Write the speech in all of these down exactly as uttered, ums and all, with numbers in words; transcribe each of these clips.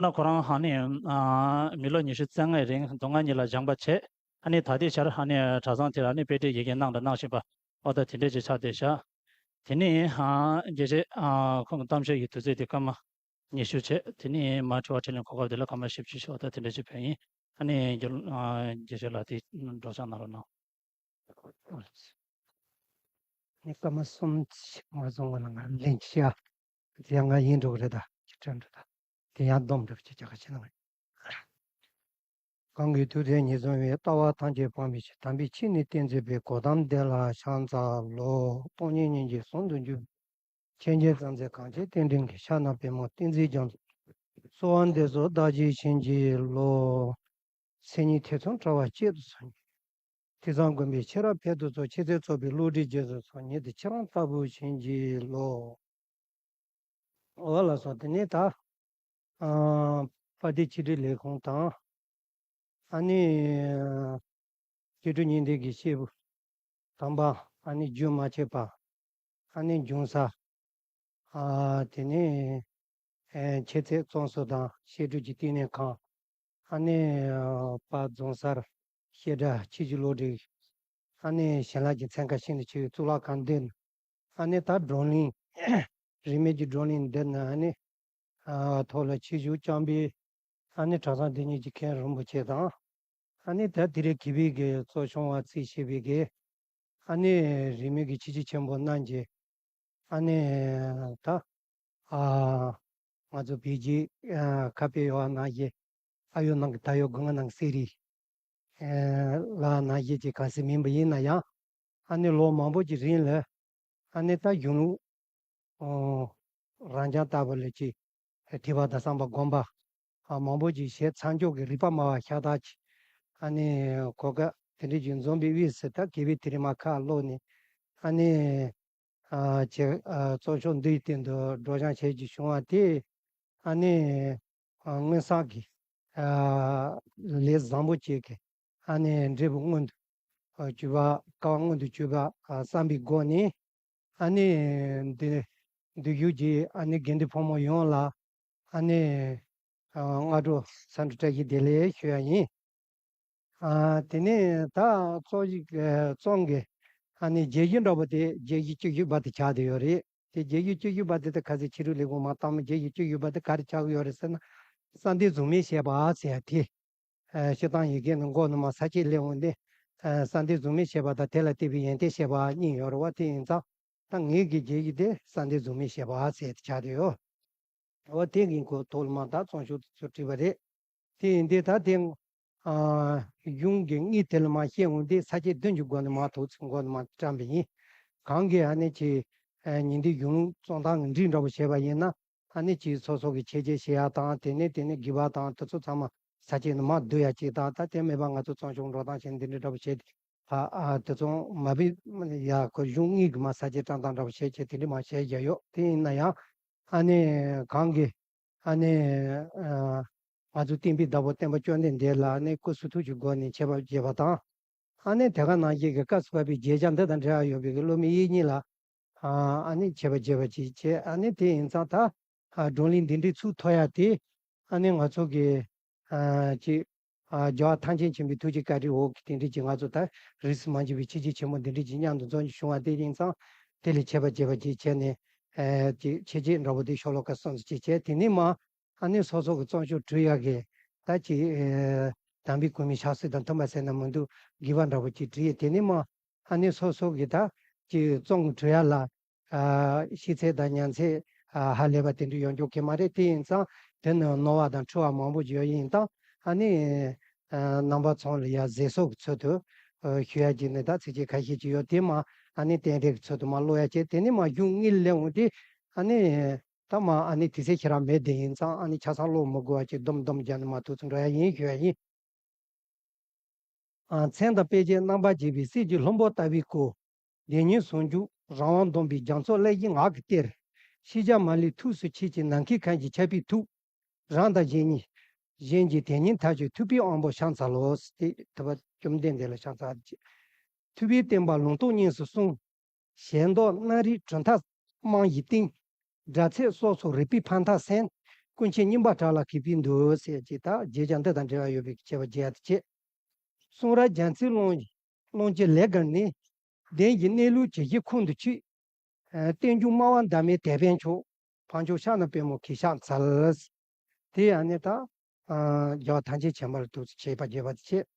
ན་ཁོ་རང་ཧ་ནི་ཨ་མི་ལོ་ཉི་ཤུ་རྩ་ལྔའི་རིང་སྡུག་བསྔལ་གཉིས་ལ་སྦྱངས་པ་བྱས། ཨ་ནི་ད་ལྟའི་ཆར་ཨ་ནི་གྲྭ་ཚང་དེར་ཨ་ནི་དཔེ་ཁྲིད་ཡི་གེ་གནང་དང་གནང་བཞིན་པ་འོ་ད་དེ་འདྲས་ཅིག་ཆགས་བསྡད་ཤག་དེ་ནས་ཨ་དགེ་བཤེས་ཨ་ཁོང་གི་གཏམ་བཤད་ཀྱི་དུས་ཚོད་དེ་སྐར་མ་ཉི་ཤུ་བྱས། དེ་ནས་མ་དྲི་བ་དྲིས་ལན་གོ་སྐབས་དེ་ལ་སྐར་མ་བཞི་བཅུ་ཞིག་འོ་ད་དེ་འདྲས་ཅིག་ཕུལ་ཡིན། ཨ་ནི་རྒྱུ་ཨ་དགེ་བཤེས་ལགས་དེ་སྒྲོག་སྦྱང་གནང་རོགས་གནང་། ནི་སྐར་མ་གསུམ་ཞིག་མ་སོང་བ་ལ་ང་ལན་ཅི་ཡ། དེ་ཡང་ང་ཡིན་འགྲོ་གི་རེད་ད། ཅི་དྲན་འགྲོ་ད། དེ་ཡང་སྡོམ་འགྲུབ་ཀྱི་རྒྱ་ག་ཕྱི་ནང་། གང་གིས་ཐུགས་བརྩེ་ཉེར་བཟུང་བའི། ལྟ་བ་ཐམས་ཅད་སྤང་བའི་ཕྱིར། དམ་པའི་ཆོས་ནི་སྟོན་མཛད་པའི། གོ་ཏམ་དེ་ལ་ཕྱག་འཚལ་ལོ། སྟོང་ཉིད་སྙིང་རྗེ་ཟུང་དུ་འཇུག་མཁྱེན་ཅིང་བརྩམས་མཛད་གངས་ཅན་བསྟན་འགྲོའི་དགེ། ཕྱག་ན་པདྨོ་བསྟན་འཛིན་རྒྱ་མཚོ། གསོལ་བ་འདེབས་སོ་བདག་རྒྱུད་བྱིན་གྱིས་རློབས། མཚན་ཉིད་ཐེ་ཚོམ་བྲལ་བ་གཅེར་དུ་གཟུང་། ཐོས་བསམ་སྒོམ་པའི་ཤེས་རབ་ཕན་དུ་གསོལ། ཆོས་ཚུལ་རྫོགས་པའི་བློ་གྲོས་རྗེས་སུ་ཚང་། ཉིད་དུ་ཁྱེད་རང་ལྟ་བུར་བྱིན་གྱིས་རློབས། འོ་ལགས་སོ། དེ་ནས་ད་ཨ་དཔལ་ལྡན་ཆོས་སྒྲིག་ལས་ཁུངས་དང་། ཨ་ནི་ཆོས་སྒྲིག་གཉིས་ལྡན་གྱི་སྐྱེས་བུ་དམ་པ། ཨ་ནི་རྒྱུན་མ་ཆད་པ། ཨ་ནི་འབྱུང་ས། ཨ་དེ་ནས་ཨེ་འཆད་རྩོད་རྩོམ་སོགས་དང་བཤད་སྒྲུབ་ཀྱི་བསྟི་གནས་ཁང་། ཨ་ནི་ཨ་དཔལ་རྫོང་སར་བཤད་གྲྭ་ཆོས་བརྒྱུད་སློབ་གྲྭའི། ཨ་ནི་ཞལ་ལག་གི་ཚན་ཁ་ཤིན་ཏུ་ཆེ་བའི་གཙུག་ལག་ཁང་འདི་ནི། ཨ་ནི་ད་བགྲོ་གླེང་རིས་མེད་ཀྱི་བགྲོ་གླེང་འདི་ནི་ཨ་ནི་ཨ་ཐོག་ལ་ཆོས་ཞུགས་བསྐྱངས་པའི་ཨ་ནི་གྲྭ་ཚང་འདི་ཉིད་ཀྱི་མཁན་རིན་པོ་ཆེ་དང་། ཨ་ནི་ད་དེ་རིང་དགེ་བའི་གི་གཙོ་སྐྱོང་བ་རྩིས་བྱས་པའི་གི་ཨ་ནི་རིས་མེད་ཀྱི་ཆོས་བརྒྱུད་ཆེན་པོ་རྣམས་ཀྱི་ཨ་ནི་ད་ཨ་ང་ཚོ་བོད་ཀྱི་ཨ་ཁ་དཔེ་ཡོད་པ་ནང་བཞིན་ཨ་ཡོད་ནང་གི་ད་ཡོད་དགུང་ང་ནང་གསེར་རི་ཨ་ལ་ནང་བཞིན་གྱི་གང་ཟེར་མིན་པ་ཡིན་ན་ཡང་ཨ་ནི་ལོ་མང་པོ་ཀྱི་རིང་ལ་ཨ་ནི་ད་གཞུང་ལུགས་ཨོ་རང་རྐྱང་ལྟ་བུ་ལ་ཅིག་ཐོས་པ་དང་བསམ་པ་སྒོམ་པ་ཨ་མང་པོ་ཅིག་བྱས་མཚམས་འཇོག་གི་རིག་པ་སྨྲ་བ་ཤ་སྟག་ཅིག་ཨ་ནི་གོ་སྐབས་དེ་འདྲ་ཅིག་འཛོམས་པའི་དབུས་སུ་ད་དགེ་བའི་དེ་རིང་མ་ཁ་ལོག་ནས་ཨ་ནི་ཨ་ཅིག་ཨ་གཙོ་ཤོག་འདིའི་སྟེང་དུ་སྒྲོག་སྦྱང་བྱེད་རྒྱུ་བྱུང་བ་དེ་ཨ་ནི་ཨ་སྔོན་བསགས་ཀྱི་ཨ་ལས་བཟང་པོ་ཅིག་གི་ཨ་ནི་འབྲས་བུ་མངོན་དུ་ཨ་གྱུར་པ་དཀའ་བ་མངོན་དུ་གྱུར་པ་ཨ་བསམ་པའི་སྒོ་ནས་ཨ་ནི་འདི་འདི་ཡུལ་གྱི་ཨ་ནི་དགེ་འདུན་ཕོ་མོ་ཡོངས་ལ་ཨ་ནི་ཨ་སྔ་དྲོ་ཚ་འདྲི་བཀྲ་ཤིས་བདེ་ལེགས་ཞུ་ཡ་ཡིན། ཨ་དེ་ནས་ད་གཙོ་གཞི་ཨ་གཙོ་གི་ཨ་ནི་བརྗོད་གཞི་འདྲ་པོ་དེ་བརྗོད་གཞི་བཅུ་བཞི་པ་དེ་ཆགས་བསྡད་ཡོད་རེད། དེ་བརྗོད་གཞི་བཅུ་བཞི་པ་དེ་ད་ག་ཚོད་ཕྱི་རོལ་ལས་ཁུངས་མ་བཏང་མི་བརྗོད་གཞི་བཅུ་བཞི་པ་དེ་ག་རེ་ཆགས་ཀྱི་ཡོད་རེད་ཟེར་ན། བསམ་གཏན་གཟུགས་མེད་བྱེད་པ་ཟེར་ཡ་དེ། ཨ་སྤྱིར་བཏང་ཡི་གེ་ནང་མགོ་ནས་མར་ས་བཅད་སླེབས་འོང་དུས་ཨ་བསམ་གཏན་གཟུགས་མེད་བྱེད་པ་དང་དེ་ལ་བརྟེན་པའི་ཡོན་ཏན་བཤད་པ་གཉིས་ཡོད་རེད་བ། དེ་ཡིན་ཙང་ད་ངེད་ཀྱི་བརྗོད་གཞི་དེ་བསམ་གཏན་གཟུགས་མེད་བྱེད་པ་ཟེར་ཏེ་ཆགས་བསྡད་ཡོད། འོ་དེ་གི་ཁོ་ཐོག་ལ་མ་ད་རྩོམ་ཤོག་དེ་ཚོ་བྲིས་པ་རེད། དེ་ཡིན་དུས་ད་དེ་ཨ་གཞུང་གི་དངུལ་དེ་ལ་མ་བཤད་འོང་དུས་ས་བཅད་བདུན་གྱི་སྒོ་ནས་མ་ཐོག་ཚིག་མགོ་ནས་མ་བཀྲམ་པ་ཡིན། གང་གི་ཨ་ནི་ཅིག་ཨ་ཉིན་དེ་གཞུང་ལུགས་རྩོམ་སྟངས་ཀྱི་འགྲིག་འདྲ་པོ་བྱས་པ་ཡིན་ན་ཨ་ནི་ཅིག་སོ་སོ་གི་ཆེད་བརྗོད་བྱེད་ཡ་དང་དེ་ནས་དེ་ནས་དགེ་བ་དང་དེ་ཚོ་ཚང་མ་ས་བཅད་ནས་མ་བསྡུ་ཡ་ཅིག་དང་། ད་དེ་མེད་པ་ང་ཚོ་རྩོམ་ཤོག་འགྲོ་སྟངས་བྱས་འདི་འདྲ་འདྲ་པོ་བྱས་ཏེ། ཨ་ཨ་དེ་ཚོ་མ་བི་ཡ་ཁོ་གཞུང་དངུལ་གྱི་མ་ས་བཅད་བཀྲམ་སྟངས་འདྲ་པོ་བྱས་བྱས་དེ་འདྲ་མ་བྱས་བཞག་ཡོད། དེ་ཡིན་ན་ཡང་ཨ་ནི་གང་གི་ཨ་ནི་ཨ་ང་ཚོ་བསྟན་པའི་བདག་པོ་སྟོན་པ་བཅོམ་ལྡན་འདས་ལ་ཨ་ནི་སྐུ་གསུང་ཐུགས་ཀྱི་སྒོ་ནས་མཆོད་པ་བརྗོད་པ་དང་། ཨ་ནི་དེ་ག་ནང་བཞིན་གྱི་སྐབས་སུ་བབས་པའི་བརྗོད་བྱ་འདི་དང་འབྲེལ་བ་ཡོད་པའི་གི་སློབ་མའི་དབྱིག་གཉེན་ལ་ཨ་ནི་མཆོད་པ་བརྗོད་པ་ཅིག་བྱས། ཨ་ནི་དེ་ཡིན་ཙང་ད་ཨ་བགྲོ་གླེང་འདི་འདྲའི་ཚུགས་ཐུབ་ཡ་དེ་ཨ་ནི་ང་ཚོ་གི་ཨ་ཅིག་ཨ་རྒྱལ་བ་ཐམས་ཅད་མཁྱེན་པའི་ཐུགས་རྗེ་བཀའ་དྲིན་འོག་གི་དེ་འདྲའི་ཅིག་ང་ཚོ་ད་རིས་སུ་མ་ཆད་པའི་ཆོས་བརྒྱུད་ཆེན་མོ་འདི་འདྲའི་ཅིག་མཉམ་དུ་འཛོམས་ཅིག་བྱུང་བ་དེ་ཡིན་ཙང་། དེ་ལ་མཆོད་པ་བརྗོད་པ་ཅིག་བྱས་ནས་ཨ་ཅིག་མཆོད་བརྗོད་འདྲ་པོ་དེ་ཤོ་ལོ་ཀ་གསུམ་ཙམ་ཅིག་བྱས། དེ་ནས་མ་ཨ་ནི་སོ་སོ་གི་རྩོམ་ཤོག་བྲིས་ཡག་གི་ད་ཅིག་ཨེ་དམ་པའི་གོ་མིའི་ཕྱག་སྲོལ་དང་མཐུན་པ་ཟེར་ན་མི་འདུག་དགེ་བ་འདྲ་པོ་ཅིག་བྲིས། དེ་ནས་མ་ཨ་ནི་སོ་སོ་གི་ད་ཅིག་རྩོམ་གྱི་བྲིས་ཡག་ལ་ཨ་ཤེས་ཚད་དང་ཉན་ཚད་ཨ་ཧ་ལས་པ་དེ་འདྲ་ཡོང་རྒྱུ་གི་མ་རེད། དེ་ཡིན་ཙང་དེ་ནི་རྣོ་བ་དང་འཁྲུལ་བ་མང་པོ་ཅིག་ཡོད། ཡིན་ཙང་ཨ་ནི་ཨ་རྣམ་པ་ཚོ་ལ་ཡ་གཟབ་གཟབ་ཀྱི་ཚུལ་དུ་ཨ་ཞུ་ཡག་ཅིག་ནི་ད་ཚིགས་བཅད་ཁ་ཤས་ཅིག་ཡོད། དེ་མ་ཨ་ནི་རྟེན་འབྲེལ་གྱི་ཚུལ་དུ་མ་ཀློག་ཡག་བྱས། དེ་ནས་མ་གཞུང་དངུལ་སླེབས་འོང་དུས་ཨ་ནི། ད་མ་ཨ་ནི་དུས་ཚོད་ཁྱེད་རང་མེད་དེ་ཡིན་ཙང་ཨ་ནི་ཆ་ཚང་ཀློག་མི་དགོས་པ་ཅིག་སྡོམ་སྡོམ་རྒྱག་ནས་མ་ཐུག་ཚུར་འགྲོ་ཡ་ཡིན་ཞུ་ཡ་ཡིན། ཨ་མཚན་དང་དཔེ་བྱད་རྣམ་པར་འབྱེད་པའི་གསེར་གྱི་ལྷུན་པོ་ལྟ་བུའི་སྐུ། བདེན་གཉིས་ཟུང་འཇུག་རང་དབང་སྡོམ་པའི་རྒྱ་མཚོ་གླེགས་བཞིའི་ངག་གི་གཏེར། ཤེས་བྱ་མ་ལུས་ཐུགས་སུ་ཆུད་ཅིང་ནམ་མཁའི་ཁམས་ཀྱི་ཁྱབ་པའི་ཐུགས། རང་དང་གཞན་གཉིས། གཞན་གྱི་དོན་གཉིས་མཐའ་དཔྱོད་ཐུབ་པའི་དབང་པོ་ཕྱག་འཚལ་ལོ། དེ་ཐུབ་པ་བཅོམ་ལྡན་འདས་ལ་ཕྱག་འཚལ་ཅིག་ཐུབ་པའི་བསྟན་པ་ལུང་རྟོགས་སྙེངས་སུ་གསུངས། ཞལ་མདོག་སྣ་རིགས་གྲུབ་མཐའ་རྨང་གཞི་བཏིང་། སྒྲ་ཚད་སྲོག་འཚོ་རིག་པའི་ཕ་མཐར་སོན། ཀུན་མཁྱེན་སྙིམ་པ་བྲག་ལ་གུས་པས་འདུད་ཟེར་གྱི་ད་བརྗོད་བྱ་འདི་དང་འབྲེལ་བ་ཡོད་པའི་བྱས་པ་བརྗོད་ཡ་དེ་བྱས། གསུང་རབ་རྒྱ་མཚོའི་ཀློང་ཀློང་གི་ལས་བརྒལ་ནས། བདེན་བཞིའི་གནས་ལུགས་ཇི་བཞིན་ཁོང་དུ་ཆུད། ཨ་བསྟན་འགྱུར་སྨྲ་བ་འདབ་མའི་དེད་དཔོན་མཆོག་ཕ་མཆོག་ཕྱག་ན་པདྨོ་གུས་ཕྱག་འཚལ། དེ་ཡང་ནི་ད་ཨ་རྒྱལ་བ་ཐམས་ཅད་མཁྱེན་པ་ལ་ཐུགས་སུ་ཆུད་པ་བརྗོད་པ་དེ་བྱས།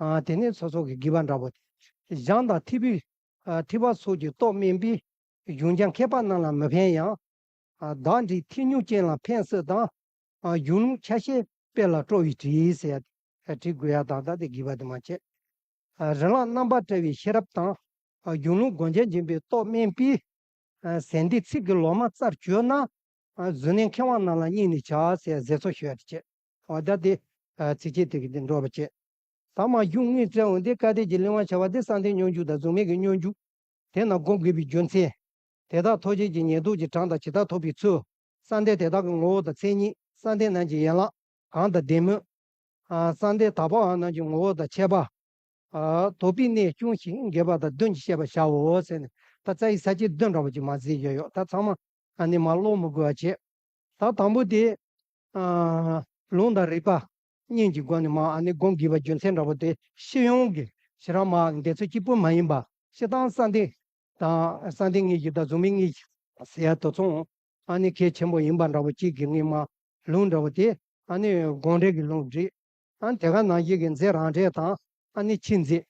ཨ་དེ་ནས་སོ་སོ་གི་དགེ་བ་འདྲ་པོ་དེ། གཞན་དང་ཐེག་པའི་ཨ་ཐེག་པ་སོགས་ཀྱི་སྟོབས་དམན་པས། གཞུང་སྦྱང་མཁས་པ་རྣམས་ལ་མི་ཕན་ཡང་། ཨ་བདག་འདྲའི་ཐེག་ཉུང་ཅན་ལ་ཕན་སྲིད་དང་། ཨ་གཞུང་ལུགས་ཆ་ཤས་དཔེ་ལ་སྤྲོ་བའི་བྲིས་ཟེར་ཡ་དེ། ཨ་བྲིས་དགོས་ཡ་དང་ད་དེ་དགེ་བ་དེ་མ་བྱས། ཨ་རིགས་ལམ་རྣམ་པར་བཀྲ་བའི་ཤེས་རབ་དང་། ཨ་གཞུང་ལུགས་གོ་འབྱེད་འབྱིན་པའི་སྟོབས་དམན་པས། ཨ་ཟན་ལྡན་ཚིག་གི་ལོ་མ་རྩར་གྱུར་ན། ཨ་གཟུར་གནས་མཁས་དབང་རྣམས་ལ་སྙིང་ནས་ཕྱག་ཟེར་ཟེར་སོ་ཞུ་ཡ་དེ་བྱས། འོ་ད་དེ་ཨ་ཚིགས་བཅད་དེ་གི་དེ་འགྲོ་བ་བྱས། ད་མ་གཞུང་དངོས་བཙལ་འོང་དེ་བཀའ་གཏེར་གྱི་གླེགས་བམ་བྱ་བ་དེ་བསམ་གཏན་སྙོམས་འཇུག་དང་གཟུགས་མེད་ཀྱི་སྙོམས་འཇུག་དེ་རྣམས་སྒོམ་དགོས་པའི་རྒྱུ་མཚན། དེ་དག་ཐོབ་བྱེད་ཀྱི་ཉེར་བསྡོགས་ཀྱི་གྲངས་དང་ཇི་ལྟར་ཐོབ་པའི་ཚུལ། བསམ་གཏན་དེ་དག་གི་ངོ་བོ་དང་མཚན་ཉིད། བསམ་གཏན་རྣམས་ཀྱི་ཡན་ལག་གང་དང་ལྡན་མིན། ཨ་བསམ་གཏན་དག་པའམ་རྣམས་ཀྱི་ངོ་བོ་དང་ཁྱད་པར། ཨ་དོགས་པའི་གནས་ཅུང་ཞིག་འགལ་བ་དང་བདུན་གྱིས་བཤད་པར་བྱའོ་ཟེར་ནས་ད་རྩ་བའི་ས་བཅད་བདུན་འདྲ་པོ་ཅིག་མར་གཟིགས་ཡོད་ཡོད། ད་ཚང་མ་ཨ་ནི་མར་ཀློག་མི་དགོས་པ་བྱས། ད་དང་པོ་དེ་ཨ་ལུང་དང་རིགས་པ་གཉིས་ཀྱི་སྒོ་ནས་མར་ཨ་ནི་སྒོམ་དགོས་པའི་རྒྱུ་མཚན་འདྲ་པོ་དེ་སྤྱི་ཡོངས་ཀྱི་ཕྱི་རང་མར་འདི་ཚོ་གཅིག་པུ་མ་ཡིན་པ། སྤྱིར་བཏང་བསམ་གཏན་དང་བསམ་གཏན་དངོས་གཞི་དང་གཟུགས་མེད་དངོས་གཞི་ཟེར་ཡ་དེ་ཚོ་ཨ་ནི་གལ་ཆེན་པོ་ཡིན་པ་འདྲ་པོ་གཅིག་གི་ངས་མར་ལུང་འདྲ་པོ་དེ་ཨ་ནི་དགོངས་འགྲེལ་གྱི་ལུང་བསྒྲིགས། ཨ་ནི་དེ་ག་ནང་བཞིན་གྱི་མཛད་རང་འགྲེལ་དང་ཨ་ནི་ཕྱིར་མཛད།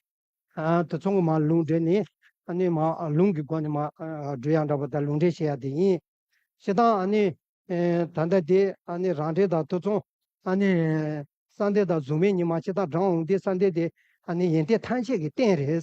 ཨ་དེ་ཚོ་གི་མར་ལུང་བསྒྲིགས་ནས་ཨ་ནི་མར་ལུང་གི་སྒོ་ནས་མར་ཨ་སྒྲུབ་ཡ་འདྲ་པོ་དང་ལུང་འགྲེལ་བྱེད་ཡ་དེ་ཡིན། སྤྱིར་བཏང་ཨ་ནི་ཨེ་ད་ལྟ་དེ་ཨ་ནི་རང་འགྲེལ་དང་དེ་ཚོ་ཨ་ནི་བསམ་གཏན་དང་གཟུགས་མེད་གཉིས་མར་སྤྱིར་བཏང་དྲངས་འོང་དུས་བསམ་གཏན་དེ་ཨ་ནི་ཡོན་ཏན་ཐམས་ཅད་ཀྱི་རྟེན་རེད།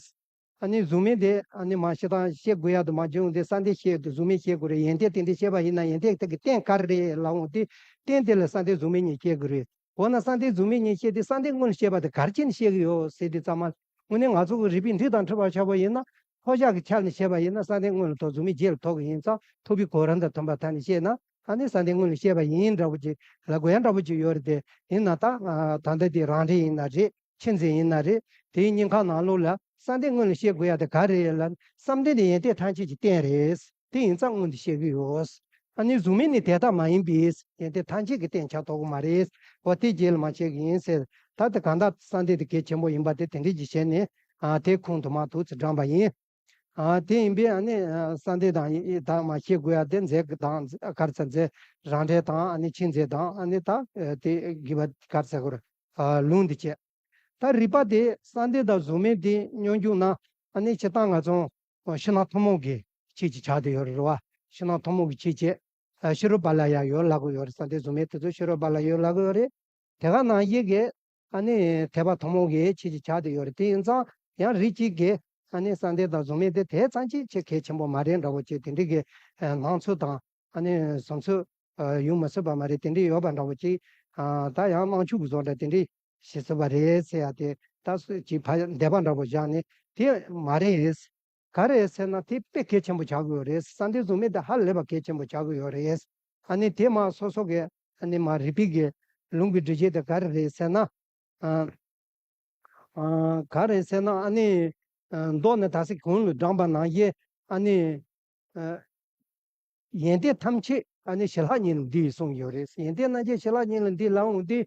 ཨ་ནི་གཟུགས་མེད་དེ་ཨ་ནི་མར་སྤྱིར་བཏང་བཤད་དགོས་ཡ་དེ་མར་བརྗོད་འོང་དུས་བསམ་གཏན་བཤད་དུས་གཟུགས་མེད་བཤད་དགོས་རེད། ཡོན་ཏན་དེ་འདྲ་བཤད་པ་ཡིན་ན་ཡོན་ཏན་དེ་གི་རྟེན་ག་རེ་རེད་ལབ་འོང་དུས་རྟེན་དེ་ལ་བསམ་གཏན་གཟུགས་མེད་གཉིས་བཤད་དགོས་རེད། འོ་ན་བསམ་གཏན་གཟུགས་མེད་གཉིས་བཤད་དུས་བསམ་གཏན་སྔོན་ལ་བཤད་པ་དེ་ག་རེ་བྱས་ནས་བཤད་ཀྱི་ཡོད་ཟེར་དུས་ཙམ་པ། དངོས་གནས་ང་ཚོ་གི་རིག་པའི་འགྲོས་དང་མཐུན་པར་བྱས་པ་ཡིན་ན། ལྷོ་བཞག་གི་ཆ་ནས་བཤད་པ་ཡིན་ན་བསམ་གཏན་སྔོན་ལ་ཐོབ་གཟུགས་མེད་རྗེས་ལ་ཐོབ་ཀྱི་ཡིན་ཙང་ཐོབ་པའི་གོ་རིམ་དང་མཐུན་པའི་ཐད་ནས་བཤད་ན་ཨ་ནི་བསམ་གཏན་སྔོན་ལ་བཤད་པ་ཡིན་འདྲ་པོ་ཅིག་ལབ་དགོས་ཡ་འདྲ་པོ་ཅིག་ཡོད་རེད་དེ། ཡིན་ན་ད་ད་ལྟ་དེ་རང་འགྲེལ་ཡིན་ན་རེད། ཕྱིར་མཛད་ཡིན་ན་རེད། དེའི་སྙིང་ཁ་ནང་ལོགས་ལ་བསམ་གཏན་སྔོན་ལ་བཤད་དགོས་ཡ་དེ་ག་རེ་རེད་ལབ་ན། བསམ་གཏན་དེ་ཡོན་ཏན་ཐམས་ཅད་ཀྱི་རྟེན་རེད། དེ་ཡིན་ཙང་སྔོན་དུ་བཤད་ཀྱི་ཡོད། ཨ་ནི་གཟུགས་མེད་ནི་དེ་ལྟ་མ་ཡིན་པས། ཡོན་ཏན་ཐམས་ཅད་ཀྱི་རྟེན་ཆགས་ཐུབ་ཀྱི་མ་རེད། འོ་དེ་རྗེས་ལ་མར་བཤད་ཀྱི་ཡིན་ཟེར། ད་དེ་གང་ལྟར་བསམ་གཏན་དེ་གལ་ཆེན་པོ་ཡིན་པ་དེ་དེ་འདྲ་ཅིག་བྱས་ནས་ཨ་དེ་ཁུངས་དུ་མར་ཐུགས་སུ་དྲངས་པ་ཡིན། ཨ་དེ་ཡིན་པས་ཨ་ནི་ཨ་བསམ་གཏན་དང་ཡི་ད་མར་བཤད་དགོས་ཡ་དེ་མཛད་དང་ག་རེ་ཟེར་མཛད་རང་འགྲེལ་དང་ཨ་ནི་ཕྱིར་མཛད་དང་ཨ་ནི་ད་ཨ་དེ་དགེ་བ་ག་རེ་ཟེར་དགོས་རེད། ཨ་ལུང་འདི་བྱས། ད་རིགས་པ་དེ་བསམ་གཏན་དང་གཟུགས་མེད་དེ་སྙོམས་འཇུག་ན་ཨ་ནི་སྤྱིར་བཏང་ང་ཚོ་ཕྱི་ནང་ཐུན་མོང་གི་ཆོས་ཅིག་ཆགས་བསྡད་ཡོད་རེད་བ། ཕྱི་ནང་ཐུན་མོང་གི་ཆོས་ཅིག་ཨ་ཕྱི་རོལ་པ་ལ་ཡང་ཡོད་ལབ་གི་ཡོད་རེད། བསམ་གཏན་གཟུགས་མེད་དེ་ཚོ་ཕྱི་རོལ་པ་ལ་ཡོད་ལབ་གི་ཡོད་རེད། དེ་ག་ནང་བཞིན་གྱི་ཨ་ནི་ཐེག་པ་ཐུན་མོང་གི་ཆོས་ཅིག་ཆགས་བསྡད་ཡོད་རེད། དེ་ཡིན་ཙང་ཡང་རིགས་གཅིག་གིས་ཨ་ནི་བསམ་གཏན་དང་གཟུགས་མེད་དེ་དེ་ཙམ་ཅིག་ཆེས་གལ་ཆེན་པོ་མ་རེད་འདྲ་བོ་ཅིག་དེ་འདྲའི་གི་ཨ་སྣང་ཚུལ་དང་ཨ་ནི་བཟོ་ཚུལ་ཨ་ཡོང་མི་སྲིད་པ་མ་རེད། དེ་འདྲའི་ཡོད་པ་འདྲ་བོ་ཅིག་ཨ་ད་ཡང་སྣང་ཆུང་གི་བཟོ་འདྲ་དེ་འདྲའི་བྱེད་སྲིད་པ་རེད་ཟེར་ཡ་དེ་ད་སུ་ཅིག་ཕ་འདས་པ་འདྲ་བོ་བཞག་ནས་དེ་མ་རེད། ག་རེ་ཟེར་ན་དེ་དཔེ་གལ་ཆེན་པོ་ཆགས་ཀྱི་ཡོད་རེད། བསམ་གཏན་གཟུགས་མེད་དེ་ཧ་ལས་པ་གལ་ཆེན་པོ་ཆགས་ཀྱི་ཡོད་རེད། ཨ་ནི་དེ་མར་སོ་སོ་གི་ཨ་ནི་མར་རིགས་པའི་གི་ལུང་གི་སྒྲུབ་བྱེད་དེ་ག་རེ་རེད་ཟེར་ན། ཨ་ཨ་ག་རེ་ཟེར་ན་ཨ་ནི་ཨ་མདོ་ནས་ད་སེ་གོང་ལ་དྲངས་པ་ནང་བཞིན་ཨ་ནི་ཨ་ཡོན་ཏན་ཐམས་ཅད་ཨ་ནི་ཞི་ལྷག་ཉིད་ལ་འདུས་གསུངས་ཡོད་རེད། ཡོན་ཏན་རྣམས་ཀྱང་ཞི་ལྷག་ཉིད་ལ་འདུས་ལབ་འོང་དུས་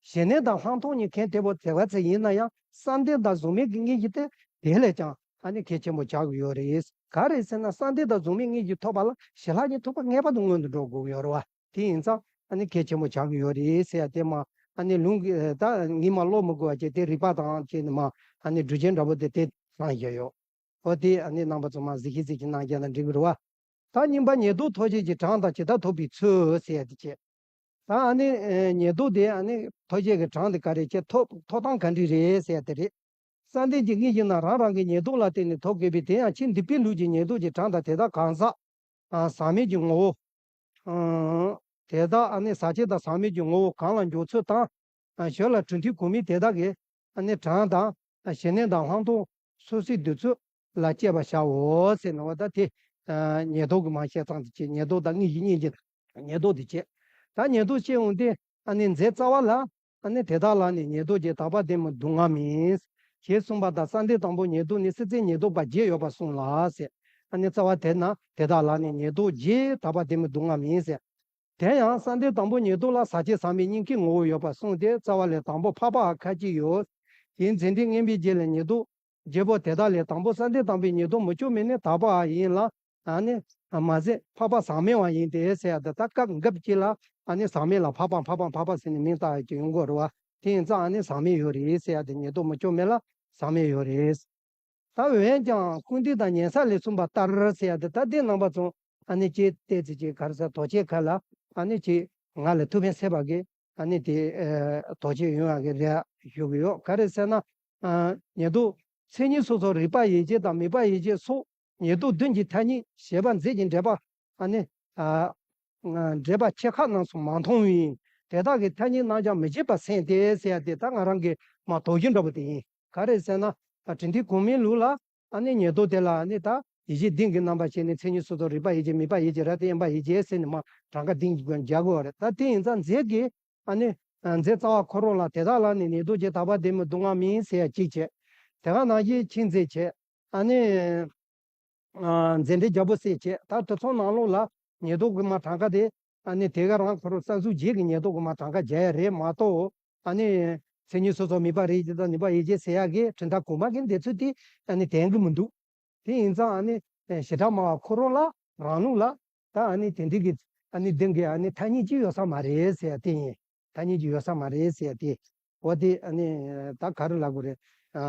ཞི་གནས་དང་ལྷག་མཐོང་གཉིས་མཁན་དེ་པོ་དེ་ག་ཚད་ཡིན་ན་ཡང་བསམ་གཏན་དང་གཟུགས་མེད་ཀྱི་དངོས་གཞི་དེ་དེ་ལས་ཀྱང་ཨ་ནི་གལ་ཆེན་པོ་ཆགས་ཀྱི་ཡོད་རེད། ག་རེ་ཟེར་ན་བསམ་གཏན་དང་གཟུགས་མེད་དངོས་གཞི་ཐོབ་པ་ལ་ཞི་ལྷག་ཉིད་ཐོབ་པ་ངེས་པར་དུ་སྔོན་དུ་འགྲོ་དགོས་ཀྱི་ཡོད་རེད་བ། དེ་ཡིན་ཙང་ཨ་ནི་གལ་ཆེན་པོ་ཆགས་ཀྱི་ཡོད་རེད་ཟེར་ཡ་དེ་མ་ཨ་ནི་ལུང་གི་ད་ངས་མ་ཀློག་མི་དགོས་པ་བྱས་ཏེ་རིགས་པ་དང་བཅས་ནས་མ་ཨ་ནི་སྒྲུབ་བྱེད་འདྲ་པོ་དེ་དེ་གནང་བཞག་ཡོད། འོ་དེ་ཨ་ནི་རྣམ་པ་ཚོ་མ་གཟིགས་ཤིག་གཟིགས་ཤིག་གནང་རྒྱུ་ན་འགྲིག་གི་རེད་བ། ད་གཉིས་པ་ཉེར་བསྡོགས་ཐོབ་བྱེད་ཀྱི་གྲངས་དང་ཇི་ལྟར་ཐོབ་པའི་ཚུལ་ཟེར་ཡ་དེ་བྱས། ད་ཨ་ནི་ཨེ་ཉེར་བསྡོགས་དེ་ཨ་ནི་ཐོབ་བྱེད་ཀྱི་གྲངས་དེ་ག་རེ་བྱས། ཐོབ་ཐོབ་སྟངས་ག་འདྲ་རེད་ཟེར་ཡ་དེ་རེད། བསམ་གཏན་གྱི་དངོས་གཞི་རྣམས་རང་རང་གི་ཉེར་བསྡོགས་ལ་བརྟེན་ནས་ཐོབ་དགོས་པས། དེ་ཡང་ཕྱིའི་འདུས་པའི་ལུགས་ཀྱི་ཉེར་བསྡོགས་ཀྱི་གྲངས་དང་དེ་དག་གང་ཟག་ཨ་ཟག་མེད་ཀྱི་ངོ་བོ། ཨ་དེ་དག་ཨ་ནི་ཟག་བཅས་དང་ཟག་མེད་ཀྱི་ངོ་བོ་གང་ལ་འཇོག་ཚུལ་དང་། ཨ་ཞོར་ལ་གྲུབ་མཐའི་གོ་མིང་དེ་དག་གི་ཨ་ནི་གྲངས་དང་། ཨ་ཞི་གནས་དང་ལྷག་མཐོང་སོ་སོའི་འདོད་ཚུལ་ལ་དཔྱད་པར་བྱའོ་ཟེར་ནོ་བ། ད་དེ་ཨ་ཉེར་བསྡོགས་ཀྱི་མ་བཤད་སྟངས་དེ་བྱས། ཉེར་བསྡོགས་དང་དངོས་གཞི་གཉིས་ཀྱི་ཉེར་བསྡོགས་དེ་བྱས། ད་ཉེར་བསྡོགས་བཤད་འོང་དུས་ཨ་ནི་མཛད་རྩ་བ་ལ། ཨ་ནི་དེ་དག་ལ་ནི་ཉེར་བསྡོགས་ཀྱི་དག་པ་དེ་མི་སྡུག་བསྔལ་མིན། ཞེས་གསུངས་པ་དང་། བསམ་གཏན་དང་པོ་ཉེར་བསྡོགས་ནི་སྲིད་རྩེའི་ཉེར་བསྡོགས་པ་བརྒྱད་ཡོད་པར་གསུངས་ལ་ཟེར། ཨ་ནི་རྩ་བ་དེ་ན་དེ་དག་ལ་ནི་ཉེར་བསྡོགས་ཀྱི་དག་པ་དེ་མི་སྡུག་བསྔལ་མིན་ཟེར། དེ་ཡང་བསམ་གཏན་དང་པོ་ཉེར་བསྡོགས་ལ་ཟག་བཅས་ཟག་མེད་གཉིས་ཀའི་ངོ་བོ་ཡོད་པར་གསུངས་ཏེ། རྩ་བ་ལས་དང་པོ་འཕགས་པའམ་ཁ་ཅིག་ཡོད། དེའི་མཚན་ལྡན་མངོན་པའི་རྗེས་ལ་ཉེར་བསྡོགས་བརྗེ་པོ་དེ་དག་ལས་དང་པོ་བསམ་གཏན་དང་པོའི་ཉེར་བསྡོགས་མུ་ཅོག་མེད་ནི་དག་པའང་ཡིན་ལ། ཨ་ནི་མ་ཟད་འཕགས་པ་ཟག་མེད་པའང་ཡིན་ཏེ་ཟེར་ཡ་དེ། ད་སྐབས་འགབ་ཅིག་ལ་ཨ་ནི་ཟག་མེད་ལ་འཕགས་པ་འཕགས་པ་འཕགས་པ་ཟེར་ནས་མིང་བཏགས་ཡ་ཅིག་ཡོང་གི་ཡོད་རེད་བ། དེ་ཡིན་ཙང་ཨ་ནི་ཟག་མེད་ཡོད་རེད་ཟེར་ཡ་དེ། ཉེར་བསྡོགས་མུ་ཅོག་མེད་ལ་ཟག་མེད་ཡོད་རེད། ད་འོན་ཀྱང་ཀུན་བཏུས་དང་ཉན་ས་ལས་གསུངས་པ་ལྟར་ཟེར་ཡ་དེ། ད་དེ་རྣམ་པ་ཚོ་ཨ་ནི་ཅིག་བལྟས་ཚེ་ཅིག་ག་རེ་ཟེར། དོགས་གཅོད་ཁ་ལ་ཨ་ནི་ཅིག་ང་ལས་ཐུགས་ཕན་གསོས་པ་གི་ཨ་ནི་དེ་ཨེ་དོགས་གཅོད་ཡོང་ཡ་གི་རེ་བ་ཞུ་གི་ཡོད། ག་རེ་ཟེར་ན། ཨ་ཉེར་བསྡོགས་མཚན་ཉིད་སོ་སོར་རིག་པ་ཡིད་བྱེད་དང་མིད་པ་ཡིད་བྱེད་སོགས་ཉེར་བསྡོགས་བདུན་གྱི་ཐ་སྙད་ཞེས་པ་མཛད་ཀྱི་འགྲེལ་པ་ཨ་ནི་ཨ་འགྲེལ་པ་ཆེ་ཁག་རྣམས་སུ་མ་མཐོང་བས། དེ་དག་གི་ཐ་སྙད་རྣམ་གཞག་མི་བྱེད་པར་སེམས་ཏེ་ཟེར་ཡ་དེ། ད་ང་རང་གི་མ་དོགས་གཞི་འདྲ་པོ་དེ་ཡིན། ག་རེ་ཟེར་ན། ཨ་དྲི་མཐུན་གོང་མའི་ལུགས་ལ་ཨ་ནི་ཉེར་བསྡོགས་དེ་ལ་ཨ་ནི་ད་ཡིད་བྱེད་བདུན་གྱི་རྣམ་པར་ཕྱེ་ནས་མཚན་ཉིད་སོ་སོར་རིག་པ་ཡིད་བྱེད། མིད་པ་ཡིད་བྱེད། རབ་ཏུ་དབེན་པ་ཡིད་བྱེད་ཟེར་ནས་མར་གྲངས་ཀ་བདུན་གྱི་སྒོ་ནས་སྦྱར་དགོས་པ་རེད། ད་དེ་ཡིན་ཙང་མཛད་ཀྱི་ཨ་ནི་ཨ་མཛད་རྩ་བ་ཁོ་རང་ལ་དེ་དག་ལ་ནི་ཉེར་བསྡོགས་ཀྱི་དག་པ་དེ་མི་སྡུག་བསྔལ་མིན་ཟེར་ཡ་གཅིག་བྱས། དེ་ག་ནང་བཞིན་མཁྱེན་བརྩེ་བྱས། ཨ་ནི་ཨ་མཛད་འགྲེལ་རྒྱལ་པོ་གསལ་བྱས། ད་དེ་ཚོ་ནང་ལོགས་ལ་ཉེར་བསྡོགས་ཀྱི་མར་གྲངས་ཀ་དེ་ཨ་ནི་དེ་ག་རང་ཁོ་རང་གསར་འཛུགས་རྗེས་ཀྱི་ཉེར་བསྡོགས་ཀྱི་མར་གྲངས་ཀ་སྦྱར་ཡ་རེད་མ་གཏོགས། ཨ་ནི་མཚན་ཉིད་སོ་སོར་མིད་པ་རིག་བྱེད་དང་མིད་པ་ཡིད་བྱེད་ཟེར་ཡ་གི་གྲུབ་མཐའ་གོང་མ་གི་འདི་ཚོ་དེ་ཨ་ནི་དན་གྱི་མི་འདུག་དེ་ཡིན་ཙང་ཨ་ནི་བྱེ་བྲག་སྨྲ་བ་ཁོ་རང་ལ་རང་ལུགས་ལ་ད་ཨ་ནི་དེ་འདྲའི་གི་ཨ་ནི་བདུན་གྱི་ཨ་ནི་ཐ་སྙད་ཅིག་ཡོད་ས་མ་རེད་ཟེར་ཡ་དེ་ཡིན། ཐ་སྙད་ཅིག་ཡོད་ས་མ་རེད་ཟེར་ཡ་དེ། འོ་དེ་ཨ་ནི་ད་ག་རེ་ལབ་དགོས་རེད། ཨ་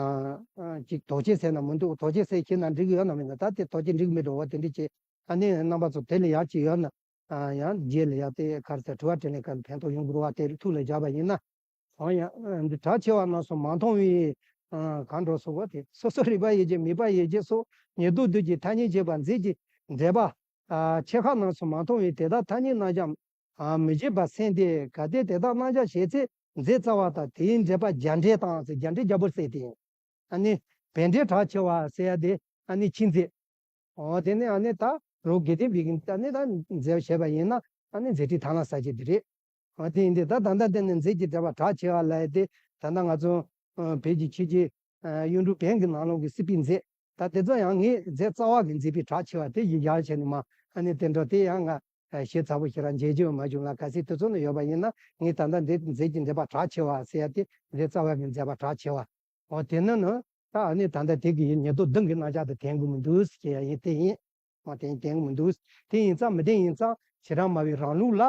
ཨ་ཅིག་དོགས་གཅོད་ཟེར་ན་མི་འདུག་དོགས་གཅོད་ཟེར་ཁྱེད་ན་འགྲིག་གི་ཡོད་ན་མེད་ན། ད་དེ་དོགས་གཅོད་འགྲིག་གི་མེད་འགྲོ་བ་དེ་འདྲ་བྱས། ཨ་ནི་རྣམ་པ་ཚོ་དེ་ལ་ཡག་ཅིག་ཡོད་ན། ཨ་ཡང་རྗེས་ལ་ཡང་དེ་ག་རེ་ཟེར། དྲི་བ་དྲིས་ལན་སྐབས་ལ་ཕན་ཐོགས་ཡོང་གི་རེད་བ། དེ་ཐུགས་ལ་འཇགས་པ་ཡིན་ན། འོ་ཡང་འདི་གྲགས་ཆེ་བ་རྣམས་སུ་མ་མཐོང་བས། ཨ་གང་འགྲོ་སོགས་པ་དེ། སོ་སོར་རིག་པ་ཡིད་བྱེད་མིད་པ་ཡིད་བྱེད་སོགས་ཉེར་བསྡོགས་བདུན་གྱི་ཐ་སྙད་བྱེད་པ་མཛད་ཀྱི་འགྲེལ་པ་ཨ་ཆེ་ཁག་རྣམས་སུ་མ་མཐོང་བས། དེ་དག་ཐ་སྙད་རྣམ་གཞག་ཨ་མི་བྱེད་པར་སེམས་ཏེ། གལ་ཏེ་དེ་དག་རྣམ་གཞག་བྱེད་ཚེ་མཛད་རྩ་བ་དང་། དེའི་འགྲེལ་པ་རྒྱ་འགྲེལ་དང་ཟེར། རྒྱ་འགྲེལ་རྒྱལ་པོ་གསལ་ཏེ། ཨ་ནི་བས་འགྲེལ་གྲགས་ཆེ་བ་ཟེར་ཡ་དེ་ཨ་ནི་མཁྱེན་བརྩེ། འོ་དེ་ནི་ཨ་ནི་ད་རོ་དགེ་ལྡན་པའི་གི་ཨ་ནི་ད་མཛད་བྱས་པ་ཡིན་ན་ཨ་ནི་མཛད་འཕྲིན་ཐ་ན་ས་ཆེ་དེ་རེད། འོ་དེ་ཡིན་དུས་ད་ད་ལྟ་དེ་ནི་མཛད་ཀྱི་འགྲེལ་པ་གྲགས་ཆེ་བ་ལབ་ཡ་དེ། ད་ལྟ་ང་ཚོ་ཨ་བོད་ཀྱི་ཆོས་ཀྱི་ཨ་གཡུང་དྲུང་བོན་གྱི་ནང་ལོགས་ཀྱི་སྲིད་པའི་མཛད། ད་དེ་ཚོ་ཡང་ངས་མཛད་རྩ་བ་གི་མཛད་པའི་གྲགས་ཆེ་བ་དེ་ཡི་རྒྱ་ཆེ་ནི་མ། ཨ་ནི་དེ་འདྲ་དེ་ཡང་ང་ཞེ་ཚ་པོ་ཞེ་དྲག་མཇལ་རྒྱུ་མ་བྱུང་ལ། གལ་སྲིད་དེ་ཚོ་ནི་ཡོད་པ་ཡིན་ན་ངས་ད་ལྟ་འདི་མཛད་ཀྱི་འགྲེལ་པ་གྲགས་ཆེ་བ་ཟེར་ཡ་དེ། མཛད་རྩ་བ་གི་མཛད་པ་གྲགས་ཆེ་བ། འོ་དེ་ནི་ནི་ད་ཨ་ནི་ད་ལྟ་དེ་གི་ཉེར་བསྡོགས་བདུན་གྱི་རྣམ་གཞག་དེ་དན་གྱི་མི་འདུག་ཟེར་ཡ་ཡིན། དེ་ཡིན། འོ་དེ་ཡིན་དན་གྱི་མི་འདུག་དེ་ཡིན་ཙང་མི་དེ་ཡིན་ཙང་བྱེ་བྲག་སྨྲ་བའི་རང་ལུགས་ལ་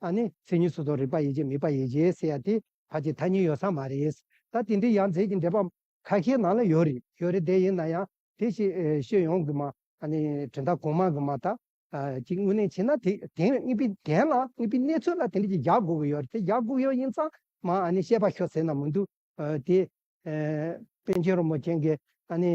ཨ་ནི་མཚན་ཉིད་སོ་སོར་རིག་པ་ཡིད་བྱེད་མིད་པ་ཡིད་བྱེད་ཟེར་ཡ་དེ་ཕལ་ཆེར་ཐ་སྙད་ཡོད་ས་མ་རེད། ད་དེ་འདྲའི་ཡང་མཛད་ཀྱི་འགྲེལ་པ་ཁ་ཤས་ནང་ལ་ཡོད་རེད། ཡོད་རེད། དེ་ཡིན་ན་ཡང་དེ་ཤེས་ཤེས་ཡོང་གི་མ། ཨ་ནི་གྲུབ་མཐའ་གོང་མ་གི་མ། ད་ཅིག་དངོས་གནས་བྱས་ན་དེ་དེ་དངོས་པོའི་དོན་ལ་དངོས་པོའི་གནས་ཚུལ་ལ་དེ་འདྲ་ཅིག་རྒྱག་དགོས་ཀྱི་ཡོད་རེད། དེ་རྒྱག་དགོས་ཀྱི་ཡོད་ཡིན་ཙང་མ་ཨ་ནི་བཤད་པ་ཤོད་ཟེར་ན་མི་འདུག་ཨ་དེ་ཨ་པཎ་ཆེན་རིན་པོ་ཆེ་གིས་ཨ་ནི་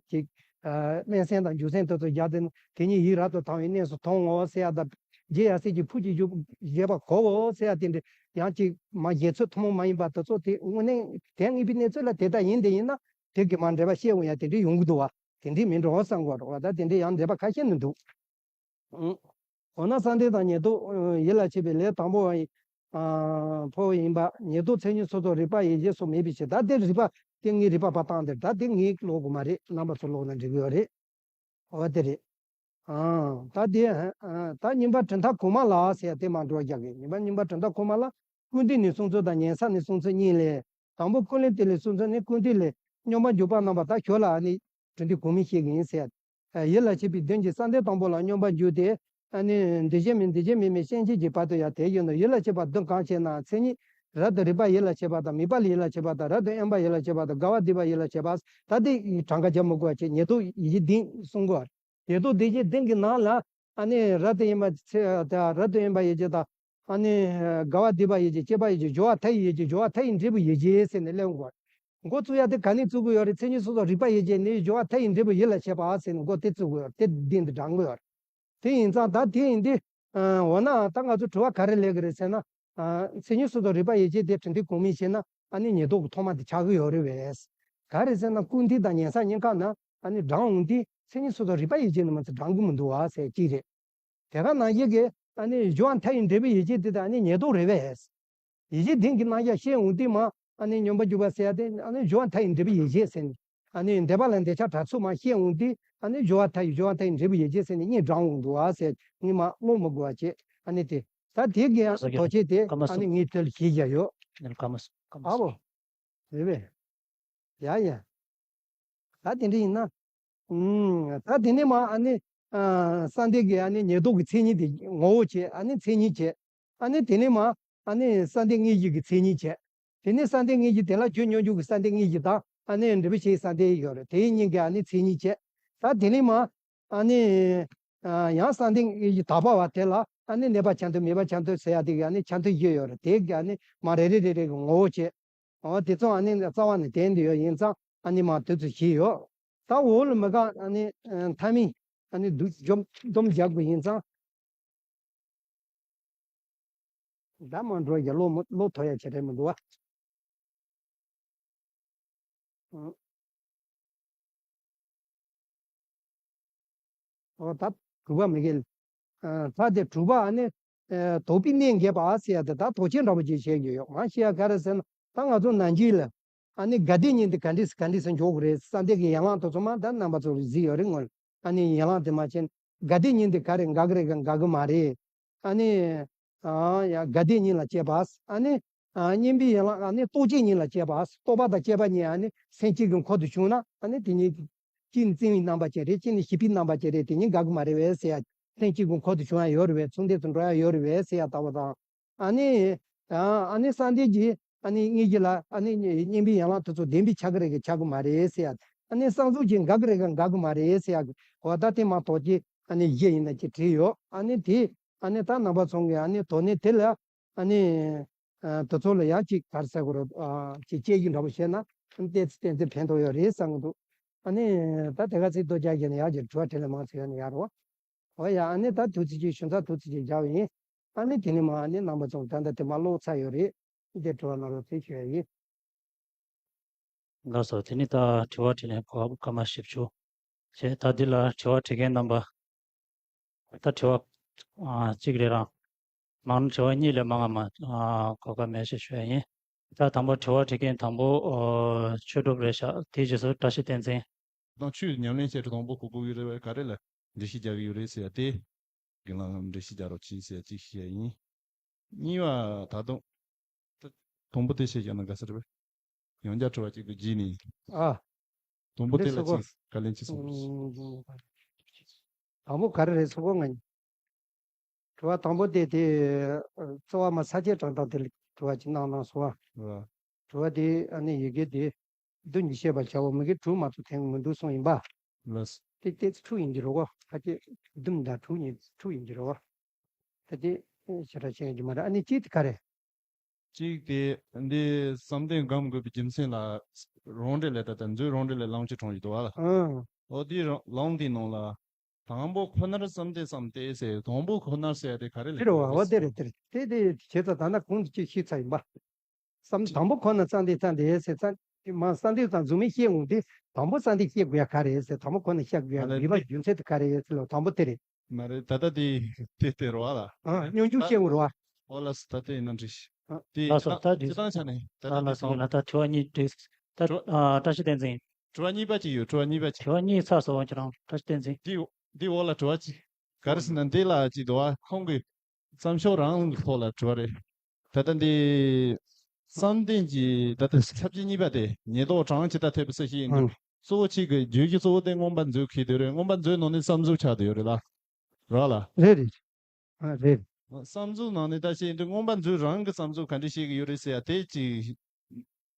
ཅིག་ཨ་སྨོན་སེམས་དང་འཇུག་སེམས་དེ་ཚོ་རྒྱག་དུས་དེ་ཉིད་ཡིད་རབ་ཏུ་དང་བའི་གནས་སུ་མཐོང་ངོ་ཟེར་ཡ་དང་། རྗེ་ཡབ་སྲས་ཀྱི་ཕུགས་ཀྱི་བཞེད་པ་གོ་འོ་ཟེར་ཡ་དེ་འདྲ། ཡང་ཅིག་མ་བཞེད་ཚུལ་ཐུན་མོང་མ་ཡིན་པ་དེ་ཚོ་དེ་དངོས་གནས་དོན་དངོས་པོའི་གནས་ཚུལ་ལ་དེ་ལྟར་ཡིན་དེ་ཡིན་ན་དེ་གི་མ་འགྲེལ་པ་བཤད་འོང་ཡ་དེ་འདྲ་ཡོང་གི་འདུག་བ། དེ་འདྲ་མིན་འགྲོ་བསམ་གོ་རོགས་ལ། ད་དེ་འདྲ་ཡང་འགྲེལ་པ་ཁ་ཤས་ནི་འདུག་འོ་ན་བསམ་གཏན་དང་ཉེར་བསྡོགས་ཡིད་ལ་བྱེད་པའི་ལས་དང་པོ་བ་ཡིན། ཨ་འཕོ་བ་ཡིན་པ། ཉེར་བསྡོགས་མཚན་ཉིད་སོ་སོར་རིག་པ་ཡིད་བྱེད་སོགས་མེད་པའི་ཕྱིར། ད་དེ་རིགས་པ་དེ་ངའི་རིགས་པ་བ་བཏང་དེར། ད་དེ་ངས་ཀློག་དགོས་མ་རེད། རྣམ་པ་ཚོ་ཀློག་ན་འགྲིག་གི་ཡོད་རེད། འོ་དེ་རེད། ཨ་ད་དེ་ཨ་ད་གཉིས་པ་གྲུབ་མཐའ་གོང་མ་ལ་ཟེར་ཡ་དེ་མར་འགྲོ་རྒྱག་གི། གཉིས་པ་གཉིས་པ་གྲུབ་མཐའ་གོང་མ་ལ་ཀུན་བཏུས་ནས་གསུངས་ཚུལ་དང་ཉན་ས་ནས་གསུངས་ཚུལ་གཉིས་ལས། དང་པོ་ཀུན་བཏུས་ལས་གསུངས་ཚུལ་ནི་ཀུན་བཏུས་ལས་སྙོམས་པར་འཇུག་པ་རྣམ་པ་དག་ཞོར་ལ་ཨ་ནི་གྲུབ་མཐའ་གོང་མ་བཤད་ཀྱི་ཡིན་ཟེར། ཡིད་ལ་བྱེད་པའི་དོན་གྱི་བསམ་གཏན་དང་པོ་ལ་སྙོམས་པར་འཇུག་སྟེ། ཨ་ནི་འདུས་བྱས་མིན་འདུས་བྱས་མིན་མེད་ཤེས་བྱེད་ཀྱི་བར་དུ་ཡང་དེ་བཞིན་དུ། ཡིད་ལ་བྱེད་པ་བདུན་གང་ཞེ་ན། མཚན་ཉིད་རབ་ཏུ་རིག་པ་ཡིད་ལ་བྱེད་པ་དང་། མིད་པ་ལ་ཡིད་ལ་བྱེད་པ་དང་། རབ་ཏུ་དབེན་པ་ཡིད་ལ་བྱེད་པ་དང་། དགའ་བ་སྡུད་པ་ཡིད་ལ་བྱེད་པ། ད་དེ་གྲངས་ཀ་རྒྱག་མི་དགོས་པ་བྱས། ཉེར་བསྡོགས་ཡིད་བྱེད་བདུན་གསུང་གི་ཡོད་རེད། ཉེར་བསྡོགས་ཡིད་བྱེད་བདུན་གྱི་ནང་ལ་ཨ་ནི་རབ་ཏུ་དབེན་པ་ཚེ་ད་རབ་ཏུ་དབེན་པ་ཡིད་བྱེད་དང་། ཨ་ནི་དགའ་བ་སྡུད་པ་ཡིད་བྱེད། སྐྱེས་པ་ཡིད་བྱེད། སྦྱོར་བ་མཐའ་ཡི་ཡིད་བྱེད། སྦྱོར་བ་མཐའ་ཡི་འབྲས་བུ་ཡིད་བྱེད་ཟེར་ནས་སླེབས་ཡོང་གི་ཡོད་རེད། འགོ་བཙུགས་ཡ་དེ་ག་ནས་བཙུགས་ཀྱི་ཡོད་རེད། མཚན་ཉིད་སོ་སོར་རིག་པ་ཡིད་བྱེད་ནས་སྦྱོར་བ་མཐའ་ཡི་འབྲས་བུ་ཡིད་ལ་བྱེད་པ་ཟེར་ནས་འགོ་དེ་བཙུགས་ཀྱི་ཡོད་རེད། དེ་འདི་འདྲ་འགྲངས་ཀྱི་ཡོད་རེད། དེ་ཡིན་ཙང་ད་དེ་ཡིན་དུས། ཨ་འོ་ན་ད་ང་ཚོ་དྲི་བ་ག་རེ་སླེབས་ཀྱི་རེད་ཟེར་ན། ཨ་མཚན་ཉིད་སོ་སོར་རིག་པ་ཡིད་བྱེད་དེ་གྲུབ་མཐའི་གོང་མ་བྱས་ན་ཨ་ནི་ཉེར་བསྡོགས་ཀྱི་ཐོག་མ་དེ་ཆགས་ཀྱི་ཡོད་རེད་པས། ག་རེ་ཟེར་ན་ཀུན་བཏུས་དང་ཉན་ས་གཉིས་ཀ་ན་ཨ་ནི་འགྲངས་འོང་དུས་མཚན་ཉིད་སོ་སོར་རིག་པ་ཡིད་བྱེད་ནི་མ་ཚད་འགྲངས་ཀྱི་མི་འདུག་བ་ཟེར་གཅིག་རེད། དེ་ག་ནང་བཞིན་གྱི་ཨ་ནི་སྦྱོར་བ་མཐའ་ཡི་འབྲས་བུ་ཡིད་བྱེད་དེ་ད་ཨ་ནི་ཉེར་བསྡོགས་རེད་པས། ཡིད་བྱེད་བདུན་གྱི་རྣམ་གཞག་བཤད་འོང་དུས་མ་ཨ་ནི་སྙོམས་པར་འཇུག་པ་ཟེར་ཡ་དེ་ཨ་ནི་སྦྱོར་བ་མཐའ་ཡི་འབྲས་བུ་ཡིད་བྱེད་ཟེར་ནས། ཨ་ནི་འདོད་པ་ལ་འདོད་ཆགས་དྲག་ཚུལ་མ་བཤད་འོང་དུས་ཨ་ནི་སྦྱོར་བ་མཐའ་ཡི་སྦྱོར་བ་མཐའ་ཡི་འབྲས་བུ་ཡིད་བྱེད་ཟེར་ནས་གཉིས་འགྲངས་འོང་འདུག་བ་ཟེར། གཉིས་མ་ཀློག་མི་དགོས་པ་བྱས། ཨ་ནི་དེ་ ད་དེ་གི་ཡང་ས་གི་དོ་ཆེ་དེ་ཀ་མ་ཨ་ནི་སུ། ངའི་དོན་ལ་ཤེས་བཞག་ཡོད། ནི་ཀ་མ་སུ། ཀ་མ་ཨ་སུ། བོ། རེད་པས། ཡ་ཡ། ད་དེ་འདྲ་ཡིན་ན། ཨུམ། ད་དེ་ནས་མ་ཨ་ནི། ཨ། བསམ་གཏན་གྱི་ཨ་ནི་ཉེར་བསྡོགས་ཀྱི་མཚན་ཉིད་དེ་ངོ་བོ་བྱས། ཨ་ནི་མཚན་ཉིད་བྱས། ཨ་ནི་དེ་ནས་མ་ཨ་ནི་བསམ་གཏན་དངོས་གཞི་གི་མཚན་ཉིད་བྱས། དེ་ནས་བསམ་གཏན་དངོས་གཞི་དེ་ལ་རྒྱུ་མྱོང་འགྱུར་གྱི་བསམ་གཏན་དངོས་གཞི་དང་ཨ་ནི་འབྲས་བུ་ཆེ་བའི་བསམ་གཏན་ཡོད་རེད། དེ་གཉིས་ཀྱི་ཨ་ནི་མཚན་ཉིད་བྱས། ད་དེ་ནས་མ་ཨ་ནི། ཨ། ཡང་བསམ་གཏན་དངོས་གཞི་དག་པ་བ་དེ་ལ་ཨ་ནི་གནས་པ་ཆ་མཐུན་མེད་པ་ཆ་མཐུན་ཟེར་ཡ་དེ་གི་ཨ་ནི་ཆ་མཐུན་བཞི་ཡོད་རེད། དེ་གི་ཨ་ནི་མ་རེ་རེ་རེ་རེ་གི་ངོ་བོ་བྱས། འོ་དེ་ཚོ་ཨ་ནི་རྩ་བ་ནས་བསྟན་དུ་ཡོད། ཡིན་ཙང་ཨ་ནི་མ་དུས་ཚོད་བཞི་ཡོད། ད་འོག་ལ་མི་ག་ཨ་ནི་མཐའ་མི་ཨ་ནི་སྡུག་འཇོམས་སྡོམ་རྒྱག་དགོས། ཡིན་ཙང་ད་མ་འགྲོ་ཡ་བློ་མ་བློ་ཐོ་ཡ་བྱེད་རེད་མི་འདུག་བ། ཨ། འོ་ད་དྲུག་པ་མི་དགེ། ཨ། ད་དེ་དྲུག་པ་ཨ་ནི། ཨ། དོགས་པའི་གནད་འགེལ་བ་ཟེར་ཡ་དེ་ད་དོགས་ཆེན་འདྲ་པོ་ཅིག་བཤད་རྒྱུ་ཡོད། མ་བཤད་ཡ་ག་རེ་ཟེར་ན། ད་ང་ཚོ་ནང་ཆོས་ལ་ཨ་ནི་དགའ་བདེ་གཉིས་དེ་ག་འདྲས་ག་འདྲས་སེ་འཇོག་དགོས་རེད། བསམ་གཏན་གྱི་ཡན་ལག་དེ་ཚོ་མ་ད་རྣམ་པ་ཚོ་ལ་གཟིགས་ཡོད་རེད། ངོ་ཨ་ནི་ཡན་ལག་དེ་མ་བྱས་ན་དགའ་བདེ་གཉིས་དེ་ག་རེ་འགག་གི་རེད་ག་འགག་གི་མ་རེད། ཨ་ནི། ཨ། ཡ་དགའ་བདེ་གཉིས་ལ་སྐྱེས་པ། ཨ་ནི། ཨ། སྙོམས་པའི་ཡན་ལག་ཨ་ནི་རྟོག་བཅས་གཉིས་ལ་སྐྱེས་པ། རྟོག་པ་དང་བཅས་པ་གཉིས་ཨ་ནི་སེམས་བསྐྱེད་ཀྱི་འཁོར་དུ་བྱུང་ན་ཨ་ནི་དེ་གཉིས། གཅིག་ནི་བཙིར་བའི་རྣམ་པ་ཅན་རེད། གཅིག་ནི་ཞི་བའི་རྣམ་པ་ཅན་རེད། དེ་གཉིས་འགག་གི་མ་རེད་པས་ཟེར་ཡ། སེམས་བསྐྱེད་ཀྱི་འཁོར་དུ་བྱུང་ཡ་ཡོད་རེད་པས། ཚུལ་འདི་ཚོ་འགྲོ་ཡ་ཡོད་རེད་པས་ཟེར་ཡ་ལྟ་བུ་དང་། ཨ་ནི། ཨ་ནི་བསམ་གཏན་གྱི་ཨ་ནི་དངོས་གཞི་ལ་ཨ་ནི་སྙོམས་པའི་ཡན་ལག་དེ་ཚོ་བདེན་པའི་ཆགས་ཀྱི་རེད་ག་ཆགས་ཀྱི་མ་རེད་ཟེར་ཡ། ཨ་ནི་བསམ་གཟུགས་ཀྱི་འགག་གི་རེད་ག་འགག་གི་མ་རེད་ཟེར་ཡ། འོ་ད་དེ་མ་གཏོགས་ཀྱི་ཨ་ནི་བཞི་ཡིན་ན་ཅིག་བྲིས་ཡོད། ཨ་ནི་དེ་ཨ་ནི་ད་རྣམ་པ་ཚོ་གི་ཨ་ནི་དོ་ནི་དེ་ལ་ཨ་ནི། ཨ། དེ་ཚོ་ལ་ཡང་ཅིག་ག་རེ་ཟེར་དགོས་རེད། ཨ། ཅིག་དཔྱད་ཞིབ་འདྲ་པོ་བྱས་ན་ཨ་ནི་ཏོག་ཙམ་ཏོག་ཙམ་ཕན་ཐོགས་ཡོད་རེད་བསམ་གྱི་འདུག་ཨ་ནི་ད་དེ་ག་ཚིག་ཏོ་རྒྱག་བྱས་ན་ཡག་གི་དྲི་བ་དྲིས་ལན་མང་ཙམ་ཡོད་ན་ཡག་རེད་བ། འོ་ཡ། ཨ་ནི་ད་དུས་ཚོད་ཅིག་ཞུ་ཚར། དུས་ཚོད་ཅིག་བརྒྱབ་ཡིན། ཨ་ནི་དེ་ནས་མ་ཨ་ནི་རྣམ་པ་ཚོ་ད་ལྟ་དེ་མ་ཀློག་ཚར་ཡོད་རེད། འདི་དྲི་བ་གནང་རོགས་ཅེས་ཞུ་ཡ་ཡིན། ལགས་སོ། དེ་ནི་ད་དྲི་བ་དྲིས་ལན་གོ་སྐབས་སྐར་མ་བཞི་བཅུ་བྱས། ད་འདི་ལ་དྲི་བ་དྲི་མཁན་རྣམ་པ། ད་དྲི་བ། ཨ། གཅིག་རེ་རང་། མང་ན་དྲི་བ་གཉིས་ལས་མང་བ་མ། ཨ། གོ་སྐབས་མེད་ཅེས་ཞུ་ཡ་ཡིན། ད་དང་པོ་དྲི་བ་དྲི་མཁན་དང་པོ། ཨོ། ཆོས་གྲུབ་རེད་ཤག་དེའི་རྗེས་སུ་བཀྲ་ཤིས་བསྟན་འཛིན། དང་ཆོས་ཉམས་ལེན་བྱེད་དུས་དང་པོ་གོ་དགོས་ཀྱི་རེད་པས། ག་རེ་ལ་འགྲེལ་བཤད་རྒྱག་གི་ཡོད་རེད་ཟེར་ཡ་དེ། རྒན་ལགས་ངས་འགྲེལ་བཤད་རྒྱག་རོགས་གྱིས་ཟེར་ཡ་གཅིག་བཤད་ཡ་ཡིན། གཉིས་པ་ད་དུང་། ད་དང་པོ་དེ་བཤད་བཞག་ན་དགའ་ས་རེད་པས། ཡང་བསྐྱར་དྲི་བ་གཅིག་གི་རྗེས་ནས། ཨ། དང་པོ་དེ་ལ་གཅིག་བཀའ་ལན་གཅིག་གསུངས་རོགས། དང་པོ་ག་རེ་རེད་ཟེར་གོ་ང་། དྲི་བ་དང་པོ་དེ་དེ། རྩ་བ་མ་ས་བཅད་དྲངས་སྟངས་དེ་ལ་དྲི་བ་གཅིག་གནང་གནང་སོང་ཨ། ཨ། དྲི་བ་དེ་ཨ་ནི་ཡི་གེ་དེ། བདུན་གྱིས་བཤད་པར་བྱའོ། མི་དགེ་དྲུག་མ་གཏོགས་ཐོན་གྱི་མི་འདུག་གསུངས་ཡིན་པ། ལགས། དེ་དེ་དྲུག་ཡིན་གྱི་རེད་བ། ཕལ་ཆེར་བདུན་དང་དྲུག་ཡིན་དྲུག་ཡིན་གྱི་རེད་བ། ད་དེ་ཞེ་དྲག་ཤེས་ཡོན་གྱི་མ་རེད། ཨ་ནི་གཅིག་དེ་ག་རེད། གཅིག་དེ་འདི་བསམ་གཏན་སྒོམ་དགོས་པའི་རྒྱུ་མཚན་ལ། རང་འགྲེལ་ལས་ད་ལྟ་མཛོད་རང་འགྲེལ་ལས་ལམ་གཅིག་དྲངས་ཡོད་འདུག་བ་ལ། ཨང་། འོ་དེའི་རང་ལམ་དེའི་ནང་ལ། དང་པོ་ཁོ་ནར་བསམ་གཏན་བསམ་སྟེ་ཟེར། དང་པོ་ཁོ་ནར་ཟེར་ཡ་དེ་ག་རེ་ལ་དེ་རེད་བ། འོ་དེ་རེད་དེ་རེད། དེ་དེ་བྱས་ཙང་ད་ལྟ་གོང་དུ་ཅིག་ཤེས་ཚར་ཡིན་པ། བསམ་དང་པོ་ཁོ་ན་བསམ་གཏན་བསམ་སྟེ་ཟེར་ཙང་། མ་བསམ་གཏན་དང་གཟུགས་མེད་བཤད་འོང་དུས་དང་པོ་བསམ་གཏན་བཤད་དགོས་ཡ་ག་རེ་ཟེར། དང་པོ་ཁོ་ན་བཤད་དགོས་ཡ་ཨ་ལ་ནུས་པ་དེ་རྒྱུ་མཚན་དེ་ག་རེ་ཟེར་ལ་དང་པོ་དེ་རེད། མ་རེད། ད་ལྟ་དེ་དེ་དེ་རེད་བ་ལ། ཨ། སྙོམས་འཇུག་བཤད་འོང་རེད་བ། ཨོ་ལགས་སོ། ད་ལྟ་ཡིན་ན་འགྲིག་ད་དེ་ལགས་སོ། ད་ད་དེ་སྤྱི་བཏང་ཆ་ནས་ད་ལྟ་ལགས་དེ་སོ། ཡིན་ན་ད་དྲི་བ་གཉིས་འགྲིག་ད་དྲི་བ་ཨ། བཀྲ་ཤིས་བསྟན་འཛིན། དྲི་བ་གཉིས་པ་ཅིག་ཡོད། དྲི་བ་གཉིས་པ་ཅིག་དྲི་བ་གཉིས་ཚར་སོང་ཁྱེད་རང་བཀྲ་ཤིས་བསྟན་འཛིན། དེ་དེ་འོག་ལ་དྲི་བ་ཅིག་ག་རེ་ཟེར་ན་འདི་ལ་ཅིག་འདུག་བ། ཁོང་གི་བསམ་ཤོག་རང་གི་ཐོག་ལ་དྲི་བ་རེད། ད་ལྟ་འདི་བསམ་གཏན་གྱི་ད་ལྟ་ཐབས་ཤེས་གཉིས་པ་དེ་ཉེར་བསྡོགས་གྲངས་ཇི་ལྟར་འཐད་པའི་ས་བཤད་ཡིན་དུས། ཨང་། གཙོ་བོ་གཅིག་གི་བརྗོད་གཞི་གཙོ་བོ་དེ་མངོན་པ་མཛོད་ཁེལ་དེ་རེད། མངོན་པ་མཛོད་ནང་ནས་བསམ་གཟུགས་ཆགས་དེ་ཡོད་རེད་ལ། རེད་ལ། རེད་རེད། ཨ། རེད། བསམ་གཟུགས་ནང་ནས་ད་བཤད་ཡིན་དུས་མངོན་པ་མཛོད་རང་གི་བསམ་གཟུགས་ག་འདྲ་བཤད་ཀྱི་ཡོད་རེད་ཟེར་ཡ་དེ་ཅིག་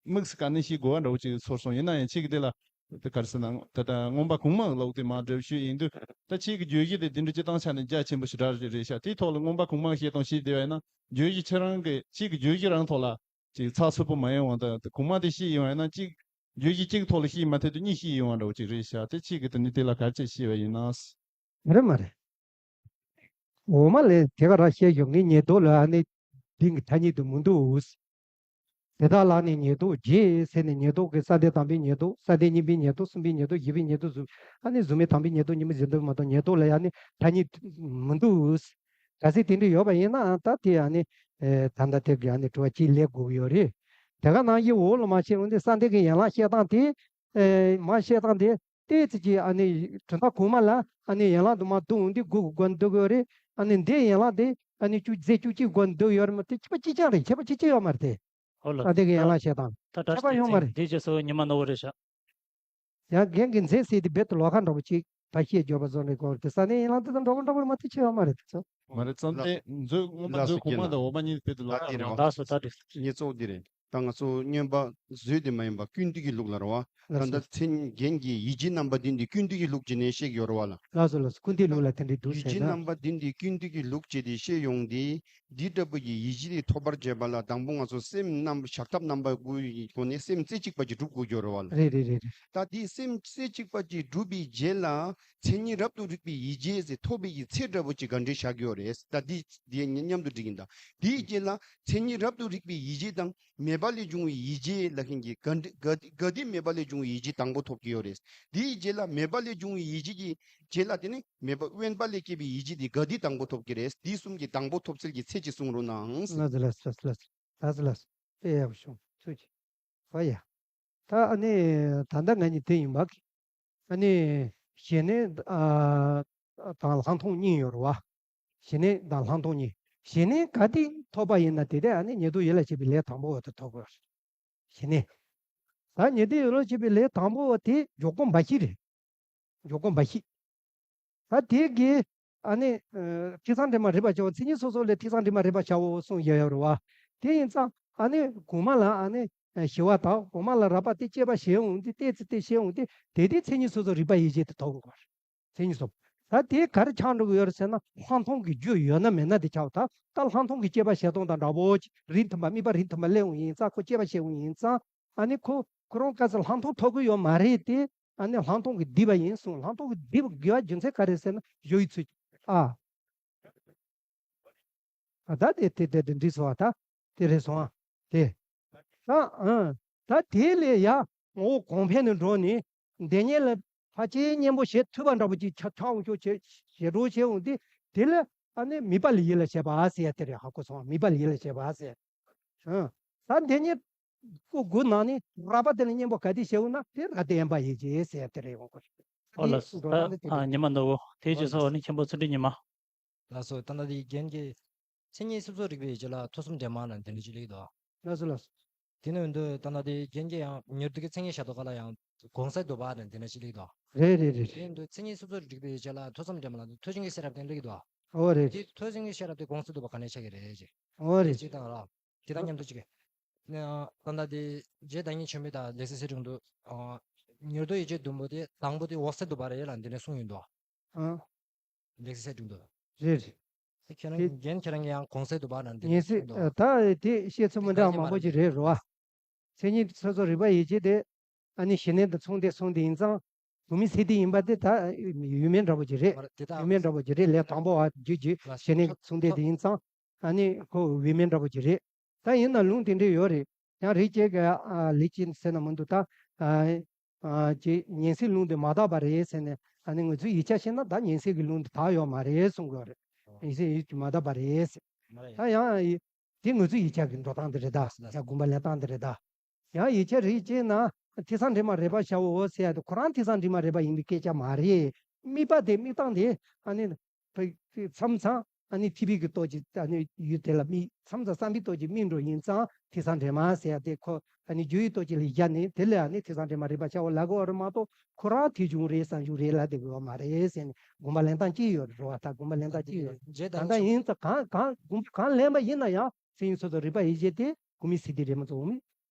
དམིགས་སུ་བཀར་ནས་བཤད་དགོས་པ་འདྲ་བོ་ཅིག་ཚོར་སོང་། ཡིན་ན་ཡང་གཅིག་གི་དེ་ལ་དེ་ག་རེ་ཟེར་ན་ད་ལྟ་མངོན་པ་གོང་མ་ལོག་དེ་མར་འགྲེལ་བཤད་ཡིན་དུས། ད་གཅིག་གི་བརྗོད་གཞི་དེ་འདི་འདྲ་སྤྱི་བཏང་ཆ་ནས་རྒྱ་ཆེན་པོ་ཞེ་དྲག་རེད་ཤག་དེའི་ཐོག་ལ་མངོན་པ་གོང་མ་བཤད་སྟངས་བཤད་བསྡད་པ་ཡིན་ན། བརྗོད་གཞི་ཁྱེད་རང་གི་གཅིག་གི་བརྗོད་གཞི་རང་ཐོག་ལ་ཅིག་ཚགས་ཚུད་པོ་མ་ཡོང་བ་དང་། གོང་མ་དེ་བཤད་ཡོང་བ་ཡིན་ན་གཅིག་བརྗོད་གཞི་གཅིག་ཐོག་ལ་བཤད་མ་ཐུབ་དུས་གཉིས་བཤད་ཡོང་བ་འདྲ་བོ་ཅིག་རེད་ཤག་དེ་གཅིག་གི་དེ་ནི་དེ་ལ་ག་རེ་བྱས་བཤད་པ་ཡིན་ན། མ་རེད་མ་རེད། འོ་མ་ལས་དེ་ག་རང་བཤད་ཞོག་ངས་ཉེར་བསྡོགས་ལ་ཨ་ནི་འདི་གི་ཐ་སྙད་དུ་མི་འདུག་དེ་དག་ལ་ནི་ཉེར་བསྡོགས་བརྒྱད་ཟེར་ནས། ཉེར་བསྡོགས་ཀྱི་བསམ་གཏན་དང་པོའི་ཉེར་བསྡོགས། བསམ་གཏན་གཉིས་པའི་ཉེར་བསྡོགས། གསུམ་པའི་ཉེར་བསྡོགས། བཞི་པའི་ཉེར་བསྡོགས། གཟུགས། ཨ་ནི་གཟུགས་མེད་དང་པོའི་ཉེར་བསྡོགས། གཉིས་པའི་ཉེར་བསྡོགས་མ་གཏོགས་ཉེར་བསྡོགས་ལ་ཡང་ནི་ཐ་སྙད་མི་འདུག་གལ་སྲིད་དེ་འདྲ་ཡོད་པ་ཡིན་ན་ད་དེ་ཡང་ནི། ཨེ། ད་ལྟ་དེ་གི་ཡང་ནི་དྲི་བ་གཅིག་སླེབས་དགོས་ཀྱི་ཡོད་རེད། དེ་ག་ནང་བཞིན་འོག་ལ་མར་བཤད་འོང་དུས་བསམ་གཏན་གྱི་ཡན་ལག་བཤད་སྟངས་དེ། ཨེ། མར་བཤད་སྟངས་དེ། ཏོག་ཙམ་ཅིག་ཨ་ནི་གྲུབ་མཐའ་གོང་མ་ལ་ཨ་ནི་ཡན་ལག་དུ་མར་བསྡུ་འོང་དུས་དགུ་གི་སྒོ་ནས་བསྡུ་དགོས་རེད། ཨ་ནི་འདིའི་ཡན་ལག་དེ་ ཨ་ནི་བཅུ་རྫས་བཅུ་གཅིག་སྒོ་འདོད་ཡོད་རེད་མ་གཏོགས་ཁྱད་པར་ཅི་ཅང་རེད། ཁྱད་པར་ཅི་ཅི་ཡོད་མ་རེད་དེ། ཨོ་ལ། ཨ་དེ་གི་ཡན་ལག་བཤད་སྟངས་ད་ཁྱད་པར་ཡོད་མ་རེད། འདི་རྗེས་སུ་ཉི་མ་ནོར་བ་རེད་ཤག་ཡང་རྒན་གྱི་མཛད་སྲིད་དེ་རྦད་དེ་ལོག་ཁ་འདྲ་པོ་ཅིག་ཕ་ཤིས་འབྱོར་པ་བཟོ་འདྲ་གོ་དེ་ས་གནས་ཡན་ལག་དེ་དང་འགྲོ་གི་འགྲོ་གི་མ་ཐུག་ཆེ་བ་མ་རེད་དེ་ཚོ། མ་རེད། བསམ་གཏན་མཛོད་སྔོན་མ་མཛོད་གོང་མ་དང་འོག་མ་གཉིས་རྦད་དེ་ལོག་ཁ་འདྲ་པོ། ལགས་སོ་ད་འགྲིག་ངེད་ཚོགས་འདི་རེད། ད་ང་ཚོ་སྔོན་པ་མཛོད་དེ་མ་ཡིན་པ་ཀུན་བཏུས་ཀྱི་ལུགས་ལ་རེད་བ། ད་ལྟ་མཚན་རྒན་གྱིས་ཡིད་བྱེད་རྣམ་པ་བདུན་དེ་ཀུན་བཏུས་ཀྱི་ལུགས་བྱས་ནས་བཤད་ཀྱི་ཡོད་རེད་བ་ལ། ལགས་སོ་ལགས་སོ། ཀུན་བཏུས་ལུགས་ལ་དེ་འདྲའི་འདུག་ཡིད་བྱེད་ཟེར་ན། རྣམ་པ་བདུན་དེ་ཀུན་བཏུས་ཀྱི་ལུགས་བྱས་ཏེ་བཤད་ཡོང་དུས། འདི་ལྟ་བུ་ཡི་ཡིད་བྱེད་དེ་ཐོབ་པར་བྱེད་པ་ལ་དང་པོ་ང་ཚོ་སེམས་རྣམ་བཞག་ཐབས་རྣམ་པ་དགུ་ཡི་སྒོ་ནས་སེམས་རྩེ་གཅིག་པ་ཅིག་སྒྲུབ་དགོས་ཀྱི་ཡོད་རེད་བ་ལ། རེད་རེད་རེད་རེད། ད་དེ་སེམས་རྩེ་གཅིག་པ་ཅིག་སྒྲུབ་པའི་རྗེས་ལ་མཚན་ཉིད་རབ་ཏུ་རིག་པའི་ཡིད་བྱེད་ཟེར་ཐོབ་པའི་ཡི་ཚད་འདྲ་པོ་ཅིག་ག་འདྲས་བཞག་ཡོད་རེད། ད་འདི་འདི་མཉམ་དུ་འགྲིག་ཡིན་ད། དེའི་རྗེས་ལ་མཚན་ཉིད་རབ་ཏུ་རིག་པའི་ཡིད་བྱེད་དང་མེད་པ་ལས་བྱུང་བའི་ཡིད་བྱེད་ལ་ཁན་གྱི་ག་འདྲ་ག་ག་དེ་མེད་པ་ལས་བྱུང་བའི་ཡིད་བྱེད་དང་པོ་ཐོབ་ཀྱི་ཡོད་རེད། དེའི་རྗེས་ལ་མེད་པ་ལས་བྱུང་བའི་ཡིད་བྱེད་ཀྱི་རྗེས་ལ་དེ་ནི་མེད་པ་དབེན་པ་ལས་སྐྱེས་པའི་ཡིད་བྱེད་དེ་ག་དེ་དང་པོ་ཐོབ་ཀྱི་རེད། དེ་གསུམ་གྱི་དང་པོ་ཐོབ་ཚུལ་གྱི་ཚད་ཅིག་གསུང་རོགས་གནང་། ལགས་སོ་ལགས་སོ་ལགས་སོ་ལགས་སོ་ལགས་སོ། དཔེ་ཡག་པོ་བྱུང་ཚུལ་གྱི། ཧོ་ཡ། ད་ཨ་ནི་ད་ལྟ་ང་གཉིས་དེ་ཡིན་པ་གི། ཨ་ནི་ཞི་གནས་ཨ་དང་ལྷག་མཐོང་གཉིས་ཡོད་རེད་བ། ཞི་གནས་དང་ལྷག་མཐོང་གཉིས། ཞི་གནས་ག་དེ་ཐོབ་པ་ཡིན་ན་དེ་དེ་ཨ་ནི་ཉེར་བསྡོགས་ཡིད་ལ་བྱེད་པའི་ལས་དང་པོ་བ་དེ་ཐོབ་དགོས། ཞི་གནས། ད་ཉེར་བསྡོགས་ཡིད་ལ་བྱེད་པའི་ལས་དང་པོ་བ་དེ་འཇོག་སྒོམ་འབའ་ཞིག་རེད། འཇོག་སྒོམ་འབའ་ཞིག་ད་དེ་གི་ཨ་ནི་ཨ་ཐེ་ཚོམ་དྲི་མ་རིག་པ་བྱེད་པ་མཚན་ཉིད་སོ་སོ་ལས་ཐེ་ཚོམ་དྲི་མ་རིག་པ་བྱའོ་གསུངས་ཡོད་ཡོད་རེད་བ། དེ་ཡིན་ཙང་ཨ་ནི་གོང་མ་ལ་ཨ་ནི་ཞི་བ་དང་གོང་མ་ལ་རགས་པ་དེ་དཔྱད་པ་བྱེད་འོང་དེ་ཏོག་ཙམ་དེ་བྱེད་འོང་དེ་དེ་དེ་མཚན་ཉིད་སོ་སོ་རིག་པ་ཡིད་བྱེད་དེ་ཐོབ་དགོས་རེད། མཚན་ཉིད་སོ། ད་དེ་ག་རེ་ཆགས་འགྲོ་གི་ཡོད་རེད་ཟེར་ན་ལྷག་མཐོང་གི་རྒྱུ་ཡོད་ན་མེད་ན་དེ་ཆགས། ད་ད་ལྷག་མཐོང་གི་དཔྱད་པ་བྱེད་སྟངས་དང་འདྲ་བོ་ཅིག་རིགས་མཐུན་པ་དམིགས་པ་རིགས་མཐུན་པ་སླེབས་འོང་ཡིན་ཙང་ཁོ་དཔྱད་པ་བྱེད་འོང་ཡིན་ཙང་ཨ་ནི་ཁོ་ཁོ་རང་སྐབས་སུ་ལྷག་མཐོང་ཐོབ་གི་ཡོད་མ་རེད་དེ། ཨ་ནི་ལྷག་མཐོང་གི་སྡིག་པ་ཡིན་གསུངས། ལྷག་མཐོང་གི་སྡིག་པ་དགེ་བ་རྒྱུ་མཚན་ག་རེ་ཟེར་ན་གཞོལ་བའི་ཚུལ་གྱིས། ཨ། ཨ་ད་དེ་དེ་དེ་དེ་འདྲི་སོང་ཨ་ད། དེ་རེད་སོང་ཨ། དེ། ད་ཨ། ད་དེ་ལས་ཡ་ངོ་བོ་གོང་འཕེལ་ནས་འགྲོ་ནས་འདི་ཉིད་ལ་ཕལ་ཆེར་གཉེན་པོ་བྱེད་ཐུབ་པ་འདྲ་པོ་ཅིག་ཆགས་ཆགས་འོང་ཆོག་བྱེད་བྱེད་འགྲོ་བྱེད་འོང་དེ། དེ་ལ་ཨ་ནི་དམིགས་པ་ལ་ཡིད་ལ་བྱེད་པ་ཟེར་ཡ་དེ་རེད། ཧ་གོ་སོང་ཨ། དམིགས་པ་ལ་ཡིད་ལ་བྱེད་པ་ཟེར། ཨ། ད་འདི་ཉིད་སྐུ་དགུ་ནང་ནས་རགས་པ་དེ་ལ་གཉེན་པོ་ག་དེ་བྱེད་འོང་ན་དེ་རགས་དེ་དབེན་པ་ཡིད་བྱེད་ཟེར་ཡ་དེ་རེད། ཡོང་གི་རེད། ཨོ་ལགས་སོ། ད་ཨ་ཉི་མ་ནོར་བུ་དེའི་རྗེས་སུ་ཨ་ནི་མཁན་པོ་ཚུལ་ཁྲིམས་ཉི་མ། ལགས་སོ། ད་ལྟ་དེ་རྒན་གྱིས་མཚན་ཉིད་སོ་སོར་རིག་པའི་ཡིད་བྱེད་ལ་ཐོས་བསམ་འདྲེས་མ་ནང་དེ་འདྲ་ཅིག་སླེབས་འདུག་ལགས་སོ་ལགས་སོ། དེ་ནས་འོན་ཏེ་ད་ལྟ་དེ་རྒན་གྱིས་ཡང་ཉེར་བསྡོགས་ཀྱི་མཚན་ཉིད་བཞག་དུས་ག་ལ་ཡང་གོང་གསལ་འདུག་པ་ནང་དེ་འདྲ་ཅིག་སླེབས་འདུག་རེད་རེད་རེད། དེ་འོན་ཏེ་མཚན་ཉིད་སོ་སོར་རིག་པའི་ཡིད་བྱེད་ལ་ཐོས་བསམ་འདྲེས་མ་ལ་ཐོས་བྱུང་གི་ཤེས་རབ་དེ་འདྲ་གི་འདུག་ཨོ་རེད། དེ་ཐོས་བྱུང་གི་ཤེས་རབ་དེ་གོང་གསལ་འདུག་པ་ག་ནས་ཆགས་ཀྱི་རེད་ཅེས། ཨོ་རེད། ཅིག་དང་ར། དེ་དང་མཉམ་དུ་ཅིག་གི། ནས་ད་ལྟ་དེ་རྗེ་བདག་ཉིད་ཆེན་པོས་ད་ལེགས་བཤད་གསེར་སྒྲེང་དུ། ཉེར་བསྡོགས་ཡིད་བྱེད་བདུན་པོ་དེ་དང་པོ་དེ་འོག་གསལ་འདུག་པ་རེད་ལ་འདི་ནས་གསུངས་ཡོད་འདུག་ཨ། ལེགས་བཤད་གསེར་སྒྲེང་དུ། རེད་རེད། དེ་ཁྱེད་རང་དེ་རྒན་ཁྱེད་རང་གིས་ཡང་གོང་གསལ་འདུག་པ་ན་འདི་ངེས་ནས་གསུངས་ཤིག་འདུག་ད་དེ་བཤད་ཚུལ་མི་འདྲ་བ་མང་པོ་ཅིག་རེད་རོ། མཚན་ཉིད་སོ་སོ་རིག་པ་ཡིད་བྱེད་དེ། ཨ་ནི་ཞི་གནས་དང་མཚུངས་ལྡན་གསུངས་དེ་ཡིན་ཙང་། བུད་མེད་ཚེ་འདས་ཡིན་པ་དེ་ད་ཡུལ་མེད་འདྲ་པོ་ཅིག་རེད། མ་རེད་དེ་ད་ཡུལ་མེད་འདྲ་པོ་ཅིག་རེད། ལས་དང་པོ་བ་རྒྱུད་ཀྱི་ལ་ཞི་གནས་ཐོ་མཚུངས་ལྡན་ཐོ་དེ་ཡིན་ཙང་། ཨ་ནི་ཁོ་བུད་མེད་འདྲ་པོ་ཅིག་རེད། ད་ཡིན་ན་ལུང་དེ་འདྲ་ཡོད་རེད། ཡང་རིགས་གཅིག་གི་ཨ་ལུགས་གཅིག་ཟེར་ན་མི་འདུག་ད། ཨ་ཨ་ཅིག་ཉན་སྲིད་ལུང་དེ་མ་དག་པ་རེད་ཟེར་ནས། ཨ་ནི་ང་ཚོས་ཡིག་ཆ་ཤེས་ན་ད་ཉན་སྲིད་ཀྱི་ལུང་དེ་དག་ཡོད་མ་རེད་གསུང་གི་ཡོད་རེད། ཨོ། ཉན་སྲིད་ཡིག་ཆ་མ་དག་པ་རེད་ཟེར། མ་རེད། ད་ཡང་དེ་ང་ཚོའི་ཡིག་ཆ་གི་འགྲོ་སྟངས་དེ་རེད་ད། ལགས་སོ། ཡང་དགོངས་པ་ལེན་སྟངས་དེ་རེད་ད། ཡང་ཡིག་ཆ་རིགས་གཅིག་ན་ཐེ་ཚོམ་དྲི་མ་རིག་པ་བྱའོ་ཟེར་ཡ་དེ་ཁོ་རང་ཐེ་ཚོམ་དྲི་མ་རིག་པ་ཡིན་པའི་སྐད་ཆ་མ་རེད། དམིགས་པ་དེ་དམིགས་སྟངས་དེ་ཨ་ནི། མཚམས་མཚམས་ཨ་ནི་ཐིག་པའི་གི་ཏོག་ཅིག་ཨ་ནི་ཡུལ་དེ་ལ་དམིགས། མཚམས་མཚམས་བསམ་པའི་ཏོག་ཅིག་དམིགས་འགྲོ་ཡིན་ཙང་ཐེ་ཚོམ་དྲི་མ་ཟེར་ཡ་དེ་ཁོ་ཨ་ནི་རྒྱུ་ཡི་ཏོག་ཅིག་ལ་བཞག་ནས་དེ་ལ་ཨ་ནི་ཐེ་ཚོམ་དྲི་མ་རིག་པ་བྱའོ་ལབ་དགོས་པ་རེད་མ་གཏོགས་ཁོ་རང་ཐེ་བྱུང་རེད་བསམ་བྱུང་རེད་ལབ་བསྡད་དགོས་པ་མ་རེད་ཟེར་ནས་དགོངས་པ་ལེན་སྟངས་གཅིག་ཡོད་རེད་རོ། ད་དགོངས་པ་ལེན་སྟངས་གཅིག་ཡོད་རེད། རྗེ་ད་བདག་ལྟ་ཉིད་ཡིན་ཙང་གང་གང་དགོངས་པ་གང་ལེན་པ་ཡིན་ན་ཡང་མཚན་ཉིད་སོ་སོ་རིག་པ་ཡིད་བྱེད་དེ་བུད་མེད་ཚེ་འདས་རེད་མ་གཏོགས་འོག་མིན་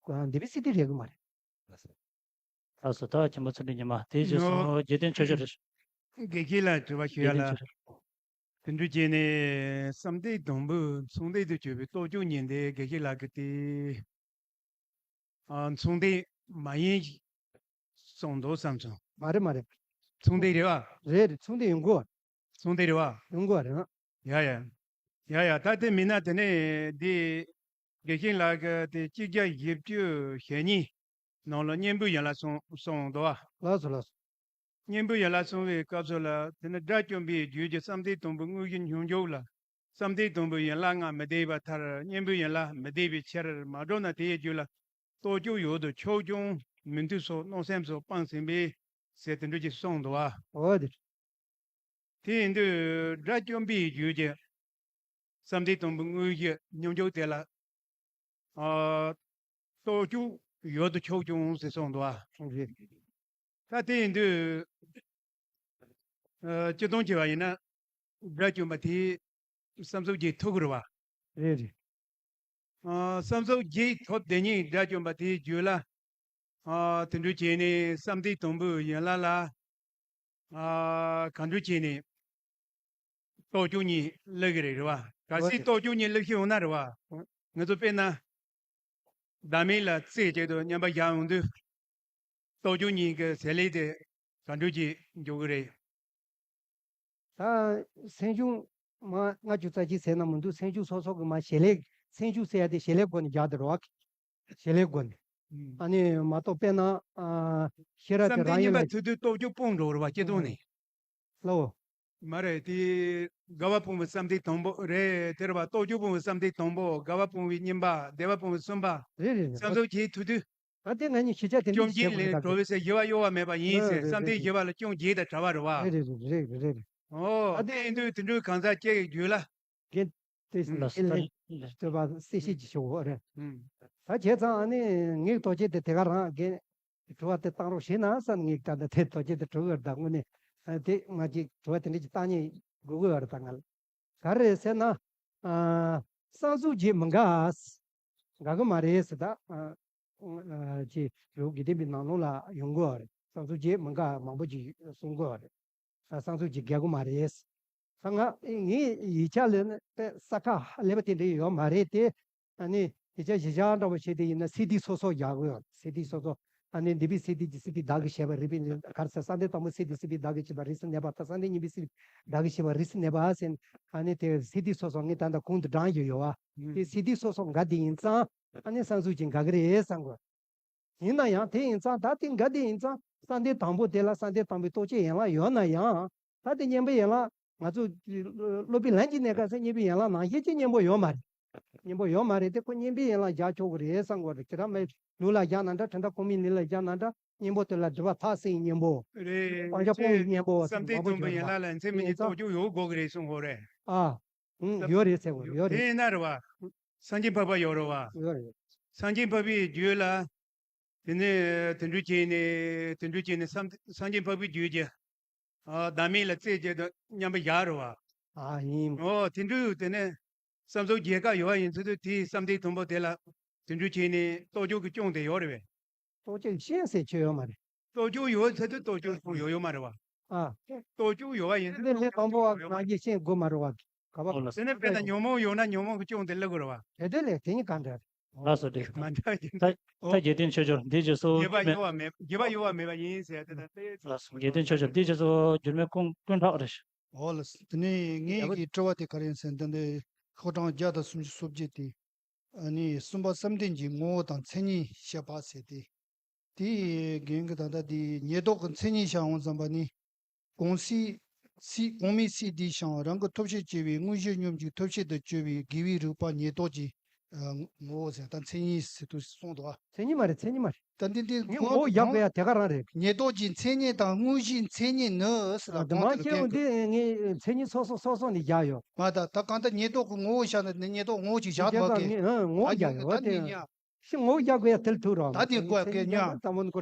འདས་པའི་ཚེ་འདས་རེད་གི་མ་རེད། ལགས་སོ། ད་མཁན་པོ་ཚུལ་ཁྲིམས་ཉི་མ་དེའི་རྗེས་སུ་ཡོ། རྗེ་བསྟན་ཆོས་རྒྱལ་རེད། དགེ་བཤེས་ལ་དྲི་བ་ཞུ་ཡ་རྗེ་བསྟན་ལ། ཆོས་རྒྱལ། དེ་འདྲ་བྱས་ནས་བསམ་གཏན་དང་པོའི་མཚུངས་ལྡན་དུ་གྱུར་པའི་རྟོགས་བརྗོད་ཉིད་དེ་དགེ་བཤེས་ལགས་ཀྱིས་དེ། ཨ། མཚུངས་ལྡན་མ་ཡིན་གསུངས་འདུག་བསམ་སོང་། མ་རེད་མ་རེད། མཚུངས་ལྡན་རེད་བ། རེད་རེད། མཚུངས་ལྡན་ཡོང་གི་ཡོད། མཚུངས་ལྡན་རེད་བ། ཡོང་གི་ཡོད་རེད། ཡ་ཡ། ཡ་ཡ། ད་དེ་མིན་ན་དེ་ནས་འདི་དགེ་བཤེས་ལགས་ཀྱིས་དེ་གཅིག་བརྒྱ་བཞི་བཅུ་ཞེ་གཉིས་ནང་ལ་གཉེན་པོའི་ཡན་ལག་གསུངས་གསུངས་འདུག་བ། ལགས་སོ་ལགས་སོ། གཉེན་པོའི་ཡན་ལག་གསུང་བའི་སྐབས་སུ་ལ་དེ་ནི་སྒྲ་བཅོམ་པའི་རྒྱུད་ཀྱི་བསམ་གཏན་དང་པོའི་དངོས་གཞི་སྙོམས་འཇུག་ལ། བསམ་གཏན་དང་པོའི་ཡན་ལག་ལྔ་མི་ཟློས་པའི་མཐར་གཉེན་པོའི་ཡན་ལག་མི་ཟློས་པའི་ཕྱིར་མ་གྲུབ་ན་དེའི་རྒྱུད་ལ་རྟོགས་བརྗོད་ཡོད་དོ་ཅོག་ཀྱང་མི་འདུག་སོགས་སྣང་སེམས་སུ་སྤངས་ཟིན་པས་ཟེར་དེ་འདྲ་ཅིག་གསུངས་འདུག་བ། འོ་དེ། དེ་ཡིན་དུས་སྒྲ་བཅོམ་པའི་རྒྱུད་ཀྱི་ བསམ་གཏན་དང་པོའི་དངོས་གཞི་སྙོམས་འཇུག་དེ་ལ། ཨ། རྟོགས་བཅུག་ཡོད་དུ་ཆོག་ཀྱང་ཟེར་གསུངས་འདུག་ཨ། རེད། ད་དེ་ཡིན་དུས། ཨ། སྤྱིར་བཏང་བྱས་པ་ཡིན་ན། དགྲ་བཅོམ་པ་དེས་བསམ་གཟུགས་བརྒྱད་ཐུབ་ཀྱི་རེད་བ། རེད་རེད། ཨ། བསམ་གཟུགས་བརྒྱད་ཐོབ་དེ་ཉིད་དགྲ་བཅོམ་པ་དེའི་རྒྱུད་ལ། ཨ། དེ་འདྲ་བྱས་ནས་བསམ་གཏན་དང་པོའི་ཡན་ལག་ལ། ཨ། གང་འདྲ་བྱས་ནས་རྟོགས་བཅུག་གཉིས་སླེབས་ཀྱི་རེད། རེད་བ། གལ་སྲིད་རྟོགས་བཅུག་གཉིས་སླེབས་ཤེས་ཡོང་ན་རེད་བ། ང་ཚོ་དཔེར་ན། བདག་མེད་ལ་རྩེ་གཅིག་ཏུ་མཉམ་པར་བཞག་ཡོང་དུས། རྟོགས་བཅུག་གཉིས་ཀྱི་བྱེད་ལས་དེ་གང་འདྲ་ཅིག་འཇུག་གི་རེད། ད་སེམས་བྱུང་མ་ལྔ་བཅུ་རྩ་གཅིག་ཟེར་ན་མི་འདུག་སེམས་བྱུང་སོ་སོ་གི་མ་བྱེད་ལས། སེམས་བྱུང་ཟེར་ཡ་དེ་བྱེད་ལས་སྒོ་ནས་རྒྱག་དེ་རོགས། བྱེད་ལས་སྒོ་ནས། ཨ་ནི་མ་གཏོགས་དཔེར་ན། ཨ། ཤེས་རབ་དེ་བསམ་གཏན་རང་ཡུལ་གཉིས་ལ། པ་ཐུག་དུས་རྟོགས་བཅུག་སྤངས་འགྲོ་རེད་བ། སྤྱིར་བཏང་ནས། ལོ། མ་རེད་དེ། དགའ་བ་སྤངས་པའི་བསམ་གཏན་དང་པོ་རེད། དེ་རེད་བ། རྟོགས་བཅུག་སྤངས་པའི་བསམ་གཏན་དང་པོ། དགའ་བ་སྤངས་པའི་གཉིས་པ། བདེ་བ་སྤངས་པའི་གསུམ་པ། རེད་རེད་རེད། བསམ་གཟུགས་བརྒྱད་ཐུག་དུས། ད་དེ་ང་གཉིས་ཤེས་བྱ་དེ་འདྲ་བཅོམ་ཞིག་བྱེད་དགོས་ལས་ད་གྲོལ་བའི་ཚེ་ཞི་བ་གཡོ་བ་མེད་པ་ཡིན་ཟེར། རེད་བསམ་གཏན་རེད་ཞི་བ་ལ་སྐྱོན་བརྒྱད་དང་བྲལ་བ་རེད་བ། རེད་རེད་རེད་རེད་རེད། ཨོ། ད་དེ་ཡིན་དུས་དེ་འདྲའི་གང་ཟག་ཅིག་གི་རྒྱུད་ལ། རྒན་དེ་ཨུམ། ལ་ལ་ལ་སྟོད་པ་གསལ་བཤད་ཀྱི་ཆོག་གོ་རེད། ཨུམ། ད་བྱས་ཙང་ཨ་ནི་ངའི་རྟོག་བཅས་དེ་དེ་ག་རང་རྒན་དྲི་བ་དེ་བཏང་རོགས་བྱས་ན་བསམ། ངས་ད་ལྟ་དེ་རྟོག་བཅས་དེ་དྲི་གི་ཡོད་རེད། ད་དངོས་གནས་དེ་ང་ཅིག་དྲི་བ་དེ་འདྲ་ཅིག་བཏང་ཉེན་དགོས་ཀྱི་ཡོད་རེད། ད་ང་ལ་ག་རེ་རེད་ཟེར་ན། ཨ། བསམ་གཟུགས་བརྒྱད་མི་འགའ། འགའ་གི་མ་རེད་ཟེར། ད། ཨ། ཨ། ཅེས་རི་བོ་དགེ་ལྡན་པའི་ནང་ལོགས་ལ་ཡོང་གི་ཡོད་རེད། བསམ་གཟུགས་བརྒྱད་མི་འགའ་མང་པོ་ཅིག་གསུང་གི་ཡོད་རེད། ཨ། བསམ་གཟུགས་བརྒྱད་འགལ་གི་མ་རེད། ད་ང་ངའི་ཡིག་ཆ་ལ་ནི་དཔེ་ས་ཁ་ཧ་ལས་པ་དེ་འདྲ་ཡོད་མ་རེད་དེ། ཨ་ནི་ཡིག་ཆ་གཞི་བཞག་འདྲ་བོ་བྱས་ཏེ་ཡིན་ན་སི་ཌི་སོ་སོ་རྒྱག་གི་ཡོད། སི་ཌི་སོ་སོ། ཨ་ནི་འདི་པའི་སི་ཌི་གི་སི་པི་བདག་གིས་བྱས་པ་རེད་པས། ག་རེ་ཟེར། བསམ་གཏན་དང་པོའི་སི་ཌི་སི་པི་བདག་གིས་བྱས་པ་རིས་སུ་གནས་པ་དང་། བསམ་གཏན་གཉིས་པའི་སི་ཌི་བདག་གིས་བྱས་པ་རིས་སུ་གནས་པ་ཟེར། ཨ་ནི་དེ་སི་ཌི་སོ་སོ་ངས་ད་ལྟ་གོང་དུ་བགྲངས་ཡོད་ཡོད་བ། དེ་སི་ཌི་སོ་སོ་འགལ་དེ་ཡིན་ཙང་ཨ་ནི་བསམ་གཟུགས་ཀྱི་འགལ་གི་རེད་བསམ་དགོས། ཡིན་ན་ཡང་དེ་ཡིན་ཙང་ད་དེ་འགལ་དེ་ཡིན་ཙང་བསམ་གཏན་དང་པོ་དེ་ལ་བསམ་གཏན་དང་པོའི་རྟོག་བཅས་ཡན་ལག་ཡོད་ན་ཡང་། ད་དེ་གཉེན་པོའི་ཡན་ལག་ང་ཚོ་སློབ་དཔོན་ལྷན་ཅིག་གནས་སྐབས་སུ་གཉེན་པོའི་ཡན་ལག་ནང་བཞིན་གྱི་གཉེན་པོ་ཡོད་མ་རེད། གཉེན་པོ་ཡོད་མ་རེད་དེ། ཁོ་གཉེན་པོའི་ཡན་ལག་རྒྱག་ཆོག་གི་རེད་བསམ་དགོས་རེད། ཁྱེད་རང་མའི་ལུགས་ལ་རྒྱག་ན་འདྲ། དེ་འདྲ་གོང་མའི་ལུགས་ལ་རྒྱག་ན་འདྲ། གཉེན་པོ་དེ་ལ་སྒྲིབ་པ་ཐག་བསྲིངས་གཉེན་པོ། རེད། སྤང་བྱ་སྤོང་བའི་གཉེན་པོ་བསམ་གཏན་དང་པོའི་ཡན་ལག་ལ་མཚན་མི་གཉིས་རྟོགས་བཅུག་ཡོད་དགོས་ཀྱི་རེད་གསུང་གི་རེད། ཨ། ཨུ། ཡོད་རེད་ཟེར་དགོས་ཡོད་རེད། དེ་ཡིན་ན་རེད་བ། སངས་རྒྱས་འཕགས་པ་ཡོད་རེད་བ། ཡོད་རེད། སངས་རྒྱས་འཕགས་པའི་རྒྱུད་ལ། དེ་ནས་དེ་འདྲ་བྱས་ནས་དེ་འདྲ་བྱས་ནས་སངས་སངས་རྒྱས་འཕགས་པའི་རྒྱུད་ཀྱི། ཨ། བདག་མེད་ལ་རྩེ་གཅིག་ཏུ་མཉམ་པར་བཞག་རེད་བ། ཨ། ཡིན། ཨོ། དེ་འདྲ་དེ་ནས་བསམ་གཟུགས་བརྒྱད་ཀ་ཡོད་པ་ཡིན་ཚུལ་དུ་དེའི་བསམ་གཏན་དང་པོ་དེ་ལ་དེ་འདྲ་བྱས་ནས་རྟོགས་བཅུག་གི་སྐྱོན་དེ་ཡོད་རེད་བས། རྟོགས་བཅུག་ཤེས་ཟེར་ཆོས་ཡོད་མ་རེད། རྟོགས་བཅུག་ཡོད་ཚུལ་དུ་རྟོགས་བཅུག་ཡོད་ཡོད་མ་རེད་བ། ཨ། རྟོགས་བཅུག་ཡོད་པ་ཡིན་ཚུལ་དུ་རྟོགས་བཅུག་ཡོད་མ་རེད་བ། དེ་ནས་དཔེར་ན་ཉོན་མོངས་ཡོད་ན་ཉོན་མོངས་ཀྱི་སྐྱོན་དེ་སླེབས་དགོས་རེད་བ། དེ་དེ་ལས་དེ་གཉིས་གང་འདྲ་རེད། ལགས་སོ། འགྲིག། མ་འདྲ་ཡིན། ད་ད་རྒྱལ་བསྟན་ཆོས་འབྱོར་འདི་རྗེས་སུ་རྒྱས་པ་ཡོད་པ་མེད། རྒྱས་པ་ཡོད་པ་མེད་པ་ཡིན་ཟེར་ཏེ། ད་ལྟའི་ལགས་སོ། རྒྱལ་བསྟན་ཆོས་འབྱོར་འདི་རྗེས་སུ་འགྱུར་མེད་ཀུན་ཀུན་གྲགས་རེད། འོ་ལགས། དེ་ནས་ངའི་གི་དྲི་བ་དེ་ག་རེ་ཡིན་ཟེར་ན། འདི་འདི་ཤོག་གྲངས་བརྒྱ་དང་སུམ་ཅུ་སོ་བརྒྱད་དེ། ཨ་ནི་གསུམ་པ་བསམ་གཏན་གྱི་ངོ་བོ་དང་མཚན་ཉིད་བཤད་པ་ཟེར་ཏེ། དེའི་རྒྱན་གྱི་ད་ལྟ་དེ་ཉེར་བསྡོགས་ཀྱི་མཚན་ཉིད་བཤད་འོང་ཙམ་པ་ནི། གོང་སའི་སའི་གོང་མའི་སའི་དེའི་ཞིང་རང་གི་ཐོབ་བྱར་གྱུར་པའི་དངོས་གཞི་སྙོམས་འཇུག་ཐོབ་བྱེད་དུ་གྱུར་པའི་དགེ་བའི་རིགས་པ་ཉེར་བསྡོགས་ཀྱི་ངོ་བོ་ཟེར། ད་མཚན་ཉིད་ཟེར་དུས་གསུངས་འདུག་ཨ། མཚན་ཉིད་མ་རེད། མཚན་ཉིད་མ་རེད། ད་འདི་འདི་ངས་ངོ་བོ་བཞག་དགོས་ཡ་དེ་ག་རང་རེད། ཉེར་བསྡོགས་ཀྱི་མཚན་ཉིད་དང་དངོས་གཞིའི་མཚན་ཉིད་ནི་ཟེར། ད་འདི་མ་གོང་དེ་ལ་ཤེས་འོང་། འདི་ངས་མཚན་ཉིད་སོ་སོ་སོ་སོ་ནས་བཞག་ཡོད། མ་ད་ད་གང་ལྟར་ཉེར་བསྡོགས་ཀྱི་ངོ་བོ་བཞག་ན་ཉེར་བསྡོགས་ངོ་བོ་ཅིག་བཞག་དགོས་ཀི། ངས་ངོ་བོ་བཞག་ཡོད། ད་འདི་ཉ། ཤི་ངོ་བོ་རྒྱག་དགོས་ཡ་དེ་ལ་ཐུག་རོགས། ད་དེ་དགོས་ཀི་ཉ།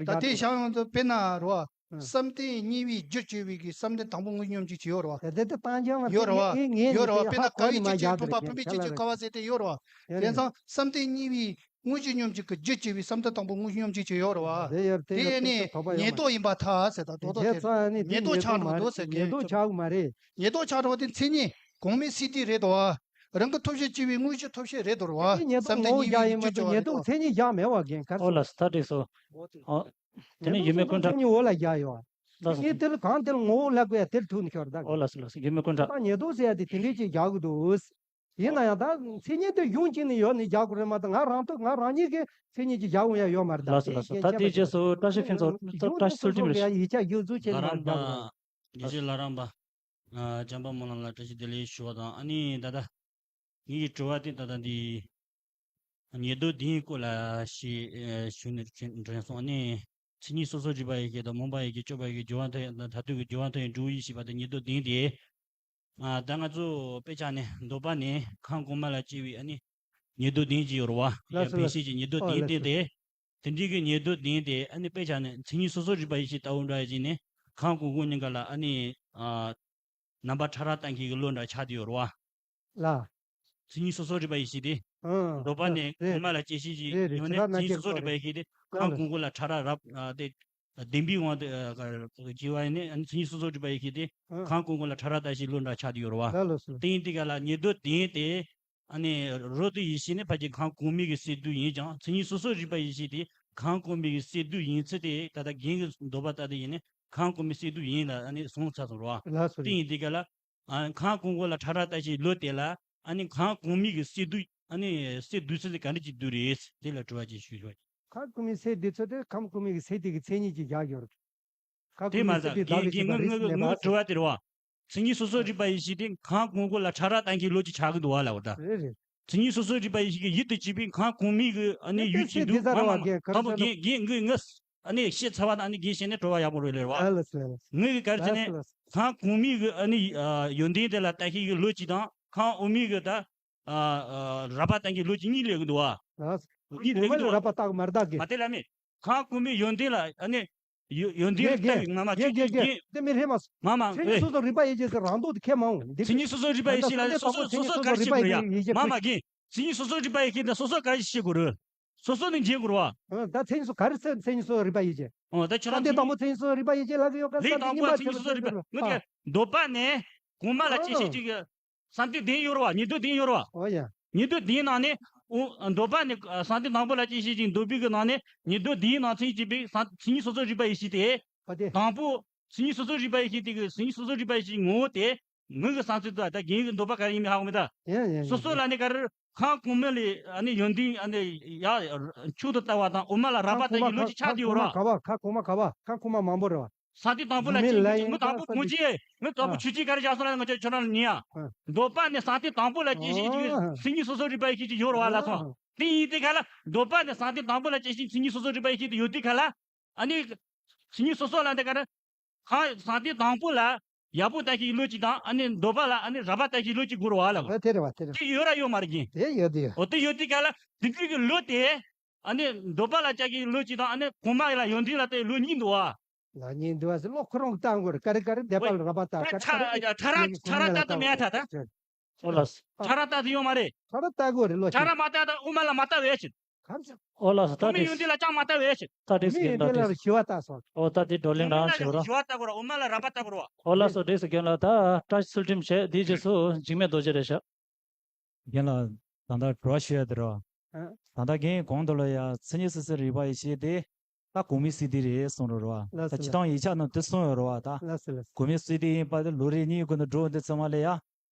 ད་དེ་བཞག་ཡོང་དུས་དཔེར་ན་རོ། བསམ་གཏན་གཉིས་པའི་རྒྱུར་གྱུར་པའི་གི་བསམ་གཏན་དང་པོ་དངོས་སྙོམས་ཅིག་ཡོད་རོ། དེ་དེ་དེ་བཏང་ཀྱང་ཡོད་རོ། ཡོད་རོ། དཔེར་ན་ཀ་བའི་ཆུ་ཆེན་བུམ་པ་བུམ་པའི་ཆུ་ཆེན་ཀ་བ་ཟེར་དེ་ཡོད་རོ། དེ་ཙང་བསམ་གཏན་གཉིས་པའི་དངོས་གཞི་སྙོམས་འཇུག་གི་རྒྱུར་གྱུར་པའི་བསམ་གཏན་དང་པོ་དངོས་སྙོམས་འཇུག་ཅིག་ཡོད་རོ། དེ་ནི་ཉེར་བསྡོགས་ཡིན་པར་ཐལ་ཟེར། ད་རྡོག་རྡོག་དེ་ཉེར་བསྡོགས་ཆགས་མ་རེད། ཉེར་བསྡོགས་ཆགས་མ་རེད། ཉེར་བསྡོགས་ཆགས་རོ། དེ་མཚན་ཉིད་གོང་མའི་སའི་དེ་རེད་དོ། རང་གི་ཐོབ་བྱར་གྱུར་པའི་དངོས་གཞི་ཐོབ་བྱེད་རེད་དོ་ར་བ། ཉེར་བསྡོགས་ངོ་བོ་རྒྱག་ཡིན་མ་གཏོགས་ཉེར་བསྡོགས་མཚན་ཉིད་བཞག་མེད་བ་རྒན། གར་སོ། ཨོ་ལགས་སོ། ད་འགྲིག་སོ། ཨོ། དེ་ནས་ཡུལ་མེད་ཀུན་གྲགས། མཚན་ཉིད་འོག་ལ་བཞག་ཡོད། ལགས་སོ། ངས་དེ་ལ་གང་དེ་ལ་ངོ་བོ་ལབ་དགོས་ཡ་དེ་ལ་ཐུག་ནས་ཤོར་ད། ཨོ་ལགས་སོ། ལགས་སོ། ཡུལ་མེད་ཀུན་གྲགས། ད་ཉེར་བསྡོགས་ཟེར་ཡ་དེ་དེ་འདྲས་ཅིག་བཞག་གི་འདུག། ཡིན་ན་ཡང་ད་མཚན་ཉིད་དེ་གཞུང་གཅིག་ནས་ཡོད་ནས་བཞག་དགོས་རེད་མ་གཏོགས། ང་རང་ཐོག་ང་རང་ཉིད་ཀྱི་མཚན་ཉིད་ཀྱིས་བཞག་འོང་ཡ་ཡོད་མ་རེད་ད། ལགས་སོ། ལགས་སོ། ད་དེ་རྗེས་སུ་བཀྲ་ཤིས་ཕུན་ཚོགས། བཀྲ་ཤིས་ཚུལ་ཁྲིམས་རེད། ཡིག་ཆ་བསྒྱུར་བཅོས་བྱས་ནས་ང་རང་བཞག་དགོས། རྒྱལ་སྲས་ལྷ་རམས་པ། ཨ། བྱམས་པ་སྨོན་ལམ་ལ་བཀྲ་ཤིས་བདེ་ལེགས་ཞུ་བ་དང་། ཨ་ནི་ད་ལྟ་ངེད་ཀྱི་དྲི་བ་དེ་ད་ལྟ་འདི་ཉེར་བསྡོགས་དེའི་སྐོར་ལ་ཞིག་ཞུ་ནས་དྲན་སོང་། ཨ་ནི་མཚན་ཉིད་སོ་སོར་སྒྲིབ་པ་ཡི་གེ་དང་མུན་པ་ཡི་གེ་སྐྱོབ་པ་ཡི་གེ་སྦྱོར་བ་མཐའ་ཡས་དང་མཐར་ཐུག་གི་སྦྱོར་བ་མཐའ་ཡས་འབྲས་བུ་ཡིད་བྱེད་པ་དང་ཉེར་བསྡོགས་དེ་དེ། ཨ་ད་ང་ཚོ་དཔེ་ཆ་ནས་འདོད་པ་ནས་ཁམས་གོང་མ་ལ་སྐྱེ་བའི་ཨ་ནི་ཉེར་བསྡོགས་ལྡན་ཅིག་ཡོད་རེད་བ། ལགས་སོ་ཡ་ལགས་སོ། བེད་ཤེས་ཀྱི་ཉེར་བསྡོགས་ཨོ་ལྡན་ལགས་སྟེ་སོ། དེ། དེ་འདྲའི་གི་ཉེར་བསྡོགས་ལྡན་དེ་ཨ་ནི་དཔེ་ཆ་ནས་མཚན་ཉིད་སོ་སོར་རིག་པ་ཡེ་ཤེས་ལྟ་བུ་འདྲ་ཡིན་ནས་ཁམས་གོང་གོང་གཉིས་ཀ་ལ་ཨ་ནི་ཨ་རྣམ་པ་ཕྲ་རགས་ལྟ་མཁན་གྱི་བློ་འདྲ་ཆགས་བསྡད་ཡོད་རེད་བ། ལགས། མཚན་ཉིད་སོ་སོར་རིག་པ་ཡེ་ཤེས་དེ། ཨང་། འདོད་པ་ནས་རེད་གོང་མ་ལ་སྐྱེ་ཤེས་ཀྱི་རེད་རེད། ཡོད་ནས་ཕྲ་རགས་མཚན་ཉིད་སོ་སོར་རིག་པ་ཡེ་ཤེས་དེ་ལགས་ཁམས་ལགས། གོང་གོང་ལ་ཕྲ་རགས་རབ་ཨ་དེ་བདེན་པའི་དབང་དུ་ཨ་གི་བྱས་པ་ཡིན་ནས་ཨ་ནི་མཚན་ཉིད་སོ་སོར་རིག་པ་ཡེ་ཤེས་དེ་ཨང་། ཁམས་གོང་གོང་ལ་ཕྲ་རགས་ལྟ་བྱེད་བློ་འདྲ་ཆགས་བསྡད་ཡོད་རེད་བ། ལགས་ལགས་སོ། དེ་ཡིན་དུས་ག་ལ་ཉེར་བསྡོགས་ལྡན་དེ། ཨ་ནི་རབ་ཏུ་ཡེ་ཤེས་ནི་ཕལ་ཆེར་ཁམས་གོང་མའི་གི་སས་བསྡུས་ཡིན་ཀྱང་མཚན་ཉིད་སོ་སོར་རིག་པ་ཡེ་ཤེས་དེ་ཁམས་གོང་མའི་གི་སས་བསྡུས་ཡིན་ཚུལ་དེ་ད་ལྟ་རྒན་གྱི་འདོད་པ་ལྟ་དུས་ཡིན་ནི་ཁམས་གོང་མའི་སས་བསྡུས་ཡིན་ལ་ཨ་ནི་སོང་ཚར་སོང་རེད་བ། ལགས་སོ་རེད། དེ་ཡིན་དུས་ག་ལ། ཨ་ཁམས་གོང་གོང་ལ་ཕྲ་རགས་ལྟ་བྱེད་བློ་དེ་ལ་ཨ་ནི་ཁམས་གོང་མའི་གི་སས་བསྡུས་ཨ་ནི་སས་བསྡུས་ཚུལ་དེ་ག་འདྲ་ཅིག་བསྡུས་རེད་དེ་ལ་དྲི་བ་ཅིག་ཞུས་ཆོག་ཁམས་གོང་མའི་སས་བསྡུས་ཚུལ་དེ་ཁམས་གོང་མའི་གི་སས་དེ་གི་མཚན་ཉིད་ཅིག་བཞག་ཡོད་རེད། ཁམས་དེ་གོང་མའི་མ་ཟད་སས་བསྡུས་རྒན་བདག་གི་རྒན་ངོ་ངོ་ངོ་དྲི་བ་དེ་རེད་བ། མཚན་ཉིད་སོ་སོར་རིག་པ་ཡེ་ཤེས་དེ་ཁམས་གོང་གོང་ལ་ཕྲ་རགས་ལྟ་མཁན་བློ་ཅིག་ཆགས་ཀྱི་འདུག་བ་ལབ་པ་ད། རེད་རེད། མཚན་ཉིད་སོ་སོར་རིག་པ་ཡེ་ཤེས་ཀྱི་ཡུལ་དུ་བྱེད་པའི་ཁམས་གོང་མའི་གི་ཨ་ནི་ཡུལ་གྱི་འདུག་ངོ་མ་མ་མོ་རྒན་ག་རེ་ཟེར་ན། རྒན་རྒན་ངོས་ཨ་ནི་ཤེས་ཚར་བ་དང་ཨ་ནི་རྒན་ཤེས་ནས་དྲི་བ་ཡག་པོ་རེད་ལེ་རེད་བ། ཨ་ལ་སི་ལ་ལ། ངོས་ཀྱི་ག་རེ་བྱས་ནས་ལ་སི་ལ་སི། ཁམས་གོང་མའི་གི་ཨ་ནི་ཡོན་ཏན་དེ་ལ་ལྟ་ཤེས་ཀྱི་བློ་ཅིག་དང་ཁམས་འོག་མའི་གི་ད་རབ་པ་ལྟ་མཁན་བློ་ཅིག་གཉིས་ལས་གི་འདུག་བ། ལ་སི། གཉིས་ལས་གི་འདུག་བ། རབ་པ་ལྟ་གི་མ་རེད་ད་གི། མ་དེ་ལ་མེད། ཁམས་གོང་མའི་ཡོན་ཏན་ལ་ཨ་ནི། ཡོན་ཡོན་ཏན་རེད་ལྟ་བའི་ངག་མ་རྒན་ཁྱོད་རྒན་ཀྱིས་རྒན་རྒན། དེ་མི་རེད་མ་སོང་། མ་མ་མཚན་ཉིད་ཨེ། སོ་སོ་རིག་པ་ཡེ་ཤེས་ཟེར་རང་ལྡོག་དེ་ཁས་མ་འོང་འདི། མཚན་ཉིད་སོ་སོ་རིག་པ་ཡེ་ཤེས་ལ་སོ་སོ་སོ་སོ་ག་རེ་བྱེད་དགོས་རེད་ཡ། མ་མ་རྒན། མཚན་ཉིད་སོ་སོ་རིག་པ་ཡེ་ཤེས་ད་སོ་སོ་ག་རེ་བྱེད་དགོས་རེད། སོ་སོ་ནི་འཇལ་དགོས་རེད་བ། ད་མཚན་ཉིད་སོ་ག་རེ་ཟེར་མཚན་ཉིད་སོ་སོ་རིག་པ་ཡེ་ཤེས། ཨོ་ད་ཁྱོད་རང་བསམ་གཏན་དང་པོ་མཚན་ཉིད་སོ་སོ་རིག་པ་ཡེ་ཤེས་ལབ་ཀྱི་ཡོད་ག་ལས་བསམ་གཏན་དང་པོ་གཉིས་མ་མཚན་ཉིད་སོ་སོ་རིག་པ་ངོ་དེ་འདོད་པ་ནས་གོང་མ་ལ་སྐྱེ་ཤེས་ཀྱི། བསམ་གཏན་ལྡན་ཡོད་རེད་བ། ཉེར་བསྡོགས་ལྡན་ཡོད་རེད་བ། ཨོ་ཡ། ཉེར་བསྡོགས་ལྡན་ནང་ནས་ཨོ་འདོད་པ་ནས་ཨ་བསམ་གཏན་དང་པོ་ལ་སྐྱེ་ཤེས་ཀྱི་འདོད་པའི་གི་ནང་ནས་ཉེར་བསྡོགས་ལྡན་ནང་མཚན་ཉིད་ཅེས་པའི་བསམ་མཚན་ཉིད་སོ་སོར་རིག་པ་ཡེ་ཤེས་དེ། ཨོ་དེ། དང་པོ། མཚན་ཉིད་སོ་སོར་རིག་པ་ཡེ་ཤེས་དེ་གི་མཚན་ཉིད་སོ་སོར་རིག་པ་ཡེ་ཤེས་ཀྱི་ངོ་བོ་དེ། ངོས་ཀྱི་བསམ་ཚུལ་དང་ད་རྒན་གྱི་འདོད་པ་ག་རེ་ཡིན་མིན་ཧ་གོ་མེད་ད། ཡ་ཡ་ཡ། སོ་སོ་ལ་ནི་ག་རེ་ཁམས་གོང་མ་ལས་ཨ་ནི་ཡོན་ཏན་ཨ་ནི་ཡ་མཆོག་ཏུ་ལྟ་བ་དང་འོག་མ་ལ་རབ་པ་ལྟ་ཡི་ལོ་རྒྱུས་ཆགས་བསྡད་ཡོད་རེད་བ། ཁམས་གོང་མ་ག་བ་ཁམས་གོང་མ་ག་བ་ཁམས་གོང་མ་མང་པོ་རེད་བ། བསམ་གཏན་དང་པོ་ལ་སྐྱེ་ཤེས་ཀྱི་ངོ་དང་པོ་གོང་ཆེ། ངོ་དང་པོ་ཆོས་ཅན་ག་རེ་བཞག་སོང་ལ་ང་ཚོ་ཁྱོད་རང་ལ་ཉན་ཡ། འདོད་པ་ནས་བསམ་གཏན་དང་པོ་ལ་སྐྱེ་ཤེས་ཀྱི་མཚན་ཉིད་སོ་སོ་རིག་པ་ཡེ་ཤེས་ཀྱི་ཡོད་རེད་བ་ལ་སོང་། དེ་ཡིན་དུས་ག་ལ་འདོད་པ་ནས་བསམ་གཏན་དང་པོ་ལ་སྐྱེ་ཤེས་མཚན་ཉིད་སོ་སོ་རིག་པ་ཡེ་ཤེས་དེ་ཡོད་དུས་ག་ལ། ཨ་ནི། མཚན་ཉིད་སོ་སོ་ལ་འདི་ག་རེ། གང་བསམ་གཏན་དང་པོ་ལ་ཡག་པོ་ལྟ་ཤེས་ཀྱི་བློ་གཅིག་དང་ཨ་ནི་འདོད་པ་ལ་ཨ་ནི་རབ་པ་ལྟ་ཤེས་ཀྱི་བློ་གཅིག་དགོས་རེད་བ་ལ། ཨ་དེ་རེད་བ་དེ་རེད་བ། དེ་ཡོད་ར་ཡོད་མ་རེད་ཀྱི། དེ་ཡོད་དེ་ཡོད། འོ་དེ་ཡོད་དུས་ག་ལ་དེ་དུས་ཀྱི་བློ་དེ། ཨ་ནི་འདོད་པ་ལ་ལྟ་ཤེས་ཀྱི་བློ་གཅིག་དང་ཨ་ནི་གོང་མ་ལ་ཡོན་ཏན་ལ་ལྟ་བློ་གཉིས་འདུག་བ། ལ་གཉིས་འདུག་བ་ཟེར་བློ་ཁོ་རང་གིས་བལྟ་དགོས་རེད། ག་རེ་ག་རེ་འདོད་པ་ལ་རབ་པ་ལྟ་ག་རེ་ཕྲ་ག་རེ་ཕྲ་རགས་ཕྲ་རགས་ལྟ་དུ་མེད་ད་ད། ཨོ་ལགས་སོ། ཕྲ་རགས་ལྟ་དུ་ཡོད་མ་རེད། ཕྲ་རགས་ལྟ་དགོས་རེད་བློ་ཕྲ་རགས་ཁྱེད། མ་ལྟ་ད་དབུ་མ་ལ་མ་ལྟ་བས་ཤིག་གང་ཟེར། ཨོ་ལགས་སོ། ད་དེ་མི་ཡོན་ཏན་ལ་ཅང་མ་ལྟ་བས་ཤིག་མི་ཡོན་ཏན་ལ་ཞི་བ་ལྟ་སོང་། ཨོ་ད་དེ་བགྲོ་གླེང་རང་བྱེད་རོགས། ཞི་བ་ལྟ་དགོས་ར་དབུ་མ་ལ་རབ་པ་ལྟ་དགོས་ར། ཨོ་ལགས་སོ། འགྲིག་སོང་རྒན་ལགས། ད་བཀྲ་ཤིས་ཚུལ་ཁྲིམས་བྱས་དེའི་རྗེས་སུ་འཇིགས་མེད་རྡོ་རྗེ་རེད་ཤག་རྒན་ལགས། ད་ལྟ་དྲི་བ་ཞུ་ཡ་དེ་རེད་བ། ད་ལྟ་རྒན་གོང་དུ་ལ་ཡ་མཚན་ཉིད་སོ་སོར་རིག་པ་ཡེ་ཤེས་དེ། ད་གོང་མའི་སས་བསྡུས་རེད་གསུངས་རེད་བ། ད་སྤྱིར་བཏང་ཡིག་ཆ་ནང་དེ་གསུངས་ཡོད་རེད་བ་ད། གོང་མའི་སས་བསྡུས་ཡིན་པ་དེ་ལོ་རེ་གཉིས་ཀུན་ཏུ་འགྲོ་འདི་ཚང་མ་ལ་ཡ།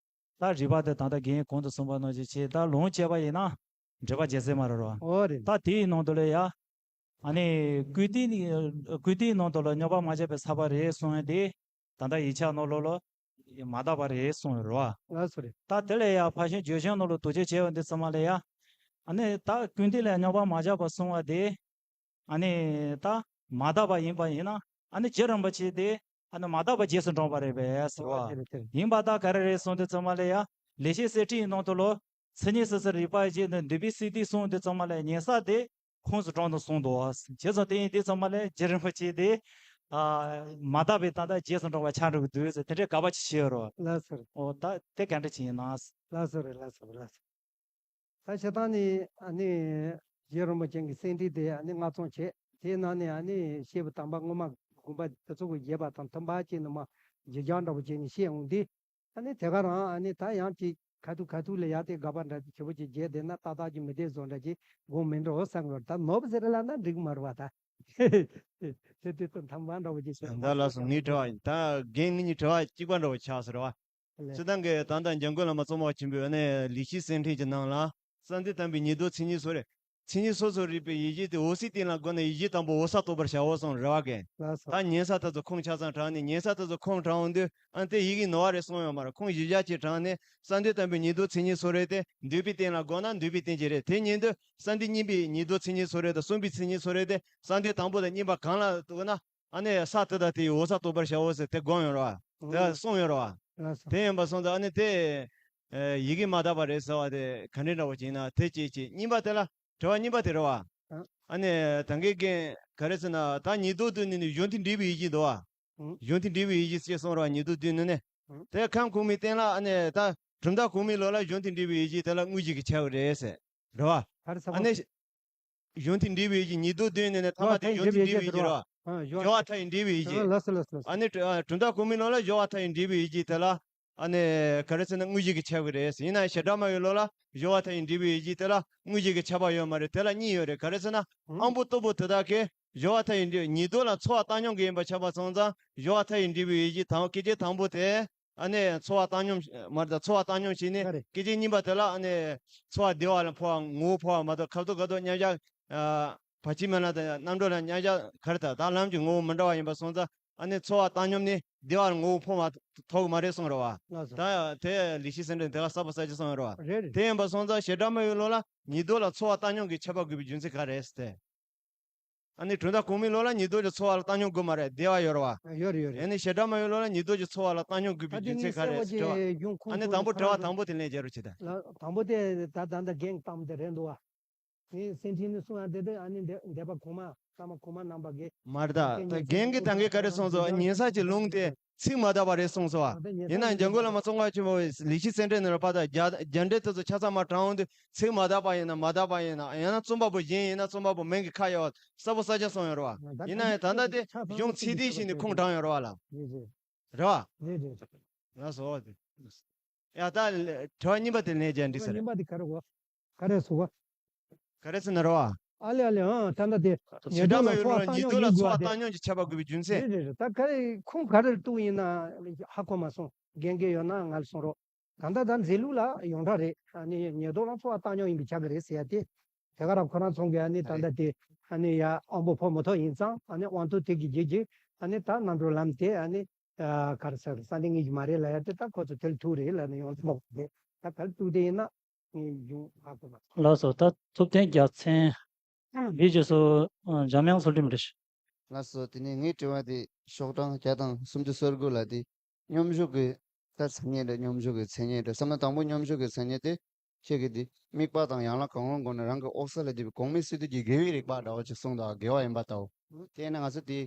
ད་རིག་པ་དེ་ད་ལྟ་རྒན་གོང་དུ་གསུངས་པ་ནང་བཞིན་བྱས་ད་ལོངས་སྤྱད་པ་ཡིན་ན། འབྲེལ་པ་བྱེད་སྲིད་མ་རེད་བ། ཨོ་རེད། ད་དེའི་ནང་དུ་ལ་ཡ། ཨ་ནི་ཀུན་བཏུས་ནི་ཀུན་བཏུས་ནང་དུ་ལ་རྙོག་པ་མ་བྱས་པའི་ས་པ་རེད་གསུངས་ཡོད་དེ། ད་ལྟ་ཡིག་ཆ་ནང་ལོགས་ལ་མ་དག་པ་རེད་གསུངས་ཡོད་རེད་བ། ལགས་སོ་རེད། ད་དེ་ལ་ཡ་ཕར་ཕྱིན་བརྗོད་བྱང་ནང་ལ་དོགས་གཅོད་བྱས་ཡོད་འདི་ཚང་མ་ལ་ཡ། ཨ་ནི་ད་ཀུན་བཏུས་ལ་རྙོག་པ་མ་བཞག་པ་གསུངས་པ་དེ། ཨ་ནི་ད་མ་དག་པ་ཡིན་པ་ཡིན་ན་ཨ་ནི་རྗེ་རིན་པོ་ཆེ་དེ་ཨ་ནི་མ་དག་པ་རྗེས་སུ་འབྲངས་པ་རེད་པས་ཟེར་བ། ཨོ་དེ་རེད་དེ་རེད། ཡིན་པ་ད་ག་རེ་རེད་གསུངས་དུས་ཚང་མ་ལ་ཡ། ལེགས་བཤད་གསེར་ཁྲིའི་ནང་དུ་ལོ། མཚན་ཉིད་སོ་སོར་རིག་པ་ཡེ་ཤེས་ནི་འདོད་པའི་སས་བསྡུས་གསུངས་དུས་ཚང་མ་ལ་ཡ་ཉན་ས་དེ་ཁོངས་སུ་དྲངས་ནས་གསུངས་འདུག་བ། བྱས་ཙང་དེ་ཡིན་དུས་ཚང་མ་ལ་ཡ་རྗེ་རིན་པོ་ཆེ་དེ། ཨ་མ་དག་པའི་ད་ལྟ་རྗེས་སུ་འབྲངས་པ་ཆགས་འགྲོ་གི་འདུག་ཟེར་དེ་འདྲའི་དགག་པ་ཅིག་བྱས་ཡོད་རེད་བ། ལགས་སོ་རེད། ཨོ་ད་དེ་ག་འདྲ་ཅིག་ཡིན་ན། ལགས་སོ་རེད་ལགས་སོ་རེད་ལགས་སོ། ད་བྱས་ཙང་ནི་ཨ་ནི་རྗེ་རིན་པོ་ཆེ་གི་གསེར་ཁྲི་དེ་ཨ་ནི་མངགས་བཙོང་བྱས། དེའི་ནང་ནས་ཨ་ནི་སྐྱེས་བུ་དམ་པ་སྔོན་མ་དགོན་པ་དེ་ཚོ་གི་རྒྱས་པ་དང་མཐུན་པ་བྱས་ནས་མ་བརྗེད་བྱང་འདྲ་པོ་བྱས་ནས་བཤད་འོང་དུས། ཨ་ནི་དེ་ག་རང་ཨ་ནི་ད་ཡང་ཅིག་ཁ་ཐུག་ཁ་ཐུག་ལ་ཡ་དེ་དགག་པ་འདྲ་ཞེ་པོ་ཅིག་བརྒྱབ་བསྡད་ན་ཏག་ཏག་ཅིག་མི་བདེ་བཟོ་འདྲ་ཅིག་དགོངས་མི་འགྲོ་བསམ་གི་རེད། ད་ནོར་བུ་ཟེར་ལབ་ན་འགྲིག་མ་རེད་བ་ད། དེ་དུས་དང་མཐུན་པ་འདྲ་པོ་ཅིག་བྱས་ད་ལགས་སོ། ངའི་དྲི་བ་ཡིན་ད་རྒན་ངེད་གཉིས་དྲི་བ་གཅིག་པ་འདྲ་པོ་ཆགས་ཟེར་བ། ལགས། སྤྱིར་བཏང་གི་ད་ལྟ་འཇམ་མགོན་བླ་མ་གཙང་མ་ཆེན་པོས་ནི་ལེགས་བཤད་གསེར་ཕྲེང་གི་ནང་ལ་བསམ་གཏན་དམ་པའི་ཉེར་བསྡོགས་མཚན་ཉིད་སོ་རེ། མཚན་ཉིད་སོ་སོར་རིག་པའི་ཡེ་ཤེས་དེ་འོད་གསལ་སྟེང་ལ་བསྒོམས་ནས་ཡེ་ཤེས་དང་པོ་འོད་གསལ་རྟོགས་པར་བྱའོ་གསུངས་རེད་བ་གན། ལགས་སོ། ད་ཉན་ས་དེ་ཚོ་ཁུངས་ཆ་ཚང་དྲངས་ནས་ཉན་ས་དེ་ཚོ་ཁུངས་དྲངས་འོང་དུས་ཨ་དེ་ཡི་གེ་ནོར་བ་རེད་གསུངས་ཡོད་མ་རེད། ཁུངས་གཞི་བཞག་ཅིག་དྲངས་ནས་བསམ་གཏན་དམ་པའི་ཉེར་བསྡོགས་མཚན་ཉིད་སོ་རེ་དེ་འདོད་པའི་སྟེང་ལ་བསྒོམས་ན་འདོད་པའི་རྟེན་ཅིག་རེད། དེ་ཉིད་དུ་བསམ་གཏན་གཉིས་པའི་ཉེར་བསྡོགས་མཚན་ཉིད་སོ་རེ་དང་གསུམ་པའི་མཚན་ཉིད་སོ་རེ་དེ་བསམ་གཏན་དང་པོ་དང་གཉིས་པ་གང་ལ་གཏུགས་ན། ཨ་ནི་ས་དེ་དང་དེའི་འོད་གསལ་རྟོགས་པར་བྱའོ་ཟེར་དེ་བསྒོམས་ཡོད་རེད་བ། དེ་གསུངས་ཡོད་རེད་བ། ལགས་སོ། དེ་ཡིན་པ་སོང་ཙང་ཨ་ནི་དེ་ཨ་ཡི་གེ་མ་དག་པ་རེད་ཟེར་བ་དེ་ག་འདྲ་འདྲ་བོ་ཅིག་ཡིན་ན་དེ་གཅིག་གཅིག་གཉིས་པ་དེ་ལ་དྲི་བ་གཉིས་པ་དེ་རེད་བ། ཨ་ནི་ད་གིན་གིན་ག་རེ་ཟེར་ན་ད་ཉིས་ཟློས་བསྡུས་ནས་ནི་གཞུང་མཐུན་འབྲེལ་བའི་ཡིད་ཀྱིས་འདུག་བ། གཞུང་མཐུན་འབྲེལ་བའི་ཡིད་ཀྱིས་ཅེས་གསུངས་རེད་བ། ཉིས་ཟློས་བསྡུས་ནས་ནི། དེ་ཁམས་གོང་མའི་སྟེང་ལ་ཨ་ནི་ད་གྲུབ་མཐའ་གོང་མའི་ལུགས་ལ་གཞུང་མཐུན་འབྲེལ་བའི་ཡིད་ཀྱིས་དེ་ལ་དངོས་གཞི་གི་ཁྱབ་རེད་ཟེར། རེད་བ། ག་རེ་ཟེར་བ། ཨ་ནི་གཞུང་མཐུན་འབྲེལ་བའི་ཡིད་ཀྱིས་ཉིས་ཟློས་བསྡུས་ནས་ནི་ཐ་མ་དེ་གཞུང་མཐུན་འབྲེལ་བའི་ཡིད་ཀྱིས་རེད་བ། སྦྱོར་བ་མཐའ་ཡི་འབྲེལ་བའི་ཡིད་ཀྱིས། ལགས་སོ་ལགས་སོ་ལགས་སོ། ཨ་ནི་གྲུབ་མཐའ་གོང་མའི་ལུགས་ལ་སྦྱོར་བ་མཐའ་ཡི་འབྲེལ་བའི་ཡིད་ཀྱིས་དེ་ལ་ཨ་ནི་ག་རེ་ཟེར་ན་དངོས་གཞི་གི་ཁྱབ་ཀྱི་རེད། ཡིན་ན་བྱེ་བྲག་སྨྲ་བའི་ལུགས་ལ་སྦྱོར་བ་མཐའ་ཡི་འབྲེལ་བའི་ཡིད་ཀྱིས་དེ་ལ་དངོས་གཞི་གི་ཁྱབ་པ་ཡོད་མ་རེད། དེ་ལ་གཉིས་ཡོད་རེད། ག་རེ་ཟེར་ན་ཨ་མ་ལྟ་བུ་དེ་དག་གིས་སྦྱོར་བ་མཐའ་ཡི་འབྲེལ་ཉིས་ཟློས་ལ་ཚོར་བ་བཏང་སྙོམས་ཀྱི་ཡིན་པ་ཆགས་པ་སོང་ཙང་སྦྱོར་བ་མཐའ་ཡི་འབྲེལ་བའི་ཡིད་ཀྱིས་དང་སྐད་ཅིག་དང་པོ་དེ་ཨ་ནི་ཚོར་བ་བཏང་སྙོམས་མ་རེད། ཚོར་བ་བཏང་སྙོམས་བྱས་ནས་སྐད་ཅིག་གཉིས་པ་དེ་ལ་ཨ་ནི་ཚོར་བ་བདེ་བ་ལ་འཕོ་བ་ངོ་བོ་འཕོ་བ་མ་གཏོགས་ཁ་དོག་ཁ་དོག་མཉམ་གཞག་བར་ཆད་མེད་ལམ་དང་རྣམ་གྲོལ་ལ་མཉམ་གཞག་ག་རེ་ད་ད་ལམ་གྱི་ངོ་བོ་མི་འདྲ་བ་ཡིན་པ་སོང་ཙང་ཨ་ནི་ཚོར་བ་བཏང་སྙོམས་ནི་བདེ་བ་ལ་ངོ་བོ་འཕོ་བ་ཐོབ་ཀྱི་མ་རེད་གསུངས་རེད་བ། ལགས་སོ། ད་དེ་ལེགས་བཤད་སེང་བྲན་དེ་ག་གསལ་པོ་གསལ་ཆེ་གསུངས་ཡོད་རེད་བ། རེད་རེད། དེ་ཡིན་པ་སོང་ཙང་བྱེ་བྲག་སྨྲ་བའི་ལུགས་ལ་ཉིས་ཟློས་ལ་ཚོར་བ་བཏང་སྙོམས་ཀྱི་ཁྱབ་པ་དགོས་པའི་རྒྱུ་མཚན་ག་རེ་རེད་ཟེར་ཏེ། ཨ་ནི་གྲུབ་མཐའ་གོང་མའི་ལུགས་ལ་ཉིས་ཟློས་ཀྱི་ཚོར་བ་ལ་བཏང་སྙོམས་དགོས་མ་རེད། བདེ་བ་ཡོད་རེད་བ། ཡོད་རེད་ཡོད་རེད། ཨ་ནི་བྱེ་བྲག་སྨྲ་བའི་ལུགས་ལ་ཉིས་ཟློས་ཀྱི་ཚོར་བ་ལ་བཏང་སྙོམས་དགོས་པའི་རྒྱུ་མཚན་ག་རེད་ཟེར་དྲི་བ། ཨ་ནི་དང་པོ་དྲི་བ་དང་པོ་དེ་ལན་རྒྱག་རོགས་བྱེད་དང་། ལ་དང་པོ་དེ་ད་ད་ད་རྒན་གཏམ་དེ་རེད་འདུག་བ། ངས་སེང་ཕྲེང་ནས་གསུང་ཡ་དེ་དེ་ཨ་ནི་འདས་འདས་པ་གོང་མ་བླ་མ་གོང་མ་རྣམ་པ་གིས། མ་རེད་ད། ད་རྒན་གྱིས་ད་གིན་ག་རེ་གསུངས་སོང་། ཉན་ས་ཀྱི་ལུང་དེ་ཚིག་མ་དག་པ་རེད་གསུངས་སོང་བ། ཡིན་ན་འཇམ་མགོན་བླ་མ་ཙོང་ཁ་ཆེན་པོ་ལེགས་བཤད་སེང་བྲན་ནས་ར་པ་དང་རྒྱ་རྒྱ་འགྲེལ་དེ་ཚོ་ཆ་ཚང་མ་དྲངས་འོང་དུས་ཚིག་མ་དག་པ་ཡིན་ན་མ་དག་པ་ཡིན་ན་ཡང་ན་རྩོམ་པ་པོ་གཞན་ཡིན་ན་རྩོམ་པ་པོ་མིང་གི་ཁ་ཡོད་གསལ་པོ་གསལ་རྐྱང་གསུངས་ཡོད་རེད་བ། ཡིན་ན་ཡང་ད་ལྟ་དེ་གཞུང་ཚིག་སྡེ་བཞི་ནས་ཁུངས་དྲངས་ཡོད་རེད་བ་ལ། རེད་བ། རེད་རེད། ལགས་སོ། ཡ་ད་དྲི་བ་གཉིས་པ་དེ་ལན་རྒྱག་འགྲིག་ས་རེད། གཉིས་པ་དེ་ག་རེ་གོ། ག་རེ་སོ་གོ། ག་རེ་ཟེར་ན་རེད་བ། ཨ་ལེ་ཨ་ལེ། ཨང་ད་ལྟ་དེ་བྱེ་བྲག་སྨྲ་བའི་ལུགས་ལ་ཉིས་ཟློས་ལ་ཚོར་བ་བཏང་སྙོམས་ཀྱི་ཁྱབ་པ་དགོས་པའི་རྒྱུ་མཚན། རེད་རེད་རེད། ད་ག་རེ་ཁུངས་ག་རེར་གཏུགས་ཡིན་ན་ཧ་གོ་མ་སོང་། རྒན་རྒས་ཡོད་ན་ང་ལ་གསུང་རོགས། ད་ལྟ་ད་མཛད་ལུགས་ལ་ཡོངས་གྲགས་རེད། ཨ་ནི་ཉེར་བསྡོགས་ལ་ཚོར་བ་བཏང་སྙོམས་ཡིན་པས་ཁྱབ་ཀྱི་རེད་ཟེར་ཡ་དེ། དེ་ག་རང་ཁོ་རང་ཚོ་གིས་ཨ་ནི་ད་ལྟ་དེ་ཨ་ནི་ཡ་དབང་པོ་འཕོ་མི་ཐུབ་ཡིན་ཙང་ཨ་ནི་དབང་དུ་དེ་གི་རྗེས་ཀྱི་ཨ་ནི་ད་རྣམ་གྲོལ་ལམ་དེ་ཨ་ནི་ག་རེ་ཟེར་བསམ་གཏན་དངོས་གཞི་མ་རེད་ལབ་ཡ་དེ་ད་ཁོ་ཚོ་དེ་ལ་ཐུག་རེད་ལབ་ནས་ཡོང་ཚོགས་དེ་ད་ག་རེ་ཐུག་དེ་ཡིན་ན་ངས་གཞུང་ཧ་གོ་མ་སོང་། ལགས་སོ། ད་ཐུབ་བསྟན་རྒྱལ་མཚན་འདི་རྗེས་སུ་འཇམ་དབྱངས་ཚུལ་ཁྲིམས་རེད། ལགས་སོ། དེ་ནས་ངའི་དྲི་བ་དེ་ཤོག་གྲངས་བརྒྱ་དང་སུམ་ཅུ་སོ་དགུ་ལ་དེ་སྙོམས་འཇུག་གི་ད་མཚན་ཉིད་རེད། སྙོམས་འཇུག་གི་མཚན་ཉིད་རེད། བསམ་ན་དང་པོ་སྙོམས་འཇུག་གི་མཚན་ཉིད་དེ་ཁྱེད་ཀྱིས་དེ་དམིགས་པ་དང་ཡན་ལག་གང་རུང་སྒོ་ནས་རང་གི་འོད་གསལ་ལ་སྐྱེས་པའི་གོང་མའི་སི་ཏུ་གི་དགེ་བའི་རིག་པ་འདྲ་བོ་ཅིག་གསུངས་འདུག་དགེ་བ་ཡིན་པ་ལྟ་བུ། དེས་ན་ང་ཚོ་དེ་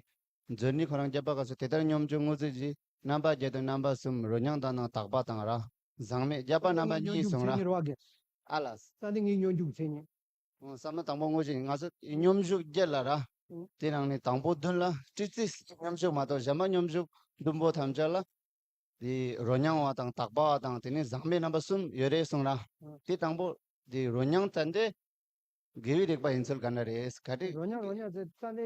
མཛོད་ནི་ཁོ་རང་རྒྱབ་པ་ག་ཚོད་དེ་ལྟར་སྙོམས་འཇུག་དངོས་རྫས་ཀྱི་རྣམ་པ་བརྒྱད་དང་རྣམ་པ་གསུམ་རོ་མྱང་དང་དང་དག་པ་དང་ར་ཟག་མེད་བརྒྱད་པ་རྣམ་པ་གཉིས་གསུངས་ར། ཨ་ལ། བསམ་གཏན་དངོས་སྙོམས་འཇུག་མཚན་ཉིད། ཨོ། བསམ་ན་དང་པོ་དངོས་གཞི་ང་ཚོ་སྙོམས་འཇུག་བརྒྱད་ལ་ར། ཨོ། དེ་ནང་ནས་དང་པོ་བདུན་ལ་སྤྲོས་ཚེ་སྙོམས་འཇུག་མ་གཏོགས་གཞན་པ་སྙོམས་འཇུག་བདུན་པོ་ཐམས་ཅད་ལ། དེ་རོ་མྱང་བ་དང་དག་པ་བ་དང་དེ་ནས་ཟག་མེད་རྣམ་པ་གསུམ་ཡོད་རེད་གསུངས་ར། ཨོ། དེ་དང་པོ་དེ་རོ་མྱང་ཙམ་དེ་དགེ་བའི་རིག་པ་ཡིན་ཚུལ་ག་འདྲ་རེད་ག་དེ། རོ་མྱང་རོ་མྱང་ཙམ་དེ་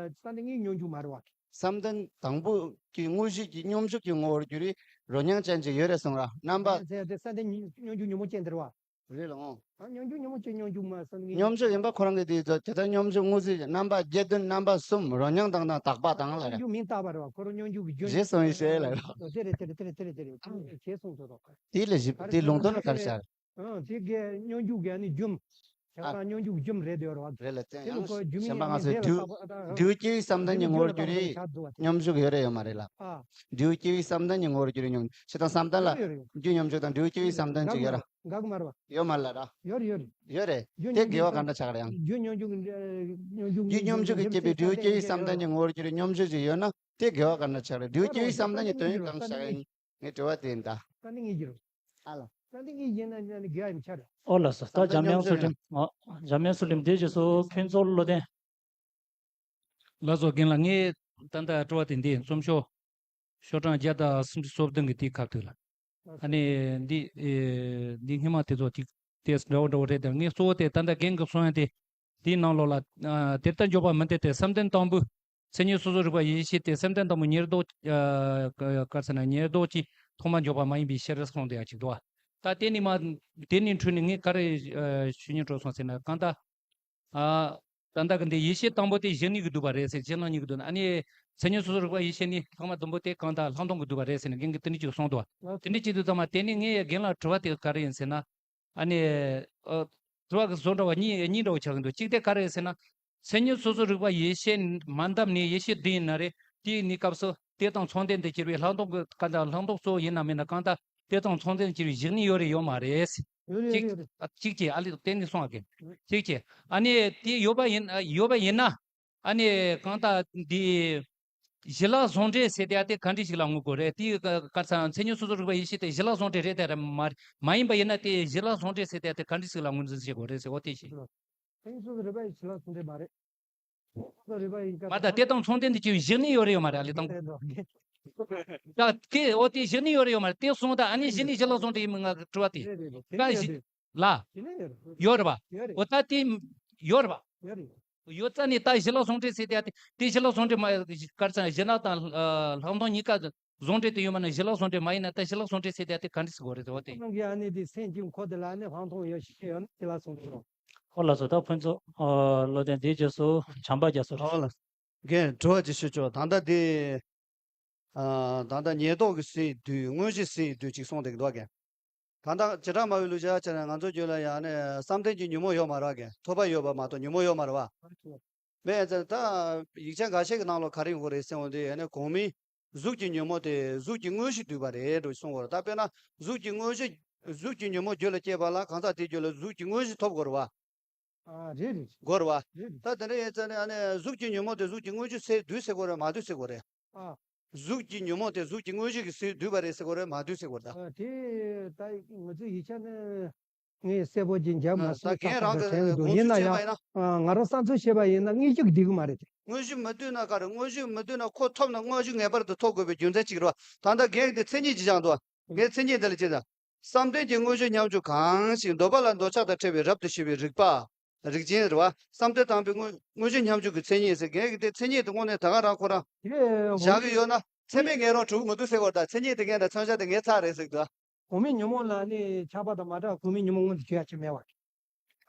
བསམ་གཏན་དངོས་སྙོམས་འཇུག་མ་རེད་བ། བསམ་གཏན་དང་པོ་གི་དངོས་གཞི་གི་སྙོམས་འཇུག་གི་ངོ་བོར་གྱུར་པའི་རོ་མྱང་ཅན་ཅིག་ཡོད་རེད་གསུངས་ར། རྣམ་པ། ཟེར་ཡ་དེ་བསམ་གཏན་སྙོམས་འཇུག་ཉོན་མོངས་ཅན་དེ་རེད་བ། རེད་ལ་ཨང་། ཨ་སྙོམས་འཇུག་ཉོན་མོངས་ཅན་སྙོམས་འཇུག་མ་བསམ་གཏན་སྙོམས་འཇུག་ཡིན་པ་ཁོ་རང་གི་དེ་ཚོ་དེ་ལྟར་སྙོམས་འཇུག་དངོས་གཞི་རྣམ་པ་བརྒྱད་བདུན་རྣམ་པ་གསུམ་རོ་མྱང་དང་དང་དག་པ་དང་ལ་རེད། སྙོམས་འཇུག་མིང་བཏགས་པ་རེད་བ། ཁོ་རང་སྙོམས་འཇུག་གི་རྒྱུ། རྗེས་སུ་ཡི་ཤེས་ལ་རེད། དེ་རེད་དེ་རེད་དེ་རེད་དེ་རེད་དེ་རེད། ཨ་ནི་ཞེས་གསུངས་སོ། དེ་ལ་བཞི་དེ་ལུང་དོན་ལ་ག་རེ་བྱ། ཨང་། དེ་གའི་སྙོམས་འཇུག་གི་ཨ་ནི་རྒྱུ། ཁྱེད་རང་སྙོམས་འཇུག་རྒྱུ་རེད་དེ་ཡོད་རེད་བ། རེད་ལ་དེ་ཡང་གཞན་པ་ང་ཚོས་འབྲས་བུ་འབྲས་བུ་སྐྱེ་བའི་བསམ་གཏན་གྱི་ངོ་བོར་གྱུར་རེད། སྙོམས་འཇུག་ཡོད་རེད་ཡོད་མ་རེད་ལ། ཨ། འབྲས་བུ་སྐྱེ་བའི་བསམ་གཏན་གྱི་ངོ་བོར་གྱུར་རེད་སྙོམས་ཞེ་དང་བསམ་གཏན་ལ་ཡོད་ཡོད་ཡོད། རྒྱུ་སྙོམས་འཇུག་དང་འབྲས་བུ་སྐྱེ་བའི་བསམ་གཏན་གཅིག་ཡོད་ར། འགག་མ་རེད་བ། ཡོད་མ་ལ་ར། ཡོད་རེད་ཡོད་རེད། ཡོད་རེད། དེ་དགེ་བ་ག་འདྲ་ཆགས་རེད་ཡང་། རྒྱུ་སྙོམས་འཇུག་སྙོམས་འཇུག་རྒྱུ་སྙོམས་འཇུག་གི་སྐྱེས་པའི་འབྲས་བུ་སྐྱེ་བའི་བསམ་གཏན་གྱི་ངོ་བོར་གྱུར་རེད་སྙོམས་འཇུག་ཅིག་ཡོད་ན་དེ་དགེ་བ་ག་འདྲ་ཆགས་རེད། འབྲས་བུ་སྐྱེ་བའི་བསམ་གཏན་གྱི་དོན་ཡོད་གང་ཆགས་ཡིན། ངའི་དྲི་བ་དེ་ཡིན་ད། ད་ནི་ངེས་ཀྱི་རེད། ཨ་ལ། ད་ནི་ངེས་ཀྱི་ན་ནི་དགེ་བ་ཡིན་ཆ་རེད། ཨོ་ལགས་སོ། ད་འཇམ་དབྱངས་ཚུལ་ཁྲིམས། ཨོ། འཇམ་དབྱངས་ཚུལ་ཁྲིམས་དེ་རྗེས་སུ་ཕུན་ཚོགས་བློ་ལྡན། ལགས་སོ། རྒན་ལགས་ངས་ད་ལྟ་དྲི་བ་དེ་འདི་རྩོམ་ཤོག་ཤོག་གྲངས་བརྒྱ་དང་སུམ་ཅུ་སོ་བདུན་གི་དེའི་ཁ་ཐུག་ལ། ཨ་ནི་འདི་ཨེ་འདི་སྔོན་མ་དེ་ཚོ་ཏིག་ཏེ་འདྲ་བོ་འདྲ་བོ་རེད་དེ་ངས་གཙོ་བོ་དེ་ད་ལྟ་རྒན་གྱིས་གསུང་ཡ་དེ། དེའི་ནང་ལོགས་ལ། ཨ། དེ་ལྟར་འཇོག་པ་མིན་ཏེ་དེ་བསམ་གཏན་དང་པོའི་མཚན་ཉིད་སོ་སོར་རིག་པ་ཡེ་ཤེས་དེ་བསམ་གཏན་དང་པོ་ཉེར་བསྡོགས། ཨ། ག་ཟེར་ན་ཉེར་བསྡོགས་ཀྱི་ཐོག་མ་འཇོག་པ་མ་ཡིན་པའི་ཕྱིར་གསུངས་དེ་ཡང་ཅིག་འདུག་བ། ད་དེ་ནི་མ། དེ་ནི་འཕྲོས་ནས་ངས་ག་རེ་ཞུ་སྙིང་བྲོ་སོང་ཟེར་ན་གང་ལྟར། ཨ། ད་ལྟ་གི་འདི་ཡེ་ཤེས་དང་པོ་དེ་གཞི་གཉིས་ཀྱིས་བསྡུས་པ་རེད་ཟེར། གཞི་ལམ་གཉིས་ཀྱིས་བསྡུས་ན་ཨ་ནི་མཚན་ཉིད་སོ་སོར་རིག་པ་ཡེ་ཤེས་ནི་ཐོག་མ་དང་པོ་དེ་གང་ལྟར་ལྷག་མཐོང་གིས་བསྡུས་པ་རེད་ཟེར་ནས་རྒན་གྱིས་དེ་འདྲ་ཅིག་གསུངས་འདུག་བ། དེ་ནི་ཅི་འདུག་ཚང་མ་དེ་ནི་ངས་རྒན་ལ་དྲི་བ་དེ་ག་རེ་ཡིན་ཟེར་ན། ཨ་ནི། ཨ། དྲི་བ་གི་བཟོ་འདྲ་བ་གཉིས་གཉིས་འདྲ་བོ་ཆགས་ཀྱི་འདུག་གཅིག་དེ་ག་རེ་ཟེར་ན། མཚན་ཉིད་སོ་སོར་རིག་པ་ཡེ་ཤེས་མ་འདམ་ནས་ཡེ་ཤེས་བདུན་ཡིན་ན་རེད། དེའི་གནས་སྐབས་སུ་ དེ་དང་མཚུངས་ལྡན་དུ་གྱུར་པའི་ལྷག་མཐོང་གི་གང་ལྟར་ལྷག་མཐོང་གཙོ་བོ་ཡིན་ན་མིན་ན་གང་ལྟར་དེ་དང་མཚུངས་ལྡན་གྱུར་པའི་གཞི་གནས་ཡོད་རེད་ཡོད་མ་རེད། ཡོད་རེད་གཅིག་ཡོད་རེད། ཨ་གཅིག་བྱས་ཨ་ལས་གཏན་ནས་གསུང་བ་གི། གཅིག་བྱས་ཨ་ནི་དེ་ཡོད་པ་ཡིན་ཡོད་པ་ཡིན་ན། ཨ་ནི་གང་ལྟར་འདི་ཞི་ལྷག་ཟུང་འབྲེལ་ཟེར་དེ་ཨ་དེ་ག་འདྲ་ཞིག་ལ་ངོས་དགོས་རེད། དེ་ག་ས་མཚན་ཉིད་སོ་སོར་རིག་པ་ཡེ་ཤེས་དེ་ཞི་ལྷག་ཟུང་འབྲེལ་རེད་དེ་རེད་མ་མ་ཡིན་པ་ཡིན་ན་དེ་ཞི་ལྷག་ཟུང་འབྲེལ་ཟེར་དེ་ཨ་དེ་ག་འདྲ་ཞིག་ལ་ངོས་འཛིན་བྱེད་དགོས་རེད་ཟེར་འོ་དེ་ཞིག་མཚན་ཉིད་སོ་སོར་རིག་པ་ཡི་ཞི་ལྷག་ཟུང་འབྲེལ་མ་རེད། སོ་སོར་རིག་པ་ཡི་མ་ད་དེ་དང་མཚུངས་ལྡན་དུ་གྱུར་པའི་གཞི་གནས་ཡོད་རེད་ཡོད་མ་རེད་ཨ་ལས་དང་པོ། ད་དེ་འོ་དེ་གཞི་གནས་ཡོད་རེད་ཡོད་མ་རེད་དེ་གསུངས་ད་ཨ་ནི་གཞི་གནས་ཞི་ལྷག་ཟུང་འབྲེལ་ཡིན་མིན་ང་གི་དྲི་བ་དེ། རེད་རེད་རེད་གཞི་གནས་ཡོད་རེད། ལ། ཡོད་རེད་བ། ཡོད་རེད། འོ་ད་དེ་ཡོད་རེད་བ། ཡོད་རེད། ཡོད་རྩ་ནས་ད་ཞི་ལྷག་ཟུང་འབྲེལ་ཟེར་དེ་ཡ་དེ་དེ་ཞི་ལྷག་ཟུང་འབྲེལ་མ་གར་ཚང་ཞི་ལྷག་དང་ལྷག་མཐོང་གཉིས་ཀ་ཟུང་འབྲེལ་དུ་ཡོད་མ་ན་ཞི་ལྷག་ཟུང་འབྲེལ་མ་ཡིན་ན་ད་ཞི་ལྷག་ཟུང་འབྲེལ་ཟེར་དེ་ཡ་དེ་ག་འདྲ་ཟེར་དགོས་རེད་འོ་དེ། ཁོང་གིས་ཨ་ནི་དེ་སེམས་ཀྱི་འཁོར་དེ་ལ་ནི་ལྷག་མཐོང་ཡོད་ཤེས་ཡོད་ན་ཞི་ལྷག་ཟུང་འབྲེལ་རོ། ཨོ་ལགས་སོ་ད་ཕུན་ཚོགས་བློ་ལྡན་དེའི་རྗེས་སུ་བྱམས་པ་རྒྱ་མཚོ། ཨོ་ལགས། རྒན་དྲི་བ་ཅིག་ཞུ་ཆོག་ད་ལྟ་དེ། ད་ལྟ་ཉེར་བསྡོགས་ཀྱི་ཟེར་དུས་དངོས་གཞི་ཟེར་དུས་ཅིག་གསུངས་བསྡད་ཀྱི་འདུག་གས། ད་ལྟ་བྱེ་བྲག་སྨྲ་བའི་ལུགས་བྱས་བྱས་ན་ང་ཚོ་རྒྱུད་ལ་ཡང་ནས་བསམ་གཏན་གྱི་ཉོན་མོངས་ཡོད་མ་རེད་གས། ཐོབ་པ་ཡོད་པ་མ་གཏོགས་ཉོན་མོངས་ཡོད་མ་རེད་བ། མེད་ཚེ་ད་ཡིག་ཆ་འགའ་ཤས་ཀྱི་ནང་ལ་ག་རེ་ཡོང་གི་རེད་ཟེར་འོང་དུས་ཡང་ནས་གོང་མའི་གཟུགས་ཀྱི་ཉོན་མོངས་དེ་གཟུགས་ཀྱི་དངོས་གཞི་བསྡུས་པ་རེད་འགྲོ་གསུང་གི་རེད། ད་དཔེར་ན་གཟུགས་ཀྱི་དངོས་གཞི་གཟུགས་ཀྱི་ཉོན་མོངས་རྒྱུད་ལ་སྐྱེས་པ་ལ་གང་ཟག་དེའི་རྒྱུད་ལ་གཟུགས་ཀྱི་དངོས་གཞི་ཐོབ་དགོས་རེད་བ། ཨ་རེད་རེད། དགོས་རེད་བ། རེད་རེད། ད་དེ་འདྲ་ཡིན་ཙང་ནས་ཨ་ནི་གཟུགས་ཀྱི་ཉོན་མོངས་དེ་གཟུགས་ཀྱི་དངོས་གཞི་ཟེར་བསྡུས་ཟེར་དགོས་རེད་མ་བསྡུས་ཟེར་དགོས་རེད། ཨ། གཟུགས་ཀྱི་ཉོན་མོངས་དེ་གཟུགས་ཀྱི་དངོས་གཞི་གིས་ཟེར་བསྡུས་པ་རེད་ཟེར་དགོས་རེད་མ་བསྡུས་ཟེར་དགོས་རེད་ད། ཨ་དེ་ད་ང་ཚོའི་ཡིག་ཆ་ནས་ངས་གསལ་པོ་ཅིག་མཇལ་མ་ཨ་ད་སོང་རྒན་རང་གི་དྲན་གི་འདུག་དགོངས་ཡིན་ན་ཞུ་ཡང་བྱས་པ་ཡིན་ན། ཨ་ང་རང་བསམ་ཚུལ་བཤད་པ་ཡིན་ན་དངོས་གཞི་གིས་བསྡུས་གི་མ་རེད་དེ། དངོས་གཞི་མ་བསྡུས་ན་ག་རེ། དངོས་གཞི་མ་བསྡུས་ན་ཁོ་ཐོབ་ན་དངོས་གཞི་ངེས་པར་དུ་ཐོབ་དགོས་པའི་རྒྱུ་མཚན་གཅིག་རེད་བ། ད་ལྟ་རྒན་གྱི་མཚན་ཉིད་ཅིག་སྦྱངས་འདུག་ངས་མཚན་ཉིད་འདི་ལ་ཅི་ད། བསམ་གཏན་གྱི་དངོས་གཞི་ཉམ་ཆུང་གང་ཞིག་འདོད་པ་ལ་འདོད་ཆགས་དང་བྲལ་བའི་རབ་ཏུ་ཞི་བའི་རིག་པ། རིག་ཅན་རེད་བ། བསམ་གཏན་དང་པོའི་དངོས་དངོས་གཞི་ཉམ་ཆུང་གི་མཚན་ཉིད་ཟེར་རྒན་གྱིས་དེ་མཚན་ཉིད་དེ་དངོས་གནས་ད་ག་རང་ཁོ་རང་དེ་བཞག་གི་ཡོད་ན་ཚད་མས་ངེས་རང་གྲུབ་མི་འདུག་ཟེར་བ་དང་མཚན་ཉིད་དེ་ངས་ད་མཚོན་བྱ་དེ་ངས་ཚར་རེད་ཟེར་གི་འདུག་གོང་མའི་ཉོན་མོངས་ལ་ནི་ཆགས་པ་དང་མ་བྲལ་གོང་མའི་ཉོན་མོངས་མངོན་དུ་གྱུར་ཡ་ཅིག་མེད་པ།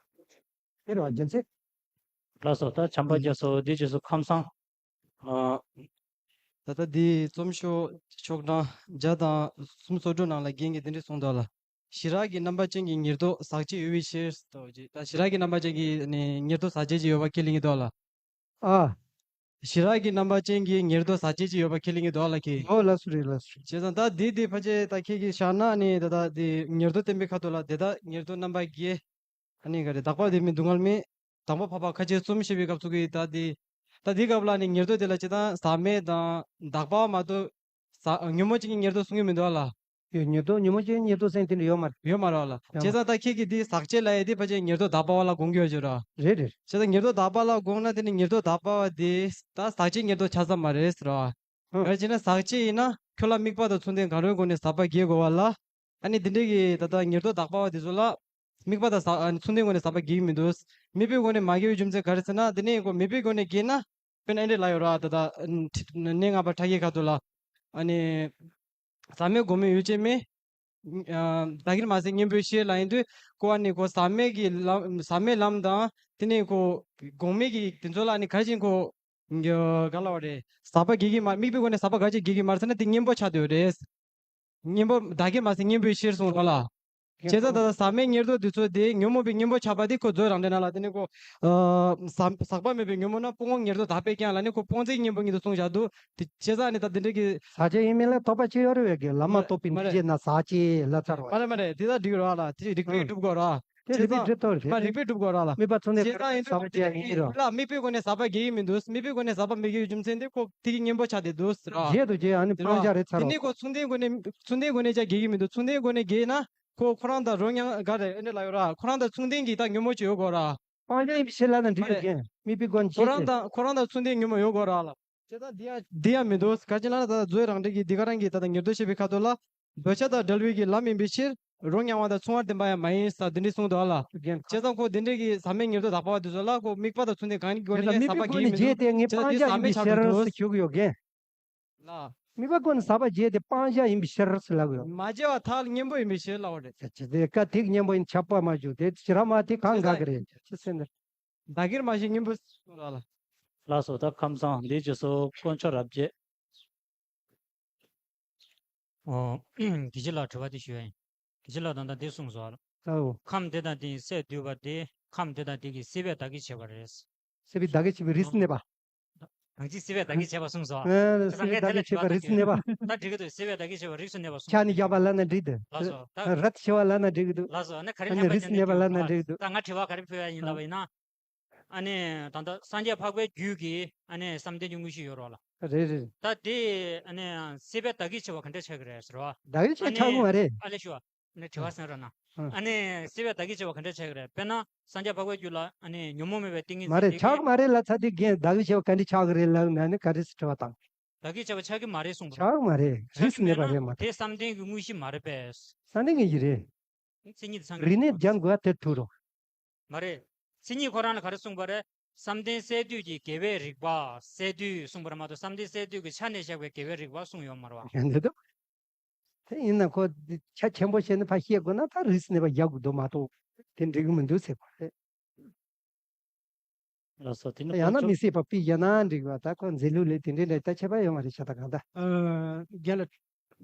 དེ་རེད་བ་རྒྱུ་མཚན། ལགས་སོ་ད་བྱམས་པ་རྒྱ་མཚོ་འདི་རྗེས་སུ་ཁམས་བཟང་། ཨ། ད་ལྟ་འདི་རྩོམ་ཤོག་ཤོག་གྲངས་བརྒྱ་དང་གསུམ་སོ་དྲུག་ནང་ལ་རྒན་གྱིས་འདི་འདྲ་གསུངས་འདུག་ལ། ཞི་རགས་ཀྱི་རྣམ་པ་ཅན་གྱི་ཉེར་བསྡོགས་ཟག་བཅས་ཡོད་པའི་ཕྱིར་ཟེར་ཏོ་ཅིག་ད་ཞི་རགས་ཀྱི་རྣམ་པ་ཅན་གྱི་ནི་ཉེར་བསྡོགས་ཟག་བཅས་ཅིག་ཡོད་པ་ཁས་ལེན་གྱི་འདུག་ལ། ཨ། ཞི་རགས་ཀྱི་རྣམ་པ་ཅན་གྱི་ཉེར་བསྡོགས་ཟག་བཅས་ཅིག་ཡོད་པ་ཁས་ལེན་གྱི་འདུག་ལ་ཁྱེད། ཨོ་ལགས་སོ་རེད་ལགས་སོ་རེད། བྱས་ཙང་ད་འདི་འདི་ཕལ་ཆེར་ད་ཁྱེད་ཀྱིས་བཞག་ན་ནི་ད་ད་འདི་ཉེར་བསྡོགས་བསྟན་པའི་ཁ་ཐུག་ལ་དེ་དག་ཉེར་བསྡོགས་རྣམ་པ་བརྒྱད། ཨ་ནི་ག་རེ་བདག་པ་དེ་མིན་སྡུག་བསྔལ་མེད། དང་པོ་འཕགས་པ་ཁ་ཆེའི་རྩོམ་བཤད་པའི་སྐབས་སུ་གི་ད་འདི། ད་འདི་སྐབས་ལ་ནི་ཉེར་བསྡོགས་དེ་ལ་སྤྱིར་བཏང་ཟག་མེད་དང་བདག་པ་མ་གཏོགས། ཟག་ཉོན་མོངས་ཅན་གྱི་ཉེར་བསྡོགས་གསུང་གི་མི་འདུག་ལ། ཡོད་ཉེར་བསྡོགས་ཉོན་མོངས་ཅན་ཉེར་བསྡོགས་ཟེར་མཁན་དེ་འདྲ་ཡོད་མ་རེད། ཡོད་མ་རེད་ལ། ཡོད་མ། བྱས་ཙང་ད་ཁྱེད་ཀྱིས་འདི་ཟག་བཅས་ལབ་ཡས་འདི་ཕལ་ཆེར་ཉེར་བསྡོགས་བདག་པ་བ་ལ་དགོངས་ཀྱི་ཡོད་ཅེས་ར། རེད་རེད། བྱས་ཙང་ཉེར་བསྡོགས་བདག་པ་ལ་དགོངས་ན་དེ་ནི་ཉེར་བསྡོགས་བདག་པ་བ་དེ་ད་ཟག་བཅས་ཉེར་བསྡོགས་ཆགས་ས་མ་རེད་ཟེར་བ། ཧུམ། ག་རེ་བྱས་ན་ཟག་བཅས་ཡིན་ན་ཁྱོད་ལ་དམིགས་པ་དང་མཚུངས་ལྡན་གང་རུང་སྒོ་ནས་ཟག་པ་འགེགས་དགོས་པ་ལ། ཨ་ནི་འདི་འདྲའི་གི་ད་ལྟ་ཉེར་བསྡོགས་བདག་པ་བ་དེ་ཚོ་ལ་དམིགས་པ་དང་ཟག་ཨ་ནི་མཚུངས་ལྡན་སྒོ་ནས་ཟག་པ་འགེགས་ཀྱི་མི་འདུག་དམིགས་པའི་སྒོ་ནས་མ་འགེགས་པའི་རྒྱུ་མཚན་ག་རེ་ཟེར་ན་འདི་ནས་ཀོ་དམིགས་པའི་སྒོ་ནས་འགེགས་ན། དཔེར་ན་ཨེ་འདྲ་ལ་ཡོད་ར་ད་ལྟ་གནས་ལྔ་པ་ཕྲ་རྒྱས་ཁ་ཐུག་ལ། ཨ་ནི། ཟག་མེད་སྒོམ་མེད་ཡུལ་ཅན་མེད། ཨ་བདག་གིར་མ་ཟད་གཉེན་པོའི་ཕྱིར་ལ་ཡིན་དུས་ཀོ་ཨ་ནི་ཀོ་ཟག་མེད་ཀྱི་ལམ་ཟག་མེད་ལམ་དང་དེ་ནས་ཀོ་སྒོམ་མེད་ཀྱི་དེ་ཚོ་ལ་ཨ་ནི་ག་རེ་བྱས་ཀོ་ག་ལ་བ་རེད། ཟག་པ་འགེགས་ཀྱི་མ་དམིགས་པའི་སྒོ་ནས་ཟག་པ་ག་རེ་བྱས་འགེགས་ཀྱི་མ་རེད་ཟེར་ན་དེ་གཉེན་པོ་ཆགས་བསྡད་ཡོད་རེད། གཉེན་པོ་བདག་གིར་མ་ཟད་གཉེན་པོའི་ཕྱིར་གསུངས་རོགས་ལ། བྱས་ཙང་ད་ལྟ་ཟག་མེད་ཉེར་བསྡོགས་དེ་ཚོ་དེ་ཉོན་མོངས་པའི་གཉེན་པོ་ཆགས་པ་དེ་ཁོ་མཛོད་རང་འགྲེལ་ནང་ལ་དེ་ནི་ཁོ། ཟག་ཟག་པ་མེད་པའི་ཉོན་མོངས་ན་སྤོང་བ་ཉེར་བསྡོགས་བདག་པས་ཀྱང་ལ་ནི་ཁོ་སྤོང་བྱེད་ཀྱི་གཉེན་པོ་ཉིད་དུ་གསུངས་བཞག་འདུག་དེ་བྱས་ཙང་ནི་ད་དེ་འདྲ་གི། ཟག་བཅས་ཡིན་མིན་ལ་དོགས་པ་ཅི་ཡོད་རེད་བས་ཀྱི་བླ་མ་རྟོགས་པའི་མི་བྱེད་ན་ཟག་བཅས་ལབ་ཚར་བ། མ་རེད་མ་རེད་དེ་ད་འགྲིག་རོགས་ལ་དེ་རིགས་པས་སྒྲུབ་དགོས་ར། དེ་རིགས་པས་སྒྲུབ་ཐུབ་རེད། མ་རིགས་པས་སྒྲུབ་དགོས་ར་ལ། དམིགས་པ་མཚུངས་ལྡན་བྱས་ཙང་ཡིན་དུས་ཟག་པ་བཅས་ཡིན་རོ། ལ་དམིགས་པའི་སྒོ་ནས་ཟག་པ་འགེགས་ཀྱི་མི་འདུག་དམིགས་པའི་སྒོ་ནས་ཟག་པ་མི་འགེགས་ཀྱི་རྒྱུ་མཚན་དེ་ཁོ་དེ་གི་གཉེན་པོ་ཆགས་བསྡད་འདུག་ར། བྱས་དུས་ཅི་ཨ་ནི་སྤང་བྱ་རེད་ཚར་རོ། དེ་ནི་ཁོ་མཚུངས་ལྡན་སྒོ་ནས་མཚུངས་ལྡན་སྒོ་ནས་ཀྱང་འགེགས་ཀྱི་མི་འདུག་མཚུངས་ལྡན་སྒོ་ནས་འགེགས་ན། ཁོ་ཁོ་རང་དང་རོ་མཉམ་ག་རེ་ཨེ་འདྲ་ལ་ཡོད་ར། ཁོ་རང་དང་མཚུངས་ལྡན་གྱི་ད་ཉོན་མོངས་ཅིག་ཡོད་དགོས་ར། སྤང་བྱ་ཡིན་པའི་ཕྱིར་ལབ་ན་འགྲིག་རེད་ཀྱི། དམིགས་པའི་སྒོ་ནས་ཁོ་རང་དང་ཁོ་རང་དང་མཚུངས་ལྡན་ཉོན་མོངས་ཡོད་དགོས་ར་ལ། བྱས་ཙང་འདི་ཡང་འདི་ཡང་མི་འདུག་ག་ཅི་ལ་ན་ད་ལྟ་མཛོད་རང་འགྲེལ་གྱི་འདི་ག་རང་གི་ད་ལྟ་ཉེར་བསྡོགས་བཤད་པའི་ཁ་ཐུག་ལ། འདོད་ཆགས་དང་བྲལ་བའི་གི་ལམ་ཡིན་པའི་ཕྱིར། རོ་མཉམ་པ་དང་མཚུངས་པར་ལྡན་པ་ཡང་མ་ཡིན་ས་འདི་འདྲ་གསུངས་འདུག་ཨ་ལ། རྒན། བྱས་ཙང་ཁོ་འདི་འདྲའི་གི་ཟག་མེད་ཉེར་བསྡོགས་བདག་པ་བ་འདི་ཚོ་ལ་ཁོ་དམིགས་པ་དང་མཚུངས་ལྡན་གང་གི་སྒོ་ནས་ཀྱང་ཟག་པ་འགེགས་མི་འདུག་བྱས་ཙང་དམིགས་པའི་སྒོ་ནས་བྱས་ཏེ་ངས་སྤང་བྱ་ཡིན་པའི་ཕྱིར་ཟེར་ཞུ་གི་ཡོད་རྒན། ལ། དམིགས་པའི་སྒོ་ནས་ཟག་པ་བྱས་ཏེ་སྤང་བྱ་ཡིན་པའི་ཕྱིར་ཟེར་ལབ་ཡོད། མ་བྱས་པ་ཐག་གཉེན་པོ་ཡིན་པའི་ཕྱིར་ལབ་པ་རེད། ཅེས་དེ་ཀ་ཐིག་གཉེན་པོ་ཡིན་ཁྱབ་པ་མ་བྱུང་དེ་ཕྱི་ར་མ་ཐིག་གང་དགའ་གི་རེད་ཅེས་ཟེར་ནས། བདག་གིར་མ་ཟད་གཉེན་པོ་གསུངས་ར་ལ། ལགས་སོ་ད་ཁམས་བཟང་འདིའི་རྗེས་སུ་དཀོན་མཆོག་རབ་རྒྱས། ཨོ། དགེ་བཤེས་ལགས་དྲི་བ་དེ་ཞུ་ཡ་ཡིན། དགེ་བཤེས་ལགས་ད་ལྟ་འདི་གསུངས་སོ། ཨོ། ཁམས་དེ་དང་དེ་ཡི་སས་བསྡུས་པ་དེ་ཁམས་དེ་དང་དེ་གི་སྲིད་པས་བདག་གིར་བྱས་པ་རེད། སྲིད་པས་བདག་གིར་བྱས་པའི་རིགས་སུ་གནས་པ། གང་ཅི་སྲིད་པའི་བདག་གིས་བྱས་པ་གསུངས་སོ། ཨ་སྲིད་པའི་བདག་གིས་བྱས་པ་རིགས་སུ་གནས་པ། ད་འགྲིག་གི་འདུག་སྲིད་པའི་བདག་གིས་བྱས་པ་རིགས་སུ་གནས་པ་གསུངས། ཕྱག་ནི་བཞག་པ་ལབ་ན་འགྲིག་འདུག་ལགས་སོ། ད་ར་དེ་བྱས་པ་ལབ་ན་འགྲིག་གི་འདུག་ལགས་སོ། ཨ་ནི་ག་རེ་ཨ་ནི་རིགས་སུ་གནས་པ་ལབ་ན་འགྲིག་གི་འདུག་ད་ང་དྲི་བ་ག་རེ་ཕུལ་ཡ་ཡིན་ལབ་པ་ཡིན་ན། ཨ་ནི་ད་ལྟ་སངས་རྒྱས་འཕགས་པའི་རྒྱུད་ཀྱི་ཨ་ནི་བསམ་གཏན་གྱི་དངོས་གཞི་ཡོད་རེད་ལ། རེད་རེད། ད་དེ་ཨ་ནི་སྲིད་པའི་བདག་གིས་བྱས་པ་ག་འདྲ་ཆགས་ཀྱི་རེད་ཟེར་བ། བདག་གིས་བྱས་ཨ་ཆགས་ཀྱི་མ་རེད། ཨ་ལས་ཞུ་བ། ཨ་ནི་དྲི་བ་གསན་རོགས་གནང་། ཨ་ནི་སྲིད་པའི་བདག་གིས་བྱས་པ་ག་འདྲ་ཆགས་ཀྱི་རེད། དཔེར་ན་སངས་རྒྱས་འཕགས་པའི་རྒྱུད་ལ་ཨ་ནི་ཉོན་མོངས་མེད་པའི་ཏིང་ངེ་འཛིན། མ་རེད། ཆགས་ཀྱི་མ་རེད་ལབ་ཚར་དུས་རྒན་བདག་གིས་བྱས་པ་ག་འདྲ་ཆགས་ཀྱི་རེད་ལབ་ན་ནི་ག་རེ་ཟེར་དྲི་བ་བཏང་། བདག་གིས་བྱས་པ་ཆགས་ཀྱི་མ་རེད་གསུངས་པ། ཆགས་ཀྱི་མ་རེད། རིགས་སུ་གནས་པ་རེད་མ་གཏོགས། དེ་བསམ་གཏན་གྱི་དངོས་གཞི་མ་རེད་པས། བསམ་གཏན་གྱི་གཞི་རེད། མཚན་ཉིད་དུ་སངས་རྒྱས། རིགས་གནས་སྦྱང་དགོས་པ་དེར་ཐུག་རོགས། མ་རེད། མཚན་ཉིད་ཁོ་རང་ལ་ག་རེ་གསུངས་པ་རེད། བསམ་གཏན་སས་བསྡུས་ཀྱི་དགེ་བའི་རིགས་པ་སས་བསྡུས་གསུངས་པ་རེད་མ་གཏོགས་བསམ་གཏན་སས་བསྡུས་ཀྱི་ཆ་ནས་བཞག་པའི་དགེ་བའི་རིགས་པ་གསུངས་ཡོད་མ་རེད་བ། ཡང་འདི་ལྟ། དེ་ཡིན་ན་ཁོ་ཆ་ཆེན་པོ་བཤད་ན་ཕར་བཤད་དགོས་ན་ད་རིགས་སུ་གནས་པ་རྒྱག་དགོས་འདུག་མ་གཏོགས་དེ་འགྲིག་གི་མི་འདུག་ཟེར་བ་རེད། ལགས་སོ། དེ་ནི་ཡང་ན་དཀོན་མཆོག་མི་སྲིད་པ་པི་ཡ་ན་འགྲིག་པ་ད་ཁོ་འཛིན་ལུགས་ལས་དེ་འདྲའི་འདྲ་ད་ཁྱད་པར་ཡོང་བ་རེད་ཤག་ད་གང་ལྟར། ཨ། རྒན་ལགས།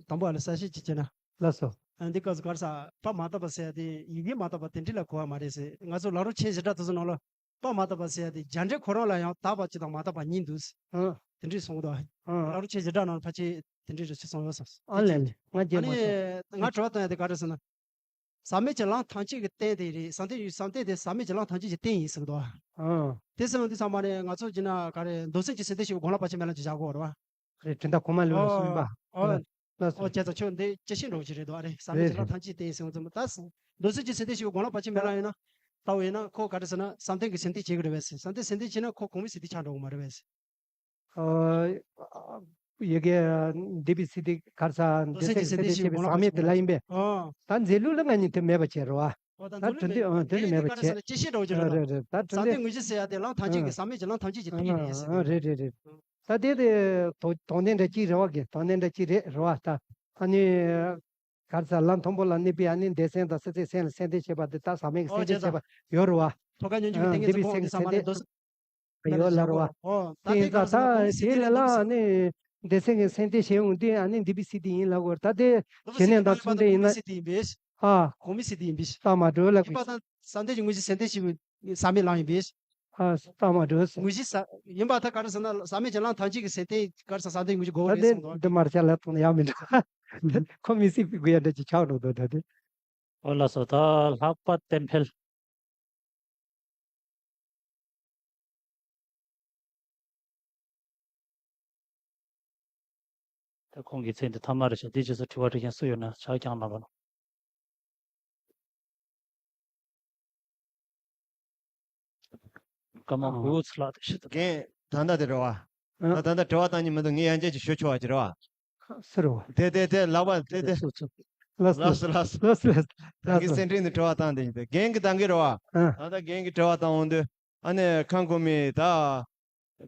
དང་པོ་ཨ་ལ་གསལ་བཤད་ཅིག་བྱས་ན། ལགས་སོ། ཨ། འདི་སྐབས་སུ་ག་རེ་ཟ། པ་མ་དག་པ་ཟེར་ཡ་དེ་ཡི་གེ་མ་དག་པ་དེ་འདྲ་ལ་གོ་བ་མ་རེད་ཟེར། ང་ཚོ་ལམ་རིམ་ཆེན་བཞི་སྦྲགས་དེ་ཚོ་ནང་ལ་པ་མ་དག་པ་ཟེར་ཡ་དེ་རྒྱ་འགྲེལ་ཁོ་རང་ལ་ཡང་དག་པ་གཅིག་དང་མ་དག་པ་གཉིས་འདུག་ཟེར། ཨ། དེ་འདྲས་གསུངས་འདུག་ཨ། ལམ་རིམ་ཆེན་བཞི་སྦྲགས་ནང་ལ་ཕལ་ཆེར་དེ་འདྲས་རེ་ཞིག་གསུངས་ཡོད་ས། ཨ་ལས་ལས། ང་རྒྱལ་མ་ཨ་ནི་སོང་། ང་དྲི་བ་བཏང་ཡ་དེ་ག་རེ་ཟེར་ན། ཟག་མེད་ཀྱི་ལམ་ཐམས་ཅད་ཀྱི་རྟེན་དེ་རེད། བསམ་གཏན་བསམ་གཏན་དེ་ཟག་མེད་ཀྱི་ལམ་ཐམས་ཅད་ཀྱི་རྟེན་ཡིན་ཟེར་གི་འདུག་ཨ། དེ་ཟེར་བ་འདི་ཚང་མ་ནི་ང་ཚོ་བྱས་ན་ག་རེ་མདོ་སེམས་ཀྱི་སེམས་རྟེན་བྱེད་པའི་དགོངས་ལ་བར་ཆད་མེད་ལམ་ཅིག་བཞག་དགོས་རེད་བ། རེད། དོན་དག་གོང་མ་ལོས་ལ་གསུངས་པ། ཨོ། ལགས་སོ། ཨོ་བྱས་ཙང་ཁྱོད་འདི་དཔྱད་ཤེས་འདྲ་བོ་ཅིག་རེད་འདུག་ཨ། རེད། བསམ་གཏན་གྱི་ལམ་ཐམས་ཅད་རྟེན་ཡིན་ཟེར་བ་ཙམ་ད་མདོ་སེམས་ཀྱི་སེམས་རྟེན་བྱེད་པའི་དགོངས་ལ་བར་ཆད་མེད་ལམ་ཡིན་ན། ལྟ་བུ་ཡིན་ན་ཁོ་ག་རེ་ཟེར་ན་བསམ་གཏན་གྱི་སེམས་རྟེན་བྱེད་ཀྱི་རེད་པས་ཟེར། བསམ་གཏན་སེམས་རྟེན་བྱེད་ན་ཁོ་གོང་མའི་སེམས་རྟེན་ཆགས་འགྲོ་གི་མ་རེད་པས་ཟེར། ཨ། ཡ་གི་འདས་པའི་སྲིད་དེ་ག་རེ་ཟ། མདོ་སེམས་ཀྱི་སེམས་རྟེན་བྱེད་པའི་ཟག་མེད་དེ་ལ་ཡིན་པས། ཨ། ད་འཛིན་ལུགས་ལ་ང་གཉིས་དེ་མེད་པ་བྱས་རེད་བ། ཨོ་ད་ད་འཛིན་ལུགས་དོན་དེ་མེད། ཨ་དོན་དེ་མེད་པ་བྱས། དེ་ག་རེ་ཟེར་ན་དཔྱད་ཤེས་འདྲ་བོ་ཅིག་རེད་འདུག་རེད་རེད། ད་ཟག་མེད་དངོས་གཞི་ཟེར་ཡ་དེ་ལམ་ཐམས་ཅད་ཀྱི་ཟག་མེད་ཀྱི་ལམ་ཐམས་ཅད་ཀྱི་རྟེན་རེད་ཟེར། ཨ་རེད་རེད་རེད། ད་དེ་དེ་དོ་དོན་དེ་འདྲ་ཅིག་རེད་བ་གི། དོན་དེ་འདྲ་ཅིག་རེད་རེད་བ། ད་ཨ་ནི་ག་རེ་ཟ། ལམ་མཐོན་པོ་ལ་གནས་པའི་ཨ་ནི་འདོད་སེམས་དང་སྲིད་རྩེའི་སེམས་ལ་སེམས་རྟེན་བྱེད་པ་དེ་ད་ཟག་མེད་ཀྱི་སེམས་རྟེན་བྱེད་པ་ཡོད་རེད་བ། ཐོབ་པ་ཉོན་ཅིག་གི་ཏིང་ངེ་འཛིན་གོ་འདི་ཚང་མ་ནི་མདོ་སེམས། ཡོད་ལ་རོ། ཨོ་ད་དེ་ཡིན་ཙང་ད་དེ་ལ་ལ་ནི་འདོད་སེམས་ཀྱི་སེམས་རྟེན་བྱེད་འོང་དུས་ཨ་ནི་འདས་པའི་སྲིད་དེ་ཡིན་ལ་གོ། ད་དེ་ཞི་གནས་དང་མཚུངས་ལྡན་ཡིན་ན། ཨ། གོང་མའི་སྲིད་དེ་ཡིན་པས། ལྟ་མ་འགྲོ་ལ། ཡིན་པ་དང་བསམ་གཏན་གྱི་དངོས་གཞི་སེམས་རྟེན་བྱེད་པའི་ཟག་མེད་ལམ་ཡིན་པས། ཨ། ལྟ་མ་འགྲོ་ཟེར། དངོས་གཞི་ཟག་ཡིན་པ་ད་ག་རེ་ཟེར་ན་ཟག་མེད་ཀྱི་ལམ་ཐམས་ཅད་ཀྱི་སེམས་རྟེན་ག་རེ་ཟེར་ཟག་མེད་དངོས་གཞི་དགོས་རེད་གསུངས་འདུག་ད་དེ་འདི་མར་ཆ་ལ་ཐོང་ན་ཡག་མི་འདུག་ཁོ་མི་སྲིད་པའི་དགོས་ཡ་འདྲ་ཅིག་ཆགས་འགྲོ་འདུག་ད་དེ། ཨོ་ལགས་སོ། ད་ལྷག་པ་བསྟན་འཕེལ། ད་ཁོང་གི་མཚན་དེ་ཐ་མ་རེད་ཤག་དེའི་རྗེས་སུ་དྲི་བ་དྲི་མཁན་སུ་ཡོད་ན་ཕྱག་བརྐྱངས་གནང་རོགས། སྐར་མ་དགུ་ཚུར་ལྷག་དེ་ཤི་ཐུབ། རྒན་ད་ལྟ་དེ་རེད་བ། ཨ། ད་ད་ལྟ་དྲི་བ་བཏང་ཉིན་མི་འདུག་ངས་ཡང་བསྐྱར་ཅིག་ཞུ་ཆོག་པ་ཅིག་རེད་བ། སུ་རེད་བ། དེ་དེ་དེ་ལག་པ་དེ་དེ། སུ་སུ། ལགས་སོ་ལགས་སོ་ལགས་སོ་ལགས་སོ། ད་གིན་སེམས་ཁྲལ་ནས་དྲི་བ་བཏང་དེ་ཡིན་པས་རྒན་གྱི་ད་གིན་རེད་བ། ཨ། ད་ལྟ་རྒན་གྱི་དྲི་བ་བཏང་འོང་དུས་ཨ་ནི་ཁམས་གོང་མའི་ད།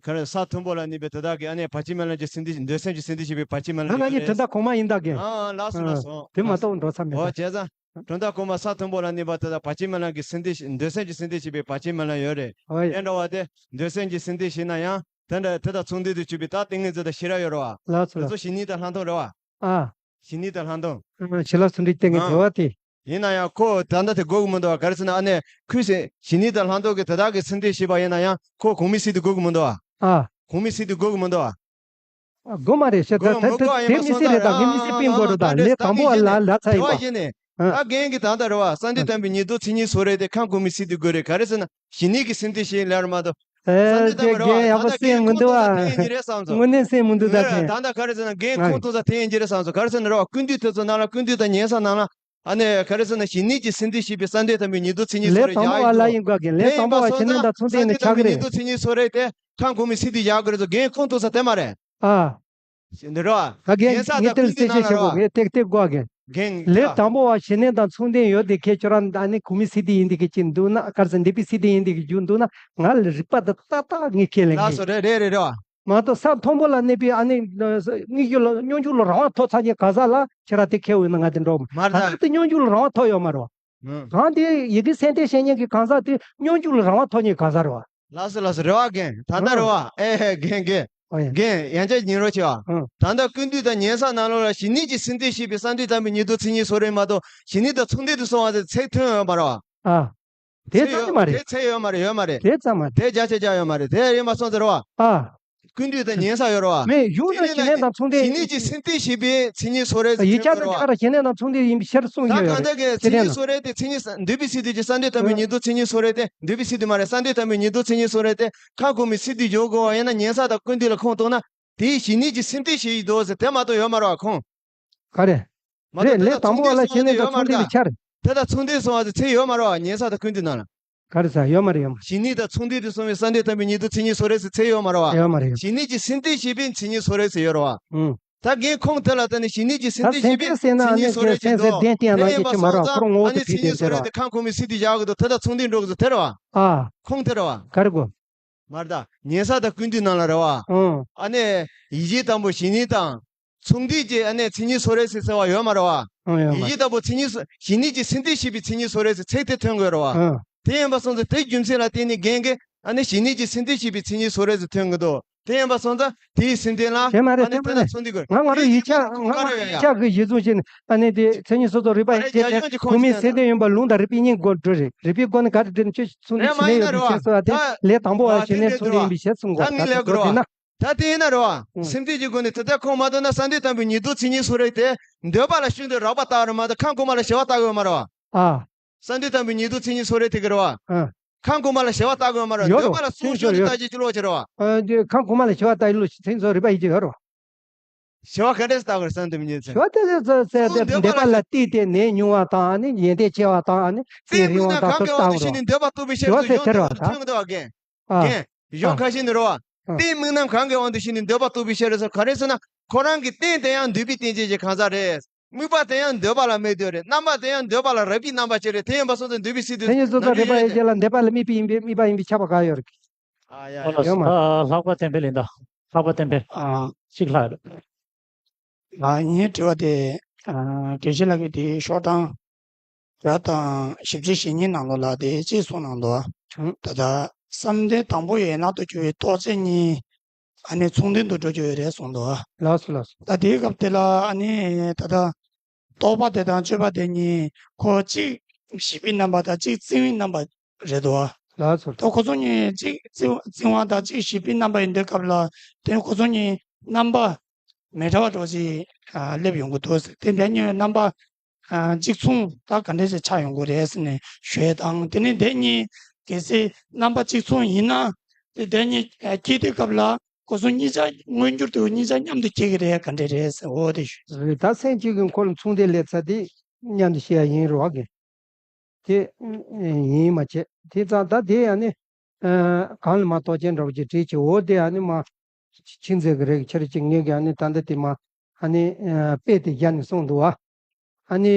ག་རེ་ས་མཐོན་པོ་ལ་གནས་པའི་དེ་དག་གིས་ཨ་ནི་བར་ཆད་མེད་ལམ་གྱི་སེམས་རྟེན་འདོད་སེམས་ཀྱི་སེམས་རྟེན་བྱེད་པའི་བར་ཆད་མེད་ལམ་ང་ང་གཉིས་དོན་དག་གོང་མ་ཡིན་ད་རྒན། ཨ་ལགས་སོ་ལགས་སོ། དེ་མ་གཏོགས་འགྲོ་ས་མེད་ད། ཨོ་བྱས་ཙང་། དོན་དག་གོང་མ་ས་མཐོན་པོ་ལ་གནས་པ་དེ་དག་བར་ཆད་མེད་ལམ་གྱི་སེམས་རྟེན་འདོད་སེམས་ཀྱི་སེམས་རྟེན་བྱེད་པའི་བར་ཆད་མེད་ལམ་ཡོད་རེད། ཨོ་ཡ། དེ་འདྲ་བ་དེ་འདོད་སེམས་ཀྱི་སེམས་རྟེན་བྱེད་ན་ཡང་དེ་འདྲ་དེ་དང་མཚུངས་ལྡན་དུ་གྱུར་པའི་ད་ཏིང་ངེ་འཛིན་དང་ཤེས་རབ་ཡོད་རེད་བ། ལགས་སོ་དེ་ལགས་ཚོ་སོ། ཞི་གནས་དང་ལྷག་མཐོང་རེད་བ། ཨ། ཞི་གནས་དང་ལྷག་མཐོང་། ཨ། ཞི་ལྷག་མཚུངས་ལྡན་ཏིང་ངེ་འཛིན་བ་དེ། ཡིན་ན་ཡང་ཁོ་ད་ལྟ་དེ་དགོས་ཀྱི་མི་འདུག་བ། ག་རེ་ཟེར་ན་ཨ་ནི་ཁོས་ཟེར་ཞི་གནས་དང་ལྷག་མཐོང་གི་དེ་དག་གི་སེམས་རྟེན་བྱས་པ་ཡིན་ན་ཡང་ཁོ་གོང་མའི་སྲིད་དེ་དགོས་ཀྱི་མི་འདུག་བ། ཨ། གོང་མའི་སྲིད་དེ་དགོས་ཀྱི་མི་འདུག་བ། ཨ། དགོས་མ་རེད་ཤག་ད་དགོས་ད་མི་དགོས་ཨ་ཡིན་པ་དེ་མི་སྲིད་རེད། ད་ངས་མི་སྲིད་པིན་དགོས་རེད། ད་ལས་དང་པོ་བ་ལ་ལ་ཚ་ཡིན་པ། ཨ། ད་རྒན་གྱི་ད་ལྟ་རེད་བ། བསམ་གཏན་དམ་པའི་ཉིང་འདུས་མཚན་ཉིད་སོགས་རེད་དེ་ཁམས་གོང་མའི་སྲིད་དེ་དགོས་རེད། ག་རེ་ཟེར་ན་ཞི་གནས་ཀྱི་སེམས་རྟེན་བྱས་ལབ་རེད་མ་གཏོགས། ཨེ། བསམ་གཏན་དམ་པ་རེད་བ། ད་ལྟ་རྒན་ཁོང་ཐུག་ས་དེ་ཡིན་གྱི་རེད་བསམ་སོང་། དངོས་གནས་སེམས་མི་འདུག་ད་དེ། ད་ལྟ་ག་རེ་ཟེར་ན་རྒན་ཁོང་ཐུག་ས་དེ་ཡིན་གྱི་རེད་བསམ་སོང་། ག་རེ་ཟེར་ན་རེད་བ། ཀུན་འདུས་དེ་ཚོ་ནང་ལ་ཀུན་འདུས་དང་ཉན་ས་ནང་ལ་ཨ་ནི་ག་རེ་ཟེར་ན་ཞི་གནས་ཀྱི་སེམས་རྟེན་བྱས་པའི་བསམ་གཏན་དམ་པའི་ཉིང་འདུས་མཚན་ཉིད་སོགས་རེད་ལས་དང་པོ་བ་ལ་ཡིན་དགོས་ཀྱི། ལས་དང་པོ་བ་ཞི་གནས་དང་མཚུངས་ལྡན་ནི་ཆགས་ཀྱི་རེད། བསམ་གཏན་དམ་པའི་ཉིང་འདུས་མཚན་ཉིད་སོགས་རེད་དེ་ཁམས་གོང་མའི་སྲིད་དེ་བཞག་དགོས་རེད་ཚོ། རྒན་ཁོང་ཐུག་ས་དེ་མ་རེད། ཨ། འདི་རེད་བ། ད་རྒན་ཉན་ས་ངས་དེ་ལ་ཀུན་འདུས་ནང་ལ་རེད་བ། ངས་དེ་དེ་དགོས་ཀྱི། རྒན་ལས་དང་པོ་བ་ཞི་གནས་དང་མཚུངས་ལྡན་ཡོད་དེ་ཁྱེད་ཁྱོད་རང་ད་ནི་གོང་མའི་སྲིད་དེ་ཡིན་དེ་གི་ཅིག་འདུག་ན། ག་རེ་ཟེར། འདས་པའི་སྲིད་དེ་ཡིན་དེ་གི་རྒྱུ་འདུག་ན། ང་ལ་རིག་པ་དེ་ཏག་ཏག་ངས་ཁས་ལེན་གི། ལགས་སོ། རེད་རེད་རེད་རེད་བ། མ་གཏོགས་ས་མཐོན་པོ་ལ་གནས་པའི་ཨ་ནི་དངོས་རྒྱུ་ལ་སྙོམས་འཇུག་ལ་རང་དབང་ཐོབ་ཚར་མཁན་གང་ཟག་ལ་ཁྱེད་རང་དེ་ཁེལ་འོས་ན་ང་དེ་འགྲོ་མ་མ་རེད། ད་ད་དེ་སྙོམས་འཇུག་ལ་རང་དབང་ཐོབ་ཡོད་མ་རེད་བ། ཨང་། གང་དེ་ཡི་གེ་སེམས་རྟེན་བྱེད་མཁན་གྱི་གང་ཟག་དེ་སྙོམས་འཇུག་ལ་རང་དབང་ཐོབ་མཁན་གང་ཟག་རེད་བ། ལགས་སོ་ལགས་སོ། རེད་བ་རྒན། ད་ལྟ་རེད་བ། ཨང་། ཨེ་ཧེ་རྒན་རྒན། ཨོ་ཡ། རྒན་ཡང་བསྐྱར་ཉན་རོགས་བྱེད་བ། ཨང་། ད་ལྟ་ཀུན་འདུས་དང་ཉན་ས་ནང་ལོགས་ལ་ཞི་གནས་ཀྱི་སེམས་རྟེན་བྱས་པའི་བསམ་གཏན་དམ་པའི་ཉིང་འདུས་མཚན་ཉིད་སོགས་རེད་མ་གཏོགས་ཞི་གནས་དང་མཚུངས་ལྡན་དུ་སོང་བ་དེ་ཚད་མཐུན་ཡོད་མ་རེད་བ། ཨ། དེ་ཚད་ཙམ་ཡོད་མ་རེད། དེ་ཚད་ཡོད་མ་རེད། ཡོད་མ་རེད། དེ་ཙམ་མ་རེད། དེ་བརྒྱ་ཆ་བརྒྱ་ཡོད་མ་རེད། དེ་རེད་མ་སོང་ཟེར་བ། ཨ། ཀུན་བཏུས་དང་ཉན་ས་ཡོད་རེད་བ། མེད། གཞུང་ན་ཞི་གནས་དང་ཚོགས་འདུ་ཞི་གནས་ཀྱི་སེམས་གཏད་བྱེད་པའི་མཚན་ཉིད་སོ་རེད་ཟེར་ཡིག་ཆ་ཚོ་ཅིག་ཁ་ར་ཞི་གནས་དང་ཚོགས་འདུ་ཡིན་པའི་ཕྱིར་གསུངས་ཡོད། ད་གང་ལྟར་གྱི་མཚན་ཉིད་སོ་རེད་དེ། མཚན་ཉིད་འདུས་པའི་སེམས་གཏད་ཀྱི་བསམ་གཏན་དམ་པའི་ཉེར་བསྡོགས་མཚན་ཉིད་སོ་རེད་དེ། འདུས་པའི་སེམས་གཏད་མ་རེད། བསམ་གཏན་དམ་པའི་ཉེར་བསྡོགས་མཚན་ཉིད་སོ་རེད་དེ། ཁམས་གོང་མའི་སེམས་གཏད་འཇོག་དགོས་པ་ཡིན་ན་ཉན་ས་དང་ཀུན་བཏུས་ལ་ཁུངས་གཏུགས་ན། དེའི་ཞི་གནས་ཀྱི་སེམས་གཏད་བྱེད་ཀྱི་འདུག་ཟེར་དེ་མ་གཏོགས་ཡོད་མ་རེད་བ་ཁུངས། ག་རེ། མ་གཏོགས་དེ་དང་ཚོགས་འདུ་ལ་ཞི་གནས་དང་ཚོགས་འདུ་ལ་ཁྱར། དེ་དང་ཚོགས་འདུ་གསུངས་པ་དེ་ཚིག་ཡོད་མ་རེད་བ། ཉན་ས་དང་ཀུན་བཏུས་ནང་ལ། ག་རེ་ཟེར་ཡོད་མ་རེད། ཡོད་མ། ཞི་གནས་དང་ཚོགས་འདུ་དེ་གསུངས་པའི་བསམ་གཏན་དམ་པའི་ཉེར་བསྡོགས་མཚན་ཉིད་སོ་རེད་ཟེར་ཚིག་ཡོད་མ་རེད་བ། ཡོད་མ་རེད། ཞི་གནས་ཀྱི་སེམས་གཏད་བྱེད་པའི་མཚན་ཉིད་སོ་རེད་ཟེར་ཡོད་རེད་བ། ཨང་། ད་རྒན་ཁུངས་དེ་ལ་བལྟས་ནས་ཞི་གནས་ཀྱི་སེམས་གཏད་བྱེད་པའི་མཚན་ཉིད་སོ་རེད་ཟེར་འདུག་དེ་ཡིན་པ་སོང་ཙང་ཨ་ནི་མཚན་ཉིད་སོ་རེད་དེ་ཁམས་གོང་མའི་སེམས་གཏད་འཇོག་གི་འདུག་དེ་དང་ཚོགས་འདུ་འགྲོ་གི་འདུག་དེ་དང་ཚོགས་འདུ་འགྲོ་གི་འདུག་དེ་རེད་བ། ཨ། ཁུངས་དེ་རེད་བ། ག་རེ་གོ། མ་རེད་ད། ཉན་ས་དང་ཀུན་བཏུས་ནང་ལ་རེད་བ། ཨང་། ཨ་ནི་ཡིག་ཆ་དང་པོ་ཞི་གནས་དང་། ཚོགས་འདུ་གྱི་ཨ་ནི་མཚན་ཉིད་སོ་རེད་ཟེར་ཟེར་བ་ཡོད་མ་རེད་བ། ཨང་། ཡོད་མ། ཡིག་ཆ་དང་པོ་མཚན་ཉིད་སོ། ཞི་གནས་ཀྱི་སེམས་གཏད་བྱེད་པའི་མཚན་ཉིད་སོ་རེད་ཟེར་ཚིག་དེ་ཐོན་དགོས་རེད་བ། ཨང་། དེ་ཡིན་པ་སོང་ཙང་དེའི་རྒྱུ་མཚན་ལ་བརྟེན་ནས་རྒན་གྱིས་ཨ་ནི་ཞི་གནས་ཀྱི་སེམས་གཏད་བྱེད་པའི་མཚན་ཉིད་སོ་རེད་ཟེར་ཐོན་གྱི་འདུག་དེ་ཡིན་པ་སོང་ཙང་དེའི་སེམས་གཏད་ལ་དེ་མ་རེད། ཨ་ནི་དེ་མ་དེ་ལ་རེད། ཚོགས་འདུ་དགོས། ང་ང་རང་ཡིག་ཆ་ང་རང་ཡིག་ཆ་གི་གཞི་བཟུང་བྱས་ནས་ཨ་ནི་དེ་མཚན་ཉིད་སོ་སོ་རིག་པ་ཡིན་ཨ་ནི་ཞེས་དེ་རྒྱ་གཞུང་གི་ཁུངས་ཁུངས་མེད་སེམས་གཏད་ཡིན་པ་ལུང་དང་རིགས་པའི་སྙིང་གོ་འགྲོ་རེད། རིགས་པའི་སྒོ་ནས་ག་རེ་བྲིས་ནས་ཁྱོད་ཚོགས་འདུ་ཞི་གནས་ཡོད་པའི་ཕྱིར་སོ་ཨ་དེ་ལས་དང་པོ་བ་ཞི་གནས་ཚོགས་འདུ་ཡིན་པའི་ཕྱིར་གསུང་དགོས། ད་ངས་ལབ་དགོས་རེད་བ། ད་དེ་ཡིན་ན་རེད་བ། སེམས་གཏད་ཀྱི་སྒོ་ནས་དེ་ལྟར་ཁུངས་མ་གཏུགས་ན་བསམ་གཏན་དམ་པའི་ཉེར་བསྡོགས་མཚན་ཉིད་སོ་རེད་དེ། འདོད་པ་ལ་ཤིན་ཏུ་རགས་པ་ལྟ་བ་རེད་མ་གཏོགས་ཁམས་གོང་མ་ལ་ཞི་བ་ལྟ་དགོས་མ་རེད་བ། ཨ། བསམ་གཏན་དམ་པའི་ཉེར་བསྡོགས་མཚན་ཉིད་སོ་རེད་དེ་གི་རེད་བ། ཨ། ཁམས་གོང་མ་ལ་ཞི་བ་ལྟ་དགོས་མ་རེད། ཡོད་འདོད་པ་ལ་ཚུར་ཤོར་ཡོད་ལྟ་རྒྱུ་ཅི་ལོག་ཅི་རེད་བ། ཨ། འདི་ཁམས་གོང་མ་ལ་ཞི་བ་ལྟ་ཡི་ལོ་མཚན་ཉིད་སོ་རིག་པ་ཡིན་གྱི་ཡོད་རེད་བ། ཞི་བ་ག་འདྲས་ལྟ་དགོས་རེད་བསམ་གཏན་དམ་པའི་ཉེར་བསྡོགས་མཚན། ཞི་བ་དེ་ཚོ་ཚེ་ཚེ་ཚེ་འདོད་པ་ལ་བལྟས་ཏེ་ནད་ཉུང་བ་དང་ཨ་ནི་ཡོན་ཏན་ཆེ་བ་དང་ཨ་ནི་ནད་རིང་བ་དང་ཚོ་ལྟ་དགོས་རེད་བ། ཞི་བ་ཚེ་ཐེར་བ་དང་། ཨ། རྒན། གཞོགས་ཁ་ཤས་ནི་རེད་བ། ཨ། རྟེན་དམིགས་རྣམ་གང་གི་དབང་དུ་བྱས་ནས་འདོད་པ་རྟོགས་པའི་ཕྱིར་ཟེར་ག་རེ་ཟེར་ན། ཁོ་རང་གི་རྟེན་དེ་ཡང་འདོད་པའི་རྟེན་ཅན་གྱི་གང་ཟག་རེད། དམིགས་པ་དེ་ཡང་འདོད་པ་ལ་དམིགས་འདོད་རེད། རྣམ་པ་དེ་ཡང་འདོད་པ་ལ་རགས་པའི་རྣམ་པ་ཅན་རེད། དེ་ཡིན་པ་སོང་ཙང་འདོད་པའི་སེམས་གཏད་དེ་ཉིད་སོ་སོ་རིག་པ་ཡོད་ཅེས་ལ་འདོད་པ་ལ་དམིགས་པའི་ཡིན་པས་དམིགས་པ་ཡིན་པས་ཁྱབ་པ་གང་ཡོད་རེད། ཨ་ཡ་ཡ། ཡོད་མ་རེད། ལྷག་པ་བསྟན་འཕེལ་ཡིན་ད། ལྷག་པ་བསྟན་འཕེལ། ཨ། གཅིག་ལྷག་རེད། ཨ། ངའི་དྲི་བ་དེ། ཨ། དགེ་བཤེས་ལགས་ཀྱིས་དེའི་ཤོག་གྲངས་བརྒྱ་དང་བཞི་བཅུ་ཞེ་གཉིས་ནང་ལོགས་ལ་དེ་ཅི་གསུངས་གནང་འདུག་ཨང་། ད་ལྟ་བསམ་གཏན་དང་པོ་ཡན་ལག་ཏུ་གྱུར་པའི་རྟོག་བཅས་གཉིས་ཨ་ནི་ཚོགས་འདུ་དུ་འགྲོ་རྒྱུ་ཡོད་རེད་གསུངས་འདུག་ལགས་སོ་ལགས་སོ། ད་དེའི་སྐབས་དེ་ལ་ཨ་ནི་ད་ལྟ་རྟོག་པ་དེ་དང་དཔྱོད་པ་དེ་གཉིས་ཁོ་གཅིག་བྱིས་པའི་རྣམ་པ་དང་གཅིག་བཙན་པའི་རྣམ་པ་རེད་འདུག་ལགས་སོ། ད་ཁོ་ཚོ་གཉིས་གཅིག་བཙན་བཙན་པ་དང་གཅིག་བྱིས་པའི་རྣམ་པ་ཡིན་དུས་སྐབས་ལ་དེ་ཁོ་ཚོ་གཉིས་རྣམ་པ་མི་འདྲ་བ་འདྲ་བོ་ཞིག་ཨ་སླེབས་ཡོང་གི་འདུག་དེ་འདྲ་གཉིས་རྣམ་པ་ཨ་གཅིག་མཚུངས་ད་ག་འདྲ་ཞིག་ཆགས་ཡོང་གི་རེད་ཟེར་ནས་ཞུ་ཡས་དང་། དེ་ནས་དེ་གཉིས་གལ་སྲིད་རྣམ་པ་གཅིག་མཚུངས་ཡིན་ན་དེ་དེ་གཉིས་ཨ་སྐྱེ་དུས་སྐབས་ལ་ཁོ་ཚོ་གཉིས་ཆ་མངོན་འགྱུར་དུ་གཉིས་ཆ་མཉམ་དུ་སྐྱེ་གི་རེད་ག་འདྲ་རེད་ཟེར། འོ་དེ་ཞུ། རེད། ད་སེམས་གཅིག་གི་འཁོར་ལ་མཚུངས་ལྡན་སླེབས་ཚར་དེ་མཉམ་དུ་སྐྱེ་ཡ་ཡིན་རེད་བ་གི། དེ་ཡིན་མ་བྱེད། དེ་ཙང་ད་དེ་ཡང་ནི་གང་ལ་མ་གཏོགས་ཅན་འདྲ་བོ་ཅིག་བྲིས་ཀྱི། འོ་དེ་ཡང་ནི་མ་ཁྱིམ་མཚེས་ཀྱི་རེད་ཁྱེར་ཅིག་ངས་ཀྱི་ཨ་ནི་ད་ལྟ་དེ་མ་ཨ་ནི་དཔེ་དེ་བཞག་ནས་གསུངས་འདུག་བ། ཨ་ནི་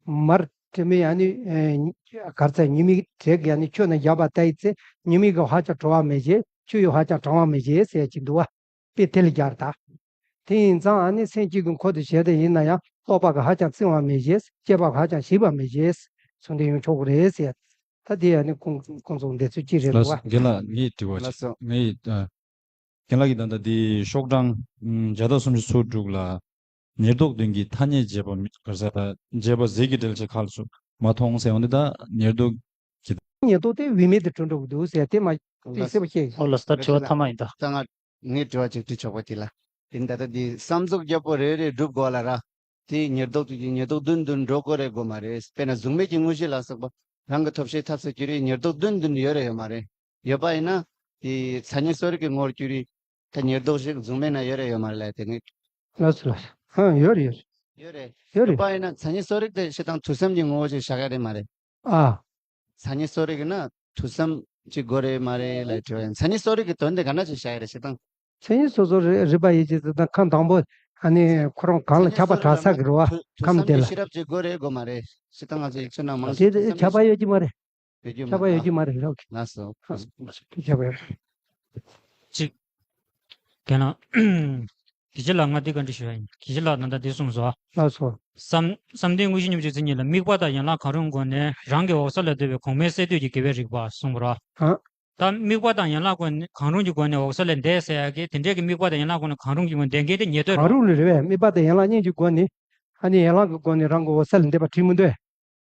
མར་དྲི་མེད་ཨ་ནི་གར་ཚ་ཉི་མའི་དྲེག་གི་ཨ་ནི་ཁྱོད་ན་བཞག་པ་ལྟ་ཡི་ཚེ་ཉི་མའི་གི་ཧ་ཅང་བྲོ་བ་མི་བྱེད། ཆུ་ཡི་ཧ་ཅང་གྲང་བ་མི་བྱེད་ཟེར་ཅིག་འདུག་བ། དཔེ་དེ་ལ་སྦྱར་ད། དེ་ཡིན་ཙང་ཨ་ནི་སེམས་གཅིག་གི་འཁོར་དུ་བྱས་ཏེ་ཡིན་ན་ཡང་རྟོག་པ་གི་ཧ་ཅང་བཙིང་བ་མི་བྱེད། དཔྱད་པ་གི་ཧ་ཅང་ཞིབ་པ་མི་བྱེད། གསུང་དེ་ཡང་ཆོག་གི་རེད་ཟེར། ད་དེ་ཨ་ནི་ཁོང་ཁོང་ཚོ་འདི་ཚོ་ཅི་རེད་ལགས་འདུག་སོ། རྒན་ལགས་ངས་དྲི་བ་ལགས་ཅིག་སོ། ངས་ཨ། རྒན་ལགས་ཀྱིས་ད་ལྟ་དེ་ཤོག་གྲངས་བརྒྱ་དང་སུམ་ཅུ་སོ་དྲུག་ལ་ཉེར་བསྡོགས་བདུན་གྱི་ཐ་སྙད་བྱས་པ་མི་ག་ས་ད་བྱས་པ་ཟིལ་གྱིས་འབྲེལ་བྱེད་ཁག་ལ་སོགས་མ་མཐོང་ཟེར་འོང་དེ། ད་ཉེར་བསྡོགས་ཀྱི། ཉེར་བསྡོགས་དེ་བུད་མེད་དུ་གྲུབ་འགྲོ་གི་འདུག་ཟེར་དེ་མ་དེ་གསལ་པོ་བཤད། ཨོ་ལགས་སོ། ད་དྲི་བ་ཐ་མ་ཡིན་ད། ད་ང་ངས་དྲི་བ་ཅིག་དྲི་ཆོག་པ་དེ་ལ། དེ་ད་ལྟ་འདི་བསམ་གཟུགས་བརྒྱད་པོ་རེ་རེ་སྒྲུབ་དགོས་ལ་ར། དེ་ཉེར་བསྡོགས་དུས་ཀྱི་ཉེར་བསྡོགས་བདུན་བདུན་འགྲོ་དགོས་རེད་དགོས་མ་རེད། དཔེར་ན་གཟུགས་མེད་ཀྱི་དངོས་གཞི་ལ་སོགས་པ་རང་གི་ཐོབ་བྱའི་ཐབས་སུ་གྱུར་པའི་ཉེར་བསྡོགས་བདུན་བདུན་ཡོད་རེད་ཡོད་མ་རེད། ཡོད་པ་ཡིན་ན་དེ་མཚན་ཉིད་གསོ་རིག་གི་ངོ་བོར་གྱུར་པའི་ད་ཉེར་བསྡོགས་ཤིག་གཟུགས་མེད་ན་ཡོད་རེད་ཡོད་མ་རེད་ལ་དེ་ངས། ལགས་སོ་ལགས་སོ། ཨ་ཡོད་རེད་ཡོད་རེད། ཡོད་རེད། ཡོད་རེད། ཡོད་པ་ཡིན་ན་མཚན་ཉིད་གསོ་རིག་དེ་སྤྱིར་བཏང་ཐོས་བསམ་གྱི་ངོ་བོ་ཞིག་བཞག་ཡ་རེད་མ་རེད། ཨ། མཚན་ཉིད་གསོ་རིག་ན་ཐོས་བསམ་གྱི་སྒོ་རེད་མ་རེད་ལ་དྲི་བ་ཡིན། མཚན་ཉིད་གསོ་རིག་གི་དོན་དེ་ག་འདྲ་ཞིག་བཞག་ཡ་རེད་སྤྱིར་བཏང་། མཚན་ཉིད་སོ་སོ་རེ་རིག་པ་ཡིན་གྱི་ཟེར་དང་ཁམས་དང་པོ་ཨ་ནི་ཁོ་རང་གང་ལ་ཁྱབ་པ་གྲགས་ས་གི་རེད་བ། ཁམས་དེ་ལ། ཤེས་རབ་ཀྱི་སྒོ་རེད་དགོས་མ་རེད། སྤྱིར་བཏང་ང་ཚོ་ཡིག་ཆ་ནང་མང་དེ་ཁྱབ་པ་ཡོད་ཀྱི་མ་རེད། ཡོད་ཀྱི་མ་རེད། ཁྱབ་པ་ཡོད་ཀྱི་མ་རེད་རོགས། ལགས་སོ། ཁྱབ་པ་ཡོད། གཅིག་རྒན་ལགས། དགེ་བཤེས་ལགས་ང་འདི་བཀའ་འདྲི་ཞུ་ཡ་ཡིན། དགེ་བཤེས་ལགས་ད་ལྟ་འདི་གསུངས་སོ། ལགས་སོ། བསམ་བསམ་གཏན་དངོས་གཞི་སྙོམས་འཇུག་མཚན་ཉིད་ལ་དམིགས་པ་དང་ཡན་ལག་གང་རུང་སྒོ་ནས་རང་གི་འོད་གསལ་ལས་འདས་པའི་གོང་མའི་གསལ་འདོད་ཀྱི་དགེ་བའི་རིག་པ་གསུངས་པ་རེད། ཨ། ད་དམིགས་པ་དང་ཡན་ལག་སྒོ་ནས་གང་རུང་གི་སྒོ་ནས་འོད་གསལ་ལས་འདས་ཟེར་ཡ་གི་དེ་འདྲའི་གི་དམིགས་པ་དང་ཡན་ལག་སྒོ་ནས་གང་རུང་གི་སྒོ་ནས་འདས་མཁན་དེ་ཉེར་བསྡོགས་རེད། གང་རུང་ལ་རེད་བས། དམིགས་པ་དང་ཡན་ལག་གཉིས་ཀྱི་སྒོ་ནས་ཨ་ནི་ཡན་ལག་གི་སྒོ་ནས་རང་གི་འོད་གསལ་ལས་འདས་པ་བྲིས་མི་འདུག་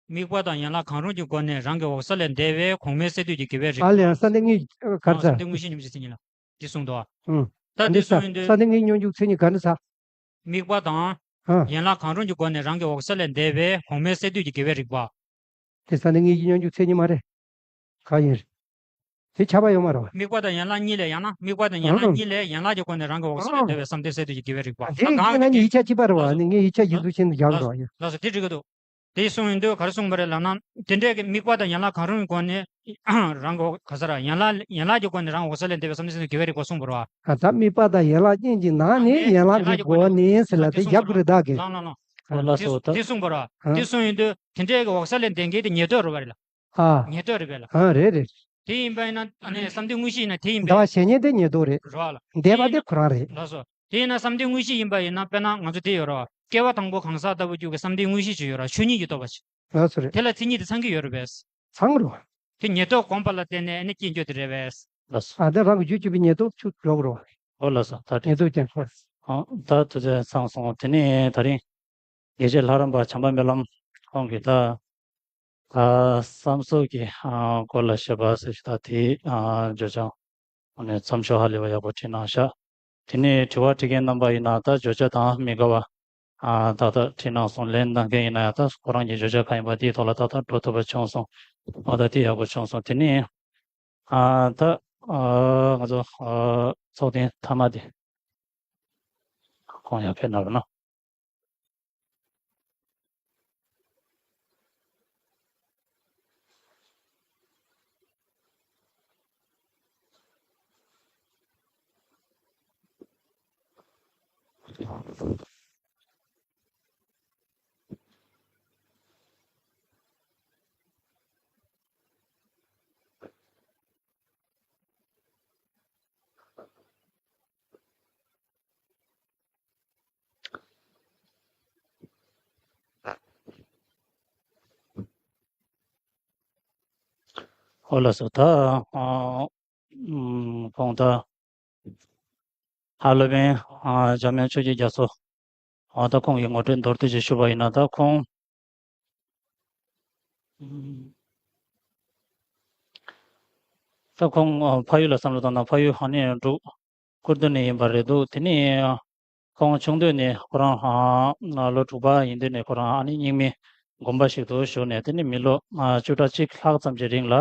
དམིགས་པ་དང་ཡན་ལག་གང་རུང་གི་སྒོ་ནས་རང་གི་འོད་གསལ་ལས་འདས་པའི་གོང་མའི་གསལ་འདོད་ཀྱི་དགེ་བའི་རིག་པ། ཨ་ལས་ཡང་བསམ་གཏན་དངོས་ག་རེ་ཟེར། བསམ་གཏན་དངོས་གཞི་སྙོམས་འཇུག་མཚན་ཉིད་ལ། དེ་གསུངས་འདུག་ཨང་། ད་དེ་གསུངས་ཡོང་དུས། ས་ནི་ངའི་སྙོམས་འཇུག་མཚན་ཉིད་ག་འདྲ་ས། དམིགས་པ་དང་། ཨང་། ཡན་ལག་གང་རུང་གི་སྒོ་ནས་རང་གི་འོད་གསལ་ལས་འདས་པའི་གོང་མའི་སས་བསྡུས་ཀྱི་དགེ་བའི་རིག་པ། དེ་ས་ནི་ངའི་སྙོམས་འཇུག་མཚན་ཉིད་མ་རེད། ག་ཡིན་རེད། དེ་ཁྱབ་པ་ཡོད་མ་རེད་བ། དམིགས་པ་དང་ཡན་ལག་གཉིས་ལས་ཡང་ན་དམིགས་པ་དང་ཡན་ལག་ཨང་། གཉིས་ལས་ཡན་ལག་གི་སྒོ་ནས་རང་གི་འོད་གསལ་ལས་ཨང་། འདས་པའི་བསམ་གཏན་སས་བསྡུས་ཀྱི་དགེ་བའི་རིག་པ། དེ་ད་གང་ཡིན་ན་ནི་ཡིག་ཆ་གཅིག་པ་རེད་བ། ནི་ངས་ཡིག་ཆ་ཡིན་དུ་ཤིན་ཏུ་རྒྱག་རོགས་ཡིན། ལགས་སོ། དེ་འགྲིག་གི་འདུག་དེ་གསུངས་ཡོང་དུས་ག་རེ་གསུངས་པ་རེད་ལབ་ན། དེ་འདྲའི་གི་དམིགས་པ་དང་ཡན་ལག་གང་རུང་གི་སྒོ་ནས་རང་གི་འོད་ག་ས་ར་ཡན་ལག་ཡན་ལག་གི་སྒོ་ནས་རང་འོད་གསལ་ལས་འདས་པའི་བསམ་གཏན་སས་བསྡུས་དགེ་བའི་རིག་པ་གསུངས་པ་རེད་བ། ད་ལྟ་དམིགས་པ་དང་ཡན་ལག་གཉིས་ཀྱི་ནང་ནས་ཡན་ལག་གི་སྒོ་ནས་ཟེར་ལ་དེ་རྒྱབ་ཀྱི་རེད་ད་གི། ལགས་ལགས་ལགས། ཨོ་ལགས་སོ། ད་དེ་གསུངས་པ་རེད་བ། ཨ། དེ་གསུངས་ཡོང་དུས་དེ་འདྲའི་གི་འོད་གསལ་ལས་འདས་མཁན་དེ་ཉན་ཐོས་རེད་པ་རེད་ལ། ཨ། ཉན་ཐོས་རེད་པས་ལ། ཨ་རེད་རེད། དེ་ཡིན་པ་ཡིན་ན་ཨ་ནི་བསམ་གཏན་དངོས་གཞི་ཡིན་ན་དེ་ཡིན་པས། འདི་བ་བྱེད་ཉན་དེ་ཉན་ཐོས་རེད། རེད་བ་ལ། འདས་པ་དེ་ཁོ་རང་རེད། ལགས་སོ། དེ་ཡིན་ན་བསམ་གཏན་དངོས་གཞི་ཡིན་པ་ཡིན་ན། དཔེར་ན་ང་ཚོ་དེ་ཡོད་རེད་བ། སྐྱེ་བ་དང་པོ་གང་ཟག་ལྟ་བུ་རྒྱུད་ཀྱི་བསམ་གཏན་དངོས་གཞི་ཅིག་ཡོད་རེད་བ། ཆོས་ཉིད་ཀྱི་རྟོགས་པ་ཅིག་ལགས་སོ་རེད། དེ་ལ་མཚན་ཉིད་དེ་ཚང་གི་ཡོད་རེད་པས། ཚང་རེད་བ། དེ་ཉན་ཐོས་བསྒོམས་པ་ལ་བརྟེན་ནས་ཨ་ནི་སྐྱེ་རྒྱུ་དེ་རེད་པས། ལགས་སོ། ཨ་ད་རང་གི་རྒྱུད་གཅིག་པའི་ཉན་ཐོས་ཚུར་འགྲོ་དགོས་རེད་བ། ཨོ་ལགས་སོ། ད་དེ། ཉན་ཐོས་ཅན་ཁོ། ཨ་ད་དུས་ཚོད་ཚང་སོང་། དེ་ནས་ད་རིང་དགེ་བཤེས་ལྷ་རམས་པ་བྱམས་པ་སྨོན་ལམ་ཁོང་གིས་ད། ད་བསམ་གཟུགས་ཀྱི་ཨ་སྐོར་ལ་བཤད་པ་ཟེར་ཞིག་ད་དེའི་ཨ་བརྗོད་བྱ་ཨ་ནི་མཚམས་ཞོག་ཧ་ལས་པ་ཡག་པོ་བྲིས་གནང་ཤག་དེ་ནས་དྲི་བ་དྲི་མཁན་རྣམ་པ་ཡིན་ན་ད་བརྗོད་བྱ་དང་མི་འགལ་བ་ཨ་ཏག་ཏག་བྲིས་གནང་སོང་། ལན་གནང་མཁན་ཡིན་ན་ཡང་ད་ཁོ་རང་གི་བརྗོད་བྱ་གང་ཡིན་པ་དེའི་ཐོག་ལ་ཏག་ཏག་འགྲོ་ཐུབ་པ་བྱུང་སོང་། ཨོ་ད་དེ་ཡག་པོ་བྱུང་སོང་། དེ་ནས་ཨ་ད་ཨ་ང་ཚོ་ཨ་ཚོགས་ཐེངས་མཐའ་མ་དེ་ཁོང་ཡར་ཕེབས་གནང་རོགས་གནང་། ཨོ་ལགས་སོ། ད་ཨ་ཨམ་ཁོང་ད་ཨ་སློབ་དཔོན་ཨ་འཇམ་དབྱངས་ཆོས་ཀྱི་རྒྱ་མཚོ། ཨ་ད་ཁོང་གི་ངོ་སྤྲོད་མདོར་བསྡུས་ཅིག་ཞུ་བ་ཡིན་ན། ད་ཁོང་ད་ཁོང་ཨ་ཕ་ཡུལ་ལ་བསམ་བློ་བཏང་ན་ཕ་ཡུལ་ཨ་ནི་འབྲུག་ཀུར་སྟོད་ནས་ཡིན་པ་རེད་འདུག་དེ་ནས་ཁོང་ཆུང་དུས་ནས་ཁོ་རང་ཨ་ལོ་དྲུག་པ་ཡིན་དུས་ནས་ཁོ་རང་ཨ་ནི་རྙིང་མའི་དགོན་པ་ཞིག་ཏུ་བཞུགས་ནས། དེ་ནས་མི་ལོ་ཨ་བཅུ་ཕྲག་གཅིག་ལྷག་ཙམ་གྱི་རིང་ལ་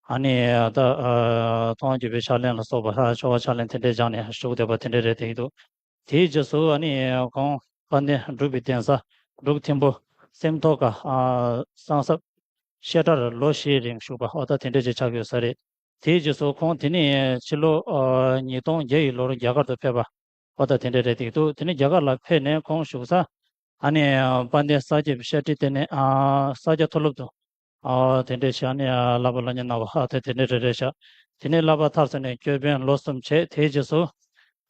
ཨ་ནི་ད་ཨ་མཐོང་བ་བརྒྱུད་པའི་ཕྱག་ལེན་ལ་སོགས་པ་ཨ་ཆོ་ག་ཕྱག་ལེན་དེ་འདྲས་སྦྱངས་ནས་བཞུགས་བསྡད་པ་དེ་འདྲས་རེད་བསྡད་ཀྱི་འདུག་དེའི་རྗེས་སུ་ཨ་ནི་ཁོང་དཔལ་ལྡན་འབྲུག་པའི་གདན་ས་འབྲུག་ཐིམ་ཕུ་སེམས་རྟོགས་ཀ་ཨ་གསང་སྲབ་བཤད་གྲྭར་ལོ་བཞིའི་རིང་བཞུགས་པ། ཨོ་ད་དེ་འདྲས་ཅིག་ཆགས་ཡོད་ས་རེད། དེའི་རྗེས་སུ་ཁོང་དེ་ནས་ཕྱི་ལོ་ཨ་ཉིས་སྟོང་བརྒྱད་ཡི་ལོར་རྒྱ་གར་དུ་ཕེབས་པ། ཨོ་ད་དེ་འདྲས་རེད་བསྡད་ཀྱི་འདུག་དེ་ནས་རྒྱ་གར་ལ་ཕེབས་ནས་ཁོང་བཞུགས་ས་ཨ་ནི་དཔལ་ལྡན་ས་སྐྱ་བཤད་ཁྲིད་ལྟེ་གནས་ཨ་ས་སྐྱ་མཐོ་སློབ་ཏུ་ཨ་དེ་འདྲས་བྱས་ཨ་ནི་ཨ་བསླབ་པ་སློབ་གཉེར་གནང་བ། ཨ་དེ་དེ་འདྲས་རེ་རེ་བཞག་དེ་ནས་བསླབ་པ་མཐར་སོན་ནས་ཀྱོད་དཔོན་ལོ་གསུམ་བྱས། དེའི་རྗེས་སུ་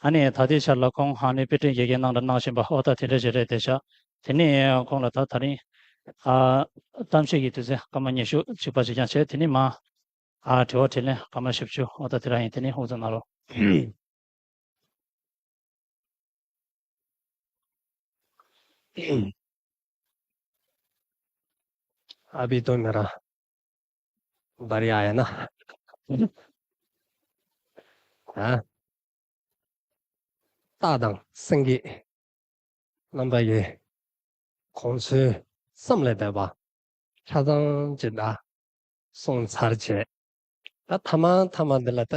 ཨ་ནི་ད་ལྟའི་ཆར་ལ་ཁོང་ཨ་ནི་དཔེ་སྐྲུན་དགེ་རྒན་གནང་འདྲ་གནང་བཞིན་པ། ཨོ་ད་དེ་འདྲས་ཅིག་རེད་བསྡད་ཤག་དེ་ནས་ཁོང་ལ་ད་ད་རིང་ཨ་གཏམ་བཤད་ཀྱི་དུས་ཚོད་སྐར་མ་ཉི་ཤུ་གཅིག་པ་ཅིག་ཀྱང་བྱས། དེ་ནས་མ་ཨ་དྲི་བ་དྲིས་ལན་སྐར་མ་བཞི་བཅུ། ཨོ་ད་དེ་རང་ཡིན། དེ་ནས་ཧུང་ཙང་གནང་རོགས། अभी तो मेरा बारी आया ना। ཨ། སྟག་དང་སེང་གེ་རྣམ་པ་ཡིས་ཁོང་ཚོའི་བསམ་ལས་འདས་པ་ཆ་ཚང་ཅིག་ད་གསུངས་ཚར་བྱས། ད་ཐ་མ་ཐ་མ་འདི་ལ་ད་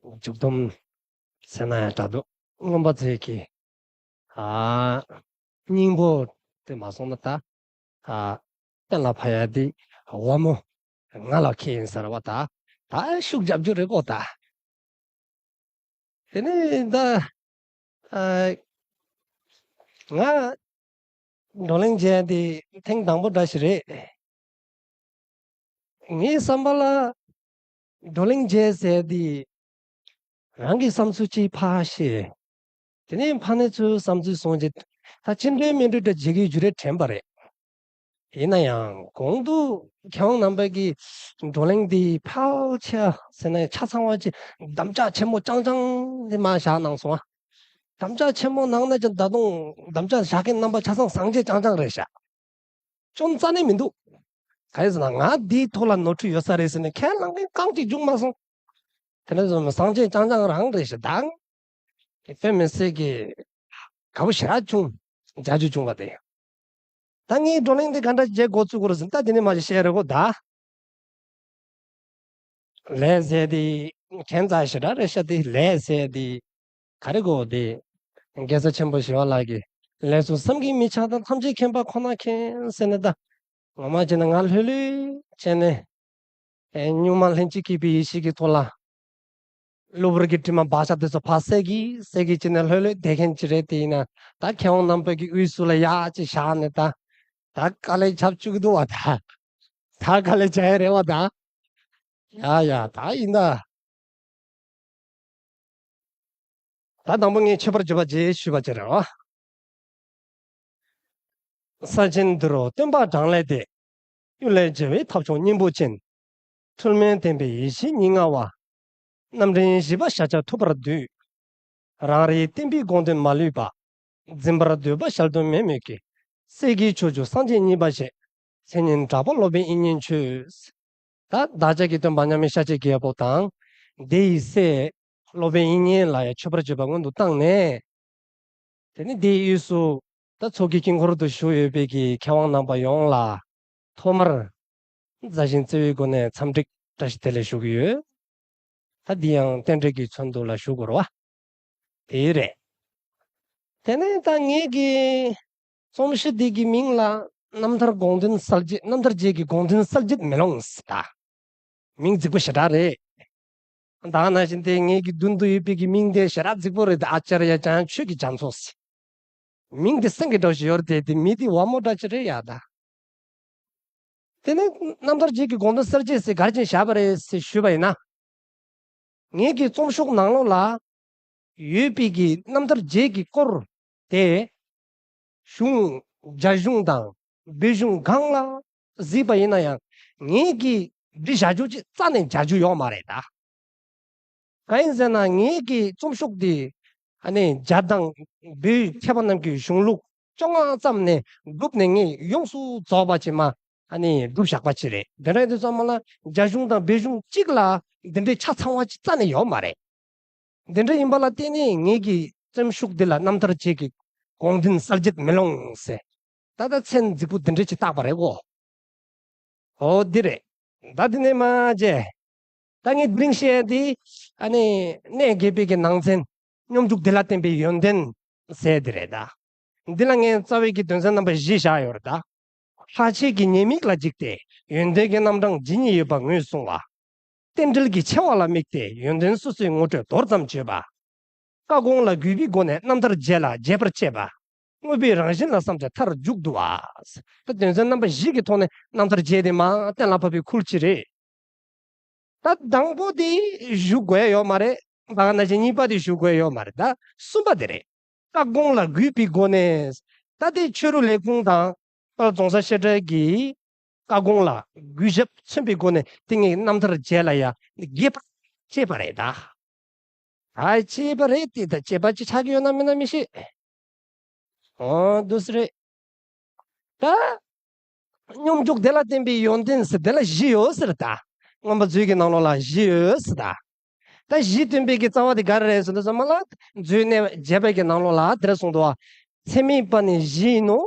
མཇུག་སྡོམ་ཟེར་ན་ཡང་འདྲ་འདུག་རྔོན་པ་ཚོས་ཀྱིས་ཨ་སྙིང་པོ་དེ་མ་སོང་ན་ད་ཨ་གཏན་ལ་ཕབ་ཡ་དེ་ཝ་མོ་ང་ལ་ཁེལ་ཡིན་ཟེར་བ། ད་ད་ཤུགས་རྒྱབ་རྒྱུ་རེད་གོ། ད་དེ་ནས་ད་ཨ་ང་བགྲོ་གླེང་བྱས་ཏེ་ཐེངས་དང་པོ་འདྲ་ཞིག་རེད། ངའི་བསམ་པ་ལ་བགྲོ་གླེང་བྱས་ཟེར་ཏེ་རང་གི་བསམ་ཚུལ་གཅིག་ཕར་བཤད། དེ་ནས་ཕ་ནས་ཚོའི་བསམ་ཚུལ་གསུངས་རྗེས་ད་ཅི་འདྲའི་མི་འདྲ་འདྲ་བྱེད་ཀྱི་རྒྱུ་རེད་དྲན་པ་རེད། ཡིན་ན་ཡང་གོང་དུ་མཁས་དབང་རྣམ་པ་གིས་བགྲོ་གླེང་འདི་ཕལ་ཆེར་ཟེར་ན་ཆ་ཚང་བ་ཅིག་དམ་བཅའ་ཆེན་མོ་རྐྱང་རྐྱང་འདི་མར་བཞག་གནང་སོང་ཨ། དམ་བཅའ་ཆེན་མོ་ནང་ན་ཀྱང་ད་དུང་དམ་བཅའ་བཞག་མཁན་རྣམ་པ་ཆ་ཚང་སངས་རྒྱས་རྐྱང་རྐྱང་རེད་ཤག་སྐྱོན་རྩ་ནས་མི་འདུག་གང་ཡིན་ཟེར་ན་ང་འདིའི་ཐོག་ལ་ནོར་འཁྲུལ་ཡོད་ས་རེད་ཟེར་ནས་ཁས་བླངས་མཁན་རྐང་གཅིག་བྱུང་མ་སོང་། དེ་ནས་བཟུང་སངས་རྒྱས་རྐྱང་རྐྱང་རང་རེད་ཤག་ད། དཔེ་མི་སྲིད་ཀྱི་དགའ་པོ་ཞེ་དྲག་བྱུང་། མཇལ་རྒྱུ་བྱུང་བ་དེ། ད་ངའི་བགྲོ་གླེང་འདི་ག་འདྲ་བྱེད་འགོ་བཙུགས་དགོས་རེད་ཟེར་ན། ད་དེ་ནས་མ་གཞི་བཤད་རེད་གོ་ད། ལས་ཟེར་དེ་ཁྱད་མཚར་ཞེ་དྲག་རེད་ཤག་དེ་ལས་ཟེར་དེ་ག་རེ་གོ་དེ། དགེ་རྩ་ཆེན་པོ་ཞི་བ་ལྷ་གིས། ལས་སུ་བསམ་གྱིས་མི་ཁྱབ་དང་། ཐམས་ཅད་མཁྱེན་པ་ཁོ་ན་མཁྱེན་ཟེར་ནས། ད་ངོ་མ་བྱས་ན་ང་ལྷོད་ལྷོད་བྱས་ནས། ཨེ། གཉུག་མ་ལྷན་ཅིག་སྐྱེས་པའི་ཡེ་ཤེས་ཀྱི་ཐོག་ལ། གློ་བུར་གྱི་དྲི་མ་བག་ཆགས་དེ་ཚོ་ཕར་སེལ་གྱིས་སེལ་གྱིས་བྱས་ནས་ལྷོད་ལྷོད་བསྡད་མཁན་ཅིག་རེད། དེ་ཡིན་ན་ད་མཁས་དབང་རྣམ་པ་གི་དབུས་སུ་ལ་ཡར་ཅིག་བཞག་ནས། ད་ད་དཀའ་ལས་ཁྱབ་བཅུག་གི་འདུག་བ། ད་ད་དཀའ་ལས་བྱ་ཡ་རེད་བ་ད། ཡ་ཡ་ད་ཡིན་ད། ད་དང་པོ་ངས་མཆོད་པར་བརྗོད་པ་རྗེས་ཞུས་པ་ཅིག་རེད་བ། ས་ཆེན་འདི་རུ་སྟོན་པ་གྲངས་ལས་འདས། གཡུལ་ལས་རྒྱལ་བའི་ཐབས་མཆོག་སྙིང་པོ་ཅན། འཁྲུལ་མེད་བདེན་པའི་ཡེ་ཤེས་ཉིད་མངའ་བ། རྣམ་འདྲེན་བཞི་པ་ཤཱཀྱ་ཐུབ་པར་འདུད། རང་རིག་བརྟན་པའི་དགོངས་དོན་མ་ལུས་པ། འཛིན་པར་འདོད་པ་གཞལ་དུ་མེད་མོད་ཀྱི། སྲས་ཀྱི་ཕྱོགས་བཅུ་སངས་རྒྱས་གཉིས་པ་ཞེས། མཚན་སྙན་གྲགས་པ་སློབ་དཔོན་དབྱིག་གཉེན་མཆོད། ད་བདག་ཅག་གི་སྟོན་པ་མཉམ་མེད་ཤཱཀྱའི་རྒྱལ་པོ་དང་། དེ་ཡི་སྲས་སློབ་དཔོན་དབྱིག་གཉེན་ལ་ཡང་མཆོད་པར་བརྗོད་པ་སྔོན་དུ་བཏང་ནས། དེ་ནས་དེའི་དབུས་སུ་ད་ཚོགས་ཀྱི་དཀྱིལ་འཁོར་དུ་བཞུགས་ཡོད་པའི་གི་མཁས་དབང་རྣམ་པ་ཡོངས་ལ་ཐོག་མར་མཛའ་ཞིང་བརྩེ་བའི་སྒོ་ནས་འཚམས་འདྲི་བཀྲ་ཤིས་བདེ་ལེགས་ཞུ་གི་ཡོད། ད་འདི་ཡང་རྟེན་འབྲེལ་གྱི་ཚུལ་དུ་ལ་ཞུ་དགོས་རེད་བ། དེ་རེད། དེ་ནས་ད་ངེད་ཀྱི་རྩོམ་གཞི་འདི་གི་མིང་ལ་རྣམ་ཐར་དགོངས་དོན་གསལ་བྱེད། རྣམ་ཐར་རྒྱན་གྱི་དགོངས་དོན་གསལ་བྱེད་མེ་ལོང་ཟེར་ད། མིང་རྫིག་པོ་ཞེ་དྲག་རེད། ད་ག་ནང་བཞིན་དེ་ངེད་ཀྱི་མདུན་དུ་ཡོད་པའི་གི་མིང་དེ་ཞེ་དྲག་རྫིག་པོ་རེད། ད་ཨ་ཙརྱ་འཇམ་དབྱངས་ཆོས་ཀྱི་རྒྱ་མཚོ་ཟེར། མིང་དེ་སེང་གེ་འདྲ་ཞིག་ཡོད་རེད་དེ། དེ་མི་དེ་བ་མོ་འདྲ་ཅིག་རེད་ཡ་ད། དེ་ནས་རྣམ་ཐར་རྒྱན་གྱི་དགོངས་དོན་གསལ་བྱེད་ཟེར་ག་རེ་བྱས་ནས་བཞག་པ་རེད་ཟེར་ཞུས་པ་ཡིན་ན། ངེད་ཀྱི་རྩོམ་ཤོག་ནང་ལོགས་ལ་ཡོད་པའི་གི་རྣམ་ཐར་རྒྱན་གྱི་སྐོར་དེ། གཞུང་། རྒྱ་གཞུང་དང་བོད་གཞུང་གང་ལ་གཟིགས་པ་ཡིན་ན་ཡང་། ངེད་ཀྱིས་འབྲི་བཞག་རྒྱུ་ཅིག་རྩ་ནས་མཇལ་རྒྱུ་ཡོད་མ་རེད་ད། གང་ཡིན་ཟེར་ན། ངེད་ཀྱི་རྩོམ་ཤོག་འདི་ཨ་ནི་རྒྱ་དང་བོད་མཁས་པ་རྣམས་ཀྱི་གཞུང་ལུགས་བཅོ་ལྔ་ཙམ་ནས་བསྒྲུབས་ནས། ངས་ཡོངས་སུ་རྫོགས་པ་ཅིག་མ་ཨ་ནི་བསྒྲུབས་བཞག་པ་ཅིག་རེད། དེ་འདྲ་ཡིན་དུས་ཙམ་པ་ལ་རྒྱ་གཞུང་དང་བོད་གཞུང་གཅིག་ལ་འདི་འདྲའི་ཆ་ཚང་བ་ཅིག་རྩ་ནས་ཡོད་མ་རེད། འདི་འདྲ་ཡིན་པ་ལ་བརྟེན་ནས་ངེད་ཀྱི་རྩོམ་ཤོག་འདི་ལ་རྣམ་ཐར་རྒྱན་གྱི་དགོངས་དོན་གསལ་བྱེད་མེ་ལོང་ཟེར། ད་ལྟ་མཚན་རྫིག་པོ་འདི་འདྲ་ཅིག་བཏགས་པ་རེད་གོ། ཨོ་འདི་རེད། ད་འདི་ནས་མ་བྱས། ད་ངས་དེ་རིང་བཤད་ཡ་འདི་ཨ་ནི་གནས་དགེ་བའི་གི་ནང་ཚན། སྙོམས་འཇུག་འདི་ལ་བརྟེན་པའི་ཡོན་ཏན་ཟེར་འདི་རེད་ད། འདི་ལ་ངས་རྩ་བའི་གི་དོན་ཚན་རྣམ་པ་བཞི་བཞག་ཡོད་རེད་ད། ལྷག་བཅས་ཀྱི་ཉེས་དམིགས་ལ་འཇིགས་ཏེ་ཡོན་ཏན་གྱི་རྣམ་གྲངས་ཇི་སྙེད་ཡོད་པ་ངོས་བཟུང་བ། རྟེན་འབྲེལ་གྱི་ཆེ་བ་ལ་དམིགས་ཏེ་ཡོན་ཏན་སོ་སོའི་ངོ་སྤྲོད་མདོར་ཙམ་བརྗོད་པ། བཀའ་དགོངས་ལ་གུས་པའི་སྒོ་ནས་རྣམ་ཐར་རྒྱན་ལ་རྒྱས་པར་བྱེད་པ། དངོས་པོའི་རང་བཞིན་ལ་བསམ་བྱ་མཐར་མཇུག་བསྡུ་བ། ད་དོན་ཚན་རྣམ་པ་བཞི་གི་ཐོག་ནས་རྣམ་ཐར་རྒྱན་དེ་མ་གཏན་ལ་ཕབ་པའི་ཁུལ་ཅིག་རེད། ད་དང་པོ་དེ་ཞུ་དགོས་ཡ་ཡོད་མ་རེད། ད་ག་ནང་བཞིན་གཉིས་པ་དེ་ཞུ་དགོས་ཡ་ཡོད་མ་རེད། ད་གསུམ་པ་དེ་རེད། བཀའ་དགོངས་ལ་གུས་པའི་སྒོ་ནས། ད་དེ་ཆོས་རིག་ལས་ཁུངས་དང་དཔལ་རྫོང་སར་བཤད་གྲྭའི་བཀའ་དགོངས་ལ་གུས་ཞབས་མཚོན་པའི་སྒོ་ནས་དེ་ངས་རྣམ་ཐར་རྒྱན་ལ་ཡ་རྒྱས་པར་བྱས་པ་རེད་ད། ད་བྱས་པ་རེད་དེ། ད་བྱས་པ་ཅིག་ཆགས་ཀྱི་ཡོད་ན་མིན་ན་མི་ཤེས། ཨོ་འདུག་སེ་རེད། ད་སྙོམས་འཇུག་དེ་ལ་བརྟེན་པའི་ཡོན་ཏན་ཟེར་དེ་ལ་བཞི་ཡོད་ཟེར་ད། མངོན་པ་མཛོད་ཀྱི་ནང་ལོགས་ལ་བཞི་ཡོད་ཟེར་ད། ད་བཞི་སྟོན་པའི་གི་རྩ་བ་དེ་ག་རེ་རེད་ཟེར་དུས་ཙམ་པ་ལ། མཛོད་གནས་བརྒྱད་པའི་གི་ནང་ལོགས་ལ་དེ་འདྲ་གསུངས་འདུག་བ། མཚན་མེད་པ་ནི་བཞི་ཡིན་ནོ།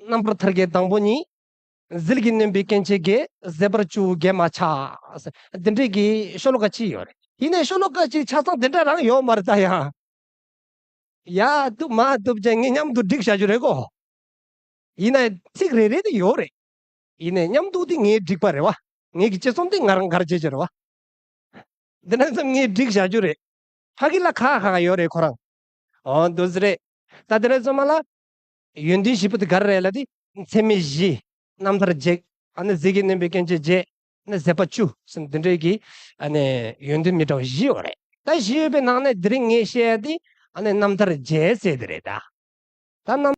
རྣམ་པར་ཐར་གྱི་དང་པོ་ཉིད། ཟིལ་གྱིས་གནོན་པའི་སྐྱེ་མཆེད་བརྒྱད། ཟད་པར་བཅུ་བརྒྱད་མ་ཆགས། འདི་འདྲའི་གི་ཤོ་ལོ་ཀ་གཅིག་ཡོད་རེད། ཡིན་ནའི་ཤོ་ལོ་ཀ་གཅིག་ཆ་ཚང་དེ་འདྲ་རང་ཡོད་མ་རེད་ད་ཡ། ཡ་འདུག་མ་འདུག་བྱས་ངས་མཉམ་དུ་བསྒྲིགས་བཞག་རྒྱུ་རེད་གོ། ཡིན་ནའི་ཚིག་རེ་རེ་དེ་ཡོད་རེད། ཡིན་ནའི་མཉམ་དུ་དེ་ངས་བསྒྲིགས་པ་རེད་བ། ངེད་ཀྱི་དཔྱད་རྩོམ་དེ་ང་རང་ག་རེ་བྱས་བྱས་རེད་བ། འདི་འདྲ་ཙམ་ངས་བསྒྲིགས་བཞག་རྒྱུ་རེད། ཕ་གི་ལ་ཁག་ཁག་ཡོད་རེད་ཁོ་རང་། ཨོ་འདུག་སེ་རེད། ད་དེ་འདྲ་ཙམ་མ་ལ། ཡོན་ཏན་བཞི་པོ་དེ་ག་རེ་རེད་ལབ་དུས། མཚན་མེད་བཞི། རྣམ་ཐར་བརྒྱད། ཨ་ནི་ཟིལ་གྱིས་གནོན་པའི་སྐྱེ་མཆེད་བརྒྱད། ཨ་ནི་ཟད་པ་བཅུ་ཟེར་འདི་འདྲའི་གི། ཨ་ནི་ཡོན་ཏན་མི་འདྲ་བ་བཞི་ཡོད་རེད། ད་བཞི་ཡོད་པའི་ནང་ནས་དེ་རིང་ངས་བཤད་ཡ་དེ་ཨ་ནི་རྣམ་ཐར་རྒྱན་ཟེར་དེ་རེད་ད། ད་རྣམ།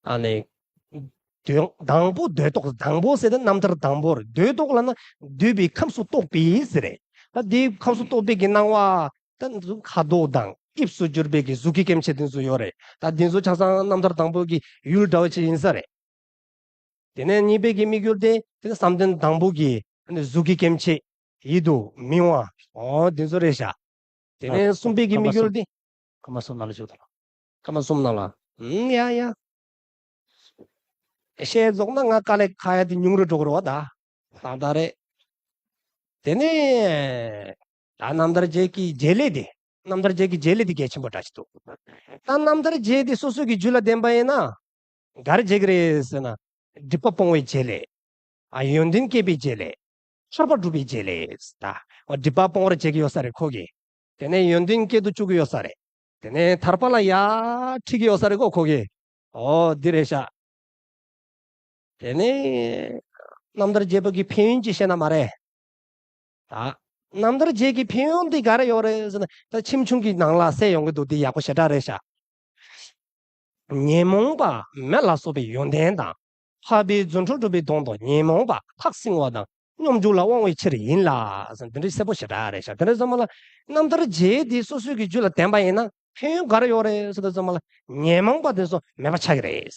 ཨ་ནི། དོན་དང་པོ་འདོད་རྟོག་དང་པོ་ཟེར་ན་རྣམ་ཐར་དང་པོ་རེད། འདོད་རྟོག་ལབ་ན་འདོད་པའི་ཁམས་སུ་རྟོག་པའི་ཟེར་རེད། ད་འདིའི་ཁམས་སུ་རྟོག་པའི་གི་སྣང་བ་ད་ཁ་དོག་དང་དབྱིབས་སུ་གྱུར་པའི་གི་གཟུགས་ཀྱི་སྐྱེ་མཆེད་དེ་ཚོ་ཡོད་རེད། ད་འདི་ཚོ་ཆ་ཚང་རྣམ་ཐར་དང་པོ་གི་ཡུལ་འདྲ་བ་ཅིག་ཡིན་ས་རེད། དེ་ནས་གཉིས་པའི་གི་དམིགས་ཡུལ་དེ་དེ་ནས་བསམ་གཏན་དང་པོ་གི་ཨ་ནི་གཟུགས་ཀྱི་སྐྱེ་མཆེད་ཡིད་དུ་མི་འོང་བ། འོ་དེ་ཚོ་རེད་ཤག་དེ་ནས་གསུམ་པའི་གི་དམིགས་ཡུལ་དེ། ཀ་མ་གསུམ་ནང་ལ་བཞུགས་དང་། ཀ་མ་གསུམ་ནང་ལ། ཨུམ། ཡ་ཡ། བཤད་རྫོགས་ན་ང་དཀའ་ལས་ཁག་ཡ་དེ་ཉུང་རུ་འགྲོ་གི་རེད་བ་ད། ད་ད་རེད། དེ་ནས་ད་རྣམ་ཐར་བརྒྱད་ཀྱི་བརྒྱད་ལས་དེ། རྣམ་ཐར་བརྒྱད་ཀྱི་བརྒྱད་ལས་དེ་གལ་ཆེན་པོ་འདྲ་ཞིག་འདུག་ད་རྣམ་ཐར་བརྒྱད་དེ་སོ་སོ་གི་རྒྱུད་ལ་ལྡན་པ་ཡིན་ན། ག་རེ་བྱེད་ཀྱི་རེད་ཟེར་ན། སྒྲིབ་པ་སྤོང་བའི་བྱེད་ལས། ཨ་ཡོན་ཏན་སྐྱེད་པའི་བྱེད་ལས། ཐར་པ་སྒྲུབ་པའི་བྱེད་ལས་ད། འོ་སྒྲིབ་པ་སྤོང་བར་བྱེད་ཀྱི་ཡོད་ས་རེད་ཁོ་གིས། དེ་ནས་ཡོན་ཏན་སྐྱེད་དུ་བཅུག་གི་ཡོད་ས་རེད། དེ་ནས་ཐར་པ་ལ་ཡར་ཁྲིད་ཀྱི་ཡོད་ས་རེད་ཁོ་ཁོ་གིས། འོ་འདི་རེད་ཤག་དེ་ནས་རྣམ་ཐར་བརྒྱད་པོ་གི་ཕན་ཡོན་ཅིག་བཤད་ན་མ་རེད། ད་རྣམ་ཐར་བརྒྱད་ཀྱི་ཕན་ཡོན་འདི་ག་རེ་ཡོད་རེད་ཟེར་ན། ད་ཁྱིམ་ཆུང་གི་ནང་ལ་གསལ་ཡོང་གི་འདུག་འདི་ཡག་པོ་ཞེ་དྲག་རེད་ཤག་ཉོན་མོངས་པ་མེ་ལ་སོགས་པའི་ཡོན་ཏན་དང་། འཕགས་པའི་རྫུ་འཕྲུལ་སྒྲུབ་པའི་དོན་དུ་ཉོན་མོངས་པ་ཐག་བསྲིང་བ་དང་སྙོམས་འཇུག་ལ་དབང་བའི་ཕྱིར་ཡིན་ལ། འདི་འདྲའི་གསལ་པོ་ཞེ་དྲག་རེད་ཤག་དེ་འདྲ་ཙམ་ལ་རྣམ་ཐར་བརྒྱད་འདི་སོ་སོའི་གི་རྒྱུད་ལ་ལྡན་པ་ཡིན་ན་ཕན་ཡོན་ག་རེ་ཡོད་རེད་ཟེར་དུས་ཙམ་ལ་ཉོན་མོངས་པ་དེ་ཚོ་མེད་པ་ཆགས་ཀྱི་རེད།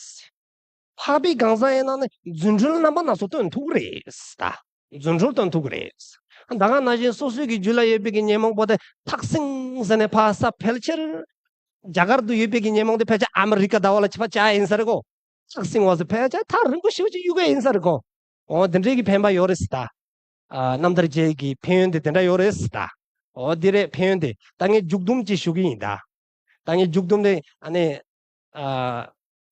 འཕགས་པའི་གང་ཟག་ཡིན་ན་ནི་རྫུ་འཕྲུལ་རྣམ་པ་སྣ་ཚོགས་སྟོན་ཐུབ་ཀྱི་རེད་ད། རྫུ་འཕྲུལ་སྟོན་ཐུབ་ཀྱི་རེད། ད་ག་ནང་བཞིན་སོ་སོའི་གི་རྒྱུད་ལ་ཡོད་པའི་གི་ཉོན་མོངས་པ་དེ་ཐག་བསྲིང་ཟེར་ནས་ཕར་ས་ཕལ་ཆེར་རྒྱ་གར་དུ་ཡོད་པའི་གི་ཉོན་མོངས་དེ་ཕལ་ཆེར་ཨ་མི་རི་ཀ་ཟླ་བ་ལ་ཆ་ཕར་བཅར་ཡིན་ས་རེད་གོ། ཐག་བསྲིང་བ་ཟེར་ཕལ་ཆེར་ཐག་རིང་པོ་ཞེ་པོ་ཅིག་གཡུག་གི་ཡིན་ས་རེད་གོ། འོ་དེ་འདྲའི་གི་ཕན་པ་ཡོད་རེད་ཟེར་ད། ཨ་རྣམ་ཐར་བརྒྱད་ཀྱི་ཕན་ཡོན་དེ་དེ་འདྲ་ཡོད་རེད་ཟེར་ད། འོ་འདི་རེད་ཕན་ཡོན་དེ། ད་ངས་མཇུག་སྡོམ་ཅིག་ཞུ་གི་ཡིན་ད། ད་ངས་མཇུག་སྡོམ་དེ་ཨ་ནི། ཨ་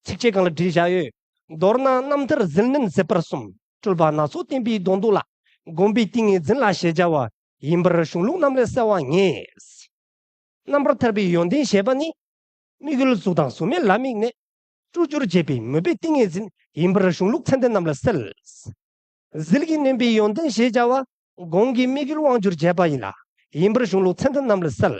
ཚིགས་བཅད་སྒང་ལ་བྲིས་བཞག་ཡོད། མདོར་ན་རྣམ་ཐར་ཟིལ་གནོན་མཛད་པར་གསུམ། སྤྲུལ་པ་སྣ་ཚོགས་བསྟན་པའི་དོན་དུ་ལ། བསྒོམ་པའི་ཏིང་ངེ་འཛིན་ལ་ཞེས་བྱ་བ། ཡིན་པར་གཞུང་ལུགས་རྣམས་ལས་གསལ་བ་ངེས། རྣམ་པར་ཐར་པའི་ཡོན་ཏན་ཞེས་པ་ནི། དམིགས་ཡུལ་གཟུགས་དང་གཟུགས་མེད་ལ་དམིགས་ནས། སྤྲུལ་བསྒྱུར་བྱེད་པའི་མོས་པའི་ཏིང་ངེ་འཛིན། ཡིན་པར་གཞུང་ལུགས་མཚན་ལྡན་རྣམས་ལས་གསལ། ཟིལ་གྱིས་གནོན་པའི་ཡོན་ཏན་ཞེས་བྱ་བ། གོང་གི་དམིགས་ཡུལ་དབང་བསྒྱུར་བྱས་པ་ཡིན་ལ། ཡིན་པར་གཞུང་ལུགས་མཚན་ལྡན་རྣམས་ལས་གསལ།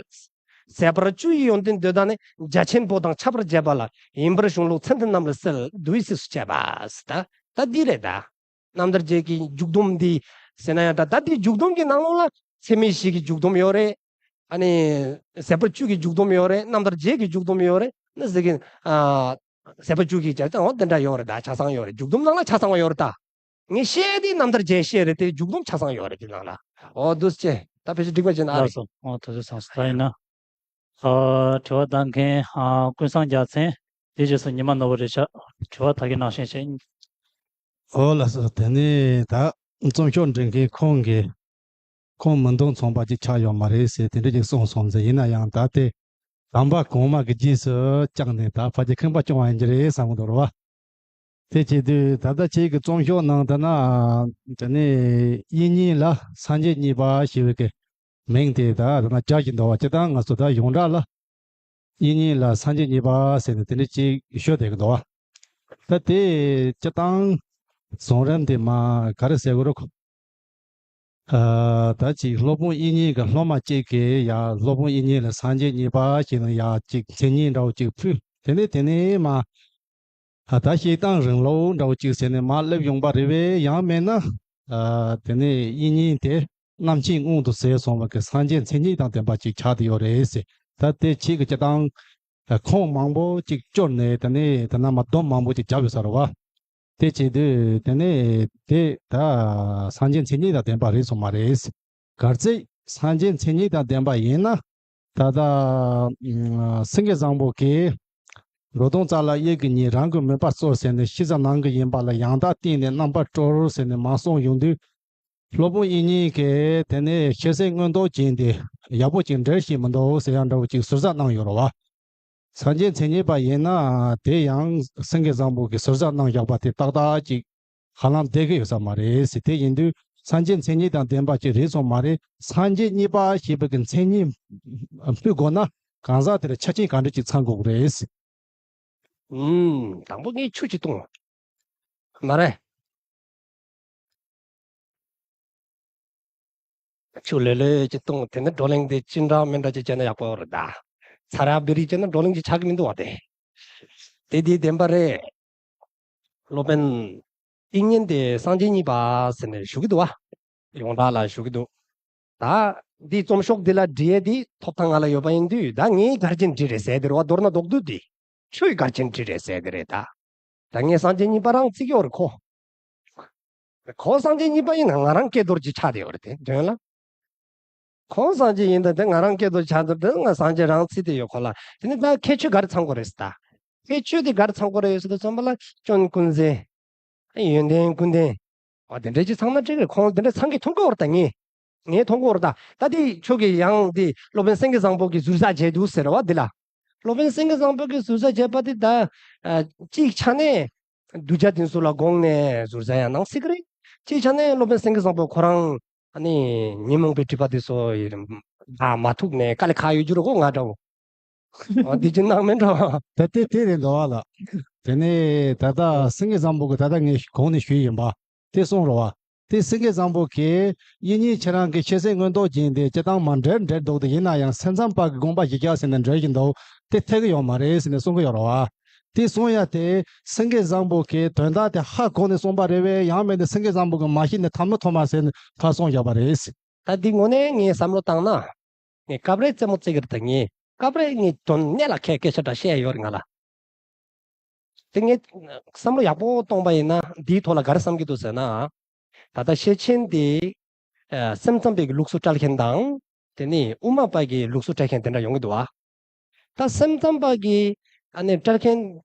ཟད་པར་བཅུ་ཡི་ཡོན་ཏན་འདོད་ལྡན་ནི། རྒྱ་ཆེན་པོ་དང་ཁྱབ་པར་བྱེད་པ་ལ། ཡིན་པར་གཞུང་ལུགས་མཚན་ལྡན་རྣམས་ལས་གསལ། འདུས་སུ་བྱས་པ། ད་ད་འདི་རེད་ད། རྣམ་ཐར་བརྒྱད་ཀྱི་མཇུག་སྡོམ་འདི་ཟེར་ན་ཡང་འདྲ། ད་འདི་མཇུག་སྡོམ་གྱི་ནང་ལོགས་ལ་ཚད་མེད་བཞི་གི་མཇུག་སྡོམ་ཡོད་རེད། ཨ་ནི་ཟད་པ་བཅུ་གི་མཇུག་སྡོམ་ཡོད་རེད། རྣམ་ཐར་བརྒྱད་ཀྱི་མཇུག་སྡོམ་ཡོད་རེད། ནི་ཟེར་གི། ཨ་ཟད་པ་བཅུ་གི་ཅག་ཅག་འོ་དེ་འདྲ་ཡོད་རེད། ད་ཆ་ཚང་ཡོད་རེད། མཇུག་སྡོམ་ནང་ལ་ཆ་ཚང་བ་ཡོད་རེད་ད། ངས་བཤད་དེ་རྣམ་ཐར་བརྒྱད་བཤད་རེད་དེ། མཇུག་སྡོམ་ཆ་ཚང་ཡོད་རེད་དེ་ནང་ལ། འོ་འདུག་སེ་བྱས། ད་ཕལ་ཆེར་འགྲིག་པ་བྱས་ན་ཨ་ལགས་རེད། སོ། འོ་དེ་ཚོ་ཚང་སོང་། ད་ཡིན་ན། ཨ་དྲི་བ་བཏང་མཁན་ཨ་ཀུན་བཟང་རྒྱལ་མཚན། དེ་རྗེས་སུ་ཉི་མ་ནོར་བུ་རེད་ཤག་དྲི་བ་ད་གིན་ནང་བཞིན་བྱས། ཨོ་ལགས་སོ། དེ་ནས་ད་རྩོམ་ཤོག་འབྲི་མཁན་ཁོང་གིས་ཁོང་མི་འདང་ཚོང་པ་ཅིག་ཆགས་ཡོད་མ་རེད་ཟེར་དེ་འདྲ་ཅིག་གསུངས་སོང་ཟེར། ཡིན་ན་ཡང་ད་དེ་དམ་པ་གོང་མ་གི་རྗེས་སུ་བཅར་ནས་ད་ཕལ་ཆེར་ཁེངས་པ་སྐྱོང་བ་ཡིན་གྱི་རེད་བསམ་གི་འདུག་རེད་བ། དེ་བྱེད་དུས་ད་ལྟ་ཁྱེད་ཀྱི་རྩོམ་ཤོག་ནང་ད་ན་དེ་ནས་དབྱིག་གཉེན་ལ་སངས་རྒྱས་གཉིས་པ་ཞེས་པའི་གི་མིང་དེ་ད་ད་ན་བརྒྱབ་ཀྱི་འདུག་བ། སྤྱིར་བཏང་ང་ཚོ་ད་ཡོངས་གྲགས་ལ་དབྱིག་གཉེན་ལ་སངས་རྒྱས་གཉིས་པ་ཟེར་ནས་དེ་འདྲ་ཅིག་ཤོད་བསྡད་ཀྱི་འདུག་བ། ད་དེ་སྤྱིར་བཏང་གཞུང་ལམ་དེ་མ་ག་རེ་ཟེར་དགོས་རེད། ཨ་ད་ཅིག་སློབ་དཔོན་དབྱིག་གཉེན་གྱི་སློབ་མ་གཅིག་གིས་ཡ་སློབ་དཔོན་དབྱིག་གཉེན་ལ་སངས་རྒྱས་གཉིས་པ་ཞེས་ནས་ཡ་ཅིག་མཚན་ཉིད་འདྲ་བོ་ཅིག་ཕུལ། དེ་ནས་དེ་ནས་མ་ཨ་ད་བཤད་སྟངས་རིང་ལོ་འདྲ་བོ་ཅིག་ཟེར་ནས་མ་སླེབས་ཡོང་པ་རེད་པས། ཡང་མིན་ན་ཨ་དེ་ནས་དབྱིག་གཉེན་དེ་རྣམ་མཁྱེན་སྔོན་དུ་ཟེར་སོང་བ་གི་སངས་རྒྱས་མཚན་ཉིད་དང་ལྡན་པ་ཅིག་ཆགས་བསྡད་ཡོད་རེད་ཟེར། ད་དེ་ཁྱེད་ཀྱིས་སྤྱིར་བཏང་ཁུངས་མང་པོ་ཅིག་བསྐྱོར་ནས་དེ་ནས་དེ་ན་མ་སྡོམ་མང་པོ་ཅིག་བརྒྱབ་ཡོད་ས་རེད་བ། དེ་བྱེད་དུས་དེ་ནས་དེ་ད་སངས་རྒྱས་མཚན་ཉིད་དང་ལྡན་པ་རེད་སོང་མ་རེད། གལ་སྲིད་སངས་རྒྱས་མཚན་ཉིད་དང་ལྡན་པ་ཡིན་ན་ད་ལྟ་ཨ་སེང་གེ་བཟང་པོ་གིས་འགྲོ་དོན་རྩ་ལ་དབྱིག་གི་གཉེན། རང་གི་མོས་པ་གཙོར་ཟེར་ནས་ཕྱི་ཙམ་ནང་གི་ཡིན་པ་ལ་ཡང་དག་བརྟེན་ནས་རྣམ་པར་གྲོལ་ཟེར་ནས་མ་གསུངས་ཡོང་དུས། སློབ་དཔོན་དབྱིག་གཉེན་གྱིས་དེ་ནས་ཤེར་ཕྱིན་མངོན་རྟོགས་ཅན་དེ་ཡག་པོ་ཅིག་འགྲེལ་ཤེས་མི་འདུག་ཟེར་ཡང་འདྲ་བོ་ཅིག་ཟུར་ཟ་གནང་ཡོད་རེད་བ། སངས་རྒྱས་མཚན་ཉིད་པ་ཡིན་ན་དེ་ཡང་སེང་གེ་བཟང་པོ་གིས་ཟུར་ཟ་གནང་བཞག་པ་དེ་ཏག་ཏག་ཅིག་ཧ་ལམ་བསྡད་ཀྱི་ཡོད་ས་མ་རེད་ཟེར། དེ་ཡིན་དུས་སངས་རྒྱས་མཚན་ཉིད་དང་ལྡན་པ་ཅིག་རེད་སོང་མ་རེད། སངས་རྒྱས་གཉིས་པ་ཞེས་པའི་གི་མཚན་ཉིད་ཕུལ་དགོས་ན་གང་ཟག་དེར་ཆ་རྐྱེན་ག་འདྲ་ཅིག་ཚང་དགོས་ཀྱི་རེད་ཟེར། ཨུམ། དང་པོ་ངས་ཆུ་ཅིག་བཏུང་། མ་རེད། ཆུ་ལོས་ལོས་ཅིག་བཏུང་། དེ་ནས་བགྲོ་གླེང་དེ་ཅི་འདྲ་མི་འདྲ་ཅིག་བྱས་ན་ཡག་པོ་རེད་ད། ཚ་ར་བི་རི་བྱས་ན་བགྲོ་གླེང་ཅིག་ཆགས་ཀྱི་མི་འདུག་བ་དེ། དེ་དེའི་བདེན་པ་རེད། སློབ་དཔོན་དབྱིག་གཉེན་དེ་སངས་རྒྱས་གཉིས་པ་ཟེར་ནས་ཞུ་གི་འདུག་བ། ཡོངས་གྲགས་ལ་ཞུ་གི་འདུག་ད་འདི་རྩོམ་ཤོག་འདི་ལ་འབྲི་ཡས་འདི་ཐོབ་ཐང་ང་ལ་ཡོད་པ་ཡིན་དུས། ད་ངས་ག་རེ་བྱས་འབྲི་རེད་ཟེར་དེ་རེད་བ། མདོར་ན་རྡོག་རྡོག་འདི་ཁྱོས་ག་རེ་བྱས་འབྲི་རེད་ཟེར་དེ་རེད་ད། ད་ངས་སངས་རྒྱས་གཉིས་པ་རང་བརྩི་གི་ཡོད་རེད་ཁོ། ཁོ་སངས་རྒྱས་གཉིས་པ་ཡིན་ན་ང་རང་སྐལ་རྡོར་གྱི་ཆགས་བསྡད་ཡོད་རེད་དེ་དོན་ལ། ཁོང་སངས་རྒྱས་ཡིན་ད་དེ་ང་རང་སྐད་དུ་ཆགས་འདུག་དེ་ང་སངས་རྒྱས་རང་ཚིག་དེ་ཡོད་ཁོ་ལ། དེ་ནི་ད་ཁྱད་ཆོས་ག་རེ་ཚང་དགོས་རེད་ཟེར་ད། ཁྱད་ཆོས་དེ་ག་རེ་ཚང་དགོས་རེད་ཟེར་དུས་ཙམ་པ་ལ་སྐྱོན་ཀུན་ཟད། ཡོན་ཏན་ཀུན་ལྡན། འོ་དེ་འདྲ་ཅིག་ཚང་ན་འགྲིག་རེད། ཁོང་དེ་འདྲ་ཚང་གི་མཐོང་གི་ཡོད་རེད་ད་ངས། ངས་མཐོང་གི་ཡོད་རེད་ད། ད་དེ་ཁྱོད་ཀྱི་ཡང་དེ་སློབ་དཔོན་སེང་གེ་བཟང་པོ་གི་ཟུར་ཟ་བྱས་འདུག་ཟེར་བ་འདི་ལ། སློབ་དཔོན་སེང་གེ་བཟང་པོ་གི་ཟུར་ཟ་བྱས་པ་དེ་ད། ཨ། གཅིག་ཆ་ནས་གདུལ་བྱ་དེ་ཚོ་ལ་དགོངས་ནས་ཟུར་ཟ་ཡང་གནང་སྲིད་ཀྱི་རེད། གཅིག་ཆ་ནས་སློབ་དཔོན་སེང་གེ་བཟང་པོ་ཁོ་རང་ཨ་ནི་ཉོན་མོངས་པའི་སྒྲིབ་པ་དེ་ཚོ་ཡི་ད་མ་ཐུག་ནས་དཀའ་ལས་ཁག་ཡོད་རྒྱུ་རེད་གོ་ང་འདྲ་བོ། འོ་དེ་ཅི་གནང་མིན་འགྲོ། ད་དེ་དེ་རེད་འདུག་བ་ལ། དེ་ནས་ད་ལྟ་སེང་གེ་བཟང་པོ་གི་ད་ལྟ་ངས་གོང་ནས་ཞུས་ཡིན་པ། དེ་གསུངས་རོ་བ། དེ་སེང་གེ་བཟང་པོ་གིས་དབྱིག་གཉེན་ཁྱེད་རང་གི་ཤེས་ཚད་མངོན་རྟོགས་ཅན་དེ་སྤྱིར་བཏང་མ་འགྲེལ་འགྲེལ་འདུག་དེ་ཡིན་ན་ཡང་སེམས་ཙམ་པ་གི་དགོངས་པ་གཞི་རྒྱ་ཟེར་ནས་འགྲེལ་གྱི་འདུག་དེ་འཐད་ཀྱི་ཡོད་མ་རེད་ཟེར་ནས་གསུང་གི་ཡོད་རོ་བ། དེ་གསུང་ཡ་དེ་སེང་གེ་བཟང་པོ་གིས་དོན་དག་དེ་ཧ་གོ་ནས་གསུངས་པ་རེད་བས། ཡང་མིན་ན་སེང་གེ་བཟང་པོ་གིས་མ་ཤེས་ནས་ཐབས་མི་ཐོབ་མ་ཟེར་ནས་ཕར་གསུངས་བཞག་པ་རེད། ད་འདི་དངོས་གནས་ངས་བསམ་བློ་བཏང་ན། ངས་སྐབས་རེ་རྩེད་མོ་རྩེ་གི་རེད་ད། ངས་སྐབས་རེ་ངས་དོན་གནད་ལ་འཁེལ་སྐད་ཆ་འདྲ་བཤད་ཡོད་རེད་ང་ལ། དེ་ངས་བསམ་བློ་ཡག་པོ་གཏོང་པ་ཡིན་ན་འདིའི་ཐོག་ལ་ག་རེ་བསམ་གྱི་འདུག་ཟེར་ན། ད་ལྟ་ཤེར་ཕྱིན་དེ་ཨ་སེམས་ཙམ་པའི་གི་ལུགས་སྲོལ་བཀྲལ་མཁན་དང་། དེ་ནས་དབུ་མ་པ་གི་ལུགས་སྲོལ་བཀྲལ་མཁན་དེ་འདྲ་ཡོང་གི་འདུག་བ། ད་སེམས་ཙམ་པ་གི་ཨ་ནི་བཀྲལ་མཁན་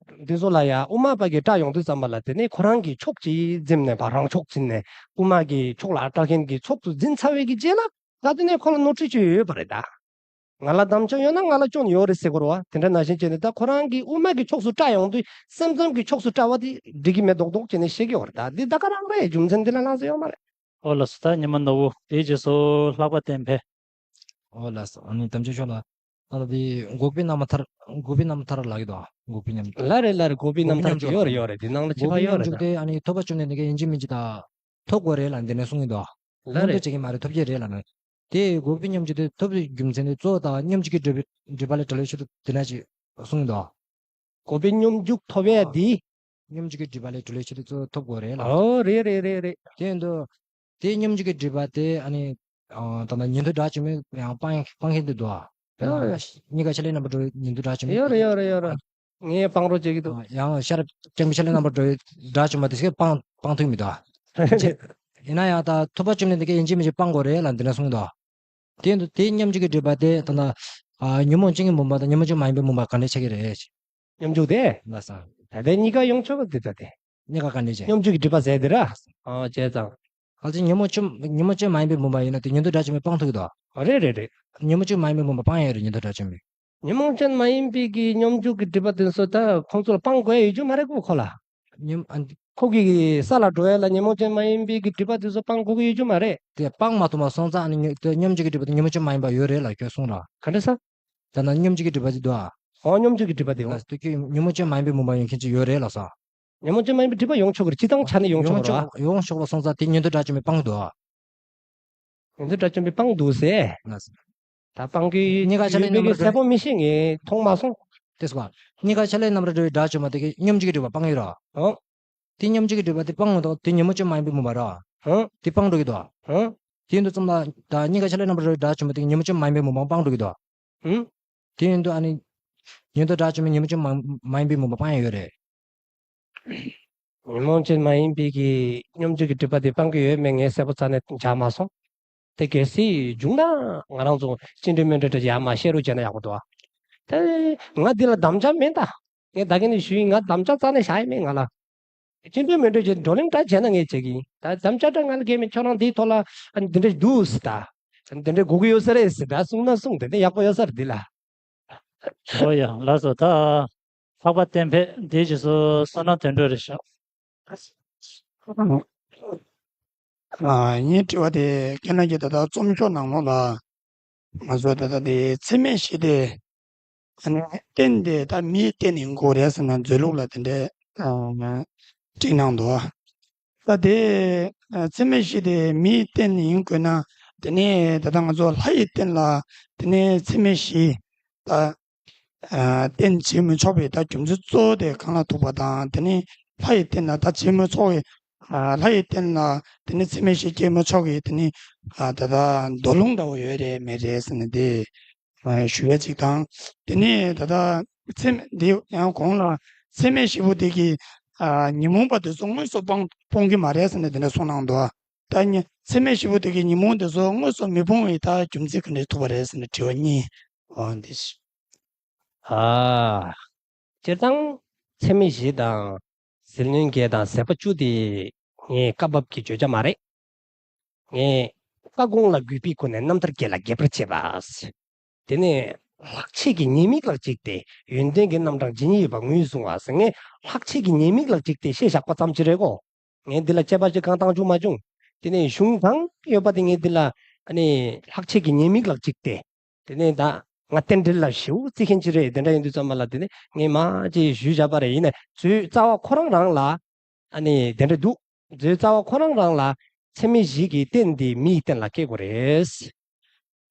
འདི་ཚོ་ལ་ཡ་དབུ་མ་པ་གི་བཀྲལ་ཡོང་དུས་ཙམ་པ་ལ་དེ་ནས་ཁོ་རང་གི་ཕྱོགས་གཅིག་འཛིན་ནས་བ་རང་ཕྱོགས་འཛིན་ནས་དབུ་མ་གི་ཕྱོགས་ལ་བཀྲལ་མཁན་གྱི་ཕྱོགས་སུ་འཛིན་ཚར་བའི་གི་རྗེས་ལ་ད་དེ་ནས་ཁོ་ལ་ནོར་འཁྲུལ་ཅིག་ཡོད་པ་རེད་ད། ང་ལ་དམ་བཅའ་ཡོད་ན་ང་ལ་སྐྱོན་ཡོད་རེད་ཟེར་དགོས་རེད་བ། དེ་འདྲ་ནང་བཞིན་བྱས་ནས་ད་ཁོ་རང་གིས་དབུ་མ་གི་ཕྱོགས་སུ་བཀྲལ་ཡོང་དུས་སེམས་ཙམ་གྱི་ཕྱོགས་སུ་བཀྲལ་བ་དེ་འགྲིག་གི་མེད་མདོག་མདོག་བྱས་ནས་བཤད་ཀྱི་ཡོད་རེད་ད། འདི་ད་ག་རང་རེད། རྒྱུ་མཚན་འདི་ལ་ལྷག་ས་ཡོད་མ་རེད། ཨོ་ལགས་སོ། ད་ཉི་མ་ནོར་བུ་དེའི་རྗེས་སུ་ལྷག་པ་བསྟན་འཕེལ། ཨོ་ལགས་སོ། ཨ་ནི་དམ་ཆོས་ཤོག་ལ། ད་ལྟ་དེ་འགོག་པའི་རྣམ་ཐར། འགོག་པའི་རྣམ་ཐར་ལབ་ཀྱི་འདུག་འགོག་པའི་རྣམ་ཐར། ལ་རེད་ལ་རེད། འགོག་པའི་རྣམ་ཐར་འགོག་པའི་ཅིག་ཡོད་རེད། ཡོད་རེད། དེ་ནང་ལ་ཅི་འགོག་པའི་ཕ་ཡོད་རེད་རྣམ་འཇུག་ད། དེ་ཨ་ནི་ཐོབ་པ་བཅོམ་ལྡན་འདས་ཀྱིས་ཡིན་གཅིག་མིན་གཅིག་ད་ཐོབ་དགོས་རེད་ལ་འདི་ནས་གསུང་གི་འདུག་ལ་མངོན་རྟོགས་རེད། བྱེད་ཀྱི་མ་རེད། ཐོབ་ཀྱི་རེད་ལ་ནི། དེ་འགོག་པའི་སྙོམས་འཇུག་དེ་ཐོབ་པའི་རྒྱུ་མཚན་དེ་གཙོ་བོ་ད་སྙོམས་འཇུག་གི་སྒྲིབ་པ་སྒྲིབ་པ་ལས་གྲོལ་བའི་ཕྱིར་དུ་དེ་འདྲ་ཅིག་གསུང་གི་འདུག་འགོག་པའི་སྙོམས་འཇུག་ཐོབ་ཡས་དེ། སྙོམས་འཇུག་གི་སྒྲིབ་པ་ལས་གྲོལ་བའི་ཕྱིར་དུ་གཙོ་བོ་ཐོབ་དགོས་རེད་ལ། ཨོ་རེད་རེད་རེད་རེད། དེ་ཡིན་དུས། དེ་སྙོམས་འཇུག་གི་སྒྲིབ་པ་དེ་ཨ་ནི། ཨ། ད་ལྟ་ཉན་ཐོས་དགྲ་བཅོམ་པས་ཡང་སྤང་སྤང་མཁན་དེ་འདུག་ཨ། དཔེར་ན་ཨ། གཉིས་ཀ་ཆ་ལས་རྣམ་པར་གྲོལ་བའི་ཉན་ཐོས་དགྲ་བཅོམ་པས། ཡོད་རེད་ཡོད་རེད་ཡོད་རེད། ངས་སྤང་རོགས་བྱེད་ཀྱི་འདུག་ཨ། ཡང་ཤེས་རབ་རྐྱང་པའི་ཆ་ལས་རྣམ་པར་གྲོལ་བའི་དགྲ་བཅོམ་པ་དེ་ཚོས་སྤང་སྤང་ཐུབ་མི་འདུག་ཨ། ཡིན་ན་ཡང་ད་ཐོབ་པ་བཅོམ་ལྡན་འདས་ཀྱིས་ཡིན་གཅིག་མིན་གཅིག་སྤང་དགོས་རེད་ལ་འདི་འདྲ་གསུངས་འདུག་ཨ། དེ་འདུག་དེ་སྙོམས་འཇུག་གི་སྒྲིབ་པ་དེ་ད་ལྟ། ཨ། ཉོན་མོངས་ཅན་གྱི་བུམ་པ་དང་ཉོན་མོངས་ཅན་མ་ཡིན་པའི་བུམ་པ་ག་འདྲ་ཆགས་ཀྱི་རེད། སྙོམས་འཇུག་དེ། ལགས་སོ། ད་ལྟའི་གཉིས་ཀ་ཡོང་ཆོག་གི་འདུག་ད་དེ། གཉིས་ཀ་ག་འདྲ་བྱས། སྙོམས་འཇུག་གི་སྒྲིབ་པ་ཟེར་དེ་ར། ཨོ་བྱས་ཙང་། གལ་སྲིད་ཉོན་མོངས་ཅན་ཉོན་མོངས་ཅན་མ་ཡིན་པའི་བུམ་པ་ཡིན་ན་དེ་ཉན་ཐོས་དགྲ་བཅོམ་པས་སྤང་ཐུབ་ཀྱི་འདུག་ཨ། རེད་རེད་རེད། ཉོན་མོངས་ཅན་མ་ཡིན་པའི་བུམ་པ་སྤང་ཡས་རེད་ཉན་ཐོས་དགྲ་བཅོམ་པས། ཉོན་མོངས་ཅན་མ་ཡིན་པའི་གི་སྙོམས་འཇུག་གི་སྒྲིབ་པ་དེ་ཚོ་ད་ཁོང་ཚོ་ལ་སྤང་དགོས་ཡ་ཡོད་རྒྱུ་མ་རེད་གོ་ཁོ་ལ། ཉོན་ཨ། ཁོ་གི་ས་ལ་འགྲོ་ཡ་ལ་ཉོན་མོངས་ཅན་མ་ཡིན་པའི་གི་སྒྲིབ་པ་དེ་ཚོ་སྤང་དགོས་ཀྱི་ཡོད་རྒྱུ་མ་རེད། དེ་སྤང་མ་ཐུབ་པ་སོང་ཙང་ཨ་ནི་ཉོ་དེ་སྙོམས་འཇུག་གི་སྒྲིབ་པ་དེ་ཉོན་མོངས་ཅན་མ་ཡིན་པ་ཡོད་རེད་ལ་ཁྱོད་གསུངས་ར། ག་འདྲ་ས། ད་ནང་སྙོམས་འཇུག་གི་སྒྲིབ་པ་དེ་འདུག་ཨ། ཨོ་སྙོམས་འཇུག་གི་སྒྲིབ་པ་དེ་ཨོ། ལགས་སོ། དེ་ཁྱོད་ཉོན་མོངས་ཅན་མ་ཡིན་པའི་བུམ་པ་ཡོད་མཁན་ཅིག་ཡོད་རེད་ལགས་སོ། ཉོན་མོངས་ཅན་མ་ཡིན་པའི་སྒྲིབ་པ་ཡོང་ཆོག་གི་རེད། སྤྱིར་བཏང་ཆ་ནས་ཡོང་ཆོག་གི་རེད་བ། ཡོང་ཆོག་པ་སོང་ཙང་དེ་ཉན་ཐོས་དགྲ་བཅོམ་པས་སྤང་འདུག་ཨ། ཉན་ཐོས་དགྲ་བཅོམ་པས་སྤང་འདུག་ཟེར། ལགས་སོ། ད་སྤང་གི་གཉིས་ཀ་ཆ་ལས་རྣམ་པར་གྲོལ་བའི་གསལ་པོ་མི་ཤེས་ངས་མཐོང་མ་སོང་། དེ་སོ། གཉིས་ཀ་ཆ་ལས་རྣམ་པར་གྲོལ་བའི་དགྲ་བཅོམ་པ་དེ་གིས་སྙོམས་འཇུག་གི་སྒྲིབ་པ་སྤང་ཡོད་ར། ཨོ། དེ་སྙོམས་འཇུག་གི་སྒྲིབ་པ་དེ་སྤང་མི་འདུག་དེ་ཉོན་མོངས་ཅན་མ་ཡིན་པའི་བུམ་པ་ར། ཨོ། དེ་སྤང་འགྲོ་གི་འདུག་ཨོ། དེ་ཡིན་དུས་ཙམ་ལ་ད་གཉིས་ཀ་ཆ་ལས་རྣམ་པར་གྲོལ་བའི་དགྲ་བཅོམ་པ་དེ་གིས་ཉོན་མོངས་ཅན་མ་ཡིན་པའི་བུམ་པའང་སྤང་འགྲོ་གི་འདུག་ཨང་། དེ་ཡིན་དུས་ཨ་ནི། ཉན་ཐོས་དགྲ་བཅོམ་པས་ཉོན་མོངས་ཅན་མ་མ་ཡིན་པའི་བུམ་པ་སྤང་ཡ་ཡོད་རེད། ཉོན་མོངས་ཅན་མ་ཡིན་པའི་གི་སྙོམས་འཇུག་གི་སྒྲིབ་པ་དེ་སྤང་གི་ཡོད་མེད་ངས་གསལ་པོ་རྩ་ནས་མཇལ་མ་སོང་། དེ་གལ་སྲིད་བྱུང་ན་ང་རང་ཚོ་སྤྱི་འགྲོས་མི་འགྲོས་དེ་ཡར་མར་བཤད་རོགས་བྱས་ན་ཡག་པོ་འདུག་ཨ། དེ་ང་འདི་ལ་དམ་བཅའ་མེད་ད། ངས་ད་གིན་ནས་ཞུས་ཡིན། ང་དམ་བཅའ་རྩ་ནས་བཞག་ཡི་མེད་ང་ལ། སྤྱི་འགྲོས་མི་འགྲོས་ཀྱི་བགྲོ་གླེང་འདྲ་བྱས་ན་ངས་བྱེད་ཀྱི་ཡིན། ད་དམ་བཅའ་འདྲ་ང་ལ་གང་ཡང་མེད། ཁྱོད་རང་འདིའི་ཐོག་ལ་འདི་འདྲ་འདུག་ཟེར་ད། འདི་འདྲ་དགོས་ཀྱི་ཡོད་ས་རེད་ཟེར་ད་གསུངས་ན་གསུངས། དེ་ནས་ཡག་པོ་ཡོད་ས་རེད་འདི་ལ། ཨོ་ཡ། ལགས་སོ། ད་ལྷག་པ་བསྟན་འཕེལ་འདིའི་རྗེས་སུ་བསོད་ནམས་དོན་གྲུབ་རེད་ཤག་ཨ། ངའི་དྲི་བ་དེ་ཁྱེད་རང་གིས་ད་ལྟ་རྩོམ་ཤོག་ནང་ལོགས་ལ་ང་ཚོ་ད་ལྟ་དེ་ཚད་མེད་བཞི་དེ། ཨ་ནི་རྟེན་དེ་ད་མིའི་རྟེན་ཡིན་དགོས་རེད་ཟེར་ནས་མཛོད་ལུགས་ལ་དེ་འདྲའི་ཨ་བྲིས་གནང་འདུག་ད་དེ་ཨ་ཚད་མེད་བཞི་དེ་མིའི་རྟེན་ཡིན་དགོས་ན། དེ་ནས་ད་ལྟ་ང་ཚོ་ལྷ་ཡི་རྟེན་ལ་དེ་ནས་ཚད་མེད་བཞི་ད་ཨ་རྟེན་བྱེད་མི་ཆོག་པའི་ད་རྒྱུ་མཚན་གཙོ་བོ་དེ་གང་ལ་ཐུག་པ་དང་། དེ་ནས་ ལྷ་ཡི་རྟེན་ལ་ད་རྗེ་མོའི་ཚོགས་ཀྱི་ལྷ་ཡི་རྟེན་ལ་དེ་ནི་ཚད་མེད་བཞི་སྐྱེས་མོ་མཆོག་གི་དེ་ནི་ད་ལྟ་མདོ་ལུང་འདྲ་བོ་ཡོད་རེད་མེད་རེད་ཟེར་ནས་དེ་ཞུ་ཡ་གཅིག་དང་། དེ་ནི་ད་ལྟ་ཚད་མེད་འདི་ཡང་གོང་ལ་ཚད་མེད་བཞི་པོ་དེ་གི་ཉོན་མོངས་པ་དེ་ཚོ་དངོས་སུ་སྤོང་སྤོང་གི་མ་རེད་ཟེར་ནས་དེ་འདྲ་གསུངས་གནང་འདུག་ད་ནི་ཚད་མེད་བཞི་པོ་དེ་གི་ཉོན་མོངས་དེ་ཚོ་དངོས་སུ་མི་སྤོང་བའི་ད་རྒྱུ་མཚན་ག་འདྲ་ཐུག་པ་རེད་ཟེར་ནས་དྲི་བ་གཉིས། འོ་འདི་ཞིག་ཨ། སྤྱིར་བཏང་ཚད་མེད་བཞི་དང་ཟིལ་གནོན་བརྒྱད་དང་ཟད་པ་བཅུ་དེ་ངས་སྐབས་བབ་ཀྱི་བརྗོད་བྱ་མ་རེད། ངས་ཀ་ཁོང་ལ་གུས་པས་བསྐུལ་ནས་རྣམ་ཐར་བརྒྱད་ལ་རྒྱས་པར་བྱེད་པ། དེ་ནས་ལྷག་བཅས་ཀྱི་ཉེས་དམིགས་ལ་གཅིག་སྟེ་ཡོན་ཏན་གྱི་རྣམ་གྲངས་ཇི་སྙེད་ཡོད་པ་ངོས་བཟུང་བ་ཟེར། ངས་ལྷག་བཅས་ཀྱི་ཉེས་དམིགས་ལ་གཅིག་སྟེ་བཤད་བཞག་པ་ཙམ་ཅིག་རེད་གོ། ངས་འདི་ལ་དཔྱད་པ་ཅིག་གང་བཏང་བཅུག་མ་བྱུང་། དེ་ནས་གཞུང་གང་ཡོད་པ་དེ་ངས་འདི་ལ་ཨ་ནི་ལྷག་བཅས་ཀྱི་ཉེས་དམིགས་ལ་གཅིག་སྟེ། དེ་ནས་ད་ང་རྟེན་འབྲེལ་ལ་ཞེ་པོ་བརྩི་མཁན་ཅིག་རེད། དེ་འདྲ་ཡིན་དུས་ཙམ་པ་ལ་དེ་ནས་ངས་མ་ཅིག་ཞུས་བཞག་པ་རེད། ཡིན་ནའི་མཛོད་རྩ་བ་ཁོ་རང་རང་ལ་ཨ་ནི་དེ་འདྲ་འདུག་མཛོད་རྩ་བ་ཁོ་རང་རང་ལ་ཚད་མེད་བཞི་གི་རྟེན་འདི་མི་ཡི་རྟེན་ལ་སྐྱེ་དགོས་རེད།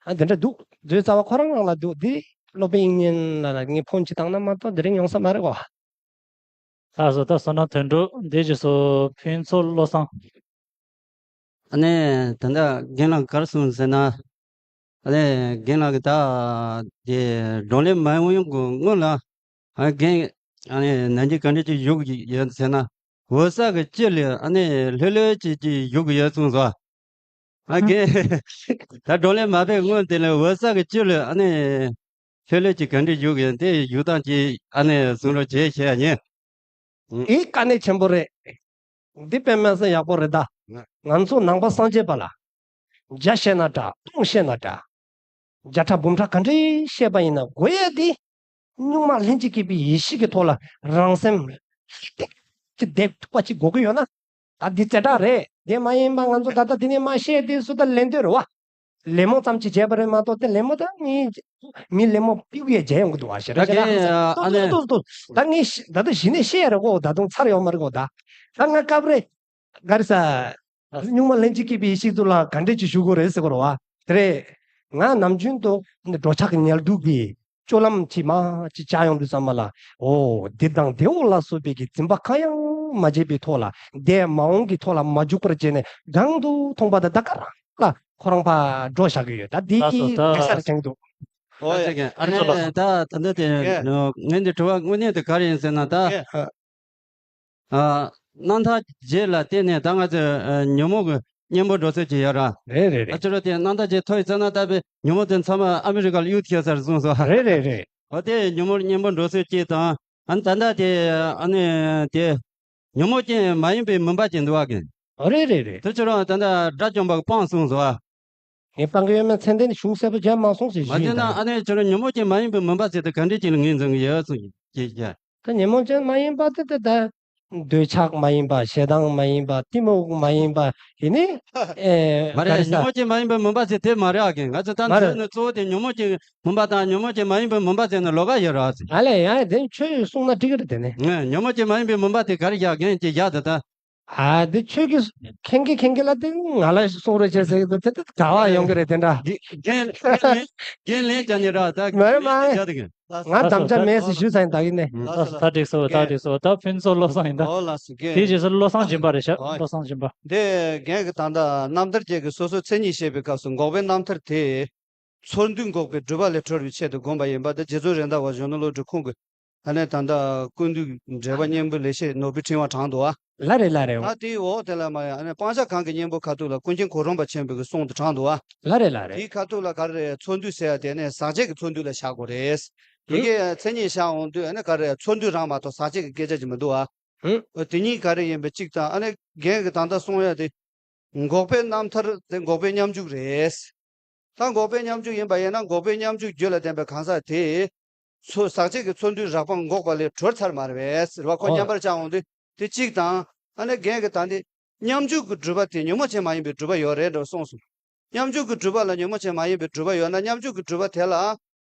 ཨ་དེ་འདྲ་འདུག་མཛོད་རྩ་བ་ཁོ་རང་རང་ལ་འདུག་འདི་སློབ་དཔོན་དབྱིག་གཉེན་ལགས་ལ་ངས་ཕོན་ཅིག་བཏང་ན་མ་གཏོགས་དེ་རིང་ཡོང་ས་མ་རེད་གོ། ལགས་སོ། ད་བསོད་ནམས་དོན་གྲུབ། འདི་རྗེས་སུ་ཕུན་ཚོགས་བློ་བཟང་། ཨ་ནི་ད་ལྟ་རྒན་ལགས་ག་རེ་གསུངས་ཟེར་ན། ཨ་ནི་རྒན་ལགས་ཀྱིས་ད་དེ་བགྲོ་གླེང་མ་ཡོང་གི་སྔོན་ལ། ཨ་རྒན་ཨ་ནི་ནན་གྱིས་ག་འདྲ་ཅིག་ཞུ་གི་ཡོད་ཟེར་ན། འོད་གསལ་གྱི་དཀྱིལ་ལ་ཨ་ནི་ལྷོད་ལྷོད་ཅིག་ཅིག་ཞུ་གི་ཡོད་གསུངས་སོ། ཨ་རྒན། ད་བགྲོ་གླེང་མ་ཕེབས་སྔོན་དེ་ལ་འོད་གསལ་གྱི་དཀྱིལ་ལ་ཨ་ནི་ལྷོད་ལྷོད་ཅིག་ག་འདྲ་ཞུ་གི་ཡོད་དེ་ཞུ་སྟངས་ཅིག་ཨ་ནི་གསུང་རོགས་བྱེད་བྱས་ཉན། ཨུ། འདི་དཀའ་གནད་ཆེན་པོ་རེད། འདི་དཔེ་མི་སྲིད་ཡག་པོ་རེད་ད། ང་ཚོ་ནང་པ་སངས་རྒྱས་པ་ལ། བརྒྱ་བཤད་ན་འདྲ། སྟོང་བཤད་ན་འདྲ། བརྒྱ་ཕྲག་འབུམ་ཕྲག་ག་འདྲའི་བཤད་པ་ཡིན་ན་དགོས་ཡས་འདི། གཉུག་མ་ལྷན་ཅིག་སྐྱེས་པའི་ཡེ་ཤེས་ཀྱི་ཐོག་ལ་རང་སེམས་ལྷག་ཅིག་བསྡད་ཐུབ་པ་ཅིག་དགོས་ཀྱི་ཡོད་ན། ད་འདི་རྩེ་གྲས་རེད། དེ་མ་ཡིན་པ་ང་ཚོ་ད་ལྟ་འདི་ནས་མ་བཤད་དེ་སུ་ད་ལན་འདོད་རེད་བ། ལད་མོ་ཙམ་ཅིག་བྱས་པ་རེད་མ་གཏོགས་དེ་ལད་མོ་ད་མི་མི་ལད་མོ་པིའུ་ཡས་བྱས་ཡོང་གི་འདུག་བ་ཞེ་རེ་ད་ཞེ་རེ། གན་ཨ་ཏོག་ཏོག་ནི་ཏོག་ཏོག་ཏོག་ད་ངས་ཤི་ད་ལྟ་གཞི་ནས་བཤད་ཡ་རེད་གོ། ད་དུང་ཚར་ཡོང་མ་རེད་གོ། ད་ད་ང་སྐབས་རེ་ག་རེ་ཟ། གཉུག་མ་ལྷན་ཅིག་སྐྱེས་པའི་ཡེ་ཤེས་ཚོ་ལ་ག་འདྲས་ཅིག་ཞུ་དགོས་རེད་ཟེར་གོ་རེད་བ། དེ་རེད། ང་ནམ་རྒྱུན་དུ་འགྲོ་འཆག་གི་ཉལ་འདུག་གི་སྤྱོད་ལམ་ཅིག་མ་ཅིག་བྱ་ཡོང་དུས་ཙམ་པ་ལ། འོ་འདི་དང་དེའོ་ལ་སོགས་པའི་གི་འཛིན་པ་གང་ཡང་མ་བྱས་པའི་ཐོག་ལ་འདས་མ་འོངས་ཀྱི་ཐོག་ལ་མ་འཇུག་པར་བྱས་ནས་རང་དུ་མཐོང་པ་དང་ད་ག་རང་ལ་ཁོ་རང་ཕར་འགྲོ་བཞག་གི་ཡོད། ད་འདི་ལགས་སོ། གི་ད་གེ་སར་དྲན་གི་འདུག་ཨོ་ཡ། ཨ་ནི་ད་ད་ལྟ་དེ་ངས་འདི་དྲི་བ་དངོས་གནས་དེ་ག་རེ་ཡིན་ཟེར་ན་ད། ཨ། རྣམ་ཐར་རྒྱས་ལ་བརྟེན་ནས་ད་ང་ཚོས་ཨ་ཉོན་མོངས་ཀྱི་གཉེན་པོ་འགྲོ་ཚུལ་ཅིག་ཡོད་ར། རེད་རེད་རེད། ཨ་ཕྱི་རོལ་དེ་རྣམ་ཐར་རྒྱས་ཐོས་ཙ་ན་ལྟ་བུའི་ཉོན་མོངས་དེ་ཚང་མ་ཨ་མི་རི་ཀ་ལ་གཡུག་ཐེབས་ཚར་གསུངས་སོ། རེད་རེད་རེད། འོ་དེ་ཉོན་མོངས་གཉེན་པོ་འགྲོ་ཚུལ་གཅིག་དང་། ཨ་ནི་ད་ལྟ་དེ་ཨ་ནི་དེ་ཉོན་མོངས་ཅན་མ་ཡིན་པའི་མུན་པ་ཅིག་འདུག་བ་གིན། རེད་རེད་རེད། དེ་ཕྱི་རོལ་ད་ལྟ་དགྲ་བཅོམ་པ་གིས་སྤངས་གསུངས་སོ། ངས་སྤང་གི་ཡོད་མེད་མཚན་ལྡན་གཞུང་གསལ་པོ་མཇལ་མ་སོང་ཟེར་མ་ཞུས་ཡིན་བྱས་ན་ད། ཨ་ནི་ཁྱོད་རང་ཉོན་མོངས་ཅན་མ་ཡིན་པའི་མུན་པ་ཟེར་དེ་ག་འདྲས་ཅིག་ལ་ངོས་འཛིན་གྱི་ཡོད་གསུངས་ཀྱི་ཀྱི། ད་ཉོན་མོངས་ཅན་མ་ཡིན་པ་དེ་དེ་ད། འདོད་ཆགས་མ་ཡིན་པ། ཞེ་སྡང་མ་ཡིན་པ། གཏི་མུག་མ་ཡིན་པ། ཡིན་ནི། ཨེ། མ་རེད། ག་རེ་ཟ། ཉོན་མོངས་ཅན་མ་ཡིན་པའི་མུན་པ་ཟེར་དེ་མ་རེད་ཨ་གིན། ང་ཚོ་ད་མ་རེད། འདི་ནི་གཙོ་བོ་དེ་ཉོན་མོངས་ཅན་མུན་པ་དང་ཉོན་མོངས་ཅན་མ་ཡིན་པའི་མུན་པ་ཟེར་ནས་ལོགས་ཀ་ཡོད་རེད་ཨ་ཟེར། ཨ་ལས་ཡ་དེ་ཁྱོད་གསུངས་ན་འགྲིག་གི་རེད་དེ་ནི། ཨེ། ཉོན་མོངས་ཅན་མ་ཡིན་པའི་མུན་པ་དེ་ག་རེ་བཞག་གིན་ཅེས་བཞག་ད་ད། ཨ་འདི་ཁྱོད་ཀྱིས་མཁྱེན་གི་མཁྱེན་གི་ལ་དེ་ང་ལ་གསུང་རོགས་བྱས་ཟེར་གི་འདུག་དེ་དེ་དགའ་བ་ཡོང་གི་རེད་དེ་འདྲ། རྒན་རྒན་ལན་རྒན་ལན་རྒྱག་ནི་ར་ད། མ་རེད་མ་རེད། རྒན་རྒྱག་དེ་གི། ང་དམ་བཅའ་མེད་ཟེར་ཞུས་ཚར་ཡིན་ད་གི་ནས། ལགས་སོ། ད་འགྲིག་སོང་། ད་འགྲིག་སོང་། ད་ཕུན་ཚོགས་བློ་བཟང་ཡིན་ད། ཨོ་ལགས་སོ་རྒན། དེའི་རྗེས་སུ་བློ་བཟང་སྦྱིན་པ་རེད་ཤག་ཨོ། བློ་བཟང་སྦྱིན་པ། འདི་རྒན་གི་ད་ལྟ་རྣམ་ཐར་རྒྱས་ཀྱི་སོ་སོའི་མཚན་ཉིད་བཤད་པའི་སྐབས་སུ་འགོག་པའི་རྣམ་ཐར་དེ། ཚོར་འདུ་འགོག་པའི་སྒྲིབ་པ་ལས་གྲོལ་བའི་ཆེད་དུ་བསྒོམས་པ་ཡིན་པ་འདི་རྗེ་བཙུན་རེད་མདའ་བ་གཞོན་ནུ་བློ་གྲོས་ཁོང་གིས་ཨ་ནི་ད་ལྟ་ཀུན་འདུས་འགྲེལ་པ་སྙིང་པོའི་ལེགས་བཤད་ནོར་བུའི་ཕྲེང་བ་དྲངས་འདུག་ཨ། ལགས་རེད་ལགས་རེད། ད་དེའི་འོག་དེ་ལ་མ་ཡང་ཨ་ནི་སྤང་བྱ་གང་གི་གཉེན་པོ་ཁ་ཐུག་ལ་ཀུན་མཁྱེན་གོ་རམས་པ་ཆེན་པོའི་གི་གསུང་དུ་དྲངས་འདུག་ཨ། ལགས་རེད་ལགས་རེད། དེའི་ཁ་ཐུག་ལ་ག་རེ་རེད། ཚོར་འདུ་ཟེར་ཡ་དེ་ནི་ཟག་བཅས་ཀྱི་ཚོར་འདུ་ལ་བཞག་དགོས་རེད། དེ་གའི་མཚན་ཉིད་བཞག་འོང་དུས་ཨ་ནི་ག་རེ་ཚོར་འདུ་རང་མ་གཏོགས་ཟག་བཅས་ཀྱི་སྐད་ཆ་ཅིག་མི་འདུག་ཨ། ཨོ་དེ་གཉིས་ག་རེ་ཡིན་པའི་གཅིག་དང་ཨ་ནི་རྒན་གྱི་ད་ལྟ་གསུང་ཡ་དེ། འགོག་པའི་རྣམ་ཐར་དེ་འགོག་པའི་སྙོམས་འཇུག་རེད། ད་འགོག་པའི་སྙོམས་འཇུག་ཡིན་པ་ཡིན་ན་འགོག་པའི་སྙོམས་འཇུག་རྒྱུད་ལ་ལྡན་པའི་གང་ཟག་དེས། ཚོ་ཟག་བཅས་ཀྱི་ཚོར་འདུའི་རགས་པ་འགོག་པ་ལས་གྲོལ་ཚར་མ་རེད་པས་ཟེར་བ་ཁོ་ཨོ། མཉམ་པར་བཅའ་འོང་དུས་དེ་གཅིག་དང་། ཨ་ནི་རྒན་གྱིས་ད་འདི་སྙོམས་འཇུག་གི་སྒྲུབ་པ་དེ་ཉོན་མོངས་ཅན་མ་ཡིན་པའི་སྒྲུབ་པ་ཡོད་རེད་འགྲོ་གསུངས་སོང་། སྙོམས་འཇུག་གི་སྒྲུབ་པ་ལ་ཉོན་མོངས་ཅན་མ་ཡིན་པའི་སྒྲུབ་པ་ཡོད་ན་སྙོམས་འཇུག་གི་སྒྲུབ་པ་དེ་ལ། ཨ་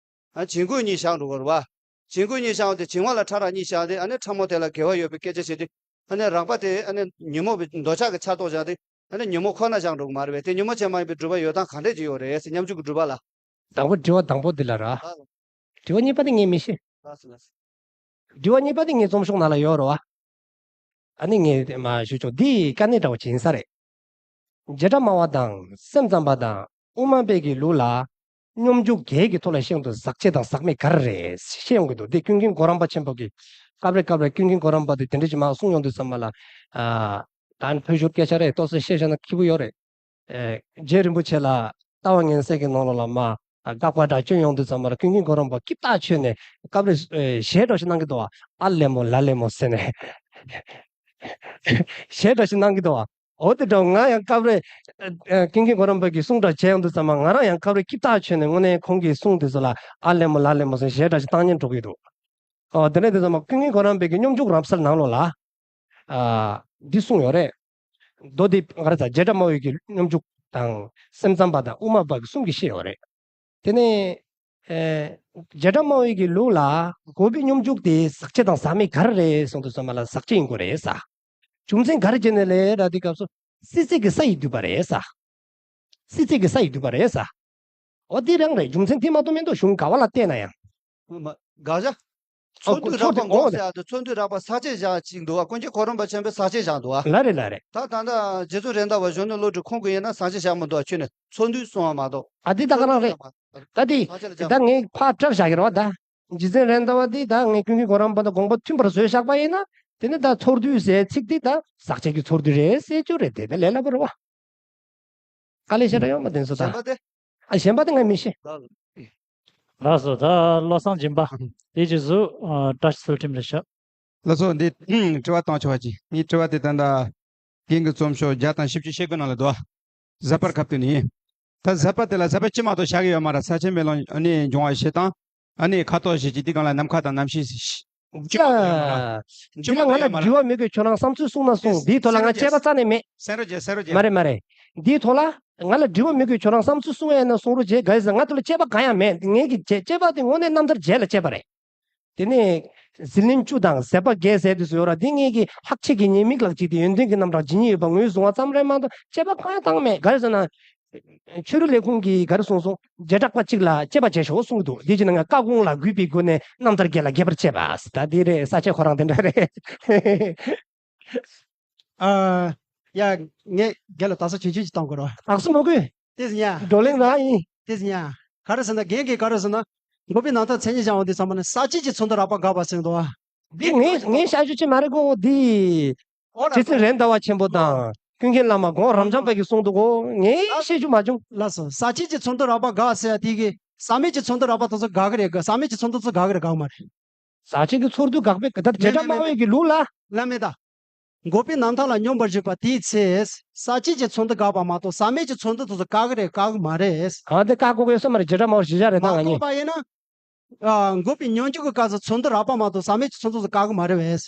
བྱེད་དགོས་གཉིས་བཞག་འགྲོ་དགོས་རེད་བ། བྱེད་དགོས་གཉིས་བཞག་འོང་དུས་བྱིང་བ་ལ་ཕྲ་རགས་གཉིས་བཞག་སྟེ་ཨ་ནི་ཕྲ་མོ་དེ་ལ་དགེ་བ་ཡོད་པའི་སྐད་ཆ་བཤད་དུས། ཨ་ནི་རགས་པ་དེ་ཨ་ནི་ཉོན་མོངས་པའི་འདོད་ཆགས་ཀྱི་ཆ་རྟོགས་བཞག་སྟེ། ཨ་ནི་ཉོན་མོངས་ཁོ་ན་བཞག་འགྲོ་གི་མ་རེད་པས་དེ་ཉོན་མོངས་ཅན་མ་ཡིན་པའི་སྒྲུབ་པ་ཡོད་སྟངས་ག་འདྲས་ཅིག་ཡོད་རེད་ཟེར་སྙོམས་འཇུག་གི་སྒྲུབ་པ་ལ། དང་པོ་དྲི་བ་དང་པོ་འདི་ལ་ར། ལགས་སོ། དྲི་བ་གཉིས་པ་དེ་ངས་མི་ཤེས། ལགས་སོ་ལགས་སོ། དྲི་བ་གཉིས་པ་དེ་ངའི་རྩོམ་ཤོག་ནང་ལ་ཡོད་རེད་བ། ཨ་ནི་ངས་མ་ཞུ་ཆོག་འདི་དཀའ་གནད་འདྲ་བོ་ཅིག་ཡིན་ས་རེད། བྱེ་བྲག་སྨྲ་བ་དང་སེམས་ཙམ་པ་དང་དབུ་མ་པའི་གི་ལུགས་ལ། སྙོམས་འཇུག་བརྒྱད་ཀྱི་ཐོག་ལ་ཤིན་ཏུ་ཟག་བཅས་དང་ཟག་མེད་ག་རེ་རེད་བཤད་ཡོང་གི་འདུག་འདི་ཀུན་མཁྱེན་གོ་རམས་པ་ཆེན་པོ་གིས་སྐབས་རེ་སྐབས་རེ་ཀུན་མཁྱེན་གོ་རམས་པ་དེ་དེ་འདྲ་ཅིག་མར་གསུངས་ཡོང་དུས་ཙམ་པ་ལ། ཨ། ད་ནི་ཕོ་ཤུར་སྐད་ཆ་རེད། ཏོག་ཙམ་བཤད་བཞག་ན་སྐྱིད་པོ་ཡོད་རེད། ཨེ། རྗེ་རིན་པོ་ཆེ་ལ་ལྟ་བ་ངན་སེལ་གྱི་ནང་ལོགས་ལ་མར་དགག་པ་འདྲ་བསྐྱོན་ཡོང་དུས་ཙམ་པ་ལ་ཀུན་མཁྱེན་གོ་རམས་པ་སྐྱིད་ཐག་ཆོད་ནས་སྐབས་རེ་ཨེ་གཞས་འདྲ་ཞིག་གནང་གི་འདུག་ཨ་ལེ་མོ་ལ་ལེ་མོ་ཟེར་ནས། གཞས་འདྲ་ཞིག་གནང་གི་འདུག་འོ་དེ་འདྲ་ང་ཡང་སྐབས་རེ་ཨ་ཨ་ཀུན་མཁྱེན་གོ་རམས་པ་གི་གསུང་འདྲ་བྱས་ཡོང་དུས་ཙམ་པ་ང་རང་ཡང་སྐབས་རེ་སྐྱིད་ཐག་ཆོད་ནས་དངོས་གནས་ཁོང་གི་གསུང་དེ་ཚོ་ལ་ཨ་ལེ་མོ་ལ་ལེ་མོ་ཟེར་གཞས་འདྲ་ཞིག་བཏང་སྙིང་འདོད་ཀྱི་འདུག་ཨོ་དེ་ནས་དེ་ཚོ་མ་ཀུན་མཁྱེན་གོ་རམས་པའི་གི་སྙོམས་འཇུག་རབ་གསལ་ནང་ལོགས་ལ། ཨ། འདི་གསུངས་ཡོད་རེད། མདོ་སྡེ་ང་རང་ཚོ་བྱེ་བྲག་སྨྲ་བའི་གི་སྙོམས་འཇུག་དང་སེམས་ཙམ་པ་དང་དབུ་མ་པ་གི་གསུམ་གྱིས་བཤད་ཡོད་རེད། དེ་ནས། ཨེ། བྱེ་བྲག་སྨྲ་བའི་གི་ལུགས་ལ་འགོག་པའི་སྙོམས་འཇུག་དེ་ཟག་བཅས་དང་ཟག་མེད་ག་རེ་རེད་གསུངས་དུས་ཙམ་པ་ལ་ཟག་བཅས་ཡིན་དགོས་རེད་ས། རྒྱུ་མཚན་ག་རེ་བྱས་ནས་ལས་ར་དེ་སྐབས་སུ་སྲིད་རྩེ་གི་ས་ཡིས་བསྡུས་པ་རེད་ས། སྲིད་རྩེ་གི་ས་ཡིས་བསྡུས་པ་རེད་ས། འོ་དེ་རང་རེད། རྒྱུ་མཚན་དེ་མ་གཏོགས་མི་འདུག་གཞུང་ག་བ་ལ་བལྟས་ན་ཡང་། ཨོ་མ་དགག་བྱ། ཨོ་ཚོར་འདུ་ཚོར་རགས་པ་འདུ་འགོག་ཨོ་ཟེར་ཡག་དེ་ཚོར་འདུ་རགས་པ་ཟག་བཅས་བཞག་ཅིག་འདུག་བ། ཀུན་མཁྱེན་གོ་རམས་པ་ཆེན་པོས་ཟག་བཅས་བཞག་འདུག་བ། ལ་རེད་ལ་རེད། ད་ད་ལྟ་རྗེ་བཙུན་རེད་མདའ་བ་གཞོན་ནུ་བློ་གྲོས་ཁོང་གིས་ཡིན་ན་ཟག་བཅས་བཞག་མི་འདུག་བ། ཁྱོད་ནས་ཚོར་འདུ་གསུང་བ་མ་གཏོགས། ཨ་འདི་ད་ག་རང་རེད། ད་འདི་ཟག་བཅས་ལ་ད་བཞག་ངས་ཕར་བཀྲལ་བཞག་གི་རེད་བ་ད། རྗེ་བཙུན་རེད་མདའ་བ་འདི་ད་ངས་ཀུན་མཁྱེན་གོ་རམས་པ་དང་དགོངས་པ་མཐུན་པར་བཟོས་བཞག་པ་ཡིན་ན། དེ་ནི་ད་ཚོར་འདུ་ཟེར་ཚིག་འདི་ད་ཟག་བཅས་ཀྱི་ཚོར་འདུ་རེད་ཟེར་རྒྱུ་རེད། དེ་ད་ལས་སླ་པོ་རེད་བ། དཀའ་ལས་ཞེ་དྲག་ཡོད་མ་དེ་ཚོ་ད། གཞན་པ་དེ། ཨ་གཞན་པ་དེ་ང་མི་ཤེས། ལགས་སོ། ད་བློ་བཟང་སྦྱིན་པ། དེའི་རྗེས་སུ་ཨ་བཀྲ་ཤིས་ཚུལ་ཁྲིམས་ལགས་ཤོག་ལགས་སོ། འདི་དྲི་བ་གཏོང་ཆོག་པ་ཅིག་ངའི་དྲི་བ་དེ་ད་ལྟ་རྒན་གྱི་རྩོམ་ཤོག་བརྒྱ་དང་བཞི་བཅུ་ཞེ་དགུ་ནང་ལ་འདུག་བ། ཟད་པར་ཁ་ཐུག་ནི་ཡིན། ད་ཟད་པ་དེ་ལ་ཟད་པ་གཅིག་མ་གཏོགས་བཞག་གི་ཡོད་མ་རེད། ས་ཆེན་མེ་ལོང་ཨ་ནི་འབྱུང་བ་བཞི་དང་། ཨ་ནི་ཁ་དོག་བཞི་གཅིག་དེ་གང་ལ་ནམ་མཁའ་དང་གནམ་གཤིས་བཞི། འདི་ལ་ང་ལ་དྲི་བ་མི་དགོས། ཁྱོད་རང་བསམ་ཚུལ་གསུང་ན་གསུང་། འདིའི་ཐོག་ལ་ང་དཔྱད་པ་རྩ་ནས་མེད། གསན་རོགས་བྱེད། གསན་རོགས་བྱེད། མ་རེད་མ་རེད། འདིའི་ཐོག་ལ་ང་ལ་དྲི་བ་མི་དགོས། ཁྱོད་རང་བསམ་ཚུལ་གསུང་ཡ་ན་གསུང་རོགས་བྱེད། ག་ཡིན་ཟེར་ང་དེ་ལ་དཔྱད་པ་གང་ཡང་མེད། ངེད་ཀྱི་དཔྱད་དཔྱད་པ་དེ་དངོས་གནས་རྣམ་ཐར་རྗེས་ལ་དཔྱད་པ་རེད། དེ་ནས་ཟིལ་གནོན་བཅུ་དང་ཟད་པ་བརྒྱད་ཟེར་དུས་སུ་ཡོད་ར། འདི་ངེད་ཀྱི་ལྷག་བཅས་ཀྱི་ཉེས་དམིགས་ལག་ཅིག་དེ་ཡོན་ཏན་གྱི་རྣམ་གྲངས་ཇི་སྙེད་ཡོད་པ་ངོས་བཟུང་བ་ཙམ་རེད་མ་གཏོགས་དཔྱད་པ་གང་ཡང་བཏང་མེད། ག་རེ་ཟེར་ན། ཆོས་རིག་ལས་ཁུངས་ཀྱིས་ག་རེ་གསུངས་སོང་། བྱེ་བྲག་པ་གཅིག་ལ་དཔྱད་པ་བྱེད་ཤོག་གསུངས་འདུག་འདི་བྱས་ན་ང་བཀའ་དགོངས་ལ་གུས་པའི་སྒོ་ནས་རྣམ་ཐར་རྒྱས་ལ་རྒྱས་པར་བྱས་པ། ད་འདི་རེད། ས་ཆ་ཁོ་རང་དེ་འདྲ་རེད། ཨ། ཡ། ངས་རྒན་ལ་དག་ས་ཆུང་ཆུང་ཅིག་བཏང་དགོས་རོ། དག་ས་མ་དགོས། ཏེས་ཉ། བགྲོ་གླེང་རང་ཡིན། ཏེས་ཉ། ག་རེ་ཟེར་ན་རྒན་གྱིས་ག་རེ་ཟེར་ན། འགོག་པའི་རྣམ་ཐར་མཚན་ཉིད་སྦྱང་བ་འདི་ཚང་མ་ནི་ཟག་བཅས་ཀྱི་ཚོར་འདུ་རགས་པ་དགག་པ་ཟེར་འདུག་བ། འདི་ངས་ངས་བཤད་རྒྱུ་ཅི་མ་རེད་གོ། འདི། ཨོ་ར་རྗེ་བཙུན་རེད་མདའ་བ་ཆེན་པོ་དང་ཀུན་མཁྱེན་བླ་མ་གོང་རབ་འབྱམས་པ་གིས་གསུངས་འདུག་གོ། ངས་བཤད་རྒྱུ་མ་བྱུང་། ལགས་སོ། ཟག་བཅས་ཀྱི་ཚོར་འདུ་རགས་པ་དགག་ཟེར་ཡ་དེ་གི་ཟག་མེད་ཀྱི་ཚོར་འདུ་རགས་པ་དེ་ཚོ་དགག་གི་རེད་གི། ཟག་མེད་ཀྱི་ཚོར་འདུ་ཚོ་དགག་གི་རེད་དགག་མ་རེད། ཟག་བཅས་ཀྱི་ཚོར་འདུ་དགག་པའི་གི་ད་བྱེ་བྲག་སྨྲ་བའི་གི་ལུགས་ལ། ལ་མེད་ད། འགོག་པའི་རྣམ་ཐར་ལ་སྙོམས་པར་ཞུགས་པ་དེའི་ཚེ། ཟག་བཅས་ཀྱི་ཚོར་འདུ་དགག་པ་མ་གཏོགས་ཟག་མེད་ཀྱི་ཚོར་འདུ་དེ་ཚོ་དགག་གི་རེད་དགག་གི་མ་རེད། གང་དེ་བཀག་དགོས་ཀྱི་ཡོད་ས་མ་རེད། བྱེ་བྲག་སྨྲ་བ་ཞེས་བྱ་རེད་ད་མ་ང་གཏོགས་གཉིས། པ་ཡིན་ན། ཨ། འགོག་པའི་སྙོམས་འཇུག་གི་སྐབས་སུ་ཚོར་འདུ་རགས་པ་མ་གཏོགས་ཟག་མེད་ཀྱི་ཚོར་འདུ་དེ་ཚོ་དགག་གི་མ་རེད་བས།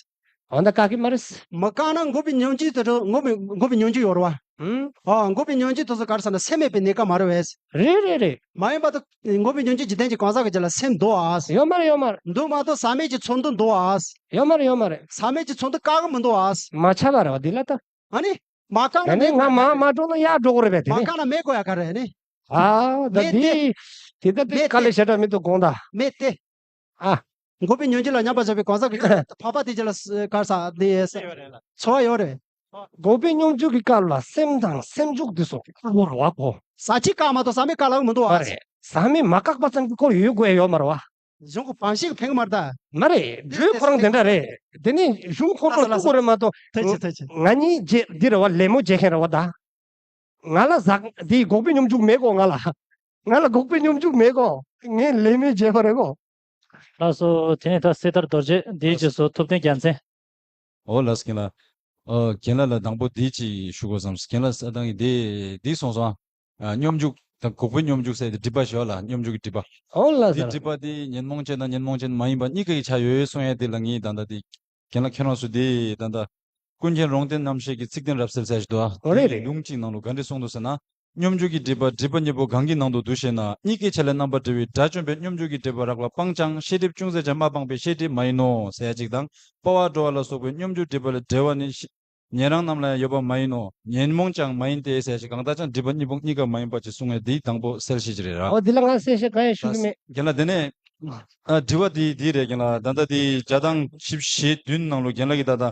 གང་དེ་བཀག་གི་མ་རེད། མི་བཀག་ན་འགོག་པའི་སྙོམས་འཇུག་དེ་འགོག་པའི་འགོག་པའི་སྙོམས་འཇུག་ཡོད་རེད་བ། ཨང་། ཨ། འགོག་པའི་སྙོམས་འཇུག་དེ་ཚོ་ག་རེ་ཟེར་ན་སེམས་མེད་པའི་གནས་སྐབས་མ་རེད་བས། རེད་རེད་རེད། མ་ཡིན་པ་དུ་འགོག་པའི་སྙོམས་འཇུག་འཇིག་རྟེན་གྱི་གང་ཟག་གི་རྒྱུད་ལ་སེམས་འདུག་ཨ། ཡོད་མ་རེད་ཡོད་མ་རེད། འདུག་མ་གཏོགས་ཟག་མེད་ཀྱི་ཚོར་འདུ་འདུག་ཨ། ཡོད་མ་རེད་ཡོད་མ་རེད། ཟག་མེད་ཀྱི་ཚོར་འདུ་བཀག་གི་མི་འདུག་ཨ། མ་ཆགས་པ་རེད་བ་འདི་ལ་ད། ཨ་ནི། མ་བཀག་ན་ད་ནི་མེད་ང་དགོས་ཡ་མ་ག་མ་རེད། འགྲོ་ན་ཡར་འགྲོ་དགོས་རེད་པས་དེ་མ་ནི། བཀག་ན་མེད་དགོས་ཡ་ག་རེ་ནི། ཨ་ད་མེད་དེ། འདི། དེ་ད་དེ་མེད་དཀའ་ལས་དེ། ཞེ་དྲག་མི་འདུག་དགོངས་དག་མེད་དེ། ཨ། འགོག་པའི་སྙོམས་འཇུག་ལ་མཉམ་པར་བཞག་པའི་གང་ཟག་གི་འཕགས་པ་དེ་རྒྱུད་ལ་ག་རེ་ཟེར་དེ་ཚོར་བ་ཡོད་རེད། འགོག་པའི་སྙོམས་འཇུག་གི་སྐབས་ལ་སེམས་དང་སེམས་འཇུག་འདི་སོགས་ཀྱི་ཁུར་བོར་བ་གོ། ཟག་བཅས་བཀག་མ་གཏོགས་ཟག་མེད་བཀག་ལབ་མི་འདུག་བ། མ་རེད། ཟག་མེད་མ་བཀག་པ་ཙམ་གྱི་སྐོར་ཡོད་དགོས་ཡ་ཡོད་མ་རེད་བ། གཞུང་གི་བང་ཤིང་གི་ཕན་གི་མ་རེད་ད། མ་རེད། འདི་ལོས་ཁོ་རང་དེ་འདྲ་རེད། དེ་ནི་གཞུང་ཁོ་རང་ལ་ལགས་སོ་ཐུག་དགོས་རེད་མ་གཏོགས། ཐུགས་རྗེ་ཐུགས་རྗེ། ང་གཉིས་རྗེ་འདི་རེད་བ་ལད་མོ་རྒྱག་མཁན་རེད་བ་ད། ང་ལ་ཟག་འདི་འགོག་པའི་སྙོམས་འཇུག་མེད་གོ་ང་ལ། ང་ལ་འགོག་པའི་སྙོམས་འཇུག་མེད་གོ། ངས་ལད་མོ་བྱས་པ་རེད་གོ། ལགས་སོ། དེ་ནས་ད་སྲས་དར་རྡོ་རྗེ། དེའི་རྗེས་སུ་ཐུབ་བསྟན་རྒྱལ་མཚན། ཨོ་ལགས་སོ་རྒན་ལགས། ཨོ་རྒན་ལགས་ལ་དང་པོ་འདི་ཅིག་ཞུ་དགོས་བསམ། རྒན་ལགས་ས་དང་གི་འདི་འདི་གསུངས་སོང་ཨ། སྙོམས་འཇུག་དང་འགོག་པའི་སྙོམས་འཇུག་ཟེར་ཏེ་སྒྲིབ་པ་ཞོ་ལ་སྙོམས་འཇུག་གི་སྒྲིབ་པ། ཨོ་ལགས་འདི་སོ། སྒྲིབ་པ་འདི་ཉོན་མོངས་ཅན་དང་ཉོན་མོངས་ཅན་མ་ཡིན་པ་གཉིས་ཀའི་ཆ་ཡོད་གསུང་ཡ་འདི་ལ་ངས་ད་ལྟ་འདི་རྒན་ལགས་ཁྱེད་རང་ཚོ་འདི་ད་ལྟ་ཀུན་མཁྱེན་རོང་སྟོན་རྣམ་བཤད་ཀྱི་ཚིག་དོན་རབ་གསལ་ཟེར་ཞིག་འདུག་ཨ། ཨོ་རེད་རེད། ལུང་གཅིག་ནང་ལ་ག་འདྲ་གསུངས་འདུག་ཟེར་ན། སྙོམས་འཇུག་གི་སྒྲིབ་པ་སྒྲིབ་པ་གཉིས་པོ་གང་གི་ནང་དུ་འདུ་ཞེ་ན། གཉིས་ཀའི་ཆ་ལས་རྣམ་པར་གྲོལ་བའི་དགྲ་བཅོམ་པའི་སྙོམས་འཇུག་གི་སྒྲིབ་པ་རགས་ལ་སྤང་ཀྱང་ཤེས་སྒྲིབ་ཅུང་ཟད་ཀྱང་མ་སྤངས་པའི་ཤེས་སྒྲིབ་མ་ཡིན་ནོ་ཟེར་ཡ་གཅིག་དང་། སྤོ་བ་བྲོ་བ་ལ་སོགས་པའི་སྙོམས་འཇུག་སྒྲིབ་པ་ལས་བྲལ་བ་ནི་ཤེས་ཉན་རང་རྣམས་ལ་ཡང་ཡོད་པ་མ་ཡིན་ནོ། ཉོན་མོངས་ཀྱང་མ་ཡིན་ཏེ་ཟེར་ཞིང་གང་ལྟར་ཀྱང་སྒྲིབ་པ་གཉིས་པོ་གཉིས་ཀ་མ་ཡིན་པ་ཅིག་གསུང་ངེས་འདི་དང་པོ་གསལ་བཤད་ཅིག་རེད་ར། ཨོ་འདི་ལ་ང་གསལ་བཤད་གང་ཡང་ཞུ་གི་མེད། རྒན་ལགས་དེ་ནས་ཨ་དྲི་བ་འདི་འདི་རེད། རྒན་ལགས་ད་ལྟ་འདི་བརྒྱ་དང་བཞི་བཅུ་ཞེ་བདུན་ནང་ལོ་རྒན་ལགས་ཀྱིས་ད་ལྟ་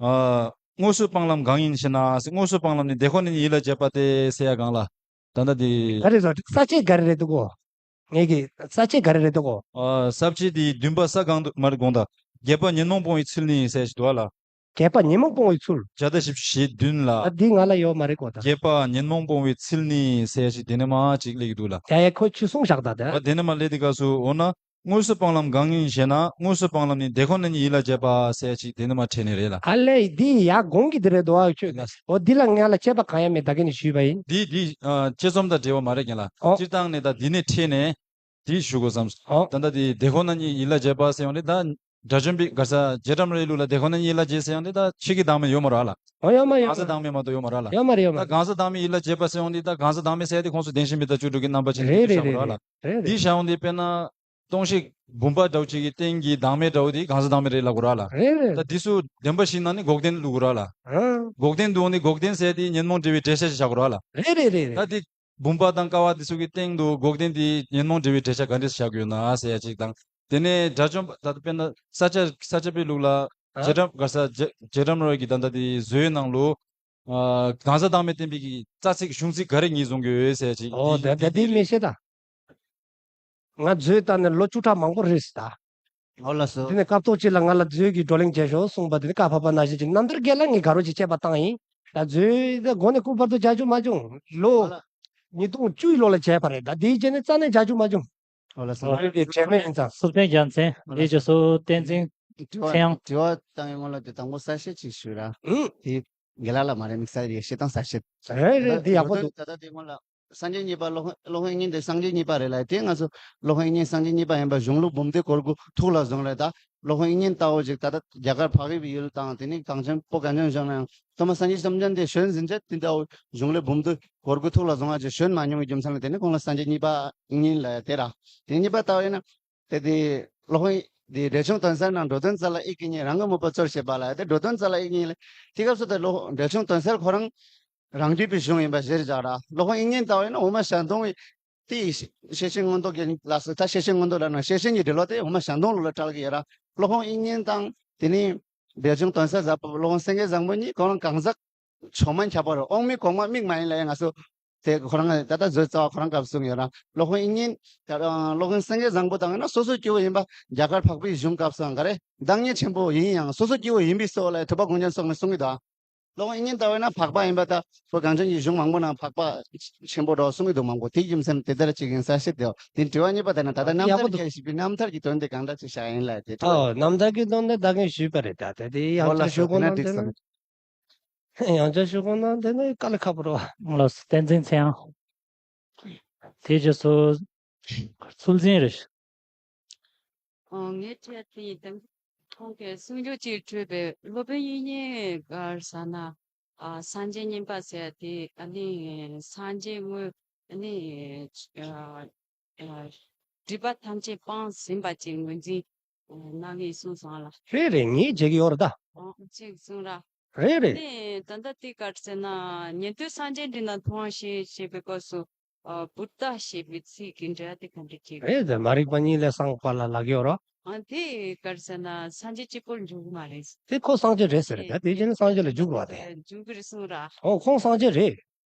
ཨ་ དངོས་སུ་སྤང་ལམ་གང་ཡིན་ཞེ་ན་ཟེར། དངོས་སུ་སྤང་ལམ་ནི་དེ་ཁོ་ནས་ཉིད་ཡིད་ལ་བྱེད་པ་སྟེ་ཟེར་ཡ་གང་ལ། ད་ལྟ་དེ། ག་རེ་ཟེར། ས་བཅད་ག་རེ་རེད་འདུག་གོ། ངེད་ཀྱི་ས་བཅད་ག་རེ་རེད་འདུག་གོ། ཨ། ས་བཅད་དེའི་བདུན་པ་ས་གང་དུ་མར་དགོངས་དག། བརྒྱད་པ་ཉོན་མོངས་སྤོང་བའི་ཚུལ་ནི་ཟེར་ཞིག་འདུག་ཨ་ལ། བརྒྱད་པ་ཉོན་མོངས་སྤོང་བའི་ཚུལ། བརྒྱ་དང་བཞི་བཅུ་ཞེ་བདུན་ལ། ཨ། འདི་ང་ལ་ཡོད་མ་རེད་གོ་ད། བརྒྱད་པ་ཉོན་མོངས་སྤོང་བའི་ཚུལ་ནི་ཟེར་ཞིག་དེ་ནས་མར་ཅིག་སླེབས་ཀྱི་འདུག་ལ། ཡ་ཡ། ཁོ་ཆུ་གསུངས་བཞག་ད་ད། ཨ། དེ་ནས་མར་སླེབས་དུས་སྐབས་སུ་འོ་ན། དངོས་སུ་སྤང་ལམ་གང་ཡིན་ཞེ་ན། དངོས་སུ་སྤང་ལམ་ནི་དེ་ཁོ་ནས་ཉིད་ཡིད་ལ་བྱེད་པ་ཟེར་ཞིག་དེ་ནས་མར་འཕྲད་ནི་རེད་ལ། ཨ་ལས། འདི་ཡ་གོང་གི་འདི་རེད་འདུག་ཨ་ཁྱོད། ལགས། འོ་འདི་ལ་ང་ལ་དཔྱད་པ་གང་ཡང་མེད། ད་གིན་ནས་ཞུས་པ་ཡིན། འདི་འདི་ཨ། དཔྱད་རྩོམ་དང་འབྲེལ་བ་མ་རེད་རྒན་ལགས། ཨོ། སྤྱིར་བཏང་ནས་ད་འདི་ནས་འཕྲད་ནས་འདི་ཞུ་དགོས་བསམ་སོང་། ཨོ། ད་ལྟ་འདི་དེ་ཁོ་ན་ཉིད་ཡིད་ལ་བྱེད་པ་ཟེར་ཡོང་དུས་ད། དགྲ་བཅོམ་པའི་ག་ས་རྗེ་བྲམ་རའི་ལུགས་ལ་དེ་ཁོ་ན་ཉིད་ཡིད་ལ་བྱེད་ཟེར་ཡོང་དུས་ད་ཕྱིས་ཀྱི་བདག་མེད་ཡོད་མ་རེད་ལ། ཨོ། ཡོད་མ་ཡོད་མ། གང་ཟག་བདག་མེད་མ་གཏོགས་ཡོད་མ་རེད་ལ། ཡོད་མ་རེད། ཡོད་མ་ད་རེད། གང་ཟག་བདག་མེད་ཡིད་ལ་བྱེད་པ་ཟེར་ཡོང་དུས་ད་གང་ཟག་བདག་མེད་ཟེར་ཡ་དེ་ཁོང་ཚོ་བདེན་ཞེན་པའི་ད་བཅུ་དྲུག་གི་རྣམ་པ་ཅན་དེ་རེད་རེད་བཞག་རེད་རེད། རེད་རེད། འདི་བཞག་ཡོང་དུས་དཔེར་ན། སྟོང་ཤེས་བུམ་པ་འདྲ་བོ་ཅིག་གི་སྟེང་གི་བདག་མེད་འདྲ་བོ་དེ་གང་ཟག་བདག་མེད་རེད་ལབ་དགོས་ར་ལ། རེད་རེད། ད་འདི་ཚོ་བདེན་པ་བཞིན་ན་ནི་འགོག་བདེན་བླུག་དགོས་ར་ལ། ཨང་། འགོག་བདེན་འདུག་ནི་འགོག་བདེན་ཟེར་དེ་ཉོན་མོངས་འབྲེལ་བའི་འགྲེལ་བཤད་ཅིག་བྱ་དགོས་ར་ལ། རེད་རེད་རེད་རེད། ད་དེ་བུམ་པ་དང་ཀ་བ་དེ་ཚོ་གི་སྟེང་དུ་འགོག་བདེན་དེ་ཉོན་མོངས་འབྲེལ་བའི་འགྲེལ་བཤད་ག་འདྲས་བྱ་དགོས་ན་ཟེར་ཡ་ཅིག་དང་། དེ་ནས་དགྲ་བཅོམ་པ་ད་ལྟ་དཔེར་ན་ས་སྐྱ་ས་སྐྱ་པའི་ལུགས་ལ། ཨ། རྗེ་བྲམ་ག་ས་རྗེ་རྗེ་བྲམ་ར་གི་ད་ལྟ་དེ་བཟོའི་ནང་ལུ། ཨ། གང་ཟག་བདག་མེད་བསྟན་པའི་གི་རྩ་ཚིག་གཞུང་ཚིག་ག་རེ་ངེས་བཟུང་གི་ཡོད་ཟེར་ཡ་ཅིག། ཨོ། དེ་དེ་དེ་དེ་མི་ཤེས་ད། ང་མཛོད་ལྟ་ནས་ལོ་བཅུ་ཕྲག་མང་པོ་རེད་ཟེར་ད། ཨོ་ལགས་སོ། དེ་ནས་སྐབས་ཐོག་ཅིག་ལ་ང་ལ་མཛོད་ཀྱི་བགྲོ་གླེང་བྱས་ཤོག་གསུངས་པ་དེ་ནི་བཀའ་ཕབ་པ་ནང་བཞིན་གྱི་རྣམ་ཐར་རྒན་ལགས་ངས་དགའ་རོགས་ཀྱིས་དཔྱད་པ་བཏང་ཡིན། ད་མཛོད་ད་འགོ་ནས་སྐུ་བར་དུ་མཇལ་རྒྱུ་མ་བྱུང་། ལོ་ཨོ་ལགས། ཉིས་སྟོང་བཅུའི་ལོ་ལ་མཇལ་བ་རེད། ད་དེའི་རྗེས་ནས་རྩ་ནས་མཇལ་རྒྱུ་མ་བྱུང་། ཨོ་ལགས་སོ། ཨོ་ལགས། དེ་དྲན་མེད་ཡིན་ཙང་། སུ་བསྟན་རྒྱལ་མཚན། ཨོ་ལགས། དེ་རྗེས་སུ་བསྟན་འཛིན་དྲི་བ་ཚེ་དབྱངས། དྲི་བ་བཏང་བའི་སྔོན་ལ་དེ་དང་པོ་གསལ་བཤད་ཅིག་ཞུ་ར། ཨུ། དེ་རྒན་ལགས་ལ་མ་རེད། དམིགས་བསལ་ཡེ་ཤེས་དང་གསལ་བཤད། རེད་རེད། དེ་ཡག་པོ་འདུག། ད་ལྟ་དེ་སྔོན་ལ། སངས་རྒྱས་གཉིས་པ། སློབ་དཔོན་སློབ་དཔོན་དབྱིག་གཉེན་དེ་སངས་རྒྱས་གཉིས་པ་རེད་ལ། དེ་ང་ཚོ་སློབ་དཔོན་དབྱིག་གཉེན་སངས་རྒྱས་གཉིས་པ་ཡིན་པ་གཞུང་ལུགས་འབུམ་སྡེ་གོ་དགུ་ཐུགས་ལ་བཟུང་རེད། ད་སློབ་དཔོན་དབྱིག་གཉེན་ལྟ་བུ་ཅིག་ད་ལྟ་རྒྱ་གར་འཕགས་པའི་ཡུལ་དང་དེ་ནས་གངས་ཅན་བོད་གངས་ཅན་ལྗོངས་ནང་ཐོག་མ་སངས་རྒྱས་བཅོམ་ལྡན་འདས་བྱོན་ཟིན་རྗེས་དེ་ལྟ་བུ་གཞུང་ལུགས་འབུམ་སྡེ་གོ་དགུ་ཐུགས་ལ་བཟུང་བ་ཅིག་བྱོན་མ་མྱོང་བའི་རྒྱུ་མཚན་ལ་བརྟེན་ནས་ཁོང་ལ་སངས་རྒྱས་གཉིས་པ་དབྱིག་གཉེན་ལབ་ཡ་དེ་ར། དེ་གཉིས་པ་ལྟ་བུ་ཡིན་ན། དེ་དེ་སློབ་དཔོན་དེ་འགྲེལ་ཆུང་དོན་གསལ་ནང་འགྲོ་དོན་རྩ་ལ་དབྱིག་གི་གཉེན། རང་གི་མོས་པ་གཙོར་བྱེད་པ་ལ་དེ་འགྲོ་དོན་རྩ་ལ་དབྱིག་གཉེན་ལ། དེ་སྐབས་སུ་དེ་སློབ་འགྲེལ་ཆུང་དོན་གསལ་ཁོ་རང་རང་རྒྱུད་པའི་གཞུང་ཡིན་པ་གཞིར་བཞག་ར། སློབ་དཔོན་དབྱིག་གཉེན་ལྟ་བུ་ཡིན་ན་འོ་མ་ཞལ་མཐོང་བའི་དེ་ཤེར་ཕྱིན་མངོན་རྟོགས་ཀྱི་ལ་སོགས། ད་ཤེར་ཕྱིན་མངོན་རྟོགས་ལ་ན་ཤེར་ཕྱིན་གྱི་འགྲེལ་བ་དེ་འོ་མ་ཞལ་མཐོང་ལུགས་ལ་གྲགས་ཀྱི་ཡོད་ར། སློབ་དཔོན་དབྱིག་གཉེན་དང་དེ་ནས་འགྲེལ་ཆུང་དོན་གསལ་ཟབ་པ་སློབ་དཔོན་སེང་གེ་བཟང་པོ་གཉིས་ཁོ་རང་གང་ཟག་ཕྱོགས་མ་ཁྱབ་པ་རེད། དབང་མེད་གོང་མ་དམིགས་མ་ཡིན་ལབ་ཡ་ང་ཚོ། དེ་ཁོ་རང་ད་ལྟ་མཛོད་རྩ་བ་ཁོ་རང་སྐབས་གསུངས་ཡོད་ར། སློབ་དཔོན་དབྱིག་གཉེན། ད་སློབ་དཔོན་སེང་གེ་བཟང་པོ་དང་ཡིན་ན་སོ་སོ་སྐྱེ་བོ་ཡིན་པ་རྒྱ་གར་འཕགས་པའི་གཞུང་སྐབས་སུའང་ག་རེ། བདག་ཉིད་ཆེན་པོ་ཡིན་ཡང་སོ་སོ་སྐྱེ་བོ་ཡིན་པའི་སོགས་ལ་ཐུབ་པ་དགོངས་ཅན་སོགས་ནས་གསུང་གི་འདུག། སློབ་དཔོན་དབྱིག་གཉེན་ལྟ་བས་ན་འཕགས་པ་ཡིན་པ་ད་བོད་གངས་ཅན་གྱི་གཞུང་མང་པོ་ནང་འཕགས་པ་ཆེན་པོ་འགྲོ་གསུང་གི་འདུག་མང་པོ། དེའི་རྒྱུ་མཚན་དེ་ལྟར་ཅིག་ཡིན་གསལ་བཤད་དེ། དེ་དྲི་བ་གཉིས་པ་དེ་ན་ད་ལྟ་རྣམ་ཐར་ཡག་པོ་འདུག། ཁྱེད་ཞིག་པའི་རྣམ་ཐར་གྱི་དོན་དེ་གང་འདྲ་ཅིག་བྱ་ཡིན་ལ་དེ་དྲི་བ། ཨོ། རྣམ་ཐར་གྱི་དོན་དེ་ད་གིན་ཞུས་པ་རེད། ད་ད་དེ་ཡང་ཨོ་ལགས་སོ། ཞུ་དགོས་དེ་ན་ན་འགྲིག་སོང་། དེ་ནི། ཡང་བསྐྱར་ཞུ་དགོས་ན་དེ་ནི་དཀའ་ལས་ཁག་པོ་རེད་བ། ལགས་སོ། བསྟན་འཛིན་ཚེ་དབྱངས། དེ་རྗེས་སུ་ཚུལ་འཛིན་རེད། ཨོ། ངའི་དྲི་བ་དེ་ཡིན་དང་། ཁོང་གིས་གསུང་ཆོས་ཅིག་འཕྲོས་པའི་སློབ་དཔོན་དབྱིག་གཉེན་ག་རེ་ཟེར་ན། ཨ། སངས་རྒྱས་བསྙེན་པ་ཟེར་དེ་ཨ་ནི་སངས་རྒྱས་དངོས་ཨ་ནི། ཨ། ཨ། སྒྲིབ་པ་ཐམས་ཅད་སྤངས་ཟིན་པ་ཅིག་ངོས་འཛིན་གནང་ངེས་གསུངས་སོང་ལ། རེད་རེད། ངས་བརྗེད་ཀྱི་ཡོད་རེད་ད། ཨོ། ཅིག་གསུང་ར། རེད་རེད། ནས་ད་ལྟ་དེ་ག་རེ་ཟེར་ན། ཉན་ཐོས་སངས་རྒྱས་འདྲི་ན་མཐོང་བ་ཞེས་བཤད་པའི་སྐབས་སུ། ཨ། བུདྡྷ་ཞེས་པའི་ཚིག་གི་འགྲེལ་བ་དེ་ག་འདྲ་བྱེད་དགོས། རེད་དེ། མ་རིག་པ་གཉིས་ལས་སངས་པ་ལ་ལབ་ཀྱི་ཡོད་རོ། ཨ། དེ་ག་རེ་ཟེར་ན་སངས་རྒྱས་གཅིག་པོར་འཇུག་གི་མ་རེད། དེ་ཁོ་སངས་རྒྱས་རེད་ཟེར། ད་དེ་བྱས་ན་སངས་རྒྱས་ལ་འཇུག་རོགས་དེ། འཇུག་གི་རེད་གསུང་ར། ཨོ། ཁོང་སངས་རྒྱས་རེད།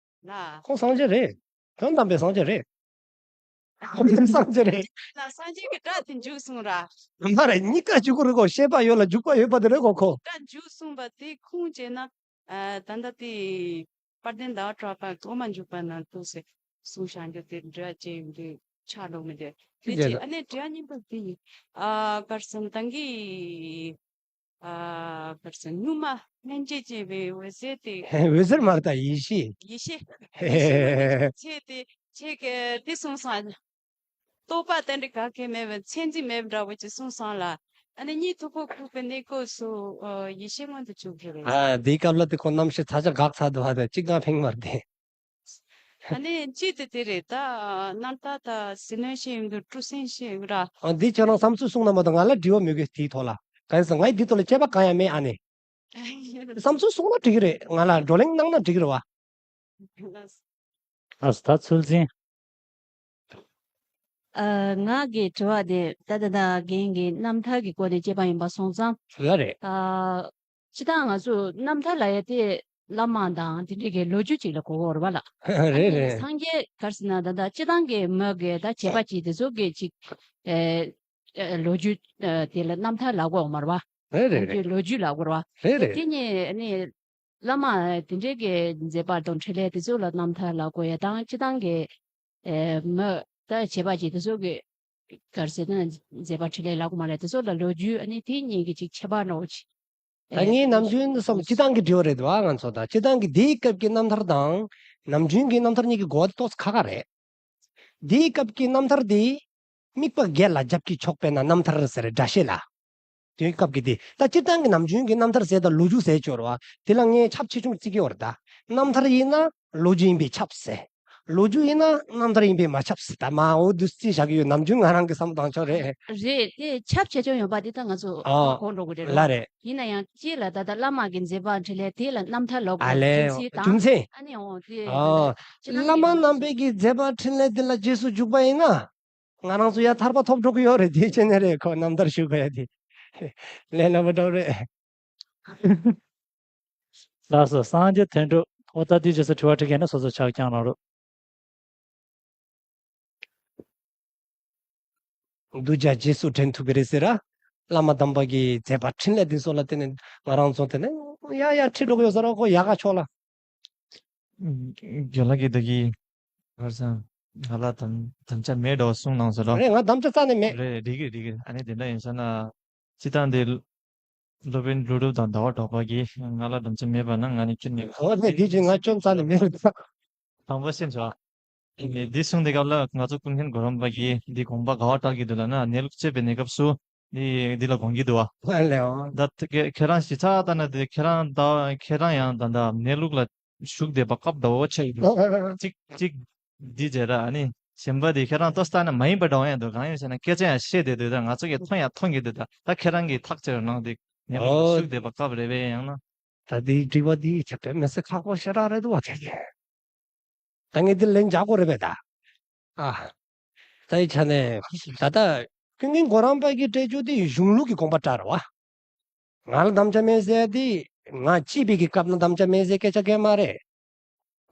ལ། ཁོང་སངས་རྒྱས་རེད། དོན་དམ་པའི་སངས་རྒྱས་རེད། ཁོང་སངས་རྒྱས་རེད། ལ། སངས་རྒྱས་ཀྱི་སྒྲ་དེ་འཇུག་གསུང་ར། མ་རེད། གཉིས་ཀ་འཇུག་གི་རེད་གོ། ཤེས་པ་ཡོད་ལ་འཇུག་པ་ཡོད་པ་དེ་རེད་གོ་ཁོ། སྒྲ་འཇུག་གསུང་པ་དེ་ཁུངས་བཅད་ན། ཨ། ད་ལྟ་དེ་དཔལ་ལྡན་ཟླ་བ་གྲགས་པ་འོ་མ་འཇུག་པ་ན་ཐུགས་སེ་གསུང་བཞག་རྒྱུ་དེ་འདྲ་བྱས་ཡོང་དུས་ཆགས་འགྲོ་མི་འདུག། དེ་ཅི་ཅེས་ཨ་ནི་དྲི་བ་གཉིས་པ་དེ་ཡིན། ཨ། ག་རེ་ཟེར་ན་ད་གིན། ཨ། ག་རེ་ཟེར། གཉུག་མ་སྨིན་བྱེད་ཅེས་པའི་འོད་ཟེར་དེ། འོད་ཟེར་མ་རེད་ད། ཡེ་ཤེས། ཡེ་ཤེས། ཡེ་ཤེས་ཚེ་དེ་ཚེ་གེ་དེ་གསུངས་སོང་། རྟོག་པ་དེ་འདྲ་ག་གེ་མེད་པའི་མཚན་འཛིན་མེད་པ་འདྲ་བོ་ཅིག་གསུངས་སོང་ལ། ཨ་ནི་གཉིད་མཐུག་པོ་ཁུག་པའི་གནས་སྐབས་སུ། ཨ། ཡེ་ཤེས་མངོན་དུ་གྱུར་གྱི་རེད། ཨ། འདིའི་སྐབས་ལ་དེ་ཁོ་རྣམ་ཤེས་ཚ་ཆ་འགག་ཚར་འདུག་ཧ། ད་གཅིག་ཀྱང་ཕན་གྱི་མ་རེད་དེ། ཨ་ནི་གཅིག་དེ་དེ་རེད། ད་རྣམ་ཐར་ད་ཟིལ་གནོན་བྱས་ཡོང་དུས་སྤྲོ་གསེང་བྱས་ཡོང་ར། ཨ། འདི་ཁྱེད་རང་བསམ་ཚུལ་གསུང་ན་མ་གཏོགས་ང་ལ་དྲི་བ་མེད་གི། དེའི་ཐོག་ལ། གང་ཡིན་ཟེར་ན་ངས་འདིའི་ཐོག་ལ་དཔྱད་པ་གང་ཡང་མེད། ཨ་ནི་བསམ་ཚུལ་གསུང་ན་འགྲིག་གི་རེད། ང་ལ་བགྲོ་གླེང་གནང་ན་འགྲིག་གི་རེད་བ། ལགས་སོ། ད་ཚུལ་འཛིན། ཨ། ང་གི་དྲི་བ་དེ་ད་ལྟ་ད་རྒན་གྱི་རྣམ་ཐར་གྱི་སྐོར་ནས་དཔྱད་པ་ཡིན་པ་སོང་ཙང་། ལ་རེད། ཨ། སྤྱིར་བཏང་ང་ཚོ་རྣམ་ཐར་ལབ་ཡ་དེ་བླ་མ་དང་དེ་འདྲའི་གི་ལོ་རྒྱུས་ཅིག་ལ་གོ་གི་ཡོད་རེད་པ་ལགས། རེད་རེད། སངས་རྒྱས་ག་རེ་ཟེར་ན་ད་ལྟ་སྤྱིར་བཏང་གི་མི་གི་ད་བྱེད་པ་ཅིག་དེ་ཚོ་གི་ཅིག་ཨེ་ཨེ་ལོ་རྒྱུས་ཨེ་དེ་ལ་རྣམ་ཐར་ལབ་དགོས་ཡོད་མ་རེད་པ། རེད་རེད་ཁོང་ཚོའི་རེད། ལོ་རྒྱུས་ལབ་དགོས་རེད་པ། རེད་རེད། དེ་ནས་ཨ་ནི་བླ་མ་དེ་འདྲའི་གི་མཛད་པ་དང་འཕྲིན་ལས་དེ་ཚོ་ལ་རྣམ་ཐར་ལབ་དགོས་ཡ་དང་སྤྱིར་བཏང་གི་ཨེ་མི་ད་བྱེད་པ་ཅིག་དེ་ཚོ་གི་ག་རེ་ཟེར་ན་མཛད་པ་འཕྲིན་ལས་ལབ་དགོས་མ་རེད། དེ་ཚོ་ལ་ལོ་རྒྱུས་ཨ་ནི་དེ་གཉིས་ཀྱི་ཅིག་ཁྱད་པར་འདྲ་བོ་ཅིག་ད་ངས་ནམ་རྒྱུན་བསམ་སྤྱིར་བཏང་གི་འབྲེལ་བ་རེད་བ། ང་ཚོ་ད་སྤྱིར་བཏང་གི་དེའི་སྐབས་ཀྱི་རྣམ་ཐར་དང་ནམ་རྒྱུན་གྱི་རྣམ་ཐར་གཉིས་ཀྱི་གོ་བ་དེ་ཏོག་ཙམ་ཁག་ཁག་རེད། དེའི་སྐབས་ཀྱི་རྣམ་ཐར་དེ་དམིགས་པ་བརྒྱད་ལ་རྒྱབ་ཀྱིས་ཕྱོགས་པས་ན་རྣམ་ཐར་ཟེར་སྒྲ་བཤད་ལ། དེའི་སྐབས་ཀྱི་དེ་ད་སྤྱིར་བཏང་གི་ནམ་རྒྱུན་གྱི་རྣམ་ཐར་ཟེར་དང་ལོ་རྒྱུས་ཟེར་སྦྱོར་བ་དེ་ལ་ངས་ཁྱབ་ཆེ་ཆུང་བརྩི་གི་ཡོད་རེད། ད་རྣམ་ཐར་ཡིན་ན་ལོ་རྒྱུས་ཡིན་པས་ཁྱབ་ཟེར། ལོ་རྒྱུས་ཡིན་ན་རྣམ་ཐར་ཡིན་པས་མ་ཁྱབ་ཟེར། ད་མ་འོ་འདུག་རྩིས་བཞག་གི་ཡོད། ནམ་རྒྱུན་ང་རང་གི་བསམ་བློ་བཏང་ཕྱོགས་རེད། རེད་དེ་ཁྱབ་ཆེ་ཆུང་ཡོད་པ་དེ་ད་ང་ཚོ་ཨ་གོ་འགྲོ་གི་རེད་ལ་རོ། རེད། ཡིན་ན་ཡང་སྤྱིར་ལ་ད་ལྟ་བླ་མ་གི་མཛད་པ་འཕྲིན་ལས་དེ་ལ་རྣམ་ཐར་ལབ་ཨ་དགོས་ལས་རྒྱུ་མཚན་དང་རྒྱུ་མཚན། ཨ་ནི་འོ་དེ་ཨ་ད་ལྟ་སྤྱིར་བཏང་བླ་མ་གི་རྣམ་པའི་གི་མཛད་པ་འཕྲིན་ལས་དེ་ལ་རྗེས་སུ་འཇུག་པ་ཡིན་ན། ང་རང་ཚོ་ཡ་ཐར་པ་ཐོབ་འགྲོ་གི་ཡོད་རེད། དེ་བྱས་ནས་རེད་ཁོ་རྣམ་ཐར་ཞུ་དགོས་ཡ་དེ། ལས་སླ་པོ་འདྲ་རེད། ལགས་སོ། སངས་རྒྱས་དོན་གྲུབ། ཨོ་ད་དེའི་རྗེས་སུ་དྲི་བ་དྲི་མཁན་ནི་སོ་སོ་ཆ་བཞག་གནང་རོགས། གདུལ་བྱ་རྗེས་སུ་དྲན་ཐུབ་པ་རེད་ཟེར་ར། བླ་མ་དམ་པ་གི་མཛད་པ་འཕྲིན་ལས་འདི་ཚོ་ལ་བརྟེན་ནས་ང་རང་ཚོ་དེ་ནས་ཡ་ཡ་ཁྲིད་འགྲོ་གི་ཡོད་ས་ར་ཁོ་ཡག་ག་ཕྱོགས་ལ། རྒན་ལགས་ཀྱིས་ད་གི་ཧར་སང་ང་ལ་དམ་དམ་བཅའ་མེད་འགྲོ་གསུངས་གནང་ཟེར་རོ། རེད། ང་དམ་བཅའ་རྩ་ནས་མེད། རེད། འགྲིག་གི་རེད། འགྲིག་གི་རེད། ཨ་ནི་དེ་འདྲ་ཡིན་ས་ན་སྤྱིར་བཏང་དེ་སློབ་དཔོན་ཀླུ་སྒྲུབ་དང་ཟླ་བ་གྲགས་པ་གིས་ང་ལ་དམ་བཅའ་མེད་པ་ན་ང་ནི་སྐྱོན་མེད་པ། འོ་ནས་འདི་བཞིན་ང་སྐྱོན་རྩ་ནས་མེད་རེད། དང་པོ་ཤེས་ཆོག་འདི་གསུངས་དེ་སྐབས་ལ་ང་ཚོ་ཀུན་མཁྱེན་གོ་རམས་པ་གིས་འདི་དགོངས་པ་ག་བ་བཏགས་ཀྱི་འདུག་ལབ་ན། གནས་ལུགས་དཔྱད་པའི་གནས་སྐབས་སུ་འདི་འདི་ལ་དགོངས་ཀྱི་འདུག་བ། ཨ་ལེའོ། ད་ཁྱེད་ཁྱེད་རང་ཞིབ་ཚགས་ལྟ་ན་དེ་ཁྱེད་རང་ད་ཁྱེད་རང་ཡང་ད་ད་གནས་ལུགས་ལ་ཞུགས་བསྡད་པ་སྐབས་ཟླ་བོ་ཆགས་ཡོད་འདུག་གཅིག་གཅིག་འདི་བྱས་ར། ཨ་ནི་གཞན་པ་དེ་ཁྱེད་རང་ལྟོས་ལྟ་ན་མ་ཡིན་པ་འདྲ་བ་ཡང་འདུག་གང་ཡིན་ཟེར་ན་སྐད་ཆ་ཡང་བཤད་བསྡད་འདུག་ད་ང་ཚོ་གིས་མཐོང་ཡང་མཐོང་གི་འདུག་ད་ད་ཁྱེད་རང་གིས་ཐག་བཅད་རོགས་གནང་། དེ་གནས་ལུགས་ལ་ཨོ། ཞུགས་བསྡད་པ་སྐབས་རེད་པས་ཡང་ན། ད་དེའི་དྲི་བ་དེ་ཁྱབ་སྤེལ་མི་སྲིད་ཁག་པོ་ཞེ་དྲག་རེད་འདུག་བ། དེ་གས་ད་ངས་འདི་ལན་རྒྱག་དགོས་རེད་པས་ད། ཨ། ད་ཡི་ཆ་ནས་ད་ལྟ་ཀུན་མཁྱེན་གོ་རམས་པ་གི་སྤྲད་རྒྱུ་དེ་གཞུང་ལུགས་ཀྱི་དགོངས་པ་འདྲ་རེད་བ། ང་ལ་དམ་བཅའ་མེད་ཟེར་དེ་ང་སྐྱེས་པའི་གི་སྐབས་ན་དམ་བཅའ་མེད་ཟེར་སྐད་ཆ་གང་མ་རེད།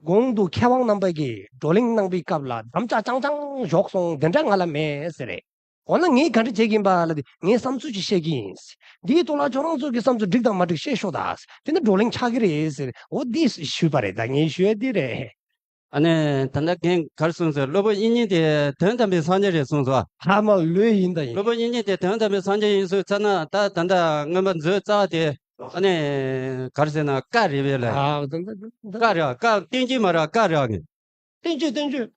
གོང་དུ་མཁས་དབང་རྣམ་པ་གིས་བགྲོ་གླེང་གནང་པའི་སྐབས་ལ་དམ་བཅའ་རྐྱང་རྐྱང་བཞག་སོང་། དེ་འདྲ་ང་ལ་མེད་ཟེར་རེད། འོ་ན་ངས་ག་འདྲ་བྱེད་ཀྱི་ཡིན་པ་ལ་དེ་ངའི་བསམ་ཚུལ་ཅིག་བཤད་ཀྱི་ཡིན། འདིའི་ཐོག་ལ་ཁྱོད་རང་ཚོ་གི་བསམ་ཚུལ་འགྲིག་དང་མ་འགྲིག་བཤད་ཤོག་ད། དེ་ནི་བགྲོ་གླེང་ཆགས་ཀྱི་རེད་ཟེར། འོ་འདི་ཞུས་པ་རེད། ད་ངས་ཞུ་ཡ་འདི་རེད། ཨ་ནི་ད་ལྟ་རྒན་ག་རེ་གསུངས་སོང་། སློབ་དཔོན་དབྱིག་གཉེན་དེ་དོན་དམ་པའི་སངས་རྒྱས་རེད་གསུངས་སོང་། ཧ་མ་ལོས་ཡིན་ད་ཡིན། སློབ་དཔོན་དབྱིག་གཉེན་དེ་དོན་དམ་པའི་སངས་རྒྱས་ཡིན་གསུངས་ཚར་ན་ད་ད་ལྟ་སྔོན་མ་མཛོད་རྩ་བ་དེ་ཨ་ནི་ག་རེ་ཟེར་ན་བཀའ་རེད་པས་ལ། ཨ་ད་ད་ད་བཀའ་རེད། བཀའ་བསྟན་བཅོས་མ་རེད། བཀའ་རེད། བསྟན་བཅོས། བསྟན་བཅོས།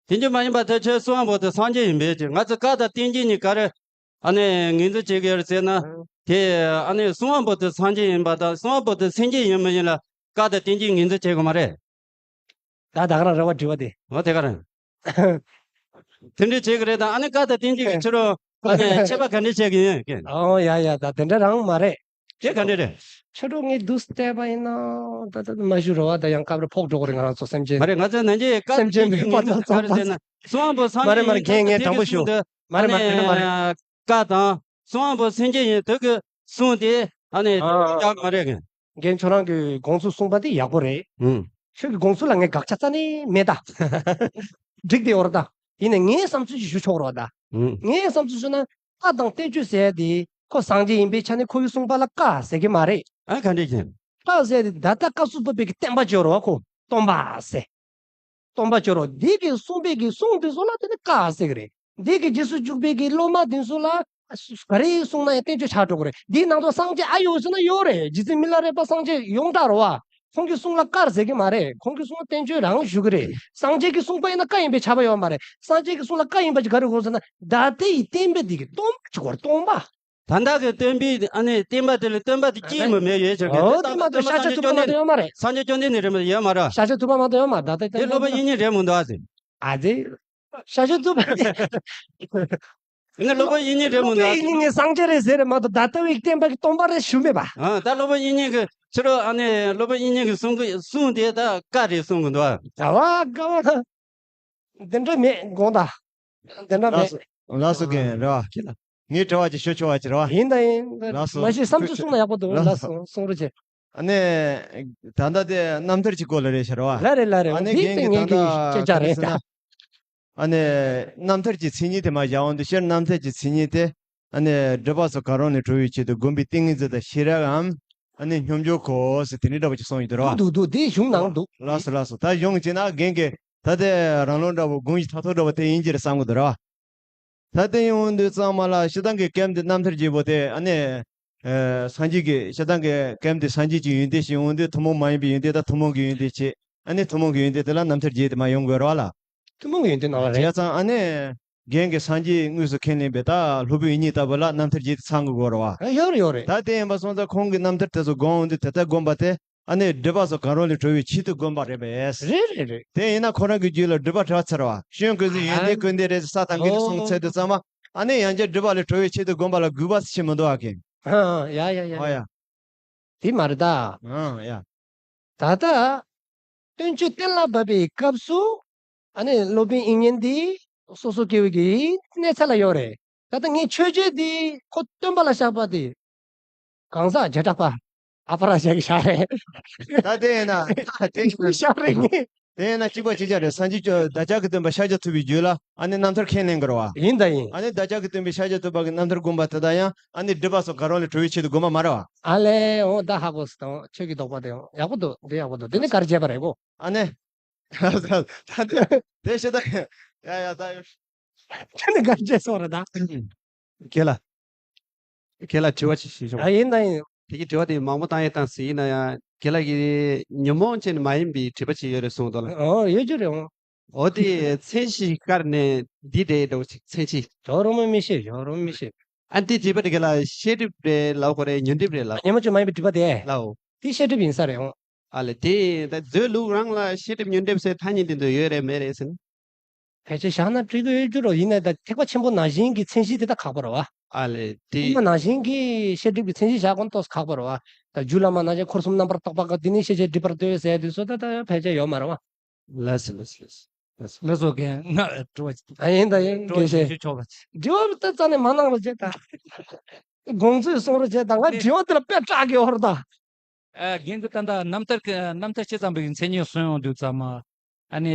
དེ་འདྲ་མ་ཡིན་པ་དེ་ཁྱོད་སྲུང་བ་པོ་དེ་སངས་རྒྱས་ཡིན་པས་ཀྱི། ང་ཚོ་བཀའ་དང་བསྟན་བཅོས་གཉིས་ག་རེ་ཨ་ནི་ངོས་འཛིན་བྱེད་ཀྱི་ཡོད་ཟེར་ན། དེ་ཨ་ནི་སྲུང་བ་པོ་དེ་སངས་རྒྱས་ཡིན་པ་དང་སྲུང་བ་པོ་དེ་སེམས་ཅན་ཡིན་མི་ཡིན་ལ་བཀའ་དང་བསྟན་བཅོས་ངོས་འཛིན་བྱེད་དགོས་མ་རེད། ད་ད་ག་རང་རེ་བ་དྲི་བ་དེ། འོ་དེ་ག་རང་། དེ་འདྲ་བྱེད་ཀྱི་རེད་དང་། ཨ་ནི་བཀའ་དང་བསྟན་བཅོས་ཀྱི་ཕྱི་རུ་ཨ་ནི་ཁྱད་པར་ག་འདྲ་བྱེད་ཀྱི་ཡིན་ཀྱི། ཨོ་ཡ་ཡ། ད་དེ་འདྲ་རང་མ་རེད། དེ་ག་འདྲ་རེད། ཕྱི་དྲོ་ངས་འདུག་བལྟས་པ་ཡིན་ན་ད་ད་མ་ཞུ་རོགས་ཨ། ད་ཡང་སྐབས་རེ་ཕོག་འགྲོ་གི་རེད། ང་རང་ཚོ་སེམས་ཅན། མ་རེད། ང་ཚོ་ནང་གི་བཀའ་སེམས་ཅན་མེད་པ་དང་ཚོགས་པ་ཟེར་ན་སྲུང་བ་པོ་སངས་མ་རེད་མ་རེད། རྒན་ངས་དྲང་པོ་ཞུ། མ་རེད་མ་རེད་མ་རེད། བཀའ་དང་སྲུང་བ་པོ་སེམས་ཅན་ཡིན་དུས་ཀྱི་གསུང་དེ་ཨ་ནི་ཨ་ཡག་མ་རེད་གི། རྒན་ཁྱོད་རང་གི་དགོངས་ཚུལ་གསུངས་པ་དེ་ཡག་པོ་རེད། ཨུམ། ཁྱོད་ཀྱི་དགོངས་ཚུལ་ལ་ངས་དགག་བྱ་རྩ་ནས་མེད་ད། འགྲིག་དེ་ཡོད་རེད་ད། ཡིན་ནའི་ངའི་བསམ་ཚུལ་ཅིག་ཞུ་ཆོག་རོགས་ད། ཨུམ། ངའི་བསམ་ཚུལ་ཞུ་ན་བཀའ་དང་བསྟན་བཅོས་ཟེར་ཡ་དེ་ཁོ་སངས་རྒྱས་ཡིན་པའི་ཆ་ནས་ཁོ་གིས་གསུངས་པ་ལ་བཀའ་ཟེར་གི་མ་རེད། ཨ་ག་འདྲ་ཡིན། བཀའ་ཟེར་ཡ་དེ་ད་ལྟ་བཀའ་སྩལ་པ་པོའི་གི་བསྟན་པ་ཅིག་ཡོད་རེད་བ། ཁོ་སྟོན་པ་ཟེར། སྟོན་པ་ཅིག་ཡོད་རེད། འདི་གིས་གསུངས་པའི་གི་གསུང་དེ་ཚོ་ལ་དེ་ནི་བཀའ་ཟེར་གི་རེད། འདི་གིས་རྗེས་སུ་འཇུག་པའི་གི་སློབ་མ་དེ་ཚོ་ལ་ག་རེ་གསུངས་ན་ཡང་བསྟན་བཅོས་ཆགས་འགྲོ་གི་རེད། འདིའི་ནང་དུ་སངས་རྒྱས་ཨ་ཡོད་ཟེར་ན་ཡོད་རེད། རྗེ་བཙུན་མི་ལ་རས་པ་སངས་རྒྱས་ཡོངས་གྲགས་རེད་བ། ཁོང་གི་གསུང་ལ་བཀའ་ཟེར་གི་མ་རེད། ཁོང་གི་གསུང་ལ་བསྟན་བཅོས་རང་ཞུ་གི་རེད། སངས་རྒྱས་ཀྱིས་གསུངས་པ་ཡིན་ན་བཀའ་ཡིན་པས་ཁྱབ་པ་ཡོད་མ་རེད། སངས་རྒྱས་ཀྱིས་གསུངས་ལ་བཀའ་ཡིན་པ་ཅིག་ག་རེ་དགོས་ཟེར་ན། ད་ལྟའི་བསྟན་པ་འདི་གི་སྟོན་པ་ཅིག་དགོས་རེད། སྟོན་པ། ད་ལྟ་གི་སྟོན་པའི་ཨ་ནི་བསྟན་པ་དེ་ལ་སྟོན་པ་དེ་སྐྱེས་མི་མེད་ཡོད་ཅེས་ཨོ་དེ་མ་གཏོགས་ཤཱཀྱ་ཐུབ་པ་མ་གཏོགས་ཡོད་མ་རེད། སངས་རྒྱས་བཅོམ་ལྡན་འདས་རེད་མ་ཡོད་མ་རེད། ཤཱཀྱ་ཐུབ་པ་མ་གཏོགས་ཡོད་མ་རེད། ད་ལྟ་དེ་སློབ་དཔོན་དབྱིག་གཉེན་རེད་མི་འདུག་ཨ་ཟེར། ཨ་ཙི། ཤཱཀྱ་ཐུབ་པ་དེ། ཨ་ནི་སློབ་དཔོན་དབྱིག་གཉེན་རེད་མི་འདུག་ཨ་ཟེར། དབྱིག་གཉེན་གྱིས་སངས་རྒྱས་རེད་ཟེར་རེད་མ་གཏོགས་ད་ལྟ་བའི་བསྟན་པ་གི་སྟོན་པ་རེད་ཞུ་མེད་པ། ཨ་ད་སློབ་དཔོན་དབྱིག་གཉེན་གྱི་ཕྱི་རོལ་ཨ་ནི་སློབ་དཔོན་དབྱིག་གཉེན་གྱི་གསུང་གི་གསུང་དེ་ད་བཀའ་རེད་གསུང་གི་འདུག་ཨ། ག་བ་ག་བ། དེ་འདྲ་མེད་དགོངས་དག་དེ་འདྲ་མེད། ལགས་སོ་རྒན་རེད་བ། ཁྱེད་ལ། ངའི་དྲི་བ་ཅིག་ཞུ་ཆོག་པ་ཅིག་རེད་བ། ཡིན་ད་ཡིན། ལགས་སོ། མ་གཞི་བསམ་ཚུལ་གསུང་ན་ཡག་པོ་འདུག་ལགས་སོ། ལགས་སོ། གསུང་རོགས་བྱེད། ཨ་ནི། ད་ལྟ་དེ་རྣམ་ཐར་གྱི་སྐོར་ལ་རེད་ཤག་རེད་བ། ལགས་རེད་ལགས་རེད། ཨ་ནི་དེ་རྒན་གྱིས་ད་ངེད་ལྟ་ཀྱི་སྐད་ཆ་རེད་ད། ཨ་ནི། རྣམ་ཐར་གྱི་མཚན་ཉིད་དེ་མར་བཞག་འོང་དུས། སྤྱིར་རྣམ་ཐར་གྱི་མཚན་ཉིད་དེ། ཨ་ནི། སྒྲིབ་པ་སོགས་གང་རུང་ལས་གྲོལ་བའི་ཆེད་དུ་བསྒོམ་པའི་ཏིང་ངེ་འཛིན་དང་ཤེས་རབ་འམ། ཨ་ནི་སྙོམས་འཇུག་གོ་ཟེར་དེ་འདྲའི་འདྲ་པོ་ཅིག་གསུངས་ཡོད་དུས་རེད་བ། འདུག་འདུག་དེ་གཞུང་ནང་འདུག་ལགས་སོ་ལགས་སོ། ད་གཞུང་བྱས་ན་རྒན་གྱིས་ད་ལྟའི་རང་ལུགས་འདྲ་པོ་དགོངས་གཞི་མཐར་ཐུག་འདྲ་པོ་དེ་ཡིན་གྱི་རེད་བསམ་གྱི་འདུག་རེད་བ། ད་དེ་ཡོང་དུས་ཚང་མ་ལ་སྤྱིར་བཏང་གི་སྐབས་འདི་རྣམ་ཐར་རྒྱས་པོ་དེ། ཨ་ནི། ཨ། སངས་རྒྱས་ཀྱི། སྤྱིར་བཏང་གི་སྐབས་འདི་སངས་རྒྱས་ཀྱི་ཡོན་ཏན་ཞིག་ཡོང་དུས། ཐུན་མོང་མ་ཡིན་པའི་ཡོན་ཏན་དང་ཐུན་མོང་གི་ཡོན་ཏན་བྱས། ཨ་ནི་ཐུན་མོང་གི་ཡོན་ཏན་དེ་ལ་རྣམ་ཐར་རྒྱས་དེ་མར་ཡོང་དགོས་རེད་བ་ལ། ཐུན་མོང་གི་ཡོན་ཏན་ནང་ལ་རེད། བྱས་ཙང་ཨ་ནི། རྒན་གྱིས་སངས་རྒྱས་དངོས་སུ་ཁས་ལེན་པའི་ད་སློབ་དཔོན་དབྱིག་གཉེན་ལྟ་བུ་ལ་རྣམ་ཐར་རྒྱས་དེ་ཚང་དགོས་རེད་བ། ཨ། ཡོད་རེད་ཡོད་རེད། ད་དེ་ཡིན་པ་སོང་ཙང་ཁོང་གི་རྣམ་ཐར་དེ་ཚོ་སྒོམ་འོང་དུས། དེ་ལྟར་བསྒོམ་པ་དེ། ཨ་ནི་སྒྲིབ་པ་སོགས་གང་རུང་ལས་གྲོལ་བའི་ཆེད་དུ་བསྒོམ་པ་རེད་པས། རེད་རེད་རེད། དེ་ཡིན་ན་ཁོ་རང་གི་རྒྱུད་ལ་སྒྲིབ་པ་བྲལ་ཚར་བ། སྐྱོན་ཀུན་ཟད་ཡོན་ཏན་ཀུན་ལྡན་རེད་ཟེར་ས་དང་གི་ལུགས་སོང་ཚེ་དུས་ཙམ་མ། ཨ་ནི་ཡང་བསྐྱར་སྒྲིབ་པ་ལས་གྲོལ་བའི་ཆེད་དུ་བསྒོམ་པ་ལ་དགོས་པ་ཞིག་མི་འདུག་ཨ་ཁེ། ཨ། ཡ་ཡ་ཡ་ཨོ་ཡ། ཡ། དེ་མ་རེད་ད། ཨ་ཡ། ད་ལྟ། སྟོན་ཆོས་གཏན་ལ་ཕབ་པའི་སྐབས་སུ། ཨ་ནི་སློབ་དཔོན་དབྱིག་གཉེན་འདི་སོ་སོ་སྐྱེ་བོ་གི་གནས་ཚད་ལ་ཡོད་རེད། ད་ལྟ་ངས་ཆོས་བརྒྱད་འདི་ཁོ་སྟོན་པ་ལ་བཤགས་པ་དེ། གང་ཟག་བྱེ་བྲག་པ། ཨ་པ་ར་ཞག་གི་ཤ་རེད། ད་དེ་ཡིན་ན། ད་དེ་ཡིན་ན། ཤ་རེད་ངས། དེ་ཡིན་ན་གཅིག་པ་གཅིག་རྐྱང་རེད། སངས་རྒྱས་བདག་ཅག་གི་སྟོན་པ་ཤཱཀྱ་ཐུབ་པའི་རྒྱུད་ལ་ཨ་ནི་རྣམ་ཐར་ཁས་ལེན་དགོས་རེད་བ། ཡིན་ད་ཡིན། ཨ་ནི་བདག་ཅག་གི་སྟོན་པའི་ཤཱཀྱ་ཐུབ་པ་གི་རྣམ་ཐར་བསྒོམ་པ་དེ་དག་ཡང་ཨ་ནི་སྒྲིབ་པ་སོགས་གང་རུང་ལས་གྲོལ་བའི་ཆེད་དུ་བསྒོམ་པ་མ་རེད་བ། ཨ་ལས། འོ་ད་ཧ་གོ་སོང་། ཁྱོད་ཀྱི་དོགས་པ་དེ་ཡང་ཡག་པོ་འདུག་འདི་ཡག་པོ་འདུག་འདི་ནི་ག་རེ་བྱས་པ་རེད་གོ། ཨ་ནི། ད་དེ་དེ་བཤད་ད། ཡ་ཡ་ད། ཁྱོད་ནི་ག་རེ་བྱས་སོང་རེད་ད། ཁྱེད་ལ། ཁྱེད་ལ་དྲི་བ་ཅིག་ཞུས་ཆོག་ཨ། ཡིན་ད་ཡིན། དེ་གི་དྲི་བ་དེ་མང་པོ་བཏང་ཡས་བཏང་ཟིན་ཡིན་ན་ཡང་། ཁྱེད་ལ་གི་ཉོན་མོངས་ཅན་མ་ཡིན་པའི་དྲི་བ་ཅིག་ཡོད་རེད་གསུངས་འདུག་ལ། ཨོ་ཡོད་རྒྱུ་རེད་འོང་། འོ་དེ་མཚན་གཞི་བཀར་ནས་འདི་འདྲའི་འདྲ་བོ་ཅིག་མཚན་གཞི། ཡོད་རུང་མི་ཤེས། ཡོད་རུང་མི་ཤེས། ཨ། འདི་དྲི་བ་དེ་ག་ལ་ཤེས་སྒྲིབ་རེད་ལབ་དགོས་རེད། ཉོན་སྒྲིབ་རེད་ལབ། ཉོན་མོངས་ཅན་མ་ཡིན་པའི་དྲི་བ་དེ་ལབ། དེ་ཤེས་སྒྲིབ་ཡིན་ས་རེད་འོང་། ཨ་ལས། དེ་ད་མཛོད་ལུགས་རང་ལ་ཤེས་སྒྲིབ་ཉོན་སྒྲིབ་ཟེར་ཐ་སྙད་དེ་ཚོ་ཡོད་རེད་མེད་རེད་ཟེར་ན། ཕལ་ཆེར་བཞག་ན་འགྲིག་གི་ཡོད་རྒྱུ་རེད། ཡིན་ནའི་ད་ཐེག་པ་ཆེན་པོ་ནང་བཞིན་གྱི་མཚན་གཞི་དེ་ད་ཁག་པོ་རེད་བ། ཨ་ལས། དེ། དེ་མ་ནང་བཞིན་གྱི་ཤེས་སྒྲིབ་ཀྱི་མཚན་གཞི་བཞག་དགོས་ན་ཏོག་ཙམ་ཁག་པོ་རེད་བ། ད་རྒྱུད་བླ་མ་ནང་བཞིན་འཁོར་གསུམ་རྣམ་པར་དག་པ་ག་དེ་ནི་ཤེས་བྱའི་སྒྲིབ་པར་ལྟོས་ཟེར་དུས་སུ་ད་ད་ཕལ་ཆེར་ཡོད་མ་རེད་བ། ལགས་སོ་ལགས་སོ་ལགས་སོ། ལགས་སོ་རྒན། ང་དྲི་བ་ཅིག་ཨ། ཡིན་ད་ཡིན། དྲི་བ་རྒན་ཞིག་ཞུ་ཆོག་པ་ཅིག་དྲི་བ་ད་རྩ་ནས་མ་གནང་རོགས་བྱེད་ད། དགོངས་ཚུལ་གསུང་རོགས་བྱེད་ད། ང་དྲི་བ་དེ་ལ་དཔེ་སྐྲག་གི་ཡོད་རེད་ད། ཨ། རྒན་གྱིས་ད་ལྟ་རྣམ་ཐར་གྱི་རྣམ་ཐར་ཇི་ཙམ་པའི་མཚན་ཉིད་གསུངས་ཡོང་དུས་ཙམ་མ། ཨ་ནི་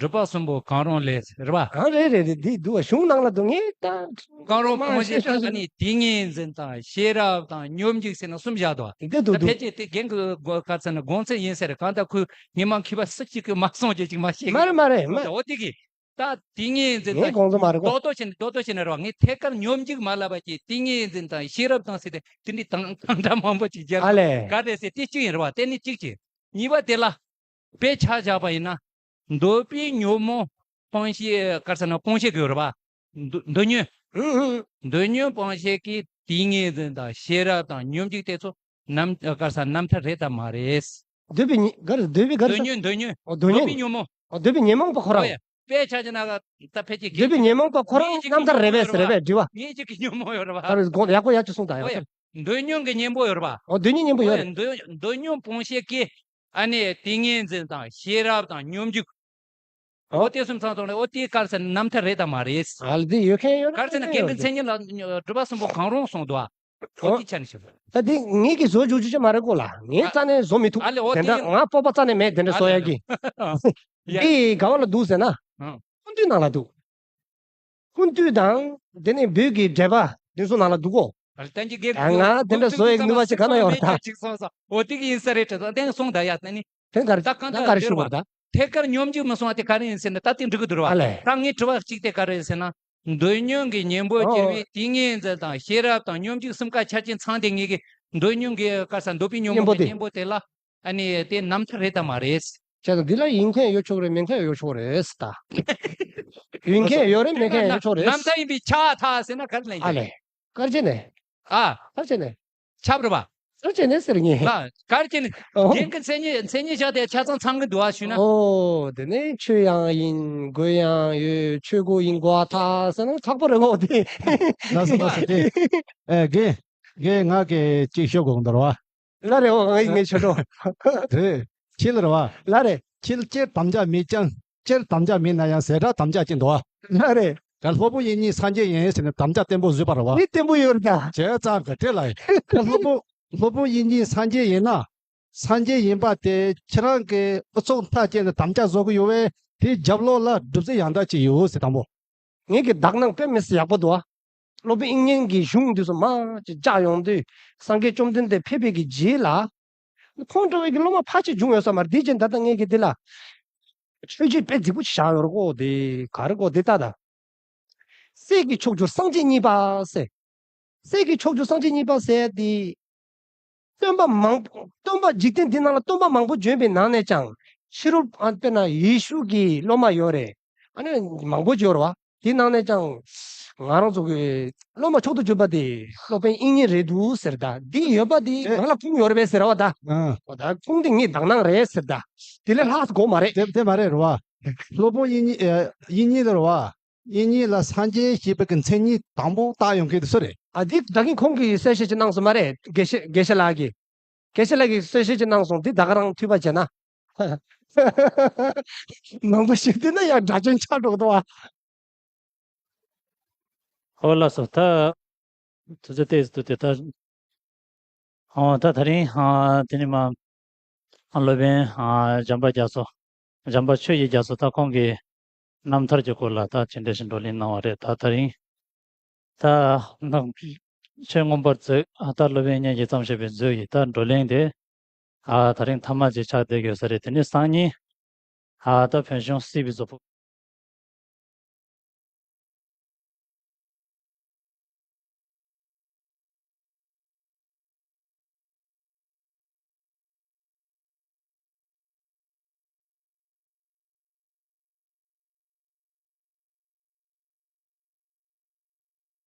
སྒྲིབ་པ་གསུམ་པོ་གང་རུང་ལས་རེད་བ། ཨ། རེད་རེད་རེད། འདི་འདུག་བ། གཞུང་ནང་ལ་འདུག་ངས་ད། གང་རུང་མ་སྤོང་བྱེད་ཤེས་ད། ཨ་ནི་ཏིང་ངེ་འཛིན་དང་ཤེས་རབ་དང་སྙོམས་འཇུག་ཟེར་ན་གསུམ་བཞག་འདུག་བ། འདི་འདུག་ད་འདུག་ཕལ་ཆེར་དེ་རྒན་གྱི་ག་ཚོད་ན་དགོངས་ཚུལ་ཡིན་ས་རེད། གང་ལྟར་ཁོས་ངས་མ་མཁས་པ་སུ་གཅིག་གིས་མ་གསུངས་རྒྱུ་ཅིག་མ་ཤེས་གི། མ་རེད་མ་རེད་མ། འོ་དེ་གི། ད་ཏིང་ངེ་འཛིན་ངའི་དང་དགོངས་ཚུལ་མ་རེད་གོ། རྡོག་རྡོག་བྱས་ནས་རྡོག་རྡོག་བྱས་ནས་རེད་བ། ངས་ཐད་ཀར་སྙོམས་འཇུག་མ་ལབ་པ་ཅིག་ཏིང་ངེ་འཛིན་དང་ཤེས་རབ་དང་ཟེར་ཏེ་དེ་འདྲའི་དང་དང་སྒྲ་མང་པོ་ཅིག་སྦྱར། ཨ་ལས། ག་རེ་ཟེར་དེ་གཅིག་ཡིན་རེད་བ། དེ་ནི་གཅིག་བྱས། གཉིས་པ་དེ་ལ་དཔེ་ཆ་བཞག་པ་ཡིན་ན། འདོད་པའི་ཉོན་མོངས་སྤང་བྱེད་ག་རེ་ཟེར་ན་སྤོང་བྱེད་ཀྱི་ཡོད་རེད་བ། འདོད་འདོད་ཉོན། ཨུ་ཨུ། འདོད་ཉོན་སྤོང་བྱེད་ཀྱི་ཏིང་ངེ་འཛིན་དང་ཤེས་རབ་དང་སྙོམས་འཇུག་དེ་ཚོ་རྣམ་ག་རེ་ཟེར་རྣམ་ཐར་རེད་དམ་མ་རེད། འདོད་པའི་ཉེ་ག་རེ། འདོད་པའི་ག་རེ། འདོད་ཉོན་འདོད་ཉོན། ཨོ་འདོད་ཉོན། འདོད་པའི་ཉོན་མོངས། ཨོ་འདོད་པའི་ཉོན་མོངས་པ་ཁོ་རང་། ཨོ་ཡ། དཔེ་ཆ་ཅིག་ན་ད་ཕལ་ཆེར་འདོད་པའི་ཉོན་མོངས་པ་ཁོ་རང་རྣམ་ཐར་རེད་པས་ཟེར་བས་དྲི་བ། ངེད་ཅིག་གི་ཉོན་མོངས་ཡོད་རེད་བ། ག་རེ་དགོངས་ཡག་པོ་ཡག་ཅིག་གསུངས་ད་ཡོད། ཨོ་ཡ། འདོད་ཉོན་གྱི་གཉེན་པོ་ཡོད་རེད་བ། ཨོ་འདོད་ཉོན་གཉེན་པོ་ཡོད་རེད། ཨོ་ཡ། འདོད་འདོད་ཉོན་སྤོང་བྱེད་ཀྱི་ཨ་ནི་ཏིང་ངེ་འཛིན་དང་ཤེས་རབ་དང་སྙོམས་འཇུག་ཨོ། ཨོ་དེ་གསུམ་ཚང་ཚང་ལ་ཨོ་དེ་ག་རེ་ཟེར་རྣམ་ཐར་རེད་དམ་མ་རེད། ཨ་ལ་དེ་ཡོད་མཁན་ཡོད་རེད། ག་རེ་ཟེར་ན་རྒན་གྱི་མཚན་ཉིད་ལ་སྒྲིབ་པ་གསུམ་པོ་གང་རུང་གསུངས་འདུག་ཨ། ཨོ་དེ་ཆ་ནས་ཞུ། ད་དེ་ངེད་ཀྱིས་བཟོ་རྒྱུ་ཅི་ཅི་མ་རེད་གོ་ལ། ངས་རྩ་ནས་བཟོ་མི་ཐུབ། ཨ་ལས། ཨོ་དེ་འདྲ་དེ་ང་སྤོབས་པ་རྩ་ནས་མེད། དེ་འདྲ་བཟོ་ཡ་གི། ཡ། དེ་ག་བ་ལ་འདུག་ཟེར་ན། ཨང་། ཀུན་བཏུས་ནང་ལ་འདུག་ཀུན་བཏུས་དང་དེ་ནས་བོད་ཀྱི་འགྲེལ་པ་དེ་ཚོ་ནང་ལ་འདུག་གོ། ཨ་ལས་བསྟན་གྱི་རྒྱལ། ད་ང་དེ་འདྲ་བཟོ་ཡའི་ནུས་པ་ཅིག་ག་ན་ཡོད་རེད་ད། ཅིག་སོང་སོང་། འོ་དེ་གི་ཡིན་ས་རེད་དྲན་སོང་། དེ་སོང་ད་ཡ་ད་ནི། དེ་ག་རེ་ད་གང་ད་ལྟར་ག་རེ་ཞུ་དགོས་རེད་ད། ཐད་ཀར་སྙོམས་འཇུག་མི་སོང་བ་དེ་ག་རེ་ཡིན་ཟེར་ན་ད་དེ་འགྲིག་གི་འདུག་རེད་བ། ཨ་ལས། ད་ངའི་དྲི་བ་གཅིག་དེ་ག་རེ་ཡིན་ཟེར་ན། འདོད་ཉོན་གྱི་གཉེན་པོ་ཨོ། སྐྱེ་བའི་ཏིང་ངེ་འཛིན་དང་ཤེས་རབ་དང་སྙོམས་འཇུག་གསུམ་ཀ་ཆ་རྐྱེན་ཚང་སྟེ་ངེད་ཀྱི་འདོད་ཉོན་གྱི་ག་རེ་ཟེར་འདོད་པའི་ཉོན་མོངས་ཀྱི་གཉེན་པོ་དེ་ལ། ཨ་ནི་དེ་རྣམ་ཐར་རེད་དམ་མ་རེད། བྱས་ཙང་འདི་ལ་ཡིན་མཁན་ཡོད་ཆོག་རེད། མེད་མཁན་ཡོད་ཆོག་རེད་ད། ཡིན་མཁན་ཡོད་རེད། མེད་མཁན་ཡོད་ཆོག་རེད། རྣམ་ཐར་ཡིན་པས་ཁྱབ་ཐལ་ཟེར་ན་ག་རེ་ལབ་ཡིན། ཨ་ལས། ག་རེ་བྱས་ནས། ཨ། ག་རེ་བྱས་ནས། ཁྱབ་རེད་པ། ག་རེ་བྱས་ནས་ཟེར་ངས། ལ་ག་རེ་བྱས་ནས། ཨོ། རྒན་གྱི་མཚན་ཉིད་མཚན་ཉིད་བཞག་དེ་ཆ་ཚང་ཚང་གི་འདུག་ཨ་ཞུས་ན། ཨོ། དེ་ནས་ཆོས་ཡང་ཡིན། སྒོ་ཡང་ཡོད། ཆོས་སྒོ་ཡིན་དགོས་ཐལ་ཟེར་ན་ཁག་པོ་རེད་གོ་དེ། ལགས་སོ་ལགས་སོ་དེ། ཨེ་རྒན། རྒན་ང་གི་གཅིག་ཤོད་དགོས་འདུག་རེད་བ། ལ་རེ་འོ་ང་ཡིན་ངས་ཆོད་འགྲོ། དེ། ཁྱེད་ལ་རེད་བ། ལ་རེ། ཁྱེད་སྤྱིར་དམ་བཅའ་མེད་ཀྱང་། སྤྱིར་དམ་བཅའ་མེད་ན་ཡང་ཟད་འགྲོ་དམ་བཅའ་ཅིག་འདུག་བ། ལ་རེ། ད་སློབ་དཔོན་དབྱིག་གཉེན་སངས་རྒྱས་ཡིན་ཟེར་ནས་དམ་བཅའ་བརྟན་པོ་བཟོས་པ་རེད་བ། དེ་བརྟན་པོ་ཡོད་རེད་ད། བྱས་ཙང་གི་དེ་ལ་ཡིན། ད་སློབ་དཔོན་སློབ་དཔོན་དབྱིག་གཉེན་སངས་རྒྱས་ཡིན་ན། སངས་རྒྱས་ཡིན་པ་དེ་ཁྱེད་རང་གི་ཨུ་ཚུགས་མཐའ་བསྐྱལ་ནས་དམ་བཅའ་བཟོ་གི་ཡོད་བས། དེའི་རྒྱབ་ལོགས་ལ་སྒྲུབ་རྫས་ཡང་དག་ཅིག་ཡོད་ཟེར། དང་པོ། ངེད་ཀྱི་དག་སྣང་དཔེ་མི་སྲིད་ཡག་པོ་འདུག་ཨ། སློབ་དཔོན་དབྱིག་གཉེན་གྱི་གཞུང་འདི་ཚོ་མར་ཅིག་བཅག་ཡོང་དུས་སངས་རྒྱས་བཅོམ་ལྡན་འདས་ཕེབས་པའི་གི་རྗེས་ལ། ཁོང་འདྲ་བའི་གི་སློབ་མ་ཕལ་ཆེར་བྱུང་ཡོད་ས་མ་རེད། དེ་བཞིན་ད་ལྟ་ངེད་ཀྱི་འདི་ལ་མཆོད་བརྗོད་དཔེ་རྫིག་པོ་ཞིག་བཞག་ཡོད་རེད་གོ། དེ་ག་རེ་གོ་དེ་ལྟ་ད། སྲས་ཀྱི་མཆོག་གྱུར་སངས་རྒྱས་གཉིས་པ་ཟེར། སྲས་ཀྱི་མཆོག་གྱུར་སངས་རྒྱས་གཉིས་པ་ཟེར་དེ། སྟོན་པ་མང་པོ་སྟོན་པ་འཇིག་རྟེན་འདི་ནང་ལ་སྟོན་པ་མང་པོ་བྱོན་པའི་ནང་ནས་ཀྱང་ཕྱི་རོལ་ཨ་དཔེར་ན་ཡེ་ཤུ་གི་སློབ་མ་ཡོད་རེད། ཨ་ནི་མང་པོ་ཡོད་རེད་བ། དེ་ནང་ནས་ཀྱང་ང་རང་ཚོ་གི་སློབ་མ་མཆོག་ཏུ་གྱུར་པ་དེ་སློབ་དཔོན་དབྱིག་གཉེན་རེད་འདུག་ཟེར། ད་འདི་ཡོད་པ་དེ་ཨེ། ང་ལ་ཁུངས་ཡོད་རེད་པས་ཟེར་བ་ད། ཨ། འོ་ད་ཁུངས་དེ་ངའི་དག་སྣང་རེད་ཟེར། ད་དེ་ལས་ལྷག་དགོས་མ་རེད། དེ་དེ་མ་རེད་རེད་བ། སློབ་དཔོན་དབྱིག་གཉེན་ཨེ། དབྱིག་གཉེན་ལ་རེད་བ། དབྱིག་གཉེན་ལ་སངས་རྒྱས་ཞེས་པའི་གི་མཚན་ཉིད་དང་པོ་བཏགས་ཡོང་མཁན་དེ་སུ་རེད། ཨ་འདི་ད་གིན་ཁོང་གིས་གསལ་བཤད་ཅིག་གནང་སོང་མ་རེད། དགེ་བཤེས་དགེ་བཤེས་ལགས་ཀྱིས། དགེ་བཤེས་ལགས་ཀྱིས་གསལ་བཤད་ཅིག་གནང་སོང་། འདི་ད་ག་རང་འཐུས་པ་བྱས་ན། མང་པོ་ཞིག་བལྟས་ན་ཡང་འདྲ་མཚུངས་ཆགས་འགྲོ་གི་འདུག་བ། ཨོ་ལགས་སོ། ད་དུས་ཚོད་ཏོག་ཙམ་འདུག་སྟེ། ད་ཨོ་ད་དེ་རིང་ཨ་དེ་ནི་མ་ཨ་སློབ་དཔོན་ཨ་འཇམ་དཔལ་རྒྱ་མཚོ། འཇམ་དཔལ་ཆོས་ཀྱི་རྒྱ་མཚོ། ད་ཁོང་གིས་རྣམ་ཐར་གྱི་སྐོར་ལ་ད་ཅི་འདྲ་ཞིག་བགྲོ་གླེང་གནང་བ་རེད། ད་དེ་རིང་ད་ཆོས་མངོན་པར་མཛོད། ཨ་ད་སློབ་དཔོན་དབྱིག་གཉེན་གྱིས་བརྩམས་བཞག་པའི་མཛོད་ཀྱི་ད་བགྲོ་གླེང་དེ་ཨ་དེ་རིང་མཐའ་མ་ཅིག་ཆགས་བསྡད་ཡོད་ས་རེད། དེ་ནས་སང་ཉིན་ཨ་ད་བོན་གཞུང་སྲིད་པའི་གཟུགས་པོ།